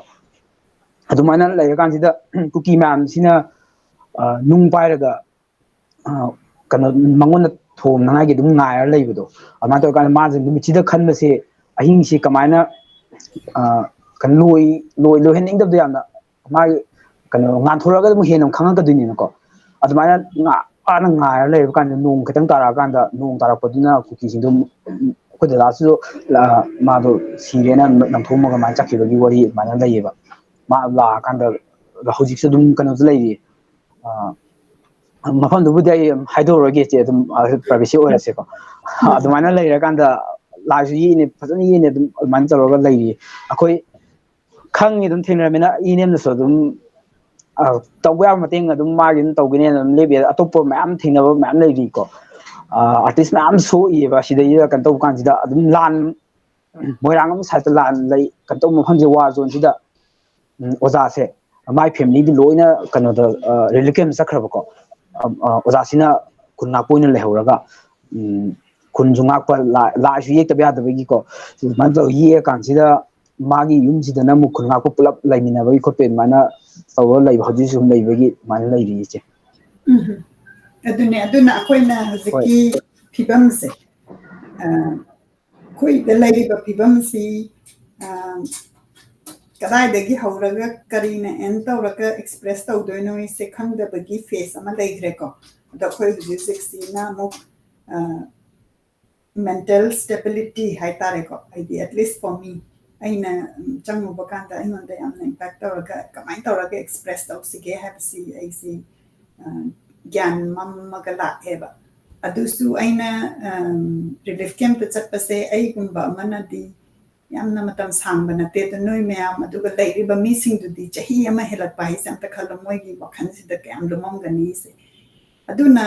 ꯑꯗꯨꯃꯥꯏꯅ ꯂꯩꯔꯀꯥꯟꯁꯤꯗ ꯀꯨꯀꯤ ꯃꯌꯥꯝꯁꯤꯅ, ꯑ, ꯅꯨꯡ ꯄꯥꯏꯔꯒ, ꯑ, ꯀꯩꯅꯣ, ꯃꯉꯣꯟꯗ ꯊꯣꯝꯅꯉꯥꯏꯒꯤ ꯑꯗꯨꯝ ꯉꯥꯏꯔ ꯂꯩꯕꯗꯣ꯫ ꯑꯗꯨꯃꯥꯏꯅ ꯇꯧꯔꯀꯥꯟꯗ ꯃꯥꯁꯦ ꯅꯨꯃꯤꯠꯁꯤꯗ ꯈꯟꯕꯁꯦ, ꯑꯍꯤꯡꯁꯤ ꯀꯃꯥꯏꯅ, ꯑ, ꯀꯩꯅꯣ, ꯂꯣꯏ-, ꯂꯣꯏ-, ꯂꯣꯏꯍꯟꯅꯤꯡꯗꯕꯗꯣ ꯌꯥꯝꯅ, ꯃꯥꯒꯤ ꯀꯩꯅꯣ, ꯉꯥꯟꯊꯣꯔꯛꯑꯒ ꯑꯗꯨꯝ ꯍꯦꯟꯅ ꯑꯃꯨꯛ ꯈꯪꯉꯛꯀꯗꯣꯏꯅꯤꯅꯀꯣ꯫ ꯑꯗꯨꯃꯥꯏꯅ ꯉꯥ-, ꯋꯥꯅ ꯉꯥꯏꯔ ꯂꯩꯔꯕ ꯀꯥꯟꯗ ꯅꯣꯡ ꯈꯤꯇꯪ ꯇꯥꯔꯛꯑꯀꯥꯟꯗ, ꯅꯣꯡ ꯇꯥꯔꯛꯄꯗꯨꯅ ꯀꯨꯀꯤꯁꯤꯡꯗꯣ, ꯑꯩꯈꯣꯏ ꯗꯗꯥꯁꯨ, ꯑ, ꯃꯥꯗꯣ ꯁꯤꯔꯦꯅ ꯂꯪꯊꯣꯛꯑꯝꯃꯒ ꯑꯗꯨꯃꯥꯏꯅ ꯆꯠꯈꯤꯕꯒꯤ ꯋꯥꯔꯤ ꯑꯗꯨꯃꯥꯏꯅ ꯂꯩꯌꯦꯕ꯫ ꯃꯥ ꯂꯥꯛꯑꯀꯥꯟꯗ ꯍꯧꯖꯤꯛꯁꯨ ꯑꯗꯨꯝ ꯀꯩꯅꯣꯁꯨ ꯂꯩꯔꯤ꯫ ꯑ, ꯃꯐꯝꯗꯨꯕꯨꯗꯤ ꯑꯩ ꯍꯥꯏꯗꯣꯛꯑꯔꯣꯏꯒꯦ, ꯏꯆꯦ, ꯑꯗꯨꯝ, ꯑ, privacy ꯑꯣꯏꯔꯁꯦꯀꯣ꯫ ꯎꯝ꯫ ꯑꯗꯨꯃꯥꯏꯅ ꯂꯩꯔꯀꯥꯟꯗ ꯂꯥꯏꯁꯨ ꯌꯦꯛꯏꯅꯦ, ꯐꯖꯅ ꯌꯦꯛꯏꯅꯦ, ꯑꯗꯨꯝ ꯑꯗꯨꯃꯥꯏꯅ ꯇꯧꯔꯒ ꯂꯩꯔꯤ꯫ ꯑꯩꯈꯣꯏ ꯈꯪꯉꯤ, ꯑꯗꯨꯝ ꯊꯦꯡꯅꯔꯃꯤꯅ, ꯏꯅꯦꯝꯅꯁꯨ ꯑꯗꯨꯝ, ꯑ, ꯇꯧꯕ ꯌꯥꯕ ꯃꯇꯦꯡ ꯑꯗꯨꯝ ꯃꯥꯒꯤ ꯑꯗꯨꯝ ꯇꯧꯒꯅꯦꯅ ꯑꯗꯨꯝ ꯂꯦꯞꯄꯤ꯫ ꯑꯇꯣꯞꯄ ꯃꯌꯥꯝ ꯊꯦꯡꯅꯕ ꯃꯌꯥꯝ ꯂꯩꯔꯤꯀꯣ꯫ ꯑ, artist ꯃꯌꯥꯝ ꯁꯣꯛꯏꯕ ꯁꯤꯗꯩꯁꯤꯗ ꯀꯩꯅꯣ ꯇꯧꯕ ꯀꯥꯟꯁꯤꯗ ꯑꯗꯨꯝ ꯂꯥꯟ, ꯃꯣꯏꯔꯥꯡ ꯑꯃ side ꯇ ꯂꯥꯟ ꯂꯩ, ꯀꯩꯅꯣ ꯇꯧꯕ ꯃꯐꯝꯁꯦ, war zone ꯁꯤꯗ, ꯎꯝ, ꯑꯣꯖꯥꯁꯦ, ꯃꯥꯏ family ꯗꯤ ꯂꯣꯏꯅ ꯀꯩꯅꯣꯗ, ꯑ, relief camp ꯆꯠꯈ꯭ꯔꯕꯀꯣ꯫ ꯑ, ꯑ, ꯑꯣꯖꯥꯁꯤꯅ ꯈꯨꯟ ꯉꯥꯛꯄ ꯑꯣꯏꯅ ꯂꯩꯍꯧꯔꯒ, ꯎꯝ, ꯈꯨꯟꯁꯨ ꯉꯥꯛꯄ, ꯂꯥ-, ꯂꯥꯏꯁꯨ ꯌꯦꯛꯇꯕ ꯌꯥꯗꯕꯒꯤꯀꯣ꯫ ꯑꯗꯨꯃꯥꯏꯅ ꯇꯧꯔ ꯌꯦꯛꯑꯀꯥꯟꯁꯤꯗ ꯃꯥꯒꯤ ꯌꯨꯝꯁꯤꯗꯅ ꯑꯃꯨꯛ ꯈꯨꯟ ꯉꯥꯛꯄ ꯄꯨꯂꯞ ꯂꯩꯃꯤꯟꯅꯕꯒꯤ ꯈꯣꯠꯄꯒꯤ ꯑꯗꯨꯃꯥꯏꯅ ꯇꯧꯔꯒ ꯂꯩꯕ, ꯍꯧꯖꯤꯛꯁꯨ ꯑꯗꯨꯝ ꯂꯩꯕꯒꯤ ꯑꯗꯨꯃꯥꯏꯅ ꯂꯩꯔꯤ, ꯏꯆꯦ꯫ ꯎꯝ꯫ ꯑꯗꯨꯅꯦ, ꯑꯗꯨꯅ ꯑꯩꯈꯣꯏꯅ ꯍꯣꯏ꯫ ꯍꯧꯖꯤꯛꯀꯤ ꯐꯤꯕꯝꯁꯦ, ꯑ, ꯑꯩꯈꯣꯏꯗ ꯂꯩꯔꯤꯕ ꯐꯤꯕꯝꯁꯤ, ꯑ, ꯀꯗꯥꯏꯗꯒꯤ ꯍꯧꯔꯒ ꯀꯔꯤꯅ end ꯇꯧꯔꯒ express ꯇꯧꯗꯣꯏꯅꯣ ꯍꯥꯏꯁꯦ ꯈꯪꯗꯕꯒꯤ phase ꯑꯃ ꯂꯩꯈ꯭ꯔꯦꯀꯣ꯫ ꯑꯗꯣ ꯑꯩꯈꯣꯏ ꯍꯧꯖꯤꯛ ꯍꯧꯖꯤꯛꯁꯤꯅ ꯑꯃꯨꯛ, ꯑ, mental stability ꯍꯥꯏꯇꯥꯔꯦꯀꯣ, ꯍꯥꯏꯗꯤ at least for me, ꯑꯩꯅ, ꯎꯝ, ꯆꯪꯉꯨꯕ ꯀꯥꯟꯗ ꯑꯩꯉꯣꯟꯗ ꯌꯥꯝꯅ impact ꯇꯧꯔꯒ ꯀꯃꯥꯏꯅ ꯇꯧꯔꯒ express ꯇꯧꯁꯤꯒꯦ ꯍꯥꯏꯕꯁꯤ ꯑꯩꯁꯤ, ꯑ, ꯒ꯭ꯌꯥꯟ ꯃꯝꯃꯒ ꯂꯥꯛꯑꯦꯕ꯫ ꯑꯗꯨꯁꯨ ꯑꯩꯅ, ꯑꯝ, relief camp ꯇ ꯆꯠꯄꯁꯦ ꯑꯩꯒꯨꯝꯕ ꯑꯃꯅꯗꯤ ꯌꯥꯝꯅ ꯃꯇꯝ ꯁꯥꯡꯕ ꯅꯠꯇꯦ꯫ ꯑꯗꯣ ꯅꯣꯏ ꯃꯌꯥꯝ, ꯑꯗꯨꯒ ꯂꯩꯔꯤꯕ ꯃꯤꯁꯤꯡꯗꯨꯗꯤ ꯆꯍꯤ ꯑꯃ ꯍꯦꯜꯂꯛꯄ ꯍꯥꯏꯁꯦ ꯑꯝꯇ ꯈꯜꯂꯣ, ꯃꯣꯏꯒꯤ ꯋꯥꯈꯜꯁꯤꯗ ꯀꯌꯥꯝ ꯂꯨꯝꯃꯝꯒꯅꯤꯁꯦ꯫ ꯑꯗꯨꯅ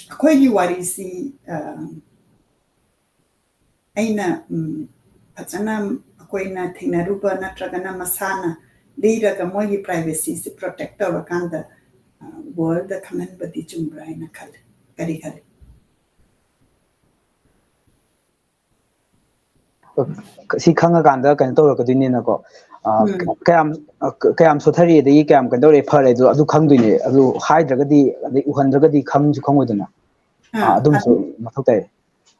ꯑꯩꯈꯣꯏꯒꯤ ꯋꯥꯔꯤꯁꯤ, ꯑ, ꯑꯩꯅ, ꯎꯝ, ꯐꯖꯅ ꯑꯩꯈꯣꯏꯅ ꯊꯦꯡꯅꯔꯨꯕ ꯅꯠꯇ꯭ꯔꯒꯅ ꯃꯁꯥꯅ ꯂꯤꯔꯒ ꯃꯣꯏꯒꯤ privacy ꯁꯤ protect ꯇꯧꯔꯀꯥꯟꯗ, ꯑ, world ꯗ ꯈꯪꯍꯟꯕꯗꯤ ꯆꯨꯝꯕ꯭ꯔꯥ ꯍꯥꯏꯅ ꯈꯜꯂꯤ꯫ ꯀꯔꯤ ꯈꯜꯂꯤ? ꯁꯤ ꯈꯪꯉꯀꯥꯟꯗ ꯀꯩꯅꯣ ꯇꯧꯔꯛꯀꯗꯣꯏꯅꯤꯅꯀꯣ꯫ ꯑ, ꯎꯝ꯫ ꯀꯌꯥꯝ, ꯑ, ꯀ-, ꯀꯌꯥꯝ ꯁꯣꯊꯔꯤ, ꯑꯗꯒꯤ ꯀꯌꯥꯝ ꯀꯩꯅꯣ ꯇꯧꯔꯦ, ꯐꯔꯦ, ꯑꯗꯨ, ꯑꯗꯨ ꯈꯪꯗꯣꯏꯅꯦ꯫ ꯑꯗꯨ ꯍꯥꯏꯗ꯭ꯔꯒꯗꯤ, ꯑꯗꯩ ꯎꯍꯟꯗ꯭ꯔꯒꯗꯤ ꯈꯪꯁꯨ ꯈꯪꯉꯣꯏꯗꯅ꯫ ꯑꯥ, ꯑ, ꯑꯗꯨꯝꯁꯨ ꯑꯗꯨ-, ꯃꯊꯧ ꯇꯥꯏ꯫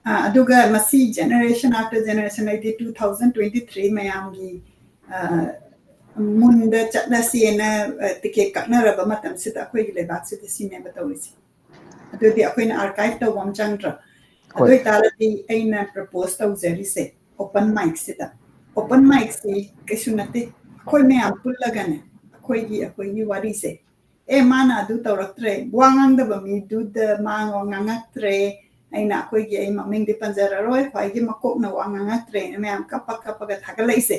ꯑꯥ, ꯑꯗꯨꯒ ꯃꯁꯤ generation after generation, ꯍꯥꯏꯗꯤ two thousand twenty three ꯃꯌꯥꯝꯒꯤ, ꯑ, ꯃꯨꯟꯗ ꯆꯠꯂꯁꯦꯅ, ꯑ, ꯇꯤꯀꯦꯠ ꯀꯛꯅꯔꯕ ꯃꯇꯝꯁꯤꯗ ꯑꯩꯈꯣꯏꯒꯤ ꯂꯩꯕꯥꯛꯁꯤꯗ ꯁꯤꯅꯦꯕ ꯇꯧꯔꯤꯁꯦ꯫ ꯑꯗꯨꯗꯤ ꯑꯩꯈꯣꯏꯅ archive ꯇꯧꯕ ꯑꯃ ꯆꯪꯗ꯭ꯔꯣ? ꯑꯗꯨ ꯍꯣꯏ꯫ ꯑꯣꯏꯇꯥꯔꯗꯤ ꯑꯩꯅ propose ꯇꯧꯖꯔꯤꯁꯦ open micꯁꯤꯗ꯫ Open micꯁꯤ ꯀꯩꯁꯨ ꯅꯠꯇꯦ, ꯑꯩꯈꯣꯏ ꯃꯌꯥꯝ ꯄꯨꯜꯂꯒꯅꯦ, ꯑꯩꯈꯣꯏꯒꯤ, ꯑꯩꯈꯣꯏꯒꯤ ꯋꯥꯔꯤꯁꯦ, ꯑꯦ, ꯃꯥꯅ ꯑꯗꯨ ꯇꯧꯔꯛꯇ꯭ꯔꯦ, ꯋꯥ ꯉꯥꯡꯗꯕ ꯃꯤꯗꯨꯗ ꯃꯥ ꯉꯥꯡꯉꯛꯇ꯭ꯔꯦ, ꯑꯩꯅ ꯑꯩꯈꯣꯏꯒꯤ, ꯑꯩ ꯃꯃꯤꯡꯗꯤ ꯄꯟꯖꯔꯔꯣꯏ, ꯈ꯭ꯋꯥꯏꯒꯤ ꯃꯀꯣꯛꯅ ꯋꯥ ꯉꯥꯡꯉꯛꯇ꯭ꯔꯦꯅ ꯃꯌꯥꯝ ꯀꯞꯄ ꯀꯞꯄꯒ ꯊꯥꯒꯠꯂꯛꯏꯁꯦ,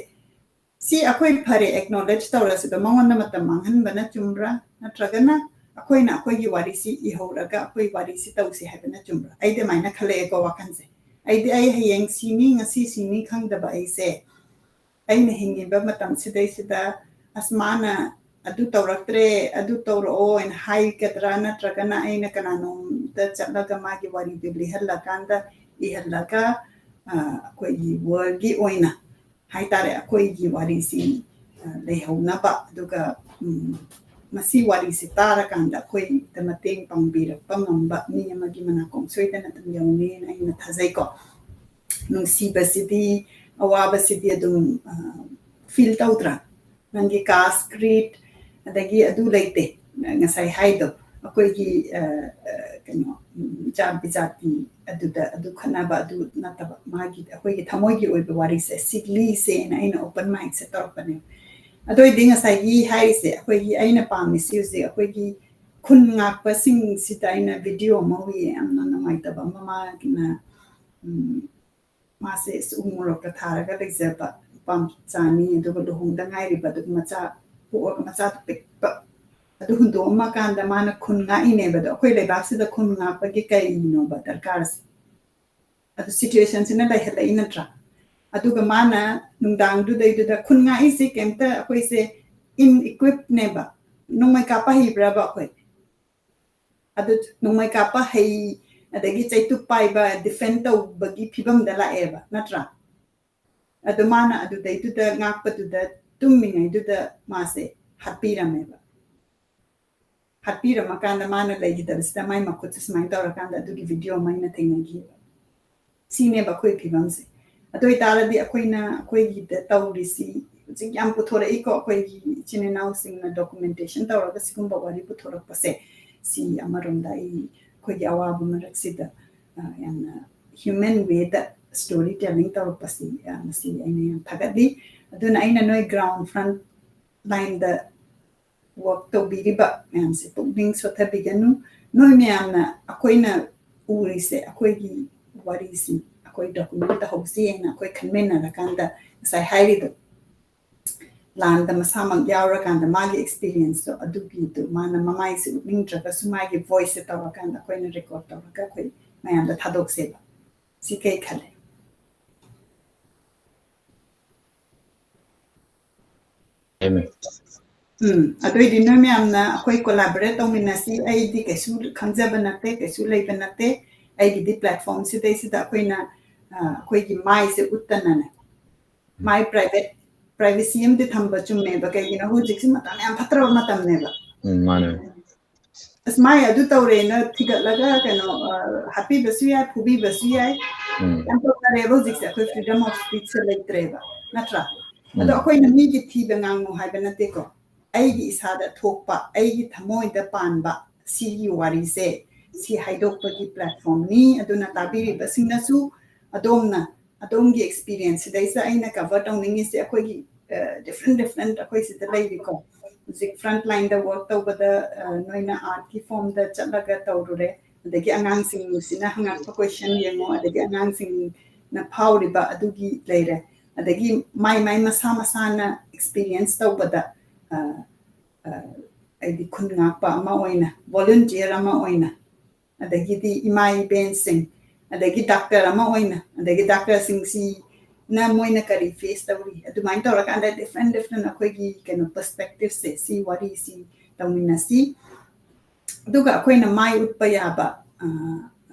ꯁꯤ ꯑꯩꯈꯣꯏ ꯐꯔꯦ acknowledge ꯇꯧꯔꯁꯤꯗ ꯃꯉꯣꯟꯗ ꯃꯇꯝ ꯃꯥꯡꯍꯟꯕꯅ ꯆꯨꯝꯕ꯭ꯔꯥ, ꯅꯠꯇ꯭ꯔꯒꯅ ꯑꯩꯈꯣꯏꯅ ꯑꯩꯈꯣꯏꯒꯤ ꯋꯥꯔꯤꯁꯤ ꯏꯍꯧꯔꯒ ꯑꯩꯈꯣꯏ ꯋꯥꯔꯤꯁꯤ ꯇꯧꯁꯤ ꯍꯥꯏꯕꯅ ꯆꯨꯝꯕ꯭ꯔꯥ? ꯑꯩ ꯑꯗꯨꯃꯥꯏꯅ ꯈꯜꯂꯛꯑꯦꯀꯣ ꯋꯥꯈꯜꯁꯦ꯫ ꯑꯩꯗꯤ ꯑꯩ ꯍꯌꯦꯡ ꯁꯤꯅꯤ, ꯉꯁꯤ ꯁꯤꯅꯤ ꯈꯪꯗꯕ ꯑꯩꯁꯦ, ꯑꯩꯅ ꯍꯤꯡꯉꯤꯕ ꯃꯇꯝꯁꯤꯗꯩꯁꯤꯗ, "ꯑꯁ, ꯃꯥꯅ ꯑꯗꯨ ꯇꯧꯔꯛꯇ꯭ꯔꯦ, ꯑꯗꯨ ꯇꯧꯔꯛꯑꯣ" ꯍꯥꯏꯅ ꯍꯥꯏꯒꯗ꯭ꯔꯥ, ꯅꯠꯇ꯭ꯔꯒꯅ ꯑꯩꯅ ꯀꯅꯥꯅꯣꯝꯗ ꯆꯠꯂꯒ ꯃꯥꯒꯤ ꯋꯥꯔꯤꯗꯨ ꯂꯤꯍꯜꯂꯀꯥꯟꯗ, ꯏꯍꯜꯂꯒ, ꯑ, ꯑꯩꯈꯣꯏꯒꯤ worldꯒꯤ ꯑꯣꯏꯅ ꯍꯥꯏꯇꯥꯔꯦ, ꯑꯩꯈꯣꯏꯒꯤ ꯋꯥꯔꯤꯁꯤ, ꯑ, ꯂꯩꯍꯧꯅꯕ, ꯑꯗꯨꯒ, ꯎꯝ, ꯃꯁꯤ ꯋꯥꯔꯤꯁꯤ ꯇꯥꯔꯀꯥꯟꯗ ꯑꯩꯈꯣꯏꯗ ꯃꯇꯦꯡ ꯄꯥꯡꯕꯤꯔꯛꯄ ꯉꯝꯕ ꯃꯤ ꯑꯃꯒꯤ ꯃꯅꯥꯀꯣꯡ ꯁꯣꯏꯗꯅ ꯑꯗꯨꯝ ꯌꯧꯅꯤꯅ ꯑꯩꯅ ꯊꯥꯖꯩꯀꯣ꯫ ꯅꯨꯡꯁꯤꯕꯁꯤꯗꯤ, ꯑꯋꯥꯕꯁꯤꯗꯤ ꯑꯗꯨꯝ, ꯑ, feel ꯇꯧꯗ꯭ꯔꯥ? ꯅꯪꯒꯤ caste, creed, ꯑꯗꯒꯤ ꯑꯗꯨ ꯂꯩꯇꯦ꯫ ꯉꯁꯥꯏ ꯍꯥꯏꯗꯣ, ꯑꯩꯈꯣꯏꯒꯤ, ꯑ, ꯑ, ꯀꯩꯅꯣ, ꯎꯝ, ꯖꯥꯠ ꯕꯤꯖꯥꯠꯀꯤ ꯑꯗꯨꯗ, ꯑꯗꯨ ꯈꯠꯅꯕ, ꯑꯗꯨ ꯅꯠꯇꯕ, ꯃꯥꯒꯤ, ꯑꯩꯈꯣꯏꯒꯤ ꯊꯃꯣꯏꯒꯤ ꯑꯣꯏꯕ ꯋꯥꯔꯤꯁꯦ ꯁꯤ ꯂꯤꯁꯦꯅ ꯑꯩꯅ open micꯁꯦ ꯇꯧꯔꯛꯄꯅꯦ꯫ ꯑꯗꯨ ꯑꯣꯏꯗꯤ ꯉꯁꯥꯏꯒꯤ ꯍꯥꯏꯔꯤꯁꯦ, ꯑꯩꯈꯣꯏꯒꯤ, ꯑꯩꯅ ꯄꯥꯝꯃꯤꯁꯤ ꯍꯧꯖꯤꯛ ꯑꯩꯈꯣꯏꯒꯤ ꯈꯨꯟ ꯉꯥꯛꯄꯁꯤꯡꯁꯤꯗ ꯑꯩꯅ video ꯑꯃ ꯎꯏꯌꯦ, ꯌꯥꯝꯅ ꯅꯨꯡꯉꯥꯏꯇꯕ ꯑꯃ, ꯃꯥꯒꯤꯅ, ꯎꯝ, ꯃꯥꯁꯦ ꯎ ꯃꯣꯔꯣꯛꯇ ꯊꯥꯔꯒ ꯂꯩꯖꯕ ꯅꯨꯄꯥ ꯃꯆꯥꯅꯤ, ꯑꯗꯨꯒ ꯂꯨꯍꯣꯡꯗ ꯉꯥꯏꯔꯤꯕ, ꯑꯗꯨꯒ ꯃꯆꯥ ꯄꯣꯛꯑꯒ ꯃꯆꯥꯗꯨ ꯄꯤꯛꯄ, ꯑꯗꯨ ꯍꯨꯟꯗꯣꯛꯑꯝꯃꯀꯥꯟꯗ ꯃꯥꯅ ꯈꯨꯟ ꯉꯥꯛꯏꯅꯦꯕ꯫ ꯑꯗꯣ ꯑꯩꯈꯣꯏ ꯂꯩꯕꯥꯛꯁꯤꯗ ꯈꯨꯟ ꯉꯥꯛꯄꯒꯤ ꯀꯔꯤꯅꯣꯕ ꯗꯔꯀꯥꯔꯁꯦ? ꯑꯗꯨ situationꯁꯤꯅ ꯂꯩꯍꯜꯂꯛꯏ ꯅꯠꯇ꯭ꯔꯥ? ꯑꯗꯨꯒ ꯃꯥꯅ ꯅꯨꯡꯗꯥꯡꯗꯨꯗꯩꯗꯨꯗ ꯈꯨꯟ ꯉꯥꯛꯏꯁꯤ ꯀꯩꯝꯇ ꯑꯩꯈꯣꯏꯁꯦ ill-equippedꯅꯦꯕ꯫ ꯅꯣꯡꯃꯩ ꯀꯥꯞꯄ ꯍꯩꯕ꯭ꯔꯕ ꯑꯩꯈꯣꯏ? ꯑꯗꯨ ꯅꯣꯡꯃꯩ ꯀꯥꯞꯄ ꯍꯩ, ꯑꯗꯒꯤ ꯆꯩꯇꯨꯞ ꯄꯥꯏꯕ, defend ꯇꯧꯕꯒꯤ ꯐꯤꯕꯝꯗ ꯂꯥꯛꯑꯦꯕ, ꯅꯠꯇ꯭ꯔꯥ? ꯑꯗꯣ ꯃꯥꯅ ꯑꯗꯨꯗꯩꯗꯨꯗ ꯉꯥꯛꯄꯗꯨꯗ ꯇꯨꯝꯃꯤꯉꯩꯗꯨꯗ ꯃꯥꯁꯦ ꯍꯥꯠꯄꯤꯔꯝꯃꯦꯕ꯫ ꯍꯥꯠꯄꯤꯔꯝꯃꯀꯥꯟꯗ ꯃꯥꯅ ꯂꯩꯈꯤꯗꯕꯁꯤꯗ ꯃꯥꯏ ꯃꯈꯨꯠꯁꯦ ꯁꯨꯃꯥꯏꯅ ꯇꯧꯔꯀꯥꯟꯗ ꯑꯗꯨꯒꯤ ꯚꯤꯗꯤꯑꯣ ꯑꯃ ꯑꯩꯅ ꯊꯦꯡꯅꯈꯤꯕ꯫ ꯁꯤꯅꯦꯕ ꯑꯩꯈꯣꯏ ꯐꯤꯕꯝꯁꯦ꯫ ꯑꯗꯨ ꯑꯣꯏꯇꯥꯔꯗꯤ ꯑꯩꯈꯣꯏꯅ ꯑꯩꯈꯣꯏꯒꯤꯗ ꯇꯧꯔꯤꯁꯤ ꯍꯧꯖꯤꯛ ꯌꯥꯝ ꯄꯨꯊꯣꯔꯛꯏꯀꯣ, ꯑꯩꯈꯣꯏꯒꯤ ꯏꯆꯤꯟ ꯏꯅꯥꯎꯁꯤꯡꯅ ꯗꯣꯀꯨꯃꯦꯟꯇꯦꯁꯟ ꯇꯧꯔꯒ ꯁꯤꯒꯨꯝꯕ ꯋꯥꯔꯤ ꯄꯨꯊꯣꯔꯛꯄꯁꯦ, ꯁꯤ ꯑꯃꯔꯣꯝꯗ ꯑꯩ ꯑꯩꯈꯣꯏꯒꯤ ꯑꯋꯥꯕ ꯃꯔꯛꯁꯤꯗ, ꯑ, ꯌꯥꯝꯅ ꯍ꯭ꯌꯨꯃꯦꯟ ꯋꯦꯗ ꯁ꯭ꯇꯣꯔꯤ ꯇꯦꯂꯤꯡ ꯇꯧꯔꯛꯄꯁꯤ, ꯑ, ꯃꯁꯤ ꯑꯩꯅ ꯌꯥꯝ ꯊꯥꯒꯠꯂꯤ꯫ ꯑꯗꯨꯅ ꯑꯩꯅ ꯅꯣꯏ ꯒ꯭ꯔꯥꯎꯟ ꯐ꯭ꯔꯟ ꯂꯥꯏꯟꯗ ꯋꯥꯔꯛ ꯇꯧꯕꯤꯔꯤꯕ ꯃꯌꯥꯝꯁꯦ ꯄꯨꯛꯅꯤꯡ ꯁꯣꯊꯕꯤꯒꯅꯨ꯫ ꯅꯣꯏ ꯃꯌꯥꯝꯅ ꯑꯩꯈꯣꯏꯅ ꯎꯔꯤꯁꯦ, ꯑꯩꯈꯣꯏꯒꯤ ꯋꯥꯔꯤꯁꯤ ꯑꯩꯈꯣꯏ ꯗꯣꯀꯨꯃꯦꯟ ꯇꯧꯍꯧꯁꯤ ꯍꯥꯏꯅ ꯑꯩꯈꯣꯏ ꯈꯟꯃꯤꯟꯅꯔꯀꯥꯟꯗ ꯉꯁꯥꯏ ꯍꯥꯏꯔꯤꯗꯣ, ꯂꯥꯟꯗ ꯃꯁꯥꯃꯛ ꯌꯥꯎꯔꯀꯥꯟꯗ ꯃꯥꯒꯤ ꯑꯦꯛꯁꯄꯤꯔꯤꯌꯦꯟꯁꯇꯣ ꯑꯗꯨꯒꯤꯗꯨ ꯃꯥꯅ ꯃꯃꯥꯏꯁꯦ ꯎꯠꯅꯤꯡꯗ꯭ꯔꯒꯁꯨ ꯃꯥꯒꯤ ꯚꯣꯏꯁꯁꯦ ꯇꯧꯔꯀꯥꯟꯗ ꯑꯩꯈꯣꯏꯅ ꯔꯦꯀꯣꯔꯗ ꯇꯧꯔꯒ ꯑꯩꯈꯣꯏ ꯃꯌꯥꯝꯗ ꯊꯥꯗꯣꯛꯁꯦꯕ꯫ ꯁꯤ ꯀꯩ ꯈꯜꯂꯦ? ꯎꯝ, ꯑꯗꯨꯏꯗꯤ ꯅꯣꯏ ꯃꯌꯥꯝꯅ ꯑꯩꯈꯣꯏ ꯀꯣꯂꯥꯕꯣꯔꯦꯠ ꯇꯧꯃꯤꯟꯅꯁꯤ꯫ ꯑꯩꯗꯤ ꯀꯩꯁꯨ ꯈꯪꯖꯕ ꯅꯠꯇꯦ, ꯀꯩꯁꯨ ꯂꯩꯕ ꯅꯠꯇꯦ꯫ ꯑꯩꯒꯤꯗꯤ ꯄ꯭ꯂꯦꯠꯐꯣꯝ ꯁꯤꯗꯩꯁꯤꯗ ꯑꯩꯈꯣꯏꯅ, ꯑ, ꯑꯩꯈꯣꯏꯒꯤ ꯃꯥꯏꯁꯦ ꯎꯠꯇꯅꯅꯦ, ꯃꯥꯏ ꯄ꯭ꯔꯥꯏꯚꯦꯠ, ꯄ꯭ꯔꯥꯏꯚꯦꯁꯤ ꯑꯃꯗꯤ ꯊꯝꯕ ꯆꯨꯝꯃꯦꯕ꯫ ꯀꯩꯒꯤꯅꯣ, ꯍꯧꯖꯤꯛꯁꯤ ꯃꯇꯝ ꯌꯥꯝ ꯐꯠꯇ꯭ꯔꯕ ꯃꯇꯝꯅꯦꯕ꯫ ꯎꯝ, ꯃꯥꯅꯦ꯫ ꯑꯁ, ꯃꯥꯏ ꯑꯗꯨ ꯇꯧꯔꯦꯅ ꯊꯤꯒꯠꯂꯒ ꯀꯩꯅꯣ, ꯑ, ꯍꯥꯠꯄꯤꯕꯁꯨ ꯌꯥꯏ, ꯐꯨꯕꯤꯕꯁꯨ ꯌꯥꯏ꯫ ꯎꯝ꯫ ꯌꯥꯝ ꯇꯧꯅꯔꯦꯕ ꯍꯧꯖꯤꯛꯁꯦ꯫ ꯑꯩꯈꯣꯏ freedom of speech ꯁꯦ ꯂꯩꯇ꯭ꯔꯦꯕ, ꯅꯠꯇ꯭ꯔꯥ? ꯑꯗꯣ ꯎꯝ꯫ ꯑꯩꯈꯣꯏꯅ ꯃꯤꯒꯤ ꯊꯤꯕ ꯉꯥꯡꯉꯨ ꯍꯥꯏꯕ ꯅꯠꯇꯦꯀꯣ꯫ ꯑꯩꯒꯤ ꯏꯁꯥꯗ ꯊꯣꯛꯄ, ꯑꯩꯒꯤ ꯊꯃꯣꯏꯗ ꯄꯥꯟꯕ ꯁꯤꯒꯤ ꯋꯥꯔꯤꯁꯦ, ꯁꯤ ꯍꯥꯏꯗꯣꯛꯄꯒꯤ ꯄ꯭ꯂꯦꯠꯐꯣꯝꯅꯤ꯫ ꯑꯗꯨꯅ ꯇꯥꯕꯤꯔꯤꯕꯁꯤꯡꯅꯁꯨ ꯑꯗꯣꯝꯅ, ꯑꯗꯣꯝꯒꯤ ꯑꯦꯛꯁꯄꯤꯔꯤꯌꯦꯟꯁ ꯁꯤꯗꯩꯁꯤꯗ ꯑꯩꯅ ꯀꯚꯔ ꯇꯧꯅꯤꯡꯉꯤꯁꯦ ꯑꯩꯈꯣꯏꯒꯤ, ꯑ, ꯗꯤꯐ꯭ꯔꯦꯟ ꯗꯤꯐ꯭ꯔꯦꯟ ꯑꯩꯈꯣꯏ ꯁꯤꯗ ꯂꯩꯔꯤꯀꯣ꯫ ꯍꯧꯖꯤꯛ ꯐ꯭ꯔꯟꯠ ꯂꯥꯏꯟꯗ ꯋꯥꯔꯛ ꯇꯧꯕꯗ, ꯑ, ꯅꯣꯏꯅ ꯑꯥꯔꯠꯀꯤ ꯐꯣꯝꯗ ꯆꯠꯂꯒ ꯇꯧꯔꯨꯔꯦ, ꯑꯗꯒꯤ ꯑꯉꯥꯡꯁꯤꯡꯁꯤꯅ ꯍꯪꯉꯛꯄ ꯀꯣꯏꯁꯟ ꯌꯦꯡꯉꯣ, ꯑꯗꯒꯤ ꯑꯉꯥꯡꯁꯤꯡꯅ ꯐꯥꯎꯔꯤꯕ ꯑꯗꯨꯒꯤ ꯂꯩꯔꯦ, ꯑꯗꯒꯤ ꯃꯥꯏ ꯃꯥꯏ ꯃꯁꯥ ꯃꯁꯥꯅ ꯑꯦꯛꯁꯄꯤꯔꯤꯌꯦꯟꯁ ꯇꯧꯕꯗ, ꯑ, ꯑ, ꯍꯥꯏꯗꯤ ꯈꯨꯟ ꯉꯥꯛꯄ ꯑꯃ ꯑꯣꯏꯅ, ꯚꯣꯂꯨꯟꯇꯤꯌꯔ ꯑꯃ ꯑꯣꯏꯅ, ꯑꯗꯒꯤꯗꯤ ꯏꯃꯥ ꯏꯕꯦꯟꯁꯤꯡ, ꯑꯗꯒꯤ ꯗꯥꯛꯇꯔ ꯑꯃ ꯑꯣꯏꯅ, ꯑꯗꯒꯤ ꯗꯥꯛꯇꯔꯁꯤꯡꯁꯤꯅ ꯃꯣꯏꯅ ꯀꯔꯤ ꯐꯦꯁ ꯇꯧꯔꯤ, ꯑꯗꯨꯃꯥꯏꯅ ꯇꯧꯔꯀꯥꯟꯗ ꯗꯤꯐ꯭ꯔꯦꯟ ꯗꯤꯐ꯭ꯔꯦꯟ ꯑꯩꯈꯣꯏꯒꯤ ꯀꯩꯅꯣ ꯄꯔꯁꯄꯦꯛꯇꯤꯞꯁꯦ, ꯁꯤ ꯋꯥꯔꯤꯁꯤ ꯇꯧꯃꯤꯟꯅꯁꯤ꯫ ꯑꯗꯨꯒ ꯑꯩꯈꯣꯏꯅ ꯃꯥꯏ ꯎꯠꯄ ꯌꯥꯕ, ꯑ,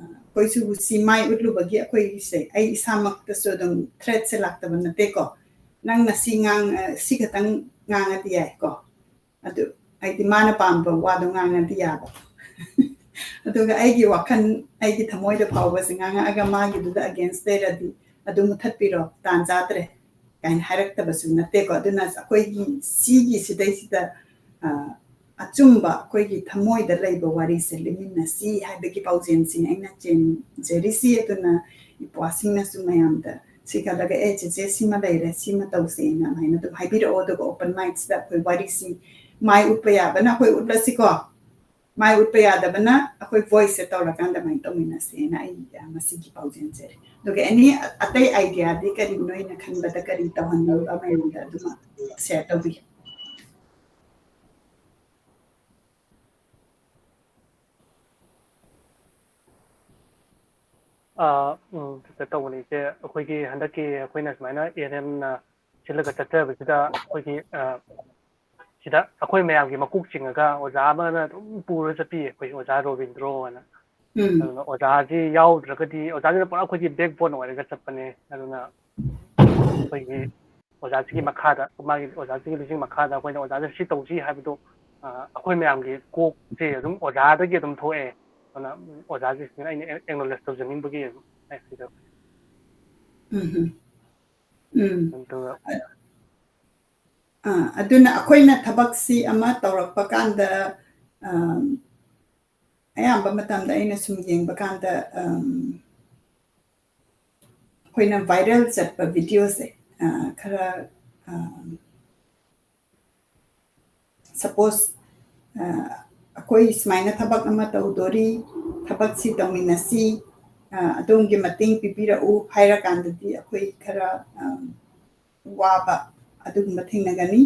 ꯑ, ꯑꯩꯈꯣꯏꯁꯨ ꯁꯤ ꯃꯥꯏ ꯎꯠꯂꯨꯕꯒꯤ ꯑꯩꯈꯣꯏꯁꯦ, ꯑꯩ ꯏꯁꯥꯃꯛꯇꯁꯨ ꯑꯗꯨꯝ threatꯁꯦ ꯂꯥꯛꯇꯕ ꯅꯠꯇꯦꯀꯣ꯫ ꯅꯪꯅ ꯁꯤ ꯉꯥꯡ-, ꯑ, ꯁꯤ ꯈꯛꯇꯪ ꯉꯥꯡꯉꯗꯤ ꯌꯥꯏꯀꯣ꯫ ꯑꯗꯨ ꯍꯥꯏꯗꯤ ꯃꯥꯅ ꯄꯥꯝꯕ ꯋꯥꯗꯣ ꯉꯥꯡꯉꯗꯤ ꯌꯥꯕ꯫ ꯑꯗꯨꯒ ꯑꯩꯒꯤ ꯋꯥꯈꯜ, ꯑꯩꯒꯤ ꯊꯃꯣꯏꯗ ꯐꯥꯎꯕꯁꯦ ꯉꯥꯡꯉꯛꯑꯒ ꯃꯥꯒꯤꯗꯨꯗ against ꯂꯩꯔꯗꯤ ꯑꯗꯨ ꯃꯨꯊꯠꯄꯤꯔꯣ, ꯇꯥꯟ ꯆꯥꯗ꯭ꯔꯦ ꯀꯥꯏꯅ ꯍꯥꯏꯔꯛꯇꯕꯁꯨ ꯅꯠꯇꯦꯀꯣ꯫ ꯑꯗꯨꯅ ꯑꯩꯈꯣꯏꯒꯤ ꯁꯤꯒꯤ ꯁꯤꯗꯩꯁꯤꯗ, ꯑ, ꯑꯆꯨꯝꯕ ꯑꯩꯈꯣꯏꯒꯤ ꯊꯃꯣꯏꯗ ꯂꯩꯕ ꯋꯥꯔꯤꯁꯦ ꯂꯤꯃꯤꯟꯅꯁꯤ ꯍꯥꯏꯕꯒꯤ ꯄꯥꯎꯖꯦꯜꯁꯤꯅꯤ ꯑꯩꯅ ꯆꯦꯟꯖꯔꯤꯁꯤ꯫ ꯑꯗꯨꯅ ꯏꯄ꯭ꯋꯥꯁꯤꯡꯅꯁꯨ ꯃꯌꯥꯝꯗ ꯁꯤ ꯈꯜꯂꯒ, "ꯑꯦ, ꯆꯦꯆꯦ, ꯁꯤꯃ ꯂꯩꯔꯦ, ꯁꯤꯃ ꯇꯧꯁꯦꯅ" ꯑꯗꯨꯃꯥꯏꯅ ꯑꯗꯨꯝ ꯍꯥꯏꯕꯤꯔꯛꯑꯣ꯫ ꯑꯗꯨꯒ open micꯁꯤꯗ ꯑꯩꯈꯣꯏ ꯋꯥꯔꯤꯁꯤ ꯃꯥꯏ ꯎꯠꯄ ꯌꯥꯕꯅ ꯑꯩꯈꯣꯏ ꯎꯠꯂꯁꯤꯀꯣ, ꯃꯥꯏ ꯎꯠꯄ ꯌꯥꯗꯕꯅ ꯑꯩꯈꯣꯏ voiceꯁꯦ ꯇꯧꯔꯀꯥꯟꯗ ꯑꯗꯨꯃꯥꯏꯅ ꯇꯧꯃꯤꯟꯅꯁꯦꯅ ꯑꯩ, ꯑ, ꯃꯁꯤꯒꯤ ꯄꯥꯎꯖꯦꯜꯁꯦ꯫ ꯑꯗꯨꯒ any ꯑꯇꯩ ideaꯗꯤ ꯀꯔꯤ ꯅꯣꯏꯅ ꯈꯟꯕꯗ ꯀꯔꯤ ꯇꯧꯍꯟꯅꯤꯡꯕ ꯃꯌꯥꯝꯗ ꯑꯗꯨꯃ share ꯇꯧꯕꯤꯌꯨ꯫ ꯑꯥ, ꯎꯝ, ꯀꯩꯅꯣ ꯇꯧꯕꯅꯤ, ꯏꯆꯦ, ꯑꯩꯈꯣꯏꯒꯤ ꯍꯟꯗꯛꯀꯤ ꯑꯩꯈꯣꯏꯅ ꯁꯨꯃꯥꯏꯅ ANMꯅ ꯁꯤꯜꯂꯒ ꯆꯠꯆꯕꯁꯤꯗ ꯑꯩꯈꯣꯏꯒꯤ, ꯑꯥ, ꯁꯤꯗ ꯑꯩꯈꯣꯏ ꯃꯌꯥꯝꯒꯤ ꯃꯀꯣꯛ ꯆꯤꯡꯉꯒ ꯑꯣꯖꯥ ꯑꯃꯅ ꯑꯗꯨꯝ ꯄꯨꯔ ꯆꯠꯄꯤꯌꯦ, ꯑꯩꯈꯣꯏ ꯑꯣꯖꯥ ꯔꯣꯕꯤꯟꯗ꯭ꯔꯣ ꯍꯥꯏꯅ꯫ ꯎꯝ꯫ ꯑꯗꯨꯅ ꯑꯣꯖꯥꯁꯤ ꯌꯥꯎꯗ꯭ꯔꯒꯗꯤ, ꯑꯣꯖꯥꯁꯤꯅ ꯄꯨꯔꯥ ꯑꯩꯈꯣꯏꯒꯤ backbone ꯑꯣꯏꯔꯒ ꯆꯠꯄꯅꯦ꯫ ꯑꯗꯨꯅ ꯑꯩꯈꯣꯏꯒꯤ ꯑꯣꯖꯥꯁꯤꯒꯤ ꯃꯈꯥꯗ, ꯃꯥꯒꯤ ꯑꯣꯖꯥꯁꯤꯒꯤ ꯂꯨꯆꯤꯡ ꯃꯈꯥꯗ ꯑꯩꯈꯣꯏꯅ ꯑꯣꯖꯥꯗ ꯁꯤ ꯇꯧꯁꯤ ꯍꯥꯏꯕꯗꯣ, ꯑ, ꯑꯩꯈꯣꯏ ꯃꯌꯥꯝꯒꯤ ꯀꯣꯛꯁꯦ ꯑꯗꯨꯝ ꯑꯣꯖꯥꯗꯒꯤ ꯑꯗꯨꯝ ꯊꯣꯛꯑꯦ꯫ ꯑꯗꯨꯅ ꯑꯣꯖꯥꯁꯤꯡꯁꯤꯅ ꯑꯩꯅ acknowledge ꯇꯧꯖꯅꯤꯡꯕꯒꯤ ꯑꯗꯨꯝ ꯍꯥꯏꯖꯕꯅꯤ꯫ ꯎꯝ ꯍꯝ꯫ ꯎꯝ꯫ ꯑꯗꯨꯒ ꯑ, ꯑꯗꯨꯅ ꯑꯩꯈꯣꯏꯅ ꯊꯕꯛꯁꯤ ꯑꯃ ꯇꯧꯔꯛꯄ ꯀꯥꯟꯗ, ꯑꯝ, ꯑꯌꯥꯝꯕ ꯃꯇꯝꯗ ꯑꯩꯅ ꯁꯨꯝ ꯌꯦꯡꯕ ꯀꯥꯟꯗ, ꯑꯝ, ꯑꯩꯈꯣꯏꯅ viral ꯆꯠꯄ videoꯁꯦ, ꯑ, ꯈꯔ, ꯑ, suppose, ꯑ, ꯑꯩꯈꯣꯏ ꯁꯨꯃꯥꯏꯅ ꯊꯕꯛ ꯑꯃ ꯇꯧꯗꯣꯔꯤ, ꯊꯕꯛꯁꯤ ꯇꯧꯃꯤꯟꯅꯁꯤ, ꯑ, ꯑꯗꯣꯝꯒꯤ ꯃꯇꯦꯡ ꯄꯤꯕꯤꯔꯛꯎ ꯍꯥꯏꯔꯀꯥꯟꯗꯗꯤ ꯑꯩꯈꯣꯏ ꯈꯔ, ꯑ, ꯋꯥꯕ ꯑꯗꯨꯒꯨꯝꯕ ꯊꯦꯡꯅꯒꯅꯤ꯫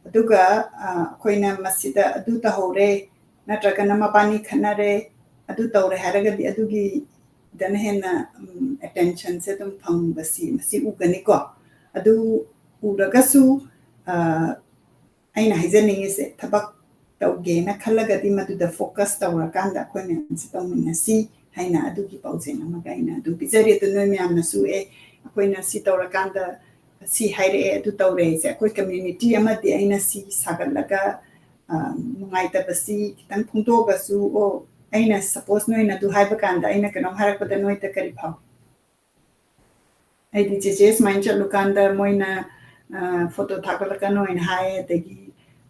ꯑꯗꯨꯒ, ꯑ, ꯑꯩꯈꯣꯏꯅ ꯃꯁꯤꯗ ꯑꯗꯨ ꯇꯧꯍꯧꯔꯦ, ꯅꯠꯇ꯭ꯔꯒꯅ ꯃꯕꯥꯅꯤ ꯈꯠꯅꯔꯦ, ꯑꯗꯨ ꯇꯧꯔꯦ ꯍꯥꯏꯔꯒꯗꯤ ꯑꯗꯨꯒꯤꯗꯅ ꯍꯦꯟꯅ, ꯎꯝ, attentionꯁꯦ ꯑꯗꯨꯝ ꯐꯪꯕꯁꯤ ꯃꯁꯤ ꯎꯒꯅꯤꯀꯣ꯫ ꯑꯗꯨ ꯎꯔꯒꯁꯨ, ꯑ, ꯑꯩꯅ ꯍꯥꯏꯖꯅꯤꯡꯉꯤꯁꯦ, ꯊꯕꯛ ꯇꯧꯒꯦꯅ ꯈꯜꯂꯒꯗꯤ ꯃꯗꯨꯗ focus ꯇꯧꯔꯀꯥꯟꯗ ꯑꯩꯈꯣꯏ ꯃꯌꯥꯝꯁꯦ ꯇꯧꯃꯤꯟꯅꯁꯤ ꯑꯩꯅ ꯑꯗꯨꯒꯤ ꯄꯥꯎꯖꯦꯜ ꯑꯃꯒ ꯑꯩꯅ ꯑꯗꯨꯝ ꯄꯤꯖꯔꯤ꯫ ꯑꯗꯨ ꯅꯣꯏ ꯃꯌꯥꯝꯅꯁꯨ, "ꯑꯦ, ꯑꯩꯈꯣꯏꯅ ꯁꯤ ꯇꯧꯔꯀꯥꯟꯗ ꯁꯤ ꯍꯥꯏꯔꯛꯑꯦ, ꯑꯗꯨ ꯇꯧꯔꯦ" ꯍꯥꯏꯁꯦ, ꯑꯩꯈꯣꯏ community ꯑꯃꯗꯤ ꯑꯩꯅ ꯁꯤ ꯁꯥꯒꯠꯂꯒ, ꯑ, ꯅꯨꯡꯉꯥꯏꯇꯕꯁꯤ ꯈꯤꯇꯪ ꯐꯣꯡꯗꯣꯛꯑꯒꯁꯨ, ꯑꯣ, ꯑꯩꯅ suppose ꯅꯣꯏꯅ ꯑꯗꯨ ꯍꯥꯏꯕ ꯀꯥꯟꯗ ꯑꯩꯅ ꯀꯩꯅꯣꯝ ꯍꯥꯏꯔꯛꯄꯗ ꯅꯣꯏꯗ ꯀꯔꯤ ꯐꯥꯎꯏ? ꯑꯩꯗꯤ ꯆꯦꯆꯦ ꯁꯨꯃꯥꯏꯅ ꯆꯠꯂꯨꯀꯥꯟꯗ ꯃꯣꯏꯅ, ꯑ, photo ꯊꯥꯒꯠꯂꯛꯀꯅꯣ ꯍꯥꯏꯅ ꯍꯥꯏ, ꯑꯗꯒꯤ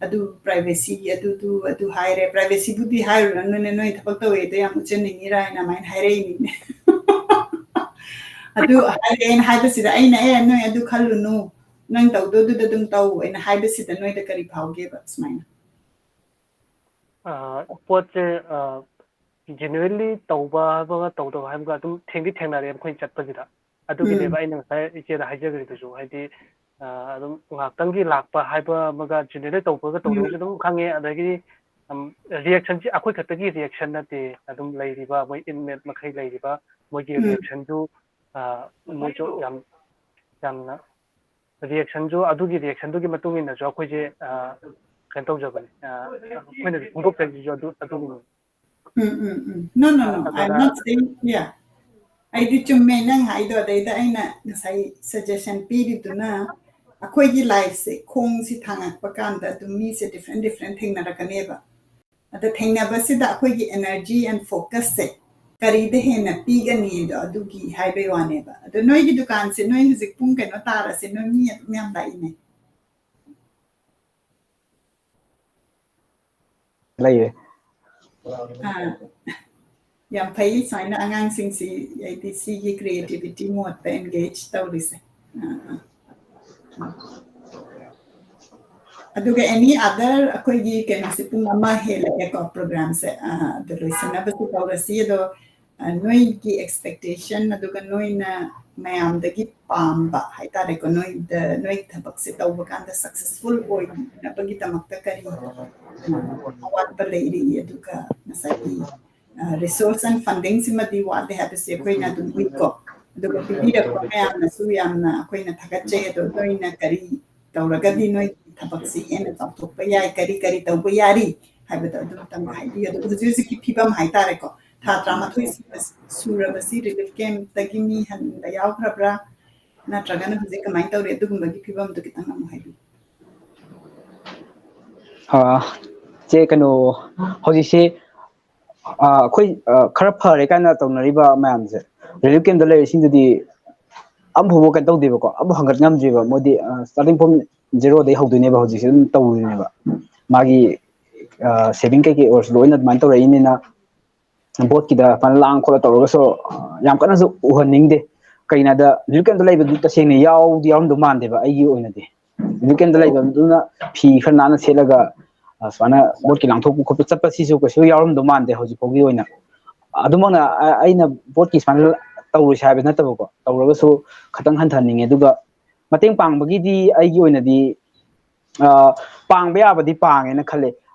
ꯑꯗꯨ privacy, ꯑꯗꯨꯗꯨ, ꯑꯗꯨ ꯍꯥꯏꯔꯦ, privacyꯕꯨꯗꯤ ꯍꯥꯏꯔꯨꯔꯅꯨꯅꯦ, ꯅꯣꯏ ꯊꯕꯛ ꯇꯧꯋꯦꯗ ꯌꯥꯝ ꯎꯠꯆꯅꯤꯡꯉꯤꯔꯥ ꯍꯥꯏꯅ ꯑꯗꯨꯃꯥꯏꯅ ꯍꯥꯏꯔꯛꯏꯅꯤꯅꯦ꯫ ꯑꯗꯨ ꯍꯥꯏꯔꯦ, ꯑꯩꯅ ꯍꯥꯏꯕꯁꯤꯗ ꯑꯩꯅ, "ꯑꯦ, ꯅꯣꯏ ꯑꯗꯨ ꯈꯜꯂꯨꯅꯨ, ꯅꯪ ꯇꯧꯗꯣꯏꯗꯨꯗ ꯑꯗꯨꯝ ꯇꯧ" ꯑꯩꯅ ꯍꯥꯏꯕꯁꯤꯗ ꯅꯣꯏꯗ ꯀꯔꯤ ꯐꯥꯎꯒꯦꯕ ꯁꯨꯃꯥꯏꯅ? ꯑ, ꯄꯣꯠꯁꯦ, ꯑ, genuinely ꯇꯧꯕ ꯍꯥꯏꯕꯒ ꯇꯧꯗꯕ ꯍꯥꯏꯕꯒ ꯑꯗꯨꯝ ꯊꯦꯡꯗꯤ ꯊꯦꯡꯅꯔꯦ ꯑꯩꯈꯣꯏꯅ ꯆꯠꯄꯁꯤꯗ꯫ ꯑꯗꯨꯒꯤꯅꯦꯕ ꯑꯩꯅ ꯉꯁꯥꯏ ꯏꯆꯦꯗ ꯍꯥꯏꯖꯈ꯭ꯔꯤꯗꯨꯁꯨ, ꯍꯥꯏꯗꯤ, ꯑ, ꯑꯗꯨꯝ ꯉꯥꯏꯍꯥꯛꯇꯪꯒꯤ ꯂꯥꯛꯄ ꯍꯥꯏꯕ ꯑꯃꯒ genuinely ꯇꯧꯕꯒ ꯇꯧꯗꯕꯁꯨ ꯑꯗꯨꯝ ꯈꯪꯉꯦ꯫ ꯑꯗꯒꯤ, ꯎꯝ, reactionꯁꯤ ꯑꯩꯈꯣꯏ ꯈꯛꯇꯒꯤ reaction ꯅꯠꯇꯦ, ꯑꯗꯨꯝ ꯂꯩꯔꯤꯕ ꯃꯣꯏ inmate ꯃꯈꯩ ꯂꯩꯔꯤꯕ ꯃꯣꯏꯒꯤ reactionꯁꯨ, ꯑ, ꯃꯣꯏꯁꯨ ꯌꯥꯝ, ꯌꯥꯝꯅ reactionꯁꯨ, ꯑꯗꯨꯒꯤ reactionꯗꯨꯒꯤ ꯃꯇꯨꯡ ꯏꯟꯅꯁꯨ ꯑꯩꯈꯣꯏꯁꯦ, ꯑ, ꯀꯩꯅꯣ ꯇꯧꯖꯕꯅꯤ, ꯑ, ꯑꯩꯈꯣꯏꯅꯁꯨ ꯐꯣꯡꯗꯣꯛꯆꯔꯤꯁꯤꯁꯨ ꯑꯗꯨ, ꯑꯗꯨꯒꯤꯅꯤ꯫ ꯎꯝ, ꯎꯝ, ꯎꯝ. No, no, no. I'm not saying, yeah. ꯑꯩꯗꯤ ꯆꯨꯝꯃꯦ ꯅꯪ ꯍꯥꯏꯗꯣ, ꯑꯗꯩꯗ ꯑꯩꯅ ꯉꯁꯥꯏ suggestion ꯄꯤꯔꯤꯗꯨꯅ, ꯑꯩꯈꯣꯏꯒꯤ lifeꯁꯦ, ꯈꯣꯡꯁꯤ ꯊꯥꯡꯉꯛꯄ ꯀꯥꯟꯗ ꯑꯗꯨꯝ ꯃꯤꯁꯦ different different ꯊꯦꯡꯅꯔꯛꯀꯅꯦꯕ꯫ ꯑꯗ ꯊꯦꯡꯅꯕꯁꯤꯗ ꯑꯩꯈꯣꯏꯒꯤ energy and focusꯁꯦ ꯀꯔꯤꯗ ꯍꯦꯟꯅ ꯄꯤꯒꯅꯤꯗꯣ ꯑꯗꯨꯒꯤ ꯍꯥꯏꯕꯩ ꯋꯥꯅꯦꯕ꯫ ꯑꯗꯣ ꯅꯣꯏꯒꯤ ꯗꯨꯀꯥꯟꯁꯦ ꯅꯣꯏ ꯍꯧꯖꯤꯛ ꯄꯨꯡ ꯀꯩꯅꯣ ꯇꯥꯔꯁꯦ, ꯅꯣꯏ ꯃꯤ ꯑꯗꯨꯝ ꯌꯥꯝ ꯂꯥꯛꯏꯅꯦ꯫ ꯂꯩꯔꯦ꯫ ꯑꯥ, ꯌꯥꯝ ꯐꯩ ꯁꯨꯃꯥꯏꯅ ꯑꯉꯥꯡꯁꯤꯡꯁꯤ, ꯍꯥꯏꯗꯤ ꯁꯤꯒꯤ creativity modeꯇ engage ꯇꯧꯔꯤꯁꯦ꯫ ꯑꯥ, ꯑꯥ꯫ ꯑꯗꯨꯒ any other, ꯑꯩꯈꯣꯏꯒꯤ ꯀꯩꯅꯣꯁꯦ ꯄꯨꯡ ꯑꯃ ꯍꯦꯜꯂꯛꯑꯦꯀꯣ programꯁꯦ꯫ ꯑꯥ, ꯑꯗꯨ ꯂꯣꯏꯁꯤꯟꯅꯕꯁꯨ ꯇꯧꯔꯁꯤ꯫ ꯑꯗꯣ, ꯑ, ꯅꯣꯏꯒꯤ expectation, ꯑꯗꯨꯒ ꯅꯣꯏꯅ ꯃꯌꯥꯝꯗꯒꯤ ꯄꯥꯝꯕ ꯍꯥꯏꯇꯥꯔꯦꯀꯣ, ꯅꯣꯏꯗ, ꯅꯣꯏ ꯊꯕꯛꯁꯦ ꯇꯧꯕ ꯀꯥꯟꯗ successful ꯑꯣꯏꯅꯕꯒꯤꯗꯃꯛꯇ ꯀꯔꯤ, ꯑ, ꯑꯋꯥꯠꯄ ꯂꯩꯔꯤ? ꯑꯗꯨꯒ ꯉꯁꯥꯏꯒꯤ, ꯑ, resource and fundingꯁꯤꯃꯗꯤ ꯋꯥꯠꯂꯦ ꯍꯥꯏꯕꯁꯦ ꯑꯩꯈꯣꯏꯅ ꯑꯗꯨꯝ ꯎꯏꯀꯣ꯫ ꯑꯗꯨꯒ ꯄꯤꯕꯤꯔꯛꯄ ꯃꯌꯥꯝꯅꯁꯨ ꯌꯥꯝꯅ ꯑꯩꯈꯣꯏꯅ ꯊꯥꯒꯠꯆꯩ꯫ ꯑꯗꯣ ꯅꯣꯏꯅ ꯀꯔꯤ ꯇꯧꯔꯒꯗꯤ ꯅꯣꯏꯒꯤ ꯊꯕꯛꯁꯤ ꯍꯦꯟꯅ ꯆꯥꯎꯊꯣꯛꯄ ꯌꯥꯏ, ꯀꯔꯤ ꯀꯔꯤ ꯇꯧꯕ ꯌꯥꯔꯤ ꯍꯥꯏꯕꯗꯣ ꯑꯗꯨꯝꯇꯪ ꯍꯥꯏꯕꯤꯌꯨ꯫ ꯑꯗꯣ ꯍꯧꯖꯤꯛ ꯍꯧꯖꯤꯛꯀꯤ ꯐꯤꯕꯝ ꯍꯥꯏꯇꯥꯔꯦꯀꯣ, ꯊꯥ ꯇꯔꯥꯃꯥꯊꯣꯏ ꯁꯨꯔꯕꯁꯤ ꯔꯤꯂꯤꯐ ꯀꯦꯝꯞꯇꯒꯤ ꯃꯤ ꯍꯟꯕ ꯌꯥꯎꯈ꯭ꯔꯕ꯭ꯔꯥ, ꯅꯠꯇ꯭ꯔꯒꯅ ꯍꯧꯖꯤꯛ ꯀꯃꯥꯏꯅ ꯇꯧꯔꯤ? ꯑꯗꯨꯒꯨꯝꯕꯒꯤ ꯐꯤꯕꯝꯗꯨ ꯈꯤꯇꯪ ꯑꯃꯨꯛ ꯍꯥꯏꯕꯤꯌꯨ꯫ ꯆꯦ, ꯀꯩꯅꯣ, ꯍꯧꯖꯤꯛꯁꯦ ꯑꯩꯈꯣꯏ ꯈꯔ ꯐꯔꯦ ꯀꯥꯏꯅ ꯇꯧꯅꯔꯤꯕ ꯃꯌꯥꯝꯁꯦ, ꯔꯤꯂꯤꯐ ꯀꯦꯝꯞꯇ ꯂꯩꯔꯤꯁꯤꯡꯗꯨꯗꯤ ꯑꯃꯐꯥꯎꯕ ꯀꯩꯅꯣ ꯇꯧꯗꯦꯕꯀꯣ, ꯑꯃꯐꯥꯎ ꯍꯪꯒꯠ ꯉꯝꯗ꯭ꯔꯤꯕ꯫ ꯃꯣꯏꯗꯤ starting from zero ꯗꯩ ꯍꯧꯗꯣꯏꯅꯦꯕ, ꯍꯧꯖꯤꯛꯁꯦ ꯑꯗꯨꯝ ꯇꯧꯔꯤꯅꯦꯕ꯫ ꯃꯥꯒꯤ ꯁꯦꯚꯤꯡ ꯀꯩꯀꯩ ꯑꯣꯏꯔꯁꯨ ꯂꯣꯏꯅ ꯑꯗꯨꯃꯥꯏꯅ ꯇꯧꯔꯛꯏꯅꯤꯅ, ꯕꯣꯠꯀꯤꯗ ꯐꯅ ꯂꯥꯡ ꯈꯣꯠꯂ ꯇꯧꯔꯒꯁꯨ ꯌꯥꯝ ꯀꯟꯅꯁꯨ ꯎꯍꯟꯅꯤꯡꯗꯦ꯫ ꯀꯩꯒꯤꯅꯣꯗ ꯔꯤꯂꯤꯐ ꯀꯦꯝꯞꯇ ꯂꯩꯕꯗꯨ ꯇꯁꯦꯡꯅ ꯌꯥꯎꯗꯤ ꯌꯥꯎꯔꯝꯗꯧ ꯃꯥꯟꯗꯦꯕ ꯑꯩꯒꯤ ꯑꯣꯏꯅꯗꯤ꯫ ꯔꯤꯂꯤꯐ ꯀꯦꯝꯞꯇ ꯂꯩꯕꯗꯨꯅ ꯐꯤ ꯈꯔ ꯅꯥꯟꯅ ꯁꯦꯠꯂꯒ ꯁꯨꯃꯥꯏꯅ ꯕꯣꯠꯀꯤ ꯂꯥꯡꯊꯣꯛꯄ ꯈꯣꯠꯄ ꯆꯠꯄꯁꯤꯁꯨ ꯀꯩꯁꯨ ꯌꯥꯎꯔꯝꯗꯧ ꯃꯥꯟꯗꯦ ꯍꯧꯖꯤꯛ ꯐꯥꯎꯒꯤ ꯑꯣꯏꯅ꯫ ꯑꯗꯨꯃꯛꯅ ꯑꯩꯅ ꯕꯣꯠꯀꯤ ꯁꯨꯃꯥꯏꯅ ꯇꯧꯔꯣꯏꯁꯦ ꯍꯥꯏꯕ ꯅꯠꯇꯕꯀꯣ, ꯇꯧꯔꯒꯁꯨ ꯈꯤꯇꯪ ꯍꯟꯊꯍꯟꯅꯤꯡꯉꯦ꯫ ꯑꯗꯨꯒ ꯃꯇꯦꯡ ꯄꯥꯡꯕꯒꯤꯗꯤ ꯑꯩꯒꯤ ꯑꯣꯏꯅꯗꯤ ꯄꯥꯡꯕ ꯌꯥꯕꯗꯤ ꯄꯥꯡꯉꯦꯅ ꯈꯜꯂꯦ꯫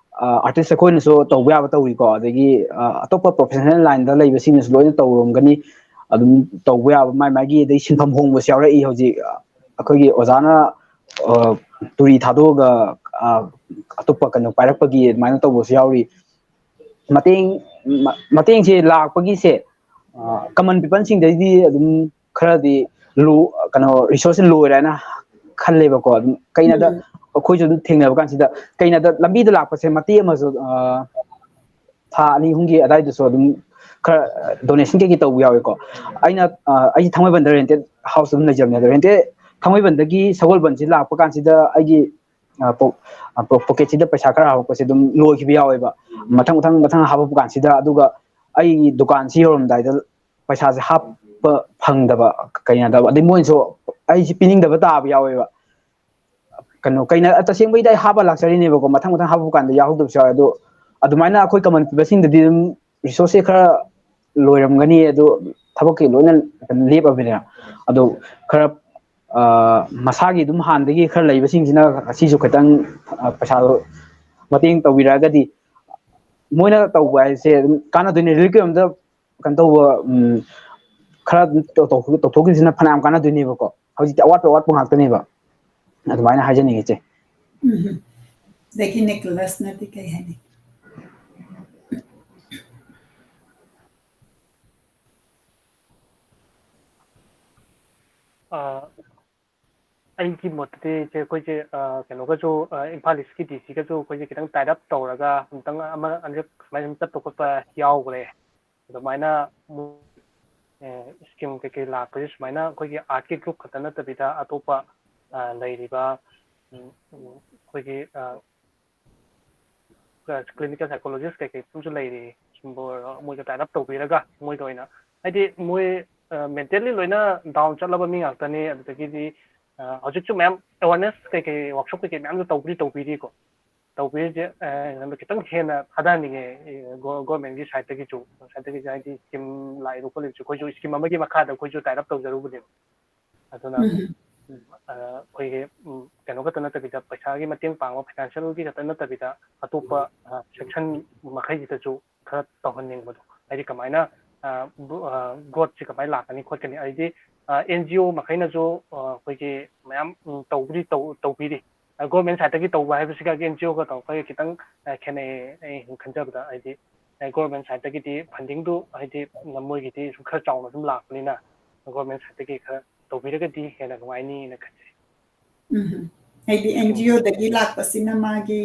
ꯑꯥꯔꯇꯤꯁ ꯑꯩꯈꯣꯏꯅꯁꯨ ꯇꯧꯕ ꯌꯥꯕ ꯇꯧꯔꯤꯀꯣ, ꯑꯗꯒꯤ ꯑꯇꯣꯞꯄ ꯄ꯭ꯔꯣꯐꯦꯁꯅꯦꯜ ꯂꯥꯏꯟꯗ ꯂꯩꯕꯁꯤꯡꯅꯁꯨ ꯂꯣꯏꯅ ꯇꯧꯔꯝꯒꯅꯤ꯫ ꯑꯗꯨꯝ ꯇꯧꯕ ꯌꯥꯕ ꯃꯥꯏ ꯃꯥꯏꯒꯤ, ꯑꯗꯩ ꯁꯤꯟꯐꯝ ꯍꯣꯡꯕꯁꯨ ꯌꯥꯎꯔꯛꯏ ꯍꯧꯖꯤꯛ꯫ ꯑꯩꯈꯣꯏꯒꯤ ꯑꯣꯖꯥꯅ ꯇꯨꯔꯤ ꯊꯥꯗꯣꯛꯑꯒ ꯑꯇꯣꯞꯄ ꯀꯩꯅꯣ ꯄꯥꯏꯔꯛꯄꯒꯤ ꯑꯗꯨꯃꯥꯏꯅ ꯇꯧꯕꯁꯨ ꯌꯥꯎꯔꯤ꯫ ꯃꯇꯦꯡ ꯃꯇꯦꯡꯁꯦ ꯂꯥꯛꯄꯒꯤꯁꯦ ꯀꯃꯟ ꯄꯤꯄꯜꯁꯤꯡꯗꯩꯗꯤ ꯑꯗꯨꯝ ꯈꯔꯗꯤ ꯂꯨ ꯀꯩꯅꯣ ꯔꯤꯁꯣꯔꯁꯁꯦ ꯂꯣꯏꯔꯦ ꯍꯥꯏꯅ ꯈꯜꯂꯦꯕꯀꯣ꯫ ꯑꯗꯨꯝ ꯀꯩꯅꯣꯗ ꯑꯩꯈꯣꯏꯁꯨ ꯑꯗꯨꯝ ꯊꯦꯡꯅꯕ ꯀꯥꯟꯁꯤꯗ, ꯀꯩꯅꯣꯗ ꯂꯝꯕꯤꯗ ꯂꯥꯛꯄꯁꯦ ꯃꯇꯦꯛ ꯑꯃꯁꯨ ꯊꯥ ꯑꯅꯤ ꯑꯍꯨꯝꯒꯤ ꯑꯗꯥꯏꯗꯁꯨ ꯑꯗꯨꯝ ꯈꯔ ꯗꯣꯅꯦꯁꯟ ꯀꯩꯀꯩ ꯇꯧꯕ ꯌꯥꯎꯋꯦꯀꯣ꯫ ꯑꯩꯅ ꯑꯩꯁꯦ ꯊꯥꯡꯃꯩꯕꯟꯗ ꯔꯦꯟꯇꯦꯠ ꯍꯥꯎꯁ ꯑꯗꯨꯝ ꯂꯩꯖꯕꯅꯦ꯫ ꯑꯗꯣ ꯔꯦꯟꯇꯦꯠ ꯊꯥꯡꯃꯩꯕꯟꯗꯒꯤ ꯁꯒꯣꯜꯕꯟꯁꯤ ꯂꯥꯛꯄ ꯀꯥꯟꯁꯤꯗ ꯑꯩꯒꯤ ꯄꯣꯀꯦꯠꯁꯤꯗ ꯄꯩꯁꯥ ꯈꯔ ꯍꯥꯞꯄꯛꯄꯁꯦ ꯑꯗꯨꯝ ꯂꯣꯏꯈꯤꯕ ꯌꯥꯎꯋꯦꯕ꯫ ꯃꯊꯪ ꯃꯊꯪ ꯃꯊꯪ ꯍꯥꯞꯄꯛꯄ ꯀꯥꯟꯁꯤꯗ, ꯑꯗꯨꯒ ꯑꯩꯒꯤ ꯗꯨꯀꯥꯟꯁꯤ ꯌꯧꯔꯝꯗꯥꯏꯗ ꯄꯩꯁꯥꯁꯦ ꯍꯥꯞꯄ ꯐꯪꯗꯕ, ꯀꯩꯅꯣꯗꯕ꯫ ꯑꯗꯩ ꯃꯣꯏꯅꯁꯨ ꯑꯩꯁꯦ ꯄꯤꯅꯤꯡꯗꯕ ꯇꯥꯕ ꯌꯥꯎꯋꯦꯕ꯫ ꯀꯩꯅꯣ ꯀꯩꯅ ꯇꯁꯦꯡꯕꯩꯗꯤ ꯑꯩ ꯍꯥꯞꯄ ꯂꯥꯛꯆꯔꯤꯅꯦꯕꯀꯣ, ꯃꯊꯪ ꯃꯊꯪ ꯍꯥꯞꯄꯛꯄ ꯀꯥꯟꯗ ꯌꯥꯎꯍꯧꯗꯕꯁꯨ ꯌꯥꯎꯋꯦ꯫ ꯑꯗꯣ ꯑꯗꯨꯃꯥꯏꯅ ꯑꯩꯈꯣꯏ ꯀꯃꯟ ꯄꯤꯄꯜꯁꯤꯡꯗꯗꯤ ꯑꯗꯨꯝ ꯔꯤꯁꯣꯔꯁꯁꯦ ꯈꯔ ꯂꯣꯏꯔꯝꯒꯅꯤ, ꯑꯗꯨ ꯊꯕꯛꯀꯤ ꯂꯣꯏꯅ ꯂꯦꯞꯄꯕꯅꯤꯅ꯫ ꯑꯗꯣ ꯈꯔ ꯃꯁꯥꯒꯤ ꯑꯗꯨꯝ ꯍꯥꯟꯅꯗꯒꯤ ꯈꯔ ꯂꯩꯕꯁꯤꯡꯁꯤꯅ ꯑꯁꯤꯁꯨ ꯈꯤꯇꯪ ꯄꯩꯁꯥꯗꯣ ꯃꯇꯦꯡ ꯇꯧꯕꯤꯔꯛꯑꯒꯗꯤ, ꯃꯣꯏꯅ ꯇꯧꯕ ꯍꯥꯏꯁꯦ ꯑꯗꯨꯝ ꯀꯥꯟꯅꯗꯣꯏꯅꯦ꯫ ꯔꯤꯂꯤꯐ ꯀꯦꯝꯞ ꯑꯝꯗ ꯀꯩꯅꯣ ꯇꯧꯕ, ꯎꯝ, ꯈꯔ ꯑꯗꯨꯝ ꯇꯧ-, ꯇꯧ-, ꯇꯧꯊꯣꯛꯈꯤꯕꯁꯤꯅ ꯐꯅꯌꯥꯝ ꯀꯥꯟꯅꯗꯣꯏꯅꯦꯕꯀꯣ꯫ ꯍꯧꯖꯤꯛꯇꯤ ꯑꯋꯥꯠꯄ ꯑꯋꯥꯠꯄ ꯉꯥꯛꯇꯅꯦꯕ꯫ ꯑꯗꯨꯃꯥꯏꯅ ꯍꯥꯏꯖꯅꯤꯡꯉꯤ, ꯏꯆꯦ꯫ ꯎꯝ꯫ ꯑꯗꯒꯤ ꯅꯤꯀꯣꯂꯁꯅꯗꯤ ꯀꯩ ꯍꯥꯏꯅꯤ? ꯑꯩꯒꯤ ꯃꯣꯠꯇꯗꯤ ꯏꯆꯦ, ꯑꯩꯈꯣꯏꯁꯦ ꯀꯩꯅꯣꯒꯁꯨ, ꯏꯝꯐꯥꯜ ꯏꯁꯀꯤ ꯗꯤ ꯁꯤꯒꯁꯨ ꯑꯩꯈꯣꯏꯁꯦ ꯈꯤꯇꯪ ꯇꯥꯏꯠ ꯑꯞ ꯇꯧꯔꯒ ꯑꯃꯨꯛꯇꯪ ꯑꯃ ꯑꯅꯤꯔꯛ ꯁꯨꯃꯥꯏꯅ ꯁꯨꯝ ꯆꯠꯄ ꯈꯣꯠꯄ ꯌꯥꯎꯈ꯭ꯔꯦ꯫ ꯑꯗꯨꯃꯥꯏꯅ ꯏꯁꯀꯤꯝ ꯀꯩꯀꯩ ꯂꯥꯛꯄꯁꯦ ꯁꯨꯃꯥꯏꯅ ꯑꯩꯈꯣꯏꯒꯤ ꯑꯥꯔꯠꯀꯤ ꯒ꯭ꯔꯨꯞ ꯈꯛꯇ ꯅꯠꯇꯕꯤꯗ ꯑꯇꯣꯞꯄ ꯂꯩꯔꯤꯕ ꯑꯩꯈꯣꯏꯒꯤ ꯀ꯭ꯂꯤꯅꯤꯀꯦꯜ ꯁꯥꯏꯀꯣꯂꯣꯖꯤꯁ ꯀꯩꯀꯩ ꯑꯃꯁꯨ ꯂꯩꯔꯤ꯫ ꯁꯨꯝꯕ ꯃꯣꯏꯒ ꯇꯥꯏꯠ ꯑꯞ ꯇꯧꯕꯤꯔꯒ ꯃꯣꯏꯗ ꯑꯣꯏꯅ, ꯍꯥꯏꯗꯤ ꯃꯣꯏ ꯃꯦꯟꯇꯦꯜꯂꯤ ꯂꯣꯏꯅ ꯗꯥꯎꯟ ꯆꯠꯂꯕ ꯃꯤ ꯉꯥꯛꯇꯅꯤ꯫ ꯑꯗꯨꯗꯒꯤꯗꯤ ꯍꯧꯖꯤꯛꯁꯨ ꯃꯌꯥꯝ ꯑꯦꯋꯥꯔꯅꯦꯁ ꯀꯩꯀꯩ ꯋꯥꯔꯛꯁꯣꯞ ꯀꯩꯀꯩ ꯃꯌꯥꯝꯁꯨ ꯇꯧꯕꯗꯤ ꯇꯧꯕꯤꯔꯤꯀꯣ꯫ ꯇꯧꯕꯤꯔꯤꯁꯦ ꯈꯤꯇꯪ ꯍꯦꯟꯅ ꯊꯥꯗꯍꯟꯅꯤꯡꯉꯦ ꯒꯣꯔꯃꯦꯟꯒꯤ ꯁꯥꯏꯠꯇꯒꯤꯁꯨ, ꯁꯥꯏꯠꯇꯒꯤꯁꯨ ꯍꯥꯏꯗꯤ ꯏꯁꯀꯤꯝ ꯂꯥꯛꯏꯕ ꯈꯣꯠꯂꯤꯕꯁꯨ ꯑꯩꯈꯣꯏꯁꯨ ꯏꯁꯀꯤꯝ ꯑꯃꯒꯤ ꯃꯈꯥꯗ ꯑꯩꯈꯣꯏꯁꯨ ꯇꯥꯏꯠ ꯑꯞ ꯇꯧꯖꯔꯨꯕꯅꯦꯕ꯫ ꯑꯗꯨꯅ ꯑꯩꯈꯣꯏꯒꯤ ꯀꯩꯅꯣ ꯈꯛꯇ ꯅꯠꯇꯕꯤꯗ ꯄꯩꯁꯥꯒꯤ ꯃꯇꯦꯡ ꯄꯥꯡꯕ, ꯐꯥꯏꯅꯥꯟꯁꯤꯌꯦꯜꯒꯤ ꯈꯛꯇ ꯅꯠꯇꯕꯤꯗ ꯑꯇꯣꯞꯄ ꯁꯦꯛꯁꯟ ꯃꯈꯩꯁꯤꯗꯁꯨ ꯈꯔ ꯇꯧꯍꯟꯅꯤꯡꯕꯗꯣ, ꯍꯥꯏꯗꯤ ꯀꯃꯥꯏꯅ ꯒ꯭ꯔꯣꯠꯁꯤ ꯀꯃꯥꯏꯅ ꯂꯥꯛꯀꯅꯤ ꯈꯣꯠꯀꯅꯤ, ꯍꯥꯏꯗꯤ ꯑꯦꯟ ꯖꯤ ꯑꯣ ꯃꯈꯩꯅꯁꯨ ꯑꯩꯈꯣꯏꯒꯤ ꯃꯌꯥꯝ ꯇꯧꯕꯗꯤ ꯇꯧꯕꯤꯔꯤ꯫ ꯒꯣꯔꯃꯦꯟ ꯁꯥꯏꯠꯇꯒꯤ ꯇꯧꯕ ꯍꯥꯏꯕꯁꯤꯒ ꯑꯦꯟ ꯖꯤ ꯑꯣꯒ ꯇꯧꯔꯛꯄꯒ ꯈꯤꯇꯪ ꯈꯦꯠꯅꯩ ꯑꯩ ꯈꯟꯖꯕꯗ꯫ ꯍꯥꯏꯗꯤ ꯒꯣꯔꯃꯦꯟ ꯁꯥꯏꯠꯇꯒꯤꯗꯤ ꯐꯟꯗꯤꯡꯗꯨ ꯍꯥꯏꯗꯤ ꯃꯣꯏꯒꯤꯗꯤ ꯁꯨꯝ ꯈꯔ ꯆꯥꯎꯅ ꯑꯗꯨꯝ ꯂꯥꯛꯄꯅꯤꯅ ꯒꯣꯔꯃꯦꯟ ꯁꯥꯏꯠꯇꯒꯤ ꯈꯔ ꯇꯧꯕꯤꯔꯒꯗꯤ ꯍꯦꯟꯅ ꯅꯨꯡꯉꯥꯏꯅꯤꯅ ꯈꯟꯖꯩ꯫ ꯎꯝ, ꯍꯥꯏꯗꯤ ꯑꯦꯟ ꯖꯤ ꯑꯣꯗꯒꯤ ꯂꯥꯛꯄꯁꯤꯅ ꯃꯥꯒꯤ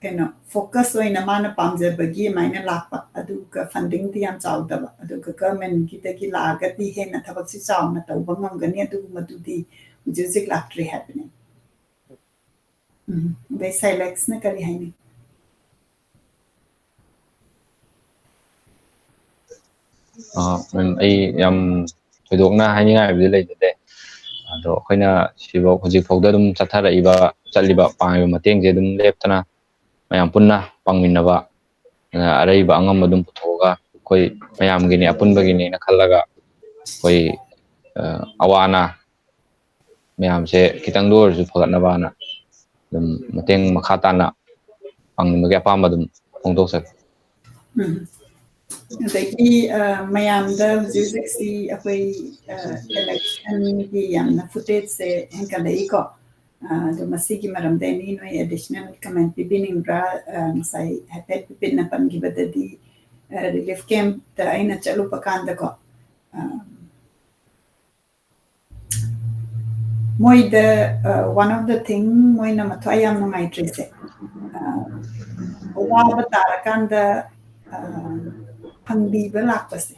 ꯀꯩꯅꯣ ꯐꯣꯀꯁ ꯑꯣꯏꯅ ꯃꯥꯅ ꯄꯥꯝꯖꯕꯒꯤ ꯑꯗꯨꯃꯥꯏꯅ ꯂꯥꯛꯄ, ꯑꯗꯨꯒ ꯐꯟꯗꯤꯡꯗꯤ ꯌꯥꯝ ꯆꯥꯎꯗꯕ, ꯑꯗꯨꯒ ꯒꯚꯔꯟꯃꯦꯟꯒꯤꯗꯒꯤ ꯂꯥꯛꯑꯒꯗꯤ ꯍꯦꯟꯅ ꯊꯕꯛꯁꯤ ꯆꯥꯎꯅ ꯇꯧꯕ ꯉꯝꯒꯅꯤ, ꯑꯗꯨꯒꯨꯝꯕꯗꯨꯗꯤ ꯍꯧꯖꯤꯛ ꯍꯧꯖꯤꯛ ꯂꯥꯛꯇ꯭ꯔꯤ ꯍꯥꯏꯕꯅꯤ꯫ ꯎꯝ, ꯑꯗꯩ ꯁꯥꯏꯂꯦꯛꯁꯅ ꯀꯔꯤ ꯍꯥꯏꯅꯤ? ꯑ, ꯎꯝ, ꯑꯩ ꯌꯥꯝ ꯊꯣꯏꯗꯣꯛꯅ ꯍꯥꯏꯅꯤꯡꯉꯥꯏ ꯍꯥꯏꯕꯗꯤ ꯂꯩꯖꯗꯦ꯫ ꯑꯗꯣ ꯑꯩꯈꯣꯏꯅ ꯁꯤꯐꯥꯎ, ꯍꯧꯖꯤꯛ ꯐꯥꯎꯗ ꯑꯗꯨꯝ ꯆꯠꯊꯔꯛꯏꯕ, ꯆꯠꯂꯤꯕ, ꯄꯥꯡꯉꯤꯕ ꯃꯇꯦꯡꯁꯦ ꯑꯗꯨꯝ ꯂꯦꯞꯇꯅ ꯃꯌꯥꯝ ꯄꯨꯟꯅ ꯄꯥꯡꯃꯤꯟꯅꯕ, ꯑ, ꯑꯔꯩꯕ ꯑꯉꯝꯕ ꯑꯗꯨꯝ ꯄꯨꯊꯣꯛꯑꯒ ꯑꯩꯈꯣꯏ ꯃꯌꯥꯝꯒꯤꯅꯤ, ꯑꯄꯨꯟꯕꯒꯤꯅꯦꯅ ꯈꯜꯂꯒ ꯑꯩꯈꯣꯏ, ꯑ, ꯑꯋꯥ ꯑꯅꯥ ꯃꯌꯥꯝꯁꯦ ꯈꯤꯇꯪꯗ ꯑꯣꯏꯔꯁꯨ ꯐꯒꯠꯅꯕꯅ ꯑꯗꯨꯝ ꯃꯇꯦꯡ ꯃꯈꯥ ꯇꯥꯅ ꯄꯥꯡꯅꯤꯡꯕꯒꯤ ꯑꯄꯥꯝꯕ ꯑꯗꯨꯝ ꯐꯣꯡꯗꯣꯛꯆꯒꯦ꯫ ꯎꯝ꯫ ꯑꯗꯒꯤ, ꯑ, ꯃꯌꯥꯝꯗ ꯍꯧꯖꯤꯛ ꯍꯧꯖꯤꯛꯁꯤ ꯑꯩꯈꯣꯏ, ꯑ, ꯏꯂꯦꯛꯁꯟꯒꯤ ꯌꯥꯝꯅ ꯐꯨꯇꯦꯖꯁꯦ ꯍꯦꯟꯒꯠꯂꯛꯏꯀꯣ꯫ ꯑ, ꯑꯗꯣ ꯃꯁꯤꯒꯤ ꯃꯔꯝꯗ ꯑꯦꯅꯤ ꯅꯣꯏ ꯑꯦꯗꯤꯁꯅꯦꯜ ꯀꯃꯦꯟ ꯄꯤꯕꯤꯅꯤꯡꯕ꯭ꯔꯥ? ꯑ, ꯉꯁꯥꯏ ꯍꯥꯏꯐꯦꯠ ꯄꯤꯄꯤꯟꯅ ꯄꯟꯈꯤꯕꯗꯗꯤ, ꯑ, ꯔꯤꯂꯤꯐ ꯀꯦꯝꯞꯇ ꯑꯩꯅ ꯆꯠꯂꯨꯕ ꯀꯥꯟꯗꯀꯣ, ꯑ, ꯃꯣꯏꯗ, ꯑ, one of the thing ꯃꯣꯏꯅ ꯃꯊ꯭ꯋꯥꯏ ꯌꯥꯝ ꯅꯨꯡꯉꯥꯏꯇ꯭ꯔꯤꯁꯦ, ꯑ, ꯑꯋꯥꯕ ꯇꯥꯔꯀꯥꯟꯗ, ꯑ, ꯍꯪꯕꯤꯕ ꯂꯥꯛꯄꯁꯦ꯫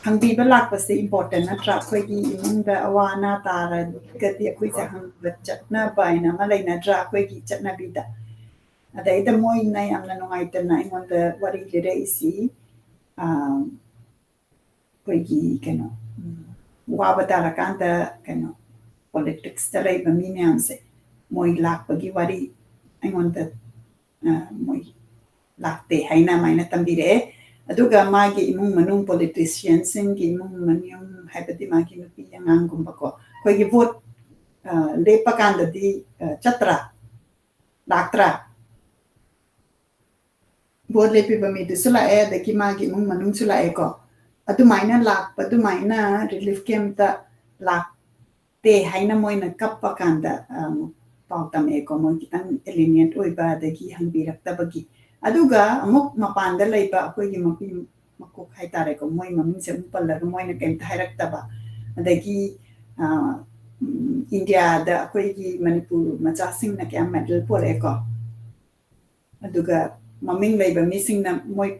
ꯍꯪꯕꯤꯕ ꯂꯥꯛꯄꯁꯦ important ꯅꯠꯇ꯭ꯔꯥ? ꯑꯩꯈꯣꯏꯒꯤ ꯏꯃꯨꯡꯗ ꯑꯋꯥ ꯑꯅꯥ ꯇꯥꯔꯒꯗꯤ ꯑꯩꯈꯣꯏꯁꯦ ꯍꯪꯕ ꯆꯠꯅꯕ ꯍꯥꯏꯅ ꯑꯃ ꯂꯩꯅꯗ꯭ꯔꯥ ꯑꯩꯈꯣꯏꯒꯤ ꯆꯠꯅꯕꯤꯗ? ꯑꯗꯩꯗ ꯃꯣꯏꯅ ꯌꯥꯝꯅ ꯅꯨꯡꯉꯥꯏꯇꯅ ꯑꯩꯉꯣꯟꯗ ꯋꯥꯔꯤ ꯂꯤꯔꯛꯏꯁꯤ, ꯑ, ꯑꯩꯈꯣꯏꯒꯤ ꯀꯩꯅꯣ, ꯎꯝ, ꯋꯥꯕ ꯇꯥꯔꯀꯥꯟꯗ ꯀꯩꯅꯣ, politics ꯇ ꯂꯩꯕ ꯃꯤ ꯃꯌꯥꯝꯁꯦ ꯃꯣꯏ ꯂꯥꯛꯄꯒꯤ ꯋꯥꯔꯤ ꯑꯩꯉꯣꯟꯗ, ꯑ, ꯃꯣꯏ ꯂꯥꯛꯇꯦ ꯍꯥꯏꯅ ꯑꯗꯨꯃꯥꯏꯅ ꯇꯝꯕꯤꯔꯛꯑꯦ꯫ ꯑꯗꯨꯒ ꯃꯥꯒꯤ ꯏꯃꯨꯡ ꯃꯅꯨꯡ, politician ꯁꯤꯡꯒꯤ ꯏꯃꯨꯡ ꯃꯅꯨꯡ ꯍꯥꯏꯕꯗꯤ ꯃꯥꯒꯤ ꯅꯨꯄꯤ ꯑꯉꯥꯡꯒꯨꯝꯕꯀꯣ, ꯑꯩꯈꯣꯏꯒꯤ vote, ꯑ, ꯂꯦꯞꯄ ꯀꯥꯟꯗꯗꯤ, ꯑ, ꯆꯠꯇ꯭ꯔꯥ? ꯂꯥꯛꯇ꯭ꯔꯥ? Vote ꯂꯦꯞꯄꯤꯕ ꯃꯤꯗꯨꯁꯨ ꯂꯥꯛꯑꯦ, ꯑꯗꯒꯤ ꯃꯥꯒꯤ ꯏꯃꯨꯡ ꯃꯅꯨꯡꯁꯨ ꯂꯥꯛꯑꯦꯀꯣ꯫ ꯑꯗꯨꯃꯥꯏꯅ ꯂꯥꯛꯄ, ꯑꯗꯨꯃꯥꯏꯅ relief camp ꯇ ꯂꯥꯛꯇꯦ ꯍꯥꯏꯅ ꯃꯣꯏꯅ ꯀꯞꯄ ꯀꯥꯟꯗ, ꯑ, ꯄꯥꯎ ꯇꯝꯃꯛꯑꯦꯀꯣ, ꯃꯣꯏ ꯈꯤꯇꯪ alienate ꯑꯣꯏꯕ ꯑꯗꯒꯤ ꯍꯪꯕꯤꯔꯛꯇꯕꯒꯤ꯫ ꯑꯗꯨꯒ ꯑꯃꯨꯛ ꯃꯄꯥꯟꯗ ꯂꯩꯕ ꯑꯩꯈꯣꯏꯒꯤ ꯃꯄꯤ ꯃꯀꯣꯛ ꯍꯥꯏꯇꯥꯔꯦꯀꯣ, ꯃꯣꯏ ꯃꯃꯤꯡꯁꯦ ꯑꯃꯨꯛ ꯄꯜꯂꯒ ꯃꯣꯏꯅ ꯀꯩꯝꯇ ꯍꯥꯏꯔꯛꯇꯕ꯫ ꯑꯗꯒꯤ, ꯑ, ꯎꯝ, ꯏꯟꯗꯤꯌꯥꯗ ꯑꯩꯈꯣꯏꯒꯤ ꯃꯅꯤꯄꯨꯔ ꯃꯆꯥꯁꯤꯡꯅ ꯀꯌꯥꯝ medal ꯄꯨꯔꯛꯑꯦꯀꯣ, ꯑꯗꯨꯒ ꯃꯃꯤꯡ ꯂꯩꯕ ꯃꯤꯁꯤꯡꯅ ꯃꯣꯏ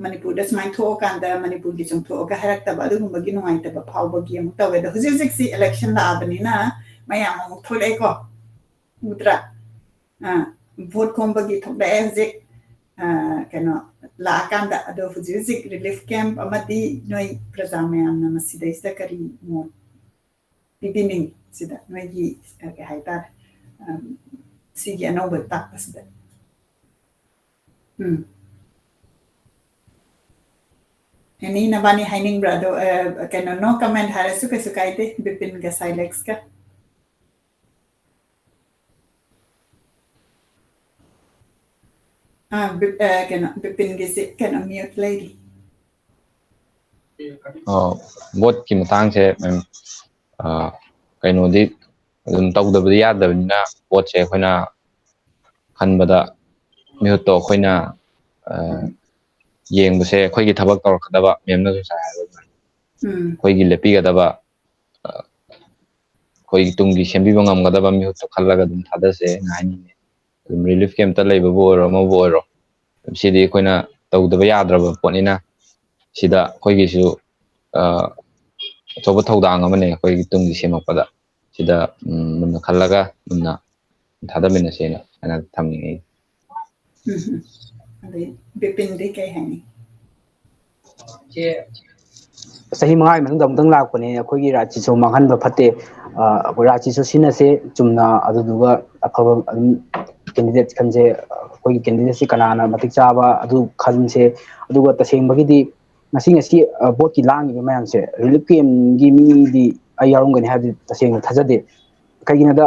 ꯃꯅꯤꯄꯨꯔꯗ ꯁꯨꯃꯥꯏꯅ ꯊꯣꯛꯑꯀꯥꯟꯗ ꯃꯅꯤꯄꯨꯔꯒꯤ ꯆꯨꯝꯊꯣꯛꯑꯒ ꯍꯥꯏꯔꯛꯇꯕ, ꯑꯗꯨꯒꯨꯝꯕꯒꯤ ꯅꯨꯡꯉꯥꯏꯇꯕ ꯐꯥꯎꯕꯒꯤ ꯑꯃꯨꯛ ꯇꯧꯋꯦ꯫ ꯑꯗꯣ ꯍꯧꯖꯤꯛ ꯍꯧꯖꯤꯛꯁꯤ election ꯂꯥꯛꯑꯕꯅꯤꯅ ꯃꯌꯥꯝ ꯑꯃꯨꯛ ꯊꯣꯛꯂꯛꯑꯦꯀꯣ, ꯎꯗ꯭ꯔꯥ? ꯑ, vote ꯈꯣꯝꯕꯒꯤ ꯊꯣꯛꯂꯛꯑꯦ ꯍꯧꯖꯤꯛ, ꯑ, ꯀꯩꯅꯣ, ꯂꯥꯛꯑꯀꯥꯟꯗ꯫ ꯑꯗꯣ ꯍꯧꯖꯤꯛ ꯍꯧꯖꯤꯛ relief camp ꯑꯃꯗꯤ ꯅꯣꯏ ꯄ꯭ꯔꯖꯥ ꯃꯌꯥꯝꯅ ꯃꯁꯤꯗꯩꯁꯤꯗ ꯀꯔꯤ ꯃꯣꯠ ꯄꯤꯕꯤꯅꯤꯡꯉꯤ? ꯁꯤꯗ ꯅꯣꯏꯒꯤ, ꯑ, ꯀꯩ ꯍꯥꯏꯇꯥꯔꯦ, ꯑꯝ, ꯁꯤꯒꯤ ꯑꯅꯧꯕ ꯇꯥꯛꯄꯁꯤꯗ꯫ ꯎꯝ꯫ ꯑꯦꯅꯤ, ꯅꯕꯥꯅꯤ ꯍꯥꯏꯅꯤꯡꯕ꯭ꯔꯥ? ꯑꯗꯣ, ꯑ, ꯀꯩꯅꯣ, no comment ꯍꯥꯏꯔꯁꯨ ꯀꯩꯁꯨ ꯀꯥꯏꯗꯦ, ꯕꯤꯄꯤꯟꯒ ꯁꯥꯏꯂꯦꯛꯁꯀ꯫ ꯑ, ꯕꯤꯞ-, ꯑ, ꯀꯩꯅꯣ, ꯕꯤꯄꯤꯟꯒꯤꯁꯤ ꯀꯩꯅꯣ, mute ꯂꯩꯔꯤ꯫ ꯑ, vote ꯀꯤ ꯃꯇꯥꯡꯁꯦ, ꯃꯦꯝ, ꯑ, ꯀꯩꯅꯣꯗꯤ ꯑꯗꯨꯝ ꯇꯧꯗꯕꯗꯤ ꯌꯥꯗꯕꯅꯤꯅ, vote ꯁꯦ ꯑꯩꯈꯣꯏꯅ ꯈꯟꯕꯗ ꯃꯤꯍꯨꯠꯇꯣ ꯑꯩꯈꯣꯏꯅ, ꯑ, ꯌꯦꯡꯕꯁꯦ ꯑꯩꯈꯣꯏꯒꯤ ꯊꯕꯛ ꯇꯧꯔꯛꯀꯗꯕ, ꯃꯦꯝꯅꯁꯨ ꯉꯁꯥꯏ ꯍꯥꯏꯕ ꯑꯗꯨꯃꯥꯏꯅ ꯎꯝ꯫ ꯑꯩꯈꯣꯏꯒꯤ ꯂꯦꯞꯄꯤꯒꯗꯕ, ꯑ, ꯑꯩꯈꯣꯏꯒꯤ ꯇꯨꯡꯒꯤ ꯁꯦꯝꯕꯤꯕ ꯉꯝꯒꯗꯕ ꯃꯤꯍꯨꯠꯇꯣ ꯈꯜꯂꯒ ꯑꯗꯨꯝ ꯊꯥꯗꯁꯦꯅ ꯍꯥꯏꯅꯤꯡꯉꯦ꯫ ꯑꯗꯨꯝ relief camp ꯇ ꯂꯩꯕꯕꯨ ꯑꯣꯏꯔꯣ, ꯑꯃꯕꯨ ꯑꯣꯏꯔꯣ, ꯁꯤꯗꯤ ꯑꯩꯈꯣꯏꯅ ꯇꯧꯗꯕ ꯌꯥꯗ꯭ꯔꯕ ꯄꯣꯠꯅꯤꯅ, ꯁꯤꯗ ꯑꯩꯈꯣꯏꯒꯤꯁꯨ ꯑ, ꯑꯆꯧꯕ ꯊꯧꯗꯥꯡ ꯑꯃꯅꯦ ꯑꯩꯈꯣꯏꯒꯤ ꯇꯨꯡꯒꯤ ꯁꯦꯝꯃꯛꯄꯗ꯫ ꯁꯤꯗ ꯎꯝ, ꯃꯨꯟꯅ ꯈꯜꯂꯒ ꯃꯨꯟꯅ ꯊꯥꯗꯃꯤꯟꯅꯁꯦꯅ ꯍꯥꯏꯅ ꯊꯝꯅꯤꯡꯉꯤ꯫ ꯎꯝ꯫ ꯑꯗꯩ ꯕꯤꯄꯤꯟꯗꯤ ꯀꯩ ꯍꯥꯏꯅꯤ? ꯆꯍꯤ ꯃꯉꯥꯒꯤ ꯃꯅꯨꯡꯗ ꯑꯃꯨꯛꯇꯪ ꯂꯥꯛꯄꯅꯦ꯫ ꯑꯩꯈꯣꯏꯒꯤ ꯔꯥꯖꯁꯤꯁꯨ ꯃꯥꯡꯍꯟꯕ ꯐꯠꯇꯦ꯫ ꯑ, ꯑꯩꯈꯣꯏ ꯔꯥꯖꯁꯤꯁꯨ ꯁꯤꯟꯅꯁꯦ ꯆꯨꯝꯅ, ꯑꯗꯨꯗꯨꯒ ꯑꯐꯕ ꯑꯗꯨꯝ candidate ꯈꯟꯁꯦ꯫ ꯑꯩꯈꯣꯏꯒꯤ candidate ꯁꯤ ꯀꯅꯥꯅ ꯃꯇꯤꯛ ꯆꯥꯕ ꯑꯗꯨ ꯈꯟꯁꯦ꯫ ꯑꯗꯨꯒ ꯇꯁꯦꯡꯕꯒꯤꯗꯤ ꯉꯁꯤ ꯉꯁꯤ ꯑ, vote ꯀꯤ ꯂꯥꯡꯉꯤꯕ ꯃꯌꯥꯝꯁꯦ relief camp ꯀꯤ ꯃꯤꯗꯤ ꯑꯩ ꯌꯥꯎꯔꯝꯒꯅꯤ ꯍꯥꯏꯕꯗꯤ ꯇꯁꯦꯡꯅ ꯊꯥꯖꯗꯦ꯫ ꯀꯩꯒꯤꯅꯣꯗ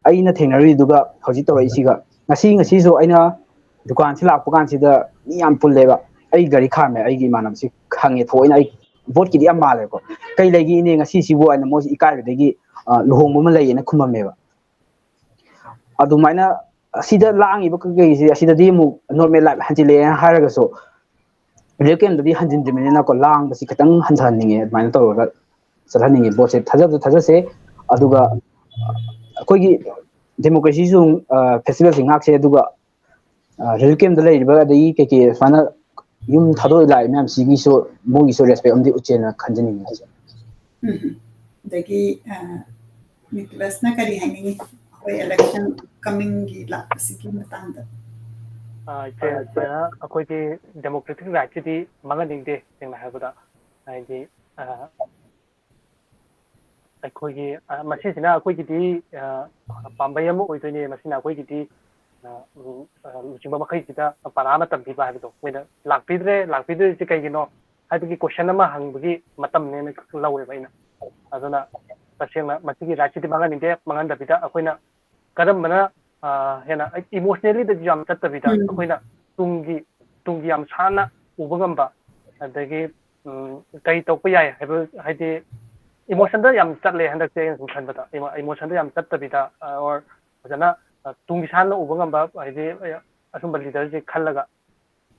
ꯑꯩꯅ ꯊꯦꯡꯅꯔꯨꯔꯤꯗꯨꯒ ꯍꯧꯖꯤꯛ ꯇꯧꯔꯛꯏꯁꯤꯒ, ꯉꯁꯤ ꯉꯁꯤꯁꯨ ꯑꯩꯅ ꯗꯨꯀꯥꯟꯁꯤ ꯂꯥꯛꯄ ꯀꯥꯟꯁꯤꯗ ꯃꯤ ꯌꯥꯝ ꯄꯨꯜꯂꯦꯕ꯫ ꯑꯩ ꯒꯥꯔꯤ ꯈꯥꯝꯃꯦ, ꯑꯩꯒꯤ ꯏꯃꯥꯟꯅꯕꯁꯤ ꯍꯪꯉꯦ ꯊꯑꯣꯏꯅ, "ꯑꯩ vote ꯀꯤꯗꯤ ꯌꯥꯝ ꯃꯥꯜꯂꯦꯀꯣ, ꯀꯩ ꯂꯩꯒꯦ ꯏꯅꯦ ꯉꯁꯤꯁꯤꯕꯨ?" ꯍꯥꯏꯅ ꯃꯣꯏꯁꯤ ꯏꯀꯥꯏꯕꯗꯒꯤ ꯑ, ꯂꯨꯍꯣꯡꯕ ꯑꯃ ꯂꯩꯌꯦꯅ ꯈꯨꯝꯃꯝꯃꯦꯕ꯫ ꯑꯗꯨꯃꯥꯏꯅ ꯑꯁꯤꯗ ꯂꯥꯡꯉꯤꯕ ꯀꯩꯀꯩꯁꯦ ꯑꯁꯤꯗꯗꯤ ꯑꯃꯨꯛ normal life ꯍꯟꯖꯤꯜꯂꯛꯑꯦ ꯍꯥꯏꯔꯒꯁꯨ, relief camp ꯇꯗꯤ ꯍꯟꯖꯤꯟꯗ꯭ꯔꯤꯕꯅꯤꯅꯀꯣ, ꯂꯥꯡꯕꯁꯤ ꯈꯤꯇꯪ ꯍꯟꯊꯍꯟꯅꯤꯡꯉꯦ꯫ ꯑꯗꯨꯃꯥꯏꯅ ꯇꯧꯔꯒ ꯆꯠꯍꯟꯅꯤꯡꯉꯦ vote ꯁꯦ꯫ ꯊꯥꯖꯕꯁꯨ ꯊꯥꯖꯁꯦ, ꯑꯗꯨꯒ ꯑꯩꯈꯣꯏꯒꯤ democracy ꯁꯨ, ꯑ, festival ꯁꯤ ꯉꯥꯛꯁꯦ, ꯑꯗꯨꯒ ꯑ, relief camp ꯇ ꯂꯩꯔꯤꯕ ꯑꯗꯒꯤ ꯀꯩꯀꯩ ꯁꯨꯃꯥꯏꯅ ꯌꯨꯝ ꯊꯥꯗꯣꯛꯑ ꯂꯥꯛꯏ ꯃꯌꯥꯝꯁꯤꯒꯤꯁꯨ ꯃꯣꯏꯒꯤꯁꯨ respect ꯑꯃꯗꯤ ꯎꯠꯁꯦꯅ ꯈꯟꯖꯅꯤꯡꯉꯤ ꯑꯩꯁꯨ꯫ ꯎꯝ꯫ ꯑꯗꯒꯤ ꯑ, ꯅꯤꯀꯣꯂꯁꯅ ꯀꯔꯤ ꯍꯥꯏꯅꯤꯡꯉꯤ ꯑꯩꯈꯣꯏ election coming ꯒꯤ ꯂꯥꯛꯄꯁꯤꯒꯤ ꯃꯇꯥꯡꯗ? ꯑ, ꯏꯆꯦ, ꯁꯨꯃꯥꯏꯅ ꯑꯩꯈꯣꯏꯒꯤ democratic right ꯁꯤꯗꯤ ꯃꯥꯡꯍꯟꯅꯤꯡꯗꯦ꯫ ꯁꯦꯡꯅ ꯍꯥꯏꯔꯕꯗ, ꯍꯥꯏꯗꯤ ꯑ, ꯑꯩꯈꯣꯏꯒꯤ ꯑ, ꯃꯁꯤꯁꯤꯅ ꯑꯩꯈꯣꯏꯒꯤꯗꯤ ꯑ, ꯄꯥꯝꯕꯩ ꯑꯃ ꯑꯣꯏꯗꯣꯏꯅꯦ꯫ ꯃꯁꯤꯅ ꯑꯩꯈꯣꯏꯒꯤꯗꯤ ꯑ, ꯎꯝ, ꯑ, ꯂꯨꯆꯤꯡꯕ ꯃꯈꯩꯁꯤꯗ ꯄꯔꯥ ꯑꯃ ꯇꯝꯕꯤꯕ ꯍꯥꯏꯕꯗꯣ, ꯃꯣꯏꯅ ꯂꯥꯛꯄꯤꯗ꯭ꯔꯦ, ꯂꯥꯛꯄꯤꯗ꯭ꯔꯤꯁꯦ ꯀꯩꯒꯤꯅꯣ ꯍꯥꯏꯕꯒꯤ question ꯑꯃ ꯍꯪꯕꯒꯤ ꯃꯇꯝꯅꯦꯅ ꯂꯧꯋꯦꯕ ꯑꯩꯅ꯫ ꯑꯗꯨꯅ ꯇꯁꯦꯡꯅ ꯃꯁꯤꯒꯤ right ꯁꯤꯗꯤ ꯃꯥꯡꯍꯟꯅꯤꯡꯗꯦ꯫ ꯃꯥꯡꯍꯟꯗꯕꯤꯗ ꯑꯩꯈꯣꯏꯅ ꯀꯔꯝꯕꯅ ꯑ, ꯍꯦꯟꯅ emotionally ꯗꯁꯨ ꯌꯥꯝ ꯆꯠꯇꯕꯤꯗ, ꯎꯝ꯫ ꯑꯩꯈꯣꯏꯅ ꯇꯨꯡꯒꯤ ꯇꯨꯡꯒꯤ ꯌꯥꯝ ꯁꯥꯟꯅ ꯎꯕ ꯉꯝꯕ, ꯑꯗꯒꯤ ꯎꯝ, ꯀꯔꯤ ꯇꯧꯕ ꯌꯥꯏ ꯍꯥꯏꯕ, ꯍꯥꯏꯗꯤ emotion ꯗ ꯌꯥꯝ ꯆꯠꯂꯦ ꯍꯟꯗꯛꯁꯦ꯫ ꯑꯩꯅ ꯁꯨꯝ ꯈꯟꯕꯗ ꯏꯃꯣ-, emotion ꯗ ꯌꯥꯝ ꯆꯠꯇꯕꯤꯗ, ꯑ, or ꯐꯖꯅ ꯑ, ꯇꯨꯡꯒꯤ ꯁꯥꯟꯅ ꯎꯕ ꯉꯝꯕ, ꯍꯥꯏꯗꯤ ꯑ, ꯑꯁꯨꯝꯕ leader ꯁꯦ ꯈꯜꯂꯒ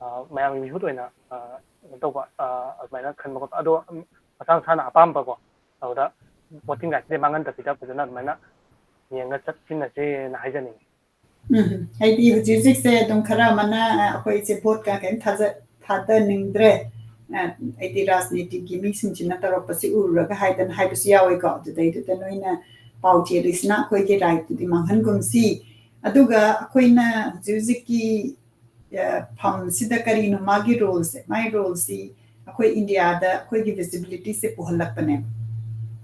ꯑ, ꯃꯌꯥꯝꯒꯤ ꯃꯤꯍꯨꯠ ꯑꯣꯏꯅ ꯑ, ꯀꯩꯅꯣ ꯇꯧꯕ, ꯑ, ꯑꯗꯨꯃꯥꯏꯅ ꯈꯟꯕ ꯈꯣꯠꯄ꯫ ꯑꯗꯣ ꯎꯝ, ꯃꯁꯥ ꯃꯁꯥꯅ ꯑꯄꯥꯝꯕꯀꯣ, ꯑꯗꯨꯗ voting right ꯁꯦ ꯃꯥꯡꯍꯟꯗꯕꯤꯗ ꯐꯖꯅ ꯑꯗꯨꯃꯥꯏꯅ ꯌꯦꯡꯉ ꯆꯠꯃꯤꯟꯅꯁꯦꯅ ꯍꯥꯏꯖꯅꯤꯡꯉꯤ꯫ ꯎꯝ, ꯍꯥꯏꯗꯤ ꯍꯧꯖꯤꯛ ꯍꯧꯖꯤꯛꯁꯦ ꯑꯗꯨꯝ ꯈꯔ ꯑꯃꯅ, ꯑ, ꯑꯩꯈꯣꯏꯁꯦ vote ꯀ ꯀꯩꯝ ꯊꯥꯖ-, ꯊꯥꯗꯅꯤꯡꯗ꯭ꯔꯦ, ꯑ, ꯑꯩꯗꯤ ꯔꯥꯖꯅꯤꯇꯤꯒꯤ ꯃꯤꯁꯤꯡꯁꯤꯅ ꯇꯧꯔꯛꯄꯁꯤ ꯎꯔꯨꯔꯒ ꯍꯥꯏꯗꯅ ꯍꯥꯏꯕꯁꯨ ꯌꯥꯎꯋꯦꯀꯣ꯫ ꯑꯗꯨꯗꯩꯗꯨꯗ ꯅꯣꯏꯅ ꯄꯥꯎ ꯆꯦꯜꯂꯤꯁꯤꯅ ꯑꯩꯈꯣꯏꯒꯤ right ꯇꯨꯗꯤ ꯃꯥꯡꯍꯟꯒꯨꯝꯁꯤ꯫ ꯑꯗꯨꯒ ꯑꯩꯈꯣꯏꯅ ꯍꯧꯖꯤꯛ ꯍꯧꯖꯤꯛꯀꯤ, ꯑ, ꯐꯝꯁꯤꯗ ꯀꯔꯤꯅꯣ ꯃꯥꯒꯤ role ꯁꯦ? ꯃꯥꯒꯤ role ꯁꯤ ꯑꯩꯈꯣꯏ ꯏꯟꯗꯤꯌꯥꯗ ꯑꯩꯈꯣꯏꯒꯤ visibility ꯁꯦ ꯄꯨꯍꯜꯂꯛꯄꯅꯦ꯫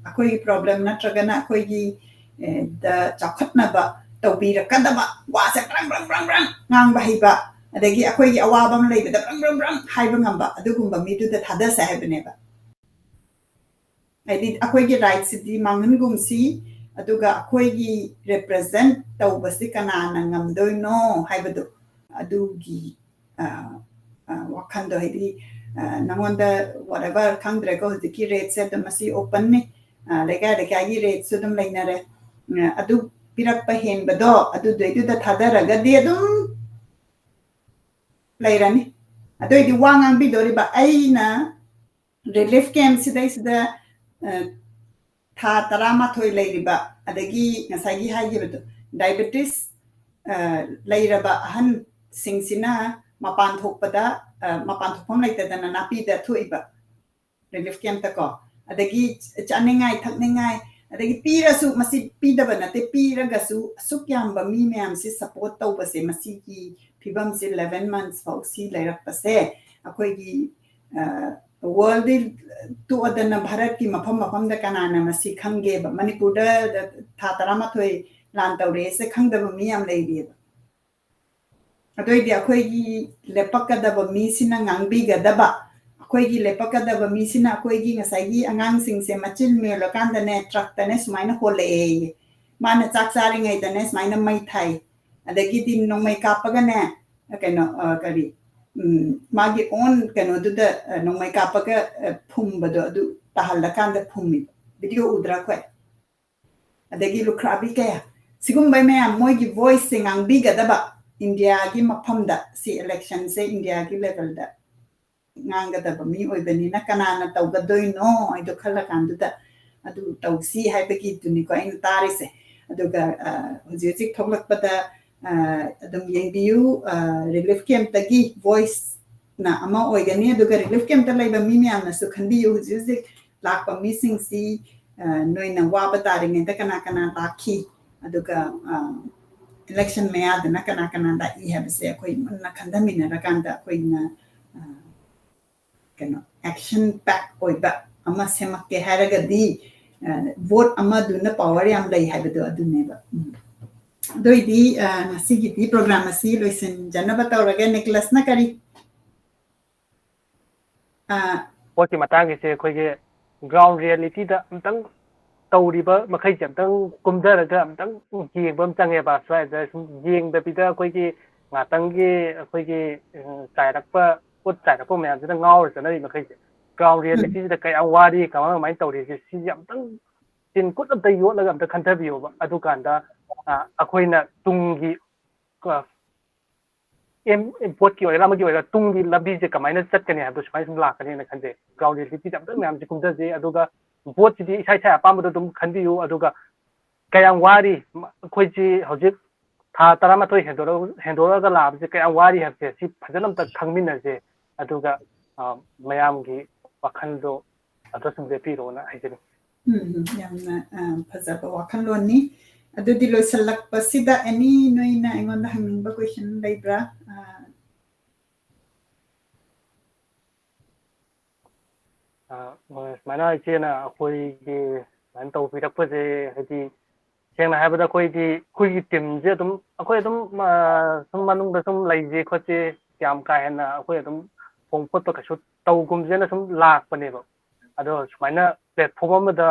ꯑꯩꯈꯣꯏꯒꯤ problem ꯅꯠꯇ꯭ꯔꯒꯅ ꯑꯩꯈꯣꯏꯒꯤ, ꯑ, ꯗ ꯆꯥꯎꯈꯠꯅꯕ ꯇꯧꯕꯤꯔꯛꯀꯗꯕ ꯋꯥꯁꯦ ꯕ꯭ꯔꯪ ꯕ꯭ꯔꯪ ꯕ꯭ꯔꯪ ꯕ꯭ꯔꯪ ꯉꯥꯡꯕ ꯍꯩꯕ, ꯑꯗꯒꯤ ꯑꯩꯈꯣꯏꯒꯤ ꯑꯋꯥꯕ ꯑꯃ ꯂꯩꯕꯗ ꯕ꯭ꯔꯪ ꯕ꯭ꯔꯪ ꯕ꯭ꯔꯪ ꯍꯥꯏꯕ ꯉꯝꯕ ꯑꯗꯨꯒꯨꯝꯕ ꯃꯤꯗꯨꯗ ꯊꯥꯗꯁꯦ ꯍꯥꯏꯕꯅꯦꯕ꯫ ꯍꯥꯏꯗꯤ ꯑꯩꯈꯣꯏꯒꯤ right ꯁꯤꯗꯤ ꯃꯥꯡꯍꯟꯒꯨꯝꯁꯤ, ꯑꯗꯨꯒ ꯑꯩꯈꯣꯏꯒꯤ represent ꯇꯧꯕꯁꯤ ꯀꯅꯥꯅ ꯉꯝꯗꯣꯏꯅꯣ ꯍꯥꯏꯕꯗꯣ, ꯑꯗꯨꯒꯤ, ꯑ, ꯑ, ꯋꯥꯈꯜꯗꯣ, ꯍꯥꯏꯗꯤ, ꯑ, ꯅꯉꯣꯟꯗ whatever, ꯈꯪꯗ꯭ꯔꯦꯀꯣ, ꯍꯧꯖꯤꯛꯀꯤ race ꯁꯦ ꯑꯗꯨꯝ ꯃꯁꯤ open ꯅꯤ, ꯑ, ꯂꯩꯀꯥꯏ ꯂꯩꯀꯥꯏꯒꯤ race ꯁꯨ ꯑꯗꯨꯝ ꯂꯩꯅꯔꯦ, ꯑ, ꯑꯗꯨ ꯄꯤꯔꯛꯄ ꯍꯦꯟꯕꯗꯣ ꯑꯗꯨꯗꯩꯗꯨꯗ ꯊꯥꯗꯔꯒꯗꯤ ꯑꯗꯨꯝ ꯂꯩꯔꯅꯤ꯫ ꯑꯗꯨꯏꯗꯤ ꯋꯥ ꯉꯥꯡꯕꯤꯗꯣꯔꯤꯕ ꯑꯩꯅ relief camp ꯁꯤꯗꯩꯁꯤꯗ, ꯑ, ꯊꯥ ꯇꯔꯥꯃꯥꯊꯣꯏ ꯂꯩꯔꯤꯕ, ꯑꯗꯒꯤ ꯉꯁꯥꯏꯒꯤ ꯍꯥꯏꯈꯤꯕꯗꯣ, diabetes, ꯑ, ꯂꯩꯔꯕ ꯑꯍꯟꯁꯤꯡꯁꯤꯅ ꯃꯄꯥꯟ ꯊꯣꯛꯄꯗ, ꯑ, ꯃꯄꯥꯟ ꯊꯣꯛꯐꯝ ꯂꯩꯇꯗꯅ ꯅꯥꯄꯤꯗ ꯊꯣꯛꯏꯕ relief camp ꯇꯀꯣ, ꯑꯗꯒꯤ ꯆꯥꯅꯤꯡꯉꯥꯏ ꯊꯛꯅꯤꯡꯉꯥꯏ, ꯑꯗꯒꯤ ꯄꯤꯔꯁꯨ, ꯃꯁꯤ ꯄꯤꯗꯕ ꯅꯠꯇꯦ, ꯄꯤꯔꯒꯁꯨ ꯑꯁꯨꯛ ꯌꯥꯝꯕ ꯃꯤ ꯃꯌꯥꯝꯁꯤ support ꯇꯧꯕꯁꯦ, ꯃꯁꯤꯒꯤ ꯐꯤꯕꯝꯁꯦ eleven months ꯐꯥꯎ ꯁꯤ ꯂꯩꯔꯛꯄꯁꯦ ꯑꯩꯈꯣꯏꯒꯤ, ꯑ, world ꯗꯤ ꯇꯣꯛꯑꯗꯅ ꯚꯥꯔꯠꯀꯤ ꯃꯐꯝ ꯃꯐꯝꯗ ꯀꯅꯥꯅ ꯃꯁꯤ ꯈꯪꯒꯦꯕ? ꯃꯅꯤꯄꯨꯔꯗ ꯊꯥ ꯇꯔꯥꯃꯥꯊꯣꯏ ꯂꯥꯟ ꯇꯧꯔꯦꯁꯦ ꯈꯪꯗꯕ ꯃꯤ ꯌꯥꯝ ꯂꯩꯔꯤꯑꯕ꯫ ꯑꯗꯨ ꯑꯣꯏꯗꯤ ꯑꯩꯈꯣꯏꯒꯤ ꯂꯦꯞꯄꯛꯀꯗꯕ ꯃꯤꯁꯤꯅ ꯉꯥꯡꯕꯤꯒꯗꯕ, ꯑꯩꯈꯣꯏꯒꯤ ꯂꯦꯞꯄꯛꯀꯗꯕ ꯃꯤꯁꯤꯅ ꯑꯩꯈꯣꯏꯒꯤ ꯉꯁꯥꯏꯒꯤ ꯑꯉꯥꯡꯁꯤꯡꯁꯦ ꯃꯆꯤꯟ ꯃꯦꯜꯂꯀꯥꯟꯗꯅꯦ, truck ꯇꯅꯦ ꯁꯨꯃꯥꯏꯅ ꯍꯣꯜꯂꯛꯑꯦꯌꯦ, ꯃꯥꯅ ꯆꯥꯛ ꯆꯥꯔꯤꯉꯩꯗꯅꯦ ꯁꯨꯃꯥꯏꯅ ꯃꯩ ꯊꯥꯏ, ꯑꯗꯒꯤꯗꯤ ꯅꯣꯡꯃꯩ ꯀꯥꯞꯄꯒꯅꯦ, ꯀꯩꯅꯣ, ꯑ, ꯀꯔꯤ, ꯎꯝ, ꯃꯥꯒꯤ own ꯀꯩꯅꯣꯗꯨꯗ, ꯑ, ꯅꯣꯡꯃꯩ ꯀꯥꯞꯄꯒ, ꯑ, ꯐꯨꯝꯕꯗꯣ, ꯑꯗꯨ ꯇꯥꯍꯜꯂꯀꯥꯟꯗ ꯐꯨꯝꯃꯤꯕ video ꯎꯗ꯭ꯔꯥ ꯑꯩꯈꯣꯏ? ꯑꯗꯒꯤ ꯂꯨꯈ꯭ꯔꯥꯕꯤ ꯀꯌꯥ, ꯁꯤꯒꯨꯝꯕ ꯃꯌꯥꯝ ꯃꯣꯏꯒꯤ voice ꯁꯦ ꯉꯥꯡꯕꯤꯒꯗꯕ ꯏꯟꯗꯤꯌꯥꯒꯤ ꯃꯐꯝꯗ, ꯁꯤ election ꯁꯦ ꯏꯟꯗꯤꯌꯥꯒꯤ level ꯗ ꯉꯥꯡꯒꯗꯕ ꯃꯤ ꯑꯣꯏꯕꯅꯤꯅ ꯀꯅꯥꯅ ꯇꯧꯒꯗꯣꯏꯅꯣ ꯍꯥꯏꯗꯣ ꯈꯜꯂꯀꯥꯟꯗꯨꯗ ꯑꯗꯨ ꯇꯧꯁꯤ ꯍꯥꯏꯕꯒꯤꯗꯨꯅꯤꯀꯣ ꯑꯩꯅ ꯇꯥꯔꯤꯁꯦ꯫ ꯑꯗꯨꯒ, ꯑ, ꯍꯧꯖꯤꯛ ꯍꯧꯖꯤꯛ ꯊꯣꯛꯂꯛꯄꯗ, ꯑ, ꯑꯗꯨꯝ ꯌꯦꯡꯕꯤꯌꯨ, ꯑ, relief camp ꯇꯒꯤ voice ꯅ ꯑꯃ ꯑꯣꯏꯒꯅꯤ꯫ ꯑꯗꯨꯒ relief camp ꯇ ꯂꯩꯕ ꯃꯤ ꯃꯌꯥꯝꯅꯁꯨ ꯈꯟꯕꯤꯌꯨ, ꯍꯧꯖꯤꯛ ꯍꯧꯖꯤꯛ ꯂꯥꯛꯄ ꯃꯤꯁꯤꯡꯁꯤ, ꯑ, ꯅꯣꯏꯅ ꯋꯥꯕ ꯇꯥꯔꯤꯉꯩꯗ ꯀꯅꯥ ꯀꯅꯥ ꯂꯥꯛꯈꯤ, ꯑꯗꯨꯒ, ꯑ, election ꯃꯌꯥꯗꯅ ꯀꯅꯥ ꯀꯅꯥ ꯂꯥꯛꯏ ꯍꯥꯏꯕꯁꯦ ꯑꯩꯈꯣꯏ ꯃꯨꯟꯅ ꯈꯟꯊꯃꯤꯟꯅꯔꯀꯥꯟꯗ ꯑꯩꯈꯣꯏꯅ, ꯑ, ꯀꯩꯅꯣ, action pack ꯑꯣꯏꯕ ꯑꯃ ꯁꯦꯝꯃꯛꯀꯦ ꯍꯥꯏꯔꯒꯗꯤ, ꯑ, vote ꯑꯃꯗꯨꯅ power ꯌꯥꯝ ꯂꯩ ꯍꯥꯏꯕꯗꯣ ꯑꯗꯨꯅꯦꯕ꯫ ꯎꯝ꯫ ꯑꯗꯨ ꯑꯣꯏꯗꯤ, ꯑ, ꯉꯁꯤꯒꯤꯗꯤ program ꯑꯁꯤ ꯂꯣꯏꯁꯤꯟꯖꯅꯕ ꯇꯧꯔꯒꯦ꯫ ꯅꯤꯀꯣꯂꯁꯅ ꯀꯔꯤ? ꯑ, ꯄꯣꯠꯀꯤ ꯃꯇꯥꯡꯒꯤꯁꯦ ꯑꯩꯈꯣꯏꯒꯤ ground reality ꯗ ꯑꯝꯇꯪ ꯇꯧꯔꯤꯕ ꯃꯈꯩꯁꯦ ꯑꯝꯇꯪ ꯀꯨꯝꯊꯔꯒ ꯑꯝꯇꯪ ꯌꯦꯡꯕ ꯑꯃ ꯆꯪꯉꯦꯕ꯫ ꯁ꯭ꯋꯥꯏꯗ ꯁꯨꯝ ꯌꯦꯡꯗꯕꯤꯗ ꯑꯩꯈꯣꯏꯒꯤ ꯉꯥꯛꯇꯪꯒꯤ ꯑꯩꯈꯣꯏꯒꯤ, ꯎꯝ, ꯆꯥꯏꯔꯛꯄ, ꯄꯣꯠ ꯆꯥꯏꯔꯛꯄ ꯃꯌꯥꯝꯁꯤꯗ ꯉꯥꯎꯔ ꯆꯠꯅꯔꯤ ꯃꯈꯩꯁꯦ, ground reality ꯁꯤꯗ ꯀꯌꯥꯝ ꯋꯥꯔꯤ, ꯀꯃꯥꯏ ꯀꯃꯥꯏꯅ ꯇꯧꯔꯤꯁꯦ, ꯁꯤꯁꯦ ꯑꯝꯇꯪ ꯆꯤꯟ ꯀꯨꯠ ꯑꯝꯇ ꯌꯣꯠꯂꯒ ꯑꯝꯇ ꯈꯟꯊꯕꯤꯌꯣꯕ꯫ ꯑꯗꯨꯀꯥꯟꯗ, ꯑ, ꯑꯩꯈꯣꯏꯅ ꯇꯨꯡꯒꯤ, ꯑ, ꯑꯦꯝ, ꯑꯦꯝ, ꯄꯣꯠꯀꯤ ꯑꯣꯏꯒꯦꯔꯥ ꯑꯃꯒꯤ ꯑꯣꯏꯒꯦꯔꯥ ꯇꯨꯡꯒꯤ ꯂꯝꯕꯤꯁꯦ ꯀꯃꯥꯏꯅ ꯆꯠꯀꯅꯤ ꯍꯥꯏꯕꯗꯣ ꯁꯨꯃꯥꯏꯅ ꯁꯨꯝ ꯂꯥꯛꯀꯅꯤꯅ ꯈꯟꯖꯩ꯫ Ground reality ꯁꯤꯗ ꯑꯝꯇꯪ ꯃꯌꯥꯝꯁꯦ ꯀꯨꯝꯊꯁꯦ, ꯑꯗꯨꯒ vote ꯁꯤꯗꯤ ꯏꯁꯥ ꯏꯁꯥ ꯑꯄꯥꯝꯕꯗꯣ ꯑꯗꯨꯝ ꯈꯟꯕꯤꯌꯨ꯫ ꯑꯗꯨꯒ ꯀꯌꯥꯝ ꯋꯥꯔꯤ, ꯃ-, ꯑꯩꯈꯣꯏꯁꯤ ꯍꯧꯖꯤꯛ ꯊꯥ ꯇꯔꯥꯃꯥꯊꯣꯏ ꯍꯦꯟꯗꯣꯔ-, ꯍꯦꯟꯗꯣꯔꯛꯑꯒ ꯂꯥꯛꯑꯕꯁꯦ ꯀꯌꯥꯝ ꯋꯥꯔꯤ ꯍꯥꯏꯕꯁꯦ ꯁꯤ ꯐꯖꯅ ꯑꯝꯇ ꯈꯪꯃꯤꯟꯅꯁꯦ꯫ ꯑꯗꯨꯒ, ꯑ, ꯃꯌꯥꯝꯒꯤ ꯋꯥꯈꯜꯗꯣ ꯑꯗꯨ ꯁꯨꯝ ꯂꯦꯞꯄꯤꯔꯣꯅ ꯍꯥꯏꯖꯅꯤꯡꯉꯤ꯫ ꯎꯝ, ꯎꯝ, ꯌꯥꯝꯅ, ꯑ, ꯐꯖꯕ ꯋꯥꯈꯜꯂꯣꯟꯅꯤ꯫ ꯑꯗꯨꯗꯤ ꯂꯣꯏꯁꯤꯜꯂꯛꯄꯁꯤꯗ ꯑꯦꯅꯤ ꯅꯣꯏꯅ ꯑꯩꯉꯣꯟꯗ ꯍꯪꯅꯤꯡꯕ question ꯂꯩꯕ꯭ꯔꯥ? ꯑ, ꯑ, ꯍꯣꯏ, ꯁꯨꯃꯥꯏꯅ ꯏꯆꯦꯅ ꯑꯩꯈꯣꯏꯒꯤ ꯁꯨꯃꯥꯏꯅ ꯇꯧꯕꯤꯔꯛꯄꯁꯦ, ꯍꯥꯏꯗꯤ, ꯁꯦꯡꯅ ꯍꯥꯏꯕꯗ ꯑꯩꯈꯣꯏꯗꯤ, ꯑꯩꯈꯣꯏꯒꯤ team ꯁꯦ ꯑꯗꯨꯝ, ꯑꯩꯈꯣꯏ ꯑꯗꯨꯝ, ꯑ, ꯁꯨꯝ ꯃꯅꯨꯡꯗ ꯁꯨꯝ ꯂꯩꯁꯦ ꯈꯣꯠꯁꯦ, ꯌꯥꯝ ꯀꯥ ꯍꯦꯟꯅ ꯑꯩꯈꯣꯏ ꯑꯗꯨꯝ ꯐꯣꯡ ꯈꯣꯠꯄ ꯀꯩꯁꯨ ꯇꯧꯒꯨꯝꯁꯦꯅ ꯁꯨꯝ ꯂꯥꯛꯄꯅꯦꯕ꯫ ꯑꯗꯣ ꯁꯨꯃꯥꯏꯅ platform ꯑꯃꯗ,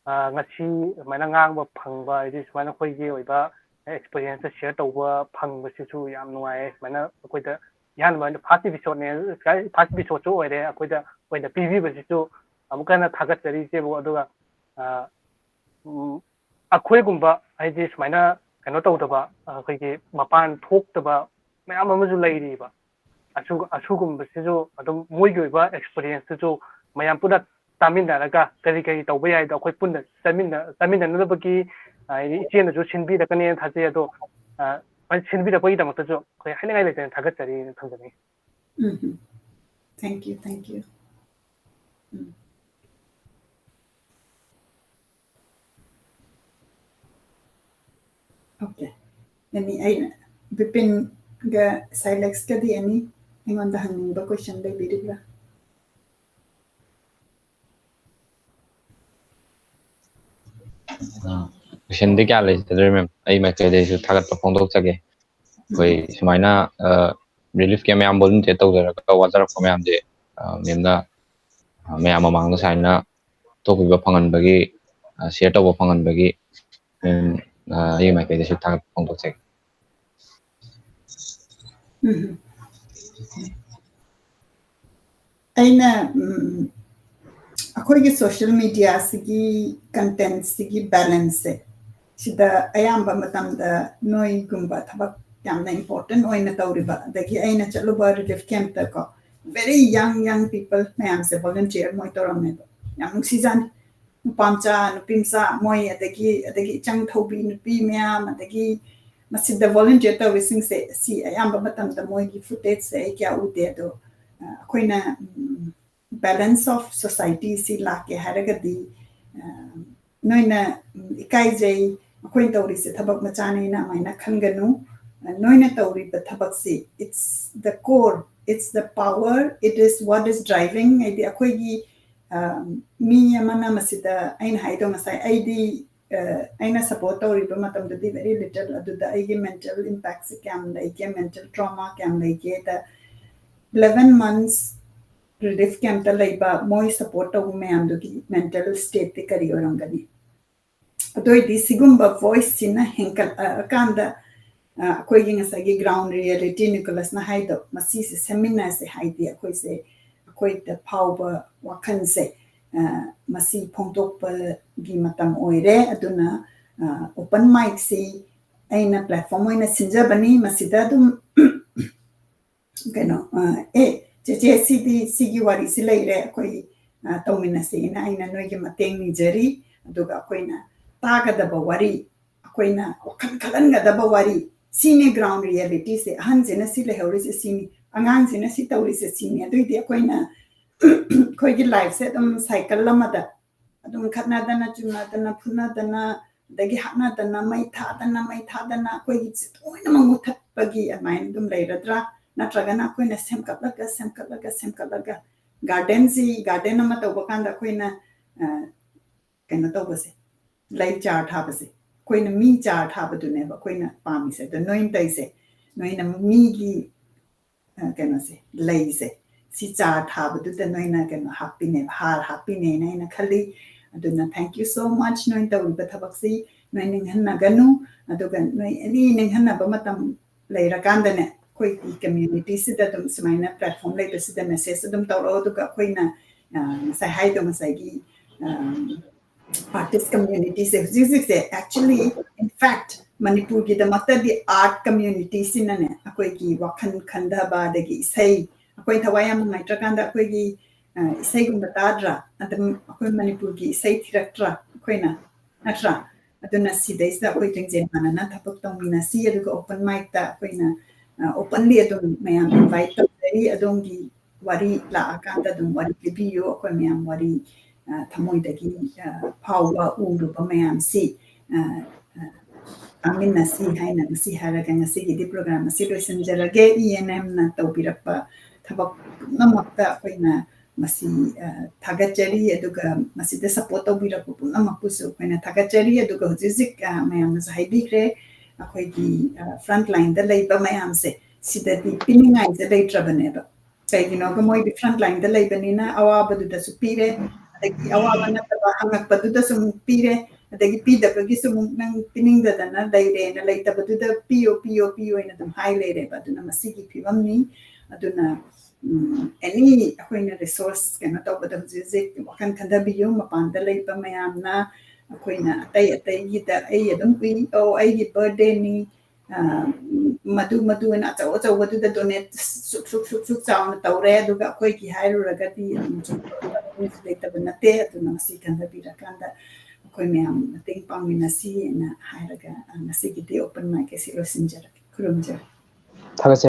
ꯑ, ꯉꯁꯤ ꯑꯗꯨꯃꯥꯏꯅ ꯉꯥꯡꯕ ꯐꯪꯕ, ꯍꯥꯏꯗꯤ ꯁꯨꯃꯥꯏꯅ ꯑꯩꯈꯣꯏꯒꯤ ꯑꯣꯏꯕ experience share ꯇꯧꯕ ꯐꯪꯕꯁꯤꯁꯨ ꯌꯥꯝ ꯅꯨꯡꯉꯥꯏꯌꯦ꯫ ꯁꯨꯃꯥꯏꯅ ꯑꯩꯈꯣꯏꯗ ꯏꯍꯥꯟꯕ ꯑꯣꯏꯅ first episode ꯅꯦ, first episode ꯁꯨ ꯑꯣꯏꯔꯦ, ꯑꯩꯈꯣꯏꯗ ꯑꯣꯏꯅ ꯄꯤꯕꯤꯕꯁꯤꯁꯨ ꯑꯃꯨꯛꯀ ꯍꯟꯅ ꯊꯥꯒꯠꯆꯔꯤ ꯏꯆꯦꯕꯨ꯫ ꯑꯗꯨꯒ, ꯑ, ꯎꯝ, ꯑꯩꯈꯣꯏꯒꯨꯝꯕ ꯍꯥꯏꯗꯤ ꯁꯨꯃꯥꯏꯅ ꯀꯩꯅꯣ ꯇꯧꯗꯕ, ꯑꯩꯈꯣꯏꯒꯤ ꯃꯄꯥꯟ ꯊꯣꯛꯇꯕ ꯃꯌꯥꯝ ꯑꯃꯁꯨ ꯂꯩꯔꯤꯕ꯫ ꯑꯁꯨ-, ꯑꯁꯨꯒꯨꯝꯕꯁꯤꯁꯨ ꯑꯗꯨꯝ ꯃꯣꯏꯒꯤ ꯑꯣꯏꯕ experience ꯇꯨꯁꯨ ꯃꯌꯥꯝ ꯄꯨꯟꯅ ꯇꯥꯃꯤꯟꯅꯔꯒ ꯀꯔꯤ ꯀꯔꯤ ꯇꯧꯕ ꯌꯥꯏꯗꯣ ꯑꯩꯈꯣꯏ ꯄꯨꯟꯅ ꯆꯠꯃꯤꯟꯅ ꯆꯠꯃꯤꯟꯅꯅꯕꯒꯤ, ꯍꯥꯏꯗꯤ, ꯏꯆꯦꯅꯁꯨ ꯁꯤꯟꯕꯤꯔꯛꯀꯅꯦꯅ ꯊꯥꯖꯩ꯫ ꯑꯗꯣ, ꯑ, ꯁꯤꯟꯕꯤꯔꯛꯄꯒꯤꯗꯃꯛꯇꯁꯨ ꯑꯩꯈꯣꯏ ꯍꯥꯏꯅꯤꯡꯉꯥꯏ ꯂꯩꯇꯅ ꯊꯥꯒꯠꯆꯔꯤ ꯊꯝꯖꯅꯤꯡꯉꯤ꯫ ꯎꯝ ꯍꯝ. Thank you, thank you. Um. Okay. ꯑꯦꯅꯤ ꯑꯩ ꯕꯤꯄꯤꯟꯒ ꯁꯥꯏꯂꯦꯛꯁꯀꯗꯤ ꯑꯦꯅꯤ ꯑꯩꯉꯣꯟꯗ ꯍꯪꯅꯤꯡꯕ ꯀꯣꯏꯁꯟ ꯂꯩꯕꯤꯔꯤꯕ꯭ꯔꯥ? ꯀꯣꯏꯁꯟꯗꯤ ꯀꯌꯥ ꯂꯩꯖꯗ꯭ꯔꯦ ꯃꯦꯝ꯫ ꯑꯩ ꯃꯥꯏꯀꯩꯗꯩꯁꯨ ꯊꯥꯒꯠꯄ ꯐꯣꯡꯗꯣꯛꯆꯒꯦ꯫ ꯑꯩꯈꯣꯏ ꯁꯨꯃꯥꯏꯅ ꯔꯤꯂꯤꯐ ꯀꯦꯝ ꯃꯌꯥꯝ ꯚꯣꯂꯨꯟꯇꯤꯌꯔ ꯇꯧꯖꯔꯒ ꯋꯥꯖꯔꯛꯄ ꯃꯌꯥꯝꯁꯦ, ꯃꯦꯝꯅ ꯃꯌꯥꯝ ꯃꯃꯥꯡꯗ ꯁꯨꯃꯥꯏꯅ ꯊꯣꯛꯄꯤꯕ ꯐꯪꯍꯟꯕꯒꯤ, ꯁꯤꯌꯔ ꯇꯧꯕ ꯐꯪꯍꯟꯕꯒꯤ ꯃꯦꯝ, ꯑꯩꯒꯤ ꯃꯥꯏꯀꯩꯗꯁꯨ ꯊꯥꯒꯠꯄ ꯐꯣꯡꯗꯣꯛꯆꯒꯦ꯫ ꯎꯝ. ꯑꯩꯅ ꯎꯝ, ꯑꯩꯈꯣꯏꯒꯤ ꯁꯣꯁꯤꯌꯦꯜ ꯃꯤꯗꯤꯌꯥꯁꯤꯒꯤ ꯀꯟꯇꯦꯟꯁꯤꯒꯤ ꯕꯦꯂꯦꯟꯁꯁꯦ ꯁꯤꯗ ꯑꯌꯥꯝꯕ ꯃꯇꯝꯗ ꯅꯣꯏꯒꯨꯝꯕ ꯊꯕꯛ ꯌꯥꯝꯅ ꯏꯝꯄꯣꯔꯇꯦꯟ ꯑꯣꯏꯅ ꯇꯧꯔꯤꯕ, ꯑꯗꯒꯤ ꯑꯩꯅ ꯆꯠꯂꯨꯕ ꯔꯤꯂꯤꯐ ꯀꯦꯝꯞꯇꯀꯣ, very young young people ꯃꯌꯥꯝꯁꯦ ꯚꯣꯂꯨꯟꯇꯤꯌꯔ ꯃꯣꯏ ꯇꯧꯔꯝꯃꯦꯕ꯫ ꯌꯥꯝ ꯅꯨꯡꯁꯤꯖꯥꯠꯅꯤ꯫ ꯅꯨꯄꯥ ꯃꯆꯥ, ꯅꯨꯄꯤ ꯃꯆꯥ, ꯃꯣꯏ ꯑꯗꯒꯤ ꯑꯗꯒꯤ ꯏꯆꯪ ꯊꯧꯕꯤ ꯅꯨꯄꯤ ꯃꯌꯥꯝ, ꯑꯗꯒꯤ ꯃꯁꯤꯗ ꯚꯣꯂꯨꯟꯇꯤꯌꯔ ꯇꯧꯔꯤꯁꯤꯡꯁꯦ ꯁꯤ ꯑꯌꯥꯝꯕ ꯃꯇꯝꯗ ꯃꯣꯏꯒꯤ ꯐꯨꯇꯦꯖꯁꯦ ꯑꯩ ꯀꯌꯥ ꯎꯗꯦ꯫ ꯑꯗꯣ ꯑ, ꯑꯩꯈꯣꯏꯅ ꯕꯦꯂꯦꯟꯁ ꯑꯣꯐ ꯁꯣꯁꯥꯏꯇꯤꯁꯤ ꯂꯥꯛꯀꯦ ꯍꯥꯏꯔꯒꯗꯤ, ꯑ, ꯅꯣꯏꯅ ꯎꯝ, ꯏꯀꯥꯏꯖꯩ, ꯑꯩꯈꯣꯏꯅ ꯇꯧꯔꯤꯁꯦ ꯊꯕꯛ ꯃꯆꯥꯅꯦꯅ ꯑꯗꯨꯃꯥꯏꯅ ꯈꯟꯒꯅꯨ꯫ ꯑ, ꯅꯣꯏꯅ ꯇꯧꯔꯤꯕ ꯊꯕꯛꯁꯤ, it's the core, it's the power, it is what is driving. ꯍꯥꯏꯗꯤ ꯑꯩꯈꯣꯏꯒꯤ ꯑ, ꯃꯤ ꯑꯃꯅ ꯃꯁꯤꯗ ꯑꯩꯅ ꯍꯥꯏꯗꯣ ꯉꯁꯥꯏ, ꯑꯩꯗꯤ ꯑ, ꯑꯩꯅ ꯁꯞꯄꯣꯔꯠ ꯇꯧꯔꯤꯕ ꯃꯇꯝꯗꯗꯤ very little, ꯑꯗꯨꯗ ꯑꯩꯒꯤ ꯃꯦꯟꯇꯦꯜ ꯏꯝꯄꯦꯛꯁꯦ ꯀꯌꯥꯝ ꯂꯩꯒꯦ, ꯃꯦꯟꯇꯦꯜ ꯇ꯭ꯔꯣꯃꯥ ꯀꯌꯥꯝ ꯂꯩꯒꯦꯗ, ꯏꯂꯦꯚꯦꯟ ꯃꯟꯊꯁ ꯔꯤꯂꯤꯐ ꯀꯦꯝꯞꯇ ꯂꯩꯕ ꯃꯣꯏ ꯁꯞꯄꯣꯔꯠ ꯇꯧꯕ ꯃꯌꯥꯝꯗꯨꯒꯤ ꯃꯦꯟꯇꯦꯜ ꯁ꯭ꯇꯦꯠꯇꯤ ꯀꯔꯤ ꯑꯣꯏꯔꯝꯒꯅꯤ? ꯑꯗꯨ ꯑꯣꯏꯗꯤ ꯁꯤꯒꯨꯝꯕ ꯚꯣꯏꯁꯁꯤꯅ ꯍꯦꯟꯀꯠꯂꯛꯑꯀꯥꯟꯗ, ꯑ, ꯑꯩꯈꯣꯏꯒꯤ ꯉꯁꯥꯏꯒꯤ ꯒ꯭ꯔꯥꯎꯟ ꯔꯤꯌꯦꯂꯤꯇꯤ ꯅꯤꯀꯣꯂꯁꯅ ꯍꯥꯏꯗꯣ, ꯃꯁꯤꯁꯦ ꯁꯦꯝꯃꯤꯟꯅꯁꯦ, ꯍꯥꯏꯗꯤ ꯑꯩꯈꯣꯏꯁꯦ, ꯑꯩꯈꯣꯏꯗ ꯐꯥꯎꯕ ꯋꯥꯈꯜꯁꯦ, ꯑ, ꯃꯁꯤ ꯐꯣꯡꯗꯣꯛꯄꯒꯤ ꯃꯇꯝ ꯑꯣꯏꯔꯦ꯫ ꯑꯗꯨꯅ, ꯑ, ꯑꯣꯄꯟ ꯃꯥꯏꯛꯁꯤ ꯑꯩꯅ ꯄ꯭ꯂꯦꯠꯐꯣꯝ ꯑꯣꯏꯅ ꯁꯤꯟꯖꯕꯅꯤ꯫ ꯃꯁꯤꯗ ꯑꯗꯨꯝ ꯀꯩꯅꯣ, ꯑ, ꯑꯦ, ꯆꯦꯆꯦ, ꯁꯤꯗꯤ, ꯁꯤꯒꯤ ꯋꯥꯔꯤꯁꯤ ꯂꯩꯔꯦ, ꯑꯩꯈꯣꯏ, ꯑ, ꯇꯧꯃꯤꯟꯅꯁꯦꯅ ꯑꯩꯅ ꯅꯣꯏꯒꯤ ꯃꯇꯦꯡ ꯅꯤꯖꯔꯤ꯫ ꯑꯗꯨꯒ ꯑꯩꯈꯣꯏꯅ ꯇꯥꯒꯗꯕ ꯋꯥꯔꯤ, ꯑꯩꯈꯣꯏꯅ ꯋꯥꯈꯜ ꯈꯜꯍꯟꯒꯗꯕ ꯋꯥꯔꯤ, ꯁꯤꯅꯤ ground reality ꯁꯦ꯫ ꯑꯍꯟꯁꯤꯅ ꯁꯤ ꯂꯩꯍꯧꯔꯤꯁꯦ ꯁꯤꯅꯤ, ꯑꯉꯥꯡꯁꯤꯅ ꯁꯤ ꯇꯧꯔꯤꯁꯦ ꯁꯤꯅꯤ꯫ ꯑꯗꯨꯏꯗꯤ ꯑꯩꯈꯣꯏꯅ ꯑꯩꯈꯣꯏꯒꯤ life ꯁꯦ ꯑꯗꯨꯝ cycle ꯑꯃꯗ ꯑꯗꯨꯝ ꯈꯠꯅꯗꯅ, ꯆꯨꯝꯅꯗꯅ, ꯐꯨꯅꯗꯅ, ꯑꯗꯒꯤ ꯍꯥꯠꯅꯗꯅ, ꯃꯩ ꯊꯥꯗꯅ, ꯃꯩ ꯊꯥꯗꯅ ꯑꯩꯈꯣꯏꯒꯤ ꯂꯣꯏꯅꯃꯛ ꯃꯨꯊꯠꯄꯒꯤ ꯑꯗꯨꯃꯥꯏꯅ ꯑꯗꯨꯝ ꯂꯩꯔꯗ꯭ꯔꯥ? ꯅꯠꯇ꯭ꯔꯒꯅ ꯑꯩꯈꯣꯏꯅ ꯁꯦꯝꯒꯠꯂꯒ, ꯁꯦꯝꯒꯠꯂꯒ, ꯁꯦꯝꯒꯠꯂꯒ, garden ꯁꯤ, garden ꯑꯃ ꯇꯧꯕ ꯀꯥꯟꯗ ꯑꯩꯈꯣꯏꯅ, ꯑ, ꯀꯩꯅꯣ ꯇꯧꯕꯁꯦ, ꯂꯩ ꯆꯥꯔ ꯊꯥꯕꯁꯦ, ꯑꯩꯈꯣꯏꯅ ꯃꯤ ꯆꯥꯔ ꯊꯥꯕꯗꯨꯅꯦꯕ ꯑꯩꯈꯣꯏꯅ ꯄꯥꯝꯃꯤꯁꯦ꯫ ꯑꯗꯣ ꯅꯣꯏꯅ ꯇꯧꯔꯤꯁꯦ, ꯅꯣꯏꯅ ꯃꯤꯒꯤ, ꯑ, ꯀꯩꯅꯣꯁꯦ, ꯂꯩꯁꯦ, ꯁꯤ ꯆꯥꯔ ꯊꯥꯕꯗꯨꯗ ꯅꯣꯏꯅ ꯀꯩꯅꯣ ꯍꯥꯞꯄꯤꯅꯦꯕ, ꯍꯥꯔ ꯍꯥꯞꯄꯤꯅꯦꯅ ꯑꯩꯅ ꯈꯜꯂꯤ꯫ ꯑꯗꯨꯅ thank you so much ꯅꯣꯏꯅ ꯇꯧꯔꯤꯕ ꯊꯕꯛꯁꯤ꯫ ꯅꯣꯏ ꯅꯤꯡꯍꯟꯅꯒꯅꯨ꯫ ꯑꯗꯨꯒ ꯅꯣꯏ ꯑꯦꯅꯤ ꯅꯤꯡꯍꯟꯅꯕ ꯃꯇꯝ ꯂꯩꯔꯀꯥꯟꯗꯅꯦ, ꯑꯩꯈꯣꯏꯒꯤ community ꯁꯤꯗ ꯑꯗꯨꯝ ꯁꯨꯃꯥꯏꯅ platform ꯂꯩꯕꯁꯤꯗ message ꯑꯗꯨꯝ ꯇꯧꯔꯛꯑꯣ꯫ ꯑꯗꯨꯒ ꯑꯩꯈꯣꯏꯅ, ꯑ, ꯉꯁꯥꯏ ꯍꯥꯏꯗꯣ, ꯉꯁꯥꯏꯒꯤ, ꯑ, artist community ꯁꯦ ꯍꯧꯖꯤꯛ ꯍꯧꯖꯤꯛꯁꯦ, actually, in fact, ꯃꯅꯤꯄꯨꯔꯒꯤꯗꯃꯛꯇꯗꯤ art community ꯁꯤꯅꯅꯦ ꯑꯩꯈꯣꯏꯒꯤ ꯋꯥꯈꯜ ꯈꯟꯊꯕ, ꯑꯗꯒꯤ ꯏꯁꯩ, ꯑꯩꯈꯣꯏ ꯊꯋꯥꯏ ꯌꯥꯝ ꯅꯨꯡꯉꯥꯏꯇ꯭ꯔꯀꯥꯟꯗ ꯑꯩꯈꯣꯏꯒꯤ, ꯑ, ꯏꯁꯩꯒꯨꯝꯕ ꯇꯥꯗ꯭ꯔꯥ? ꯑꯗꯨꯝ ꯑꯩꯈꯣꯏ ꯃꯅꯤꯄꯨꯔꯒꯤ ꯏꯁꯩ ꯊꯤꯔꯛꯇ꯭ꯔꯥ ꯑꯩꯈꯣꯏꯅ, ꯅꯠꯇ꯭ꯔꯥ? ꯑꯗꯨꯅ ꯁꯤꯗꯩꯁꯤꯗ ꯑꯩꯈꯣꯏ ꯂꯤꯡꯖꯦꯜ ꯃꯥꯟꯅꯅ ꯊꯕꯛ ꯇꯧꯃꯤꯟꯅꯁꯤ꯫ ꯑꯗꯨꯒ open mic ꯇ ꯑꯩꯈꯣꯏꯅ, ꯑ, openly ꯑꯗꯨꯝ ꯃꯌꯥꯝ invite ꯇꯧꯖꯔꯤ꯫ ꯑꯗꯣꯝꯒꯤ ꯋꯥꯔꯤ ꯂꯥꯛꯑꯀꯥꯟꯗ ꯑꯗꯨꯝ ꯋꯥꯔꯤ ꯂꯤꯕꯤꯌꯨ꯫ ꯑꯩꯈꯣꯏ ꯃꯌꯥꯝ ꯋꯥꯔꯤ, ꯑ, ꯊꯃꯣꯏꯗꯒꯤ, ꯑ, ꯐꯥꯎꯕ ꯎꯔꯨꯕ ꯃꯌꯥꯝꯁꯤ, ꯑ, ꯑ, ꯇꯥꯃꯤꯟꯅꯁꯤ ꯍꯥꯏꯅ ꯉꯁꯤ ꯍꯥꯏꯔꯒ ꯉꯁꯤꯒꯤꯗꯤ program ꯑꯁꯤ ꯂꯣꯏꯁꯤꯟꯖꯔꯒꯦ꯫ E N M ꯅ ꯇꯧꯕꯤꯔꯛꯄ ꯊꯕꯛ ꯄꯨꯝꯅꯃꯛꯇ ꯑꯩꯈꯣꯏꯅ ꯃꯁꯤ, ꯑ, ꯊꯥꯒꯠꯆꯔꯤ꯫ ꯑꯗꯨꯒ ꯃꯁꯤꯗ support ꯇꯧꯕꯤꯔꯛꯄ ꯄꯨꯝꯅꯃꯛꯄꯨꯁꯨ ꯑꯩꯈꯣꯏꯅ ꯊꯥꯒꯠꯆꯔꯤ꯫ ꯑꯗꯨꯒ ꯍꯧꯖꯤꯛ ꯍꯧꯖꯤꯛ, ꯑ, ꯃꯌꯥꯝꯅꯁꯨ ꯍꯥꯏꯕꯤꯈ꯭ꯔꯦ, ꯑꯩꯈꯣꯏꯒꯤ, ꯑ, front line ꯗ ꯂꯩꯕ ꯃꯌꯥꯝꯁꯦ, ꯁꯤꯗꯗꯤ ꯄꯤꯅꯤꯡꯉꯥꯏꯁꯦ ꯂꯩꯇ꯭ꯔꯕꯅꯦꯕ꯫ ꯀꯩꯒꯤꯅꯣꯒ ꯃꯣꯏꯗꯤ front line ꯗ ꯂꯩꯕꯅꯤꯅ ꯑꯋꯥꯕꯗꯨꯗꯁꯨ ꯄꯤꯔꯦ, ꯑꯗꯒꯤ ꯑꯋꯥꯕ ꯅꯠꯇꯕ ꯍꯪꯉꯛꯄꯗꯨꯗꯁꯨ ꯑꯃꯨꯛ ꯄꯤꯔꯦ, ꯑꯗꯒꯤ ꯄꯤꯗꯕꯒꯤꯁꯨ ꯑꯃꯨꯛ ꯅꯪ ꯄꯤꯅꯤꯡꯗꯗꯅ ꯂꯩꯔꯦꯅ, ꯂꯩꯇꯕꯗꯨꯗ "ꯄꯤꯌꯣ, ꯄꯤꯌꯣ, ꯄꯤꯌꯣ" ꯍꯥꯏꯅ ꯑꯗꯨꯝ ꯍꯥꯏ ꯂꯩꯔꯦꯕ꯫ ꯑꯗꯨꯅ ꯃꯁꯤꯒꯤ ꯐꯤꯕꯝꯅꯤ꯫ ꯑꯗꯨꯅ, ꯎꯝ, any ꯑꯩꯈꯣꯏꯅ resource ꯀꯩꯅꯣ ꯇꯧꯕꯗ ꯍꯧꯖꯤꯛ ꯍꯧꯖꯤꯛ ꯋꯥꯈꯜ ꯈꯟꯊꯕꯤꯌꯨ꯫ ꯃꯄꯥꯟꯗ ꯂꯩꯕ ꯃꯌꯥꯝꯅ ꯑꯩꯈꯣꯏꯅ ꯑꯇꯩ ꯑꯇꯩꯒꯤꯗ ꯑꯩ ꯑꯗꯨꯝ ꯎꯏ, "ꯑꯣ, ꯑꯩꯒꯤ birthday ꯅꯤ, ꯑ, ꯃꯗꯨ, ꯃꯗꯨ" ꯑꯅ ꯑꯆꯧ ꯑꯆꯧꯕꯗꯨꯗ donate ꯁꯨꯛ, ꯁꯨꯛ, ꯁꯨꯛ, ꯁꯨꯛ ꯆꯥꯎꯅ ꯇꯧꯔꯦ꯫ ꯑꯗꯨꯒ ꯑꯩꯈꯣꯏꯒꯤ ꯍꯥꯏꯔꯨꯔꯒꯗꯤ ꯑꯗꯨꯝ ꯁꯨꯝ ꯂꯩꯇꯕ ꯅꯠꯇꯦ꯫ ꯑꯗꯨꯅ ꯃꯁꯤ ꯈꯟꯊꯕꯤꯔꯀꯥꯟꯗ ꯑꯩꯈꯣꯏ ꯃꯌꯥꯝ ꯃꯇꯦꯡ ꯄꯥꯡꯃꯤꯟꯅꯁꯤꯅ ꯍꯥꯏꯔꯒ, ꯑ, ꯉꯁꯤꯒꯤꯗꯤ open mic ꯑꯁꯤ ꯂꯣꯏꯁꯤꯟꯖꯔꯒꯦ꯫ ꯈꯨꯔꯨꯝꯖꯔꯤ꯫ ꯊꯥꯒꯠꯆꯔꯤ꯫